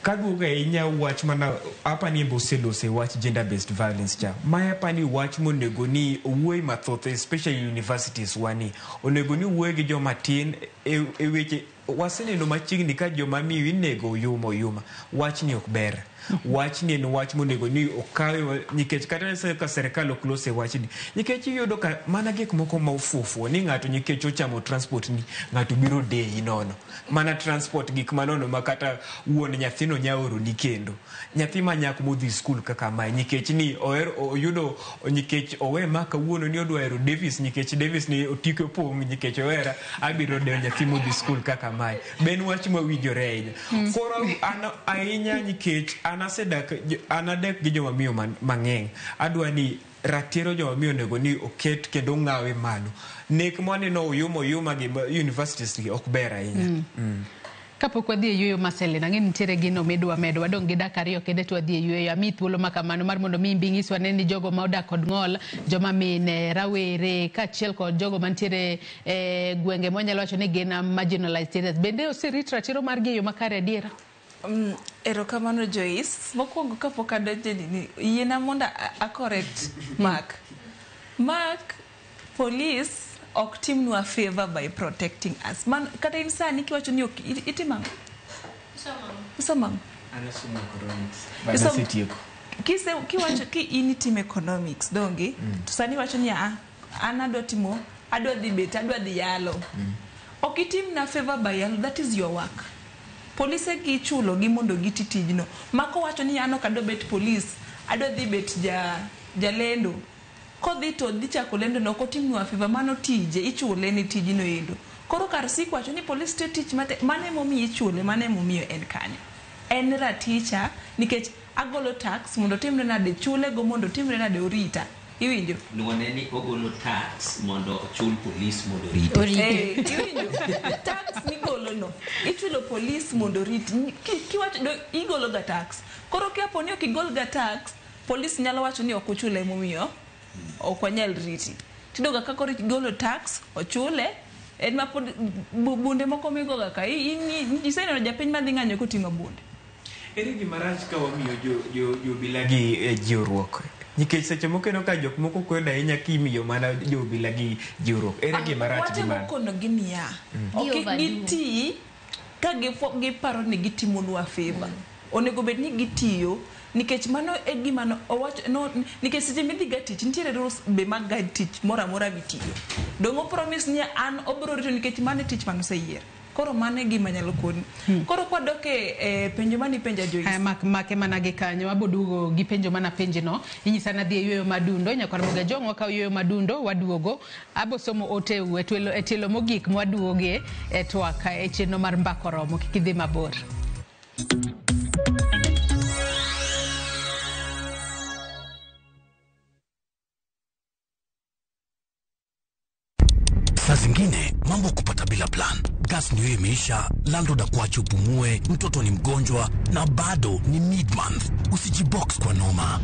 kaduogo ahinya wach mana apa ni oselose wach gender based violence cha. Mae apa ni wach monego ni owuoye mathoth especially universities wani. Onego ni owuoye gi joma tin e weche waseneno machiegni ka joma miyo inego oyuma oyuma. Wachni ok ber. Wachni en wach monego ni okawe nikech kata ka serikal ok lose wachni. Nikech iyudo ka mana gik moko ma ofuofuo ni ng'ato nikech ochamo transport ni ng'ato biro deyi nono. Mana transport gik manono ma kata wuon nyathino nya oroni kendo. Nyathi ma nyako modhi skul kaka mae nikech ni ohero oyudo nikech owe ma kawuono ni odwa hero Davis nikech Davis ni otike opong' nikech ohera abiro dewo nyathi modhi skul kaka mae. Be en wach mawinjore ahinya. Koro an ahinya nikech an asedak an adek gi joma miyo mang'eny. Adwa ni ratiro joma miyo onego ni oket kendo ng'awe malo. Nek mwaneno oyuma oyuma gi universities gi ok ber ahinya. Kapok wadhi e yueyo Marceline, ang'e ni nitiere gino midwa medo, wadong' gi dakika 2 kende to wadhi e yueyo. Amiyi thuolo ma kamano mar mondo mi imbi inyiswa ne ni jogo ma odak kod ng'ol, joma mine, rawere, kaachiel kod jogo mantiere e gwenge mwanyalo wacho ni gin marginalized areas. Bende oserit ratiro margi e yo makare adiera? Erokamano Joyce. Mokwongo kapok adonjo e nini, yiena mondo a correct Mark. Mark, police ok timnwa favor by protecting us. Man, kata in sani kiwacho ni ok itimo ang'o? Isomo ang'o? An asomo economics. But asetieko. Kise kiwacho ki in itimo economics donge? To sani iwacho ni an adwa timo, adwa dhi bet, adwa dhi yalo. Ok itimna favor by yalo, that is your work. Polise gi ichulo gi mondo giti tijno. Mako wacho ni an ok adwa bet police, adwa dhi bet jalendo. Kodhi to dhi chako lendo no, ok otimnwa favor, mano tije, ichule ni tijno endo. Koro kar siko wacho ni police tiyo tich matek, mano emomiyo ichule, mano emomiyo en kanyo. En raticha nikech agolo tax mondo otimre nade, chule go mondo otimre nade orita. Iwinjo? Nuone ni ogolo tax mondo ochul police mondo orite. Iwinjo? Tax migolo no, ichulo police mondo orit. Kiwacho igolo ga tax. Koro kapo ni ok igol ga tax, police nyalo wacho ni ok ochule emomiyo ok wanyal riti. Tiyudo ga ka koro igolo tax, ochule, En ma pod bunde moko migoga ka iseneno japiny madhi ng'anyo koting'o bunde. Ere gima rach ka wamiyo jobila gi jiwruok? Nikech seche moko ineno ka jok moko kwedo ahinya kimiyo mana jobila gi jiwruok. Ere gima rach gi Watemo mano? konogi niya, ok Gi overdo. giti ka giparo ni gitimonwa favor. Onego bed ni gitiyo nikech mano e gima no, owacho no, nikech seche midhi ga tich nitiere rules be mag ga tich moro amora mitiyo. Dong' o promise ni an obiro rito nikech mano e tich manoseyier. Koro mano e gima nyalo koni. Koro kwadok e penjo manipenja Joyce. Aya, make mana gi kanyo aboduogo gi penjo mana penji no inyisa nadhi e yueyo madundo nyakwar Moga Jong wakawo yueyo madundo waduogo abosomo oteu e tielo mogik mwaduoge e twak e chenro mar Mbaka Oromo kik idhi mabor. Saa zingine mambo kupata bila plan. Gas ndio imeisha, landlord akuache upumue, mtoto ni mgonjwa na bado ni mid month. Usijibox kwa noma.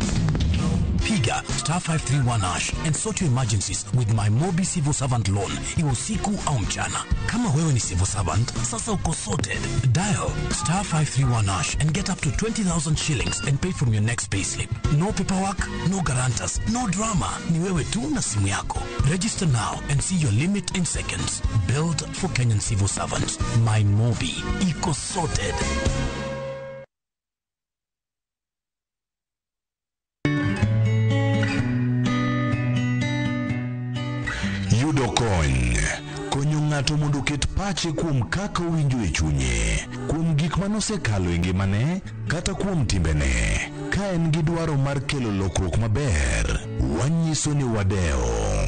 Piga star 531 hash and sort your emergencies with my Mobi Civil Servant loan, iwe usiku au mchana. Kama wewe ni civil servant, sasa uko sorted. Dial star 531 hash and get up to 20,000 shillings and pay from your next payslip. No paperwork, no guarantors, no drama. Ni wewe tu na simu yako. Register now and see your limit in seconds. Built for Kenyan civil servants. My Mobi. Iko sorted. Yudo kony konyo ng'ato mondo oket pache kuom kaka owinjo e chunye, kuom gik manosekalo e ngimane kata kuom timbene. Ka en gi dwaro mar kelo lokruok maber, wanyiso ni wadewo.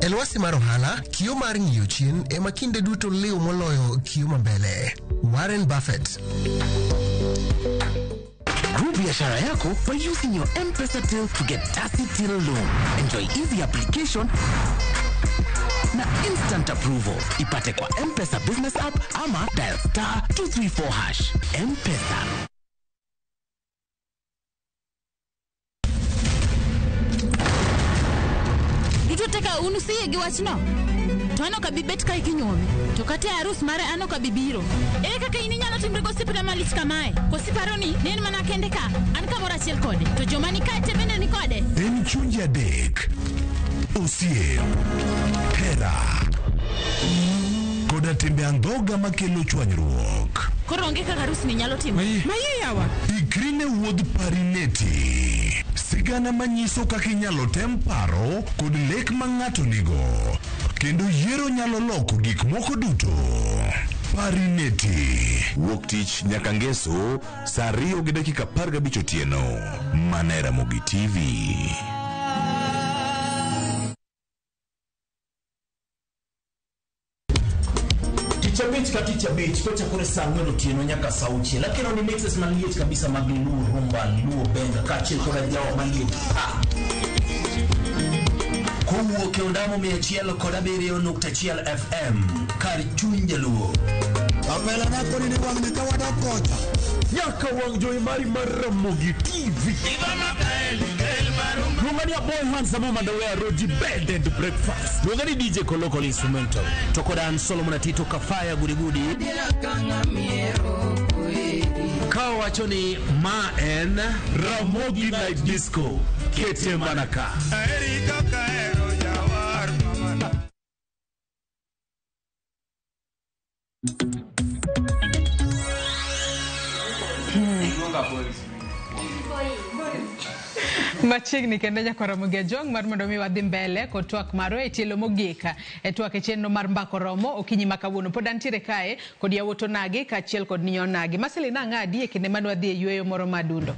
E lwasi mar ohala, kio mar ng'iyo chien ema kinde duto liw moloyo kio mambele. Warren Buffett. Grow biashara yako by using your M-Pesa till to get Tasi Till loan. Enjoy easy application na instant approval. Ipate kwa M-Pesa business app ama dial star 234 hash. M-Pesa. Duto te ka un usiyie gi wachno? To an ok abi bet kae kinyuome. To kata e arus mare an ok abi biro. Ere kaka in inyalo timri gosiepna malich kamae? Koso iparo ni ne en mana kende ka? An kamoro achiel kode. To joma ni kae te bende ni kode. En chunje adek, osiep, hera, koda timbe andhoga makelo chwanyruok. Koro onge kaka arus ni nyalo timore. Maye yawa. Ikri ne wuodh Parineti. Sigana manyiso kaka inyalo tem paro kod lek ma ng'ato nigo. Kendo yiero nyalo loko gik moko duto. Parineti. Wuok tich nyaka ngeso saa 2:15 otieno. Mana e Ramogi TV. Tich abich ka tich abich kochakore saa 4 otieno nyaka saa 6. Akelo ni mixes maliet kabisa mag Luo Rumba, Luo Benga kaachiel koda jawa maliet pa. Kowuok e ondamo 107.1 FM kar chuny jaluo. Apela nako ni wang' ni ka wadok kocha. Nyaka wang' jowi mari mar Ramogi TV. Luonga ni Aboy Handsome Mandowe Roji Bed and Breakfast. Luonga ni DJ Koloko Instrumental. To koda an Solomon Atito Kafaya Gudi Gudi. Ka wacho ni ma en Ramogi Night Disco. Kete mana ka. Machiegni kendo nyakwar Ramogi Ajwang' mar mondo mi wadhi mbele kod twak marwa e tielo mogik e twak e chenro mar Mbaka Oromo okinyi ma kawuono. Pod antiere kae kod yawuot onagi kaachiel kod miyo onagi. Masili nang'adi e kinde mane wadhi e yueyo moro madundo.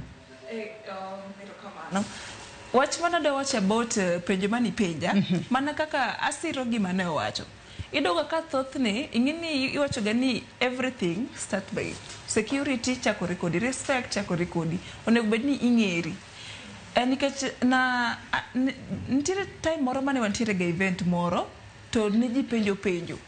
Wach mane adwa wacho about penjo mane ipenja, mana kaka asiro gima ne owacho. Iyudo ka thothne, ing'e ni iwacho ga ni everything start by security chakore kodi, respect chakore kodi. Onego bed ni ing'eri. Nikech na nitiere time moro mane wantiere ga event moro to ne ji penjo penjo.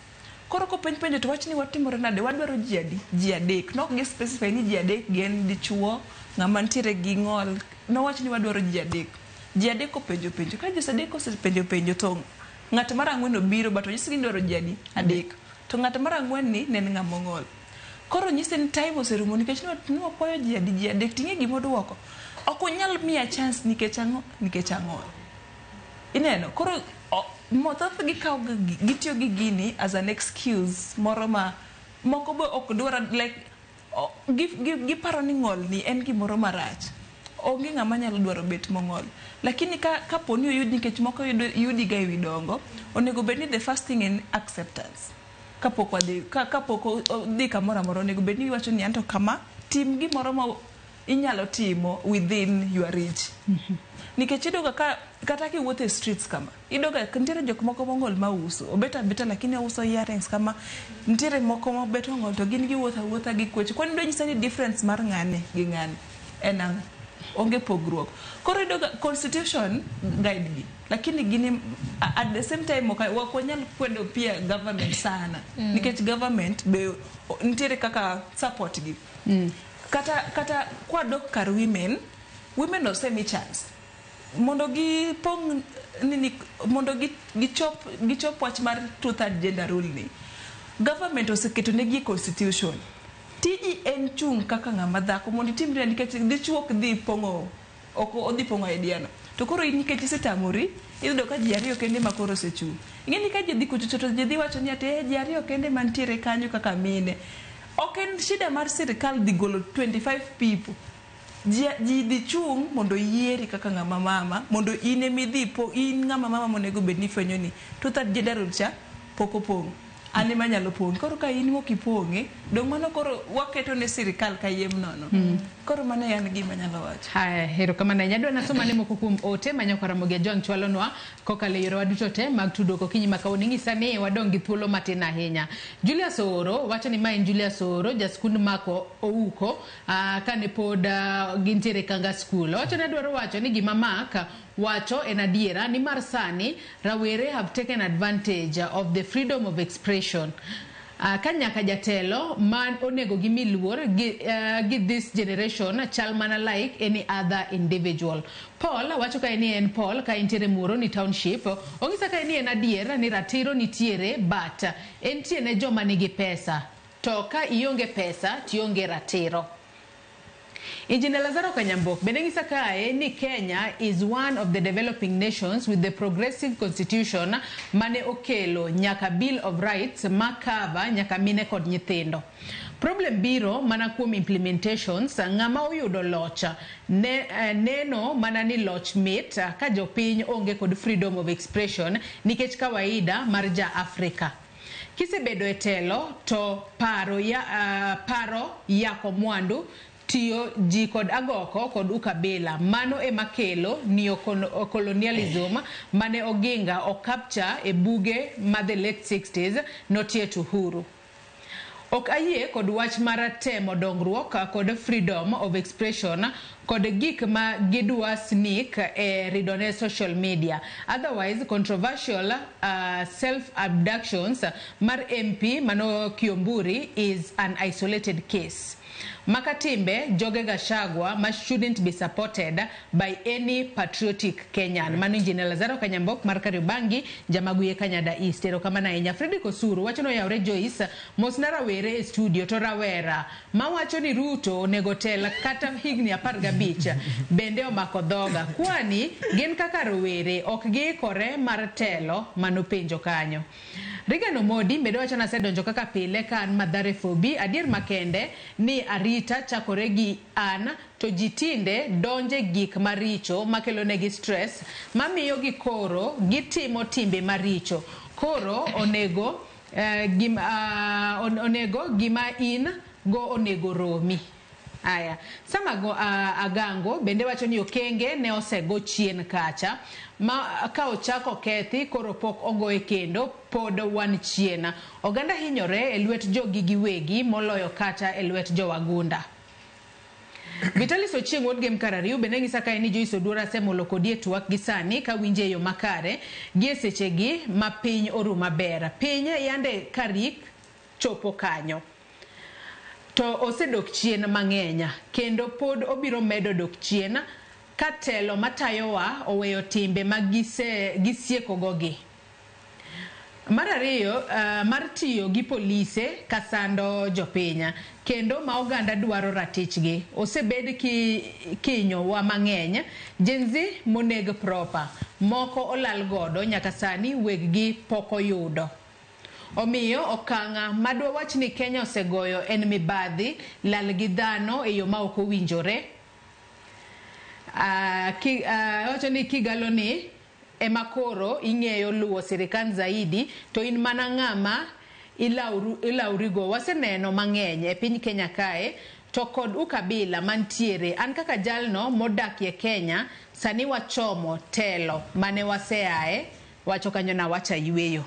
Koro kopenj penjo to wach ni watimore nade, wadwaro ji adi? Ji adek. Nok gi specify ni ji adek gin dichuo, ng'ama nitiere gi ng'ol. Nowach ni wadwaro ji adek. Ji adek openjo penjo. Ka ji adek osepenjo penjo to ng'at mar ang'wen obiro but onyisgi ni idwaro ji adi? Adek. To ng'at mar ang'wen ni ne en ng'ama ong'ol. Koro nyise ni time oserumo nikech ne wakwayo ji adi? Ji adek. Ting'e gima oduoko. Ok unyal miya chance nikech ang'o? Nikech ang'ol. Ineno? Koro thothgi kawo gitiyo gi gini as an excuse moro ma moko be ok dwar, like giparo ni ng'ol ni en gimoro marach. Onge ng'ama nyalo dwaro bet mong'ol. Lakini ka kapo ni oyud, nikech moko yudi ga ewi dongo, onego bed ni the first thing en acceptance. Kapok wadhi kapok odhi kamoro amora, onego bed ni iwacho ni anto kama, tim gimoro ma inyalo timo within your reach. Nikech iyudo ga ka kata kiwuotho e streets kama, iyudo ga nitiere jok moko mong'ol mauso, obet abeta lakini ouso earrings kama. Nitiere moko mobet ong'ol to gin giwuotho awuotha gi kwecho. Kwani idwa nyisa ni difference mar ng'ane gi ng'ane en ang'o? Onge pogruok. Koro iyudo ga constitution guide gi, lakini gini at the same time ok wanyal kwedo pia government sana nikech government be nitiere kaka support gi. Kata kwadok kar women, women osemi chance mondo gipong' nini, mondo gichop wach mar two-third gender rule ni. Government oseketo negi e constitution. Tiji en chung' kaka ng'ama dhako mondo itimri, nikech dichuo ok dhi pong'o, ok odhi pong'o idea no. To koro in nikech isetamori, iyudo ka ji ariyo kende ma koro osechung'. Ing'e ni ka ji dhi kucho to ji dhi wacho ni ati ji ariyo kende mantiere kanyo kaka mine. Ok en shida mar sirikal dhi golo 25 people. Ji dhi chung' mondo yieri kaka ng'ama mama, mondo in emidhi po in ng'ama mama monego bed ni fwenyo ni two-third gender rule cha pok opong'. An ema anyalo pong'e. Koro ka in mok ipong'e, dong' mano koro waketo ne sirikal kayiem nono. Koro mano e an gima anyalo wacho. Haya, erokamano ahinya. Adwa nasoma ne moko kuom ote ma nyakwa Ramogi Ajwang' chwalonwa kokalo e yorewa duto te mag tudruok okinyi ma kawuono. Ing'isa ni wadong' gi thuolo matin ahinya. Julius Ooro wacho ni ma en Julius Ooro, ja skund Mako Ouko, kane pod gintiere Kanga School. Owacho ni adwaro wacho ni gima Mark wacho en adiera nimar sani rawere have taken advantage of the freedom of expression. Ka nyaka jatelo man onego gimi luor gi this generation chal mana like any other individual. Paul wacho kae ni en Paul ka entiere Muhoroni Township. Ong'isa kae ni en adier ni ratiro nitiere, but entie ne joma nigi pesa, to ka ionge pesa tionge ratiro. Engineer Lazaro Kanyambok bende ng'isa kae ni Kenya is one of the developing nations with the progressive constitution mane okelo nyaka Bill of Rights ma cover nyaka mine kod nyithindo. Problem biro mana kuom implementations. Ng'ama oyudo loch ne, neno mana ni loch mit ka jopiny onge kod freedom of expression nikech kawaida mar ja Afrika. Kisebedo e telo to paro yako mwandu tiyo ji kod agoko kod ukabila, mano ema kelo neo-colonialism mane Oginga ocapture e buge ma the late 60s notiet Uhuru. Ok ayie kod wach mar temo dongruok kod freedom of expression kod gik ma gidwa sneak e ridone social media. Otherwise controversial self abductions mar MP mano Kiomburi is an isolated case. Makatimbe Joge Gachagua ma shouldn't be supported by any patriotic Kenyan. Mano Engineer Lazaro Kanyambok mar Kariobangi, Jamaguye Kanyada East. Erokamano ahinya. Fredrick Osuru wacho ni oyawre Joyce, mosna rawere e studio to rawera mawacho ni Ruto onego tel kata higni 15 bende omako dhoga. Kwani gin kaka rowere ok giikore mar telo manopenjo kanyo. Regan Omodi bende wacho ni asedonjo kaka pile ka an Mathare 4B. Adier makende ni arita chakore gi an to ji tinde donje gik maricho makelonegi stress mamiyo gi koro gitimo timbe maricho. Koro onego gima in go onego romi. Aya, sama go, Agango bende wacho ni okenge ne osego chien kacha ma ka ochako kethi koro pok ogoye kendo pod wan chien. Oganda hinyore e lwet jogi giwegi moloyo kata e lwet jowagunda. Vitalis Ochieng' wuod Gem Karariu bende ng'isa kae ni Joyce Oduor asemolo kodi e twak gi sani kawinje e yo makare gi e sechegi ma piny oru maber. Piny yande karik chopo kanyo. To osedok chien mang'eny kendo pod obiro medo dok chien ka telo matayowa oweyo timbe ma gisiekogogi. Mar ariyo, mar tiyo gi polise kasando jopiny kendo ma oganda dwaro ratichgi. Osebed kinyowa mang'eny, Gen Z moneg proper, moko olal godo nyaka sani weg gi pok oyudo. Omiyo okang' madwa wach ni Kenya osegoyo en mibadhi, lal gi dhano e yo ma ok owinjore. Wacho ni Kigalo ni ema koro ing'eyo luwo sirikal zaidi to in mana ng'ama ilawrigo. Waseneno mang'eny e piny Kenya kae to kod ukabila mantiere. An kaka jalno modakie Kenya sani wachomo telo mane waseae, wacho kanyo na wacha yweyo.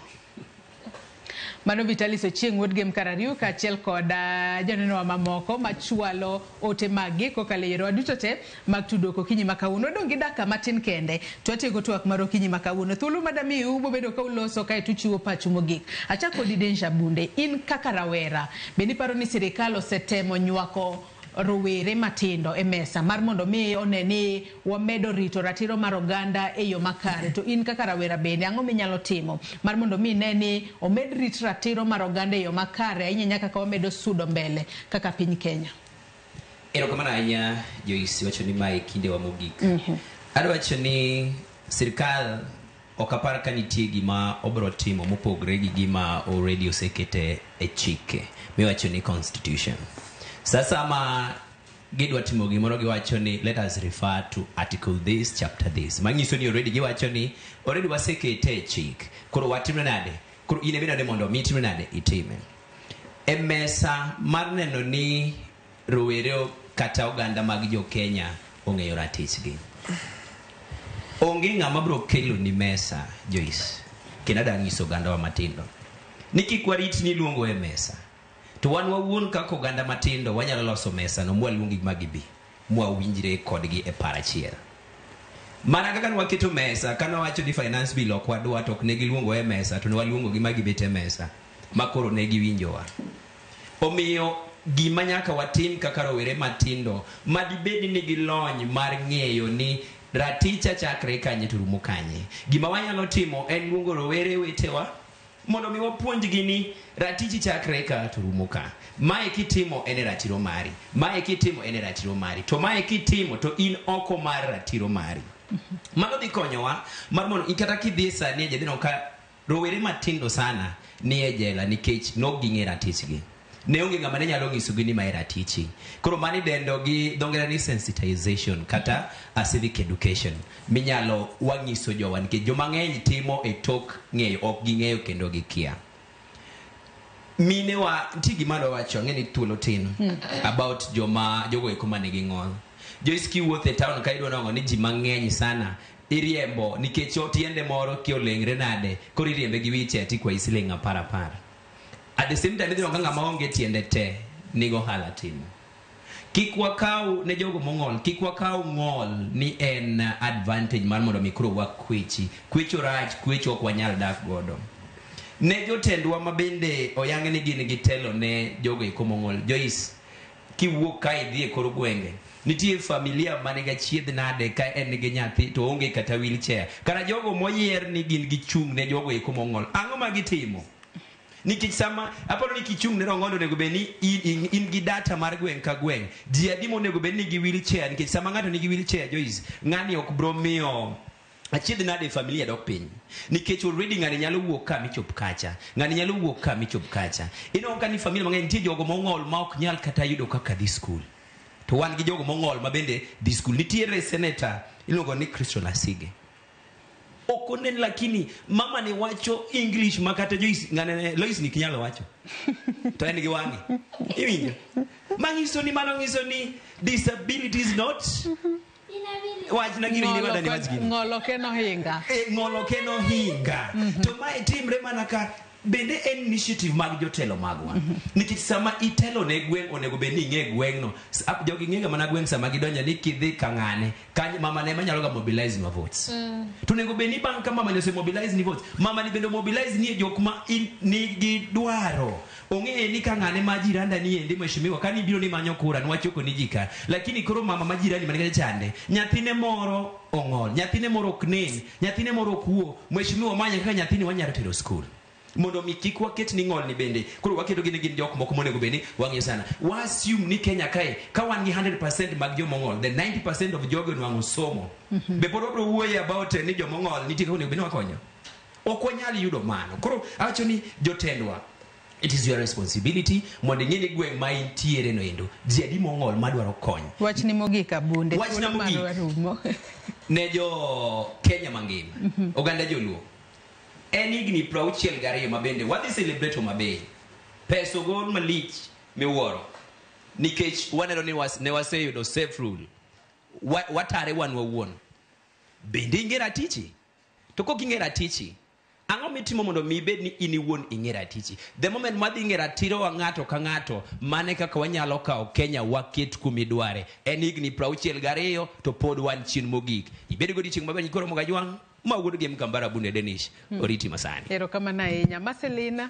Mano Vitalis Ochieng' wuod Gem Karariu kaachiel kod jonenowa mamoko machwalo ote maggi kokalo e yorewa duto te mag tudruok okinyi ma kawuono. Wadong' gi dakika matin kende to watieko twak mar okinyi ma kawuono. Thuolo madamiu bobedo ka uloso kaeto uchiwo pachu mogik. Achako kodi Densha Bunde, in kaka rawera, bende iparo ni sirikal osetemo nywako rowere matindo e mesa mar mondo mi one ni wamedo rito ratiro mar oganda e yo makare? To in kaka rawera bende ang'o minyalo timo mar mondo mi ne ni omed rit ratiro mar oganda e yo makare ahinya nyaka ka wamedo sudo mbele kaka piny Kenya? Erokamano ahinya Joyce, wacho ni mae kindewa mogik. Adwa wacho ni sirikal ok apar ka nitie gima obro timo mopogre gi gima already osekete e chike miwacho ni constitution. Sasa ma gidwa timo gimoro giwacho ni let us refer to article this, chapter this. Manyiso ni already giwacho ni already wasekete e chik. Koro watimne nade? Koro in ema mondo mi itimne nade? Itime. E mesa mar neno ni rowere kata oganda mag jo Kenya ong'eyo ratichgi. Onge ng'ama biro kelo ni mesa, Joyce. Kendo adwa nyiso ogandawa matindo ni kik warit ni iluongo e mesa. To wan wawuon kaka oganda matindo wanyalo loso mesa no mwaluongi ma gibi mwawinjre kodgi e par achiel. Mana kaka nwaketo mesa, kane wawacho ni finance bill ok wadwa to ok ne giluongo e mesa, to ne waluongogi ma gibet e mesa ma koro ne giwinjowa. Omiyo gima nyaka watim kaka rowere matindo madibed ni nigi lony mar ng'eyo ni raticha chakre kanye to rumo kanye. Gima wanyalo timo en luongo rowere wetewa mondo mi wapuonjgi ni ratichi chakre ka to rumo ka. Mae kitimo en e ratiro mari. Mae kitimo en e ratiro mari. To mae kitimo to in oko mar ratiro mari. Mano dhi konyowa mar mondo kata kidhi sani e jela ka rowere matindo sana ni e jela nikech nok ging'e ratichgi. Ne onge ng'ama ne nyalo nyisogi ni mae ratichi. Koro mano idendo gi dho ngere ni sensitization kata a civic education minyalo wanyiso jowa nikech joma ng'eny timo e tok ng'eyo, ok ging'eyo kendo gikia. Minewa nitie gima adwa wacho, ang'e ni thuolo tin about joma jogo eko manigi ng'ol. Joyce kiwuotho e town ka idwa nwang'o ni ji mang'eny sana iriembo nikech tiende moro kioleng're nade koro iriembe gi wheelchair tikwayi siling 10. At the same time idhi nwang'o ka ng'ama onge tiende te nigo ohala timo. Kik wakaw ne jogo mong'ol, kik wakaw ng'ol ni en advantage mar mondo mi koro wakwechi. Kwecho rach, kwecho ok wanyal dak godo. Ne jotendwa ma bende oyang ni gin gi telo ne jogo eko mong'ol. Joyce, kiwuok ka idhi e kor gwenge, nitie familia manigi achiedh nade ka en gi nyathi to onge kata wheelchair. Kara jogo moyier ni gin gichung' ne jogo eko mong'ol, ang'o ma gitimo? Nikech sama aparo ni kichung' ne rong'ondo onego bed ni in gi data mar gweng' ka gweng'. Ji adi monego bed ni gi wheelchair nikech sama ng'ato nigi wheelchair Joyce, ng'ani ok bro miyo achiedh nade e familia dok piny. Nikech already ng'ani nyalo wuok ka michop kacha. Ng'ani nyalo wuok ka michop kacha. Ineno ka ni familia mang'eny nitie jogo mong'ol ma ok nyal kata yudo kaka dhi skul. To wan gi jogo mong'ol ma bende dhi skul. Nitiere senator iluongo ni Crystal Asige. Ok onen lakini mama ni wacho English ma kata Joyce ng'ane Lois ni kinyalo wacho. To en gi wang'e. Iwinjo? Manyiso ni mano nyiso ni disability is not wachna gini ni madani wach gini. Ng'ol ok en ohinga. Ng'ol ok en ohinga. To mae timre mana ka Bende en initiative mag jotelo magwa. Nikech sama itelo ne gweng' onego bed ni ing'e gweng'no. Jogi ng'ega mana gweng' sama gidonjo ni kidhi ka ng'ane, kanyo mama ne ema nyalo ga mobilize nwa votes. To onego bed ni bang' ka mama ni ose mobilize ni votes, mama ni bende mobilize ni jok ma nigi dwaro. Ong'e ni ka ng'ane ma jiranda ni endi mheshimiwa ka nibiro ni manyo kura nwachoko ni ji ka. Lakini koro mama ma jirani man kacha chande, nyathine moro ong'ol, nyathine moro ok nen, nyathine moro ok wuo, mheshimiwa manye kaka nyathini wanyalo tero skul. Mondo mi kik waket ni ng'ol ni bende koro waketo gi ni gin jok moko monego bed ni wang'iyo sana. Wa assume ni Kenya kae ka wan gi 100% mag jomong'ol, the 90% of jogi onwang'o somo. Be pod wabiro wuoye about ni jomong'ol nitie kaka onego bed ni wakonyo? Ok wanyal yudo mano. Koro awacho ni jotendwa, it is your responsibility mondo ing'e ni gweng' ma intiere no endo ji adi mong'ol madwaro kony. Wachni mogik Abunde. Wachna Thuolo mogik. marwa rumo. Ne jo Kenya mangima, oganda joluo, en higni 62 ma bende wadhi celebrate Homa Bay. Pesa ogol malich miwuoro nikech waneno ni ne waseyudo self rule. Watare wan wawuon. Bende ing'e ratichi? To kok ing'e ratichi, ang'o mitimo mondo mi ibed ni in iwuon ing'e ratichi? The moment mwadhi ng'e ratiro wa ng'ato ka ng'ato, mane kaka wanyalo kawo Kenya waket kumidware. En higni 62 to pod wan chien mogik. Ibed godiochieng' maber nyikoro Mogajwang', ma wuod Gem Kambara Bunde Denish, oriti masani. Erokamano ahinya. Marcelina,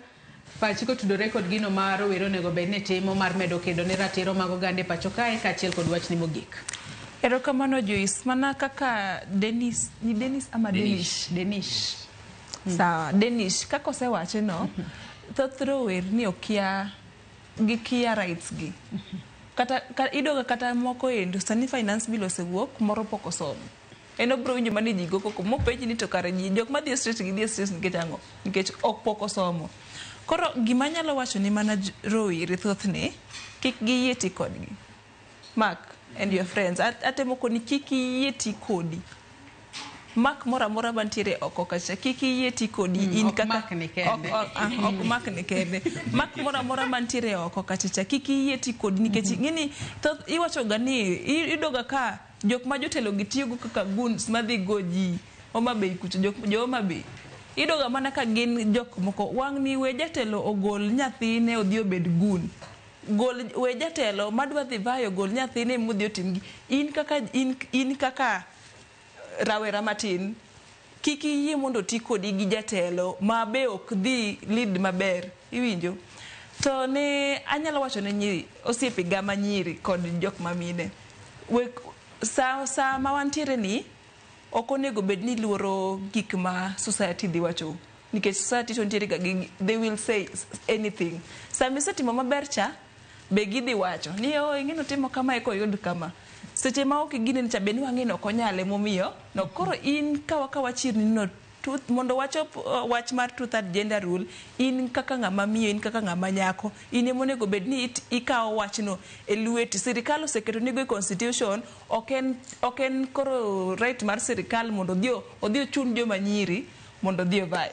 pachi kotudore kod gino ma rowere onego bed ni timo mar medo kedo ne ratiro mag oganda e pacho kae kaachiel kod wachni mogik. Erokamano Joyce, mana kaka Dennis, ni Dennis ama Denish? Denish. Sawa, Denish, kaka osewache no, thoth rowerni okia, gikia rights gi. Kata, iyudo kata moko endo, sani finance bill osewuok, moro pok osomo. En obiro winjo mana ni ji go koko, mopenji ni to kare ji, jok madhi e street gi dhi e street nikech ang'o? Nikech ok pok osomo. Koro gima anyalo wacho ni mana rowere thothne, kik giyie ti kodgi. Mark and your friends, atemo koni kik iyie ti kodi. Mark moro amora mantiere oko kacha, kik iyie ti kodi. In Ok kaka Mark ni kende. Ok Mark ni kende. Mark moro amora mantiere oko kacha cha, kik iyie ti kodi nikech ing'eni thoth iwacho ga ni iyudo ga ka jok ma jotelo gi tiyogo kaka goons madhi go ji Homa Bay kucho, jo Homa Bay. Iyudo ga mana ka gin jok moko wang' ni we jatelo ogol nyathine odhi obed goon. Gol we jatelo madwa dhi vayo gol nyathine modhi otimgi. In kaka rawera matin, kik iyie mondo ti kodi gi jatelo ma be ok dhi lead maber, iwinjo? To ne anyalo wacho ne nyiri, osiepega ma nyiri kod jok ma mine, we sa ma wantiere ni ok onego bed ni luoro gik ma society dhi wacho, nikech society to nitiere ga gi, they will say anything. Sama isetimo maber cha, be gidhi wacho ni oh, ing'e notimo kama eka oyud kama. Seche ma ok gineni cha be ni wang'e ni ok onyale momiyo no. Koro in ka wachirni no mondo wachop wach mar two-third gender rule, in kaka ng'ama miyo, in kaka ng'ama nyako, in ema onego bed ni ikawo wachno e lweti. Sirikal oseketo nigo e constitution, ok en koro right mar sirikal mondo odhi ochun joma nyiri mondo odhi ovae.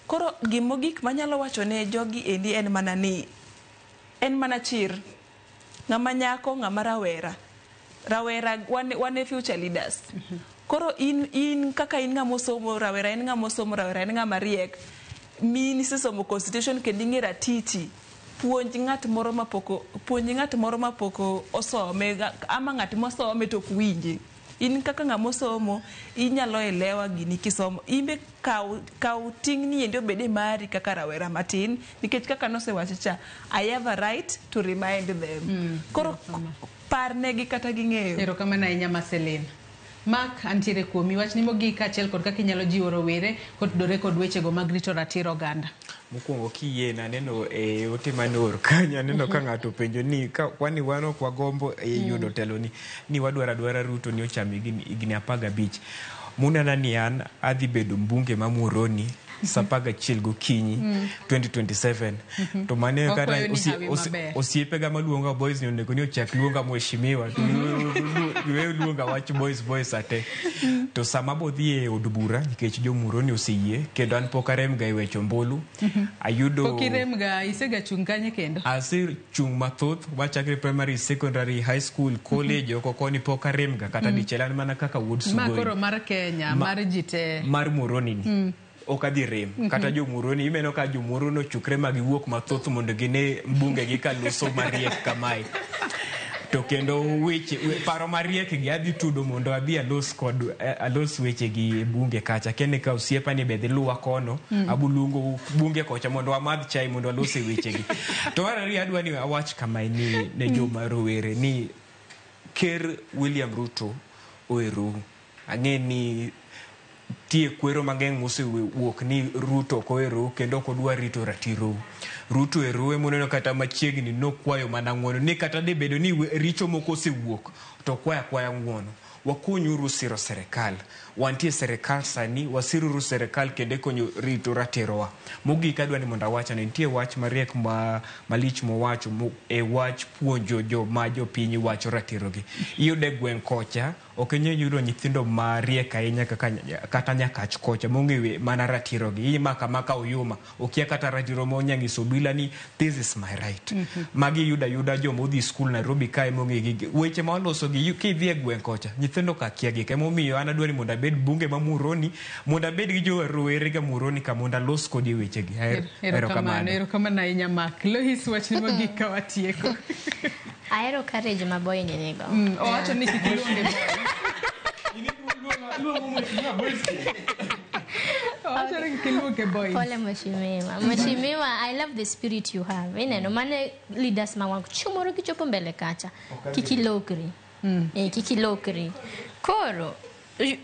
Koro gimogik manyalo wacho ne jogi endi en mana ni, en mana chir. Ng'ama nyako, ng'ama rawera. Rawera, wan e future leaders. Koro in kaka in ng'ama osomo, rawera en ng'ama osomo, rawera en ng'ama riek. Min isesomo constitution kendo ing'e ratichi. Puonj ng'at moro mapok puonj ng'at moro mapok osome, ama ng'at mosome to ok winje. In kaka ng'ama osomo, inyalo elewa gini kisomo. In be kaw ting'ni endi obed e mari kaka rawera matin, nikech kaka nosewacho cha, I have a right to remind them. Koro parnegi kata ging'eyo. Erokamano ahinya Marceline. Mark, antiere kuomi, wachni mogik kaachiel kod kaka inyalo jiwo rowere kotudore kod wechego mag rito ratiro oganda. Mokwongo kiyie naneno e ote mane oor kanyo, aneno ka ng'ato openjo ni ka kwani wan ok wagombo e yudo telo ni wadwaro adwara Ruto ni ocham higni 15. Munena ni an adhi bedo mbunge ma Muhoroni sa 11 gokinyi 2027. To mane kata osiepega maluonga boys ni onego ni ochak luonga mheshimiwa. We luonga wach boys boys ate. To sama bodhi e od bura nikech jo Muhoroni oseyie kendo an pok arem ga e weche ombulu. Ayudo Pok irem ga, isega chung' kanye kendo? Asechung' mathoth wachakre primary, secondary, high school, college oko koni pok arem ga kata dichiel an mana kaka wuod Sugoi. Ma koro mar Kenya, mar ji te. Mar Muhoroni ni. Ok adhi rem. Kata jomuroni ineno ka jomuro nochukre ma giwuok mathoth mondo gine mbunge gi kaloso mariek kamae. To kendo weche paro mariek gi adhi tudo mondo adhi alos kod alos weche gi e bunge kacha. Kene ka osiepa ni be dhi luwa kono, abuluongo bunge kocha mondo wamadh chai mondo walos e weche gi. To mar ariyo adwa ni awach kamae ni ne joma rowere ni Ker William Ruto oherou. Ang'e ni tie kwero mang'eny mosewuok ni Ruto ok oherou kendo ok odwa rito ratirou. Ruto oherou emoneno kata machiegni nokwayo mana ng'uono ni kata de bedo ni richo moko osewuok to okwayo akwaya ng'uono. Wakonyuru siro serikal. Wantie serikal sani, wasiruru serikal kendo e konyo rito ratirowa. Mogik adwa ni mondo awach ni nitie wach mariek ma malich mowacho e wach puonjo joma jopiny wacho ratirogi. Iyudo e gweng' kocha, ok inyal yudo nyithindo mariek ahinya kaka kata nyakach kocha mong'eyo mana ratirogi. Imako amaka oyuma, okia kata ratiro monya nyiso obila ni this is my right. Magi iyudo ayuda joma odhi skul Nairobi kae mong'e gigi. Weche ma waloso gi kidhi e gweng' kocha, nyithindo ka kia gi. Emomiyo an adwa ni mondo abed bunge ma Muhoroni, mondo abed gi jo rowere ga Muhoroni ka mondo alos kodi weche gi. Erokamano, erokamano ahinya Mark. Lois, wachni mogik ka watieko. Ahero courage ma boy ni nigo. Owacho ni kik iluonge boy. Owacho ni kik iluonge boy. Pole mheshimiwa. Mheshimiwa, I love the spirit you have. Ineno mane leaders ma wang' chieng' moro kichopo mbele kacha. Kik ilokri. Kik ilokri. Koro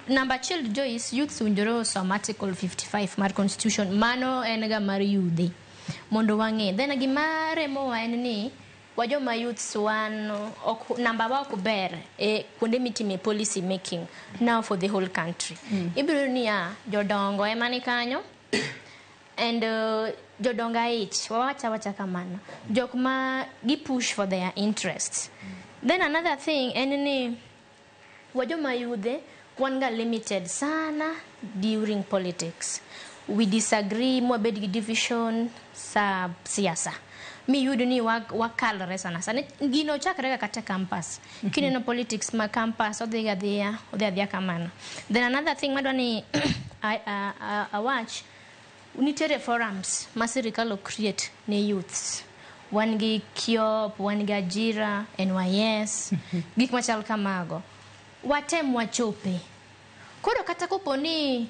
namba achiel Joyce, youths owinjore osom article 55 mar constitution. Mano en ga mar yudhe. Mondo wang'e. Then gima remowa en ni wajoma youths wan ok, namba wa ok ber e kuonde mitime policy making now for the whole country. Ibiro niya jodongo ema ni kanyo and jodongo aich wawacha wacha kamano jok ma gi push for their interests. Then another thing en ni wajoma yudhe wan ga limited sana during politics. We disagree mwabed gi division sa siasa. Mi yudo ni wakalre sana sana. Gino chakre ga kata campus. Kineno politics ma campus odhi ga dhiya, odhi adhiya kamano. Then another thing madwa ni awach, nitiere forums ma sirikal create ne youths. Wan gi KIOP, wan gi Ajira, NYS, gik machal kamago. Watem wachope. Koro kata kopo ni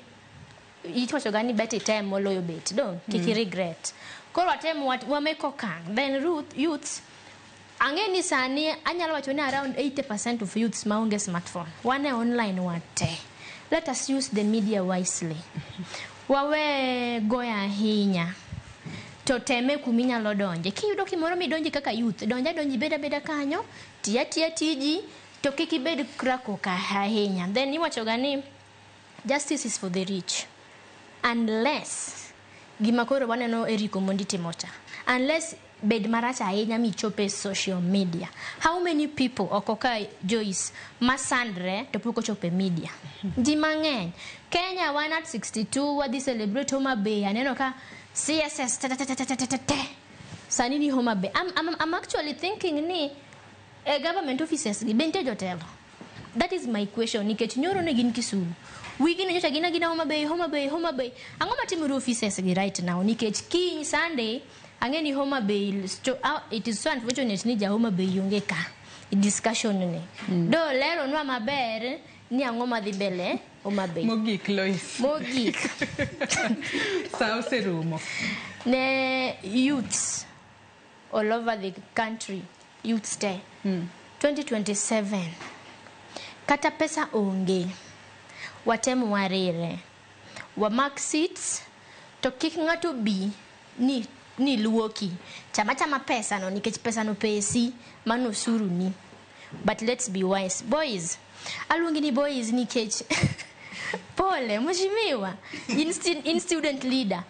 iwacho ga ni bet item moloyo bet, dong, kik regret. Koro watem wameko okang'. Then youths, ang'e ni sani anyalo wacho ni around 80% of youths maonge smartphone. Wan e online wate. Let us use the media wisely. Wawe goyo ahinya. To teme kuminyalo donje. Kiyudo kimoro midonje kaka youth, donja donji beda beda kanyo, tiya tiya tiji, to kik ibed krako ka ahinya. Then iwacho ga ni justice is for the rich. Unless gima koro waneno Eric Omondi timo cha. Unless bed marach ahinya michope social media. How many people oko ka Joyce masandre to pok ochopo e media? Ji mang'eny. Kenya wan at 62 wadhi celebrate Homa Bay. Aneno ka CSS ta ta ta ta ta ta ta. Sani ni Homa Bay. I'm actually thinking ni government offices gi be nitie jotelo. That is my question nikech nyoro ne gin Kisumu. Wigni nyocha gin agina Homa Bay, Homa Bay, Homa Bay. Ang'o matimore offices gi right now nikech kiny Sunday ang'e ni Homa Bay it is so unfortunate ni ja Homa Bay onge ka discussion ni. Do lero nwa maber ni ang'o madhi mbele Homa Bay. Mogik Lois. Mogik. Sa oserumo. Ne youths all over the country, youths te. 2027 kata pesa onge, watem warire, wamak seats, to kik ng'ato bi ni luoki. Chama chama pesa no nikech pesa no pesi, mano osuru ni. But let's be wise. Boys, aluongi ni boys nikech pole, mheshimiwa, in student leader.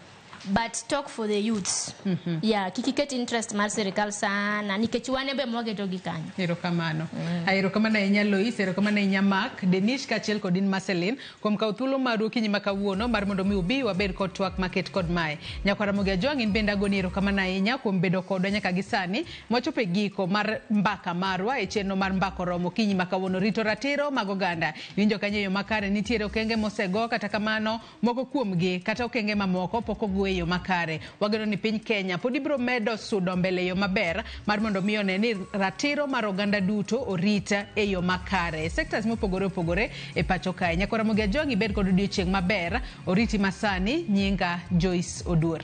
But talk for the youths. Yeah, kik iket interest mar sirikal sana nikech wan ebe mwaketogi kanyo. Erokamano. Erokamano ahinya Lois, erokamano ahinya Mark, Denish kaachiel kod in Marceline kuom kawo thuolo maru okinyi ma kawuono mar mondo mi ubi wabed kod twak maket kod mae. Nyakwar Ramogi Ajwang' in bende agoni erokamano ahinya kuom bedo kodwa nyaka gi sani mwachopo e giko mar mbaka marwa e chenro mar mbaka oromo okinyi ma kawuono rito ratiro mag oganda. Iwinjo kanyo e yo makare nitiere okenge mosego kata kamano moko kuomgi kata okenge mamoko pok ogo e yo makare. Wageno ni piny Kenya pod ibiro medo sudo mbele e yo maber mar mondo mi one ni ratiro mar oganda duto orit e yo makare. Sectors mopogore opogore e pacho kae. Nyakwar Ramogi Ajwang' ibed kod odiochieng' maber. Oriti masani, nyinga Joyce Oduor.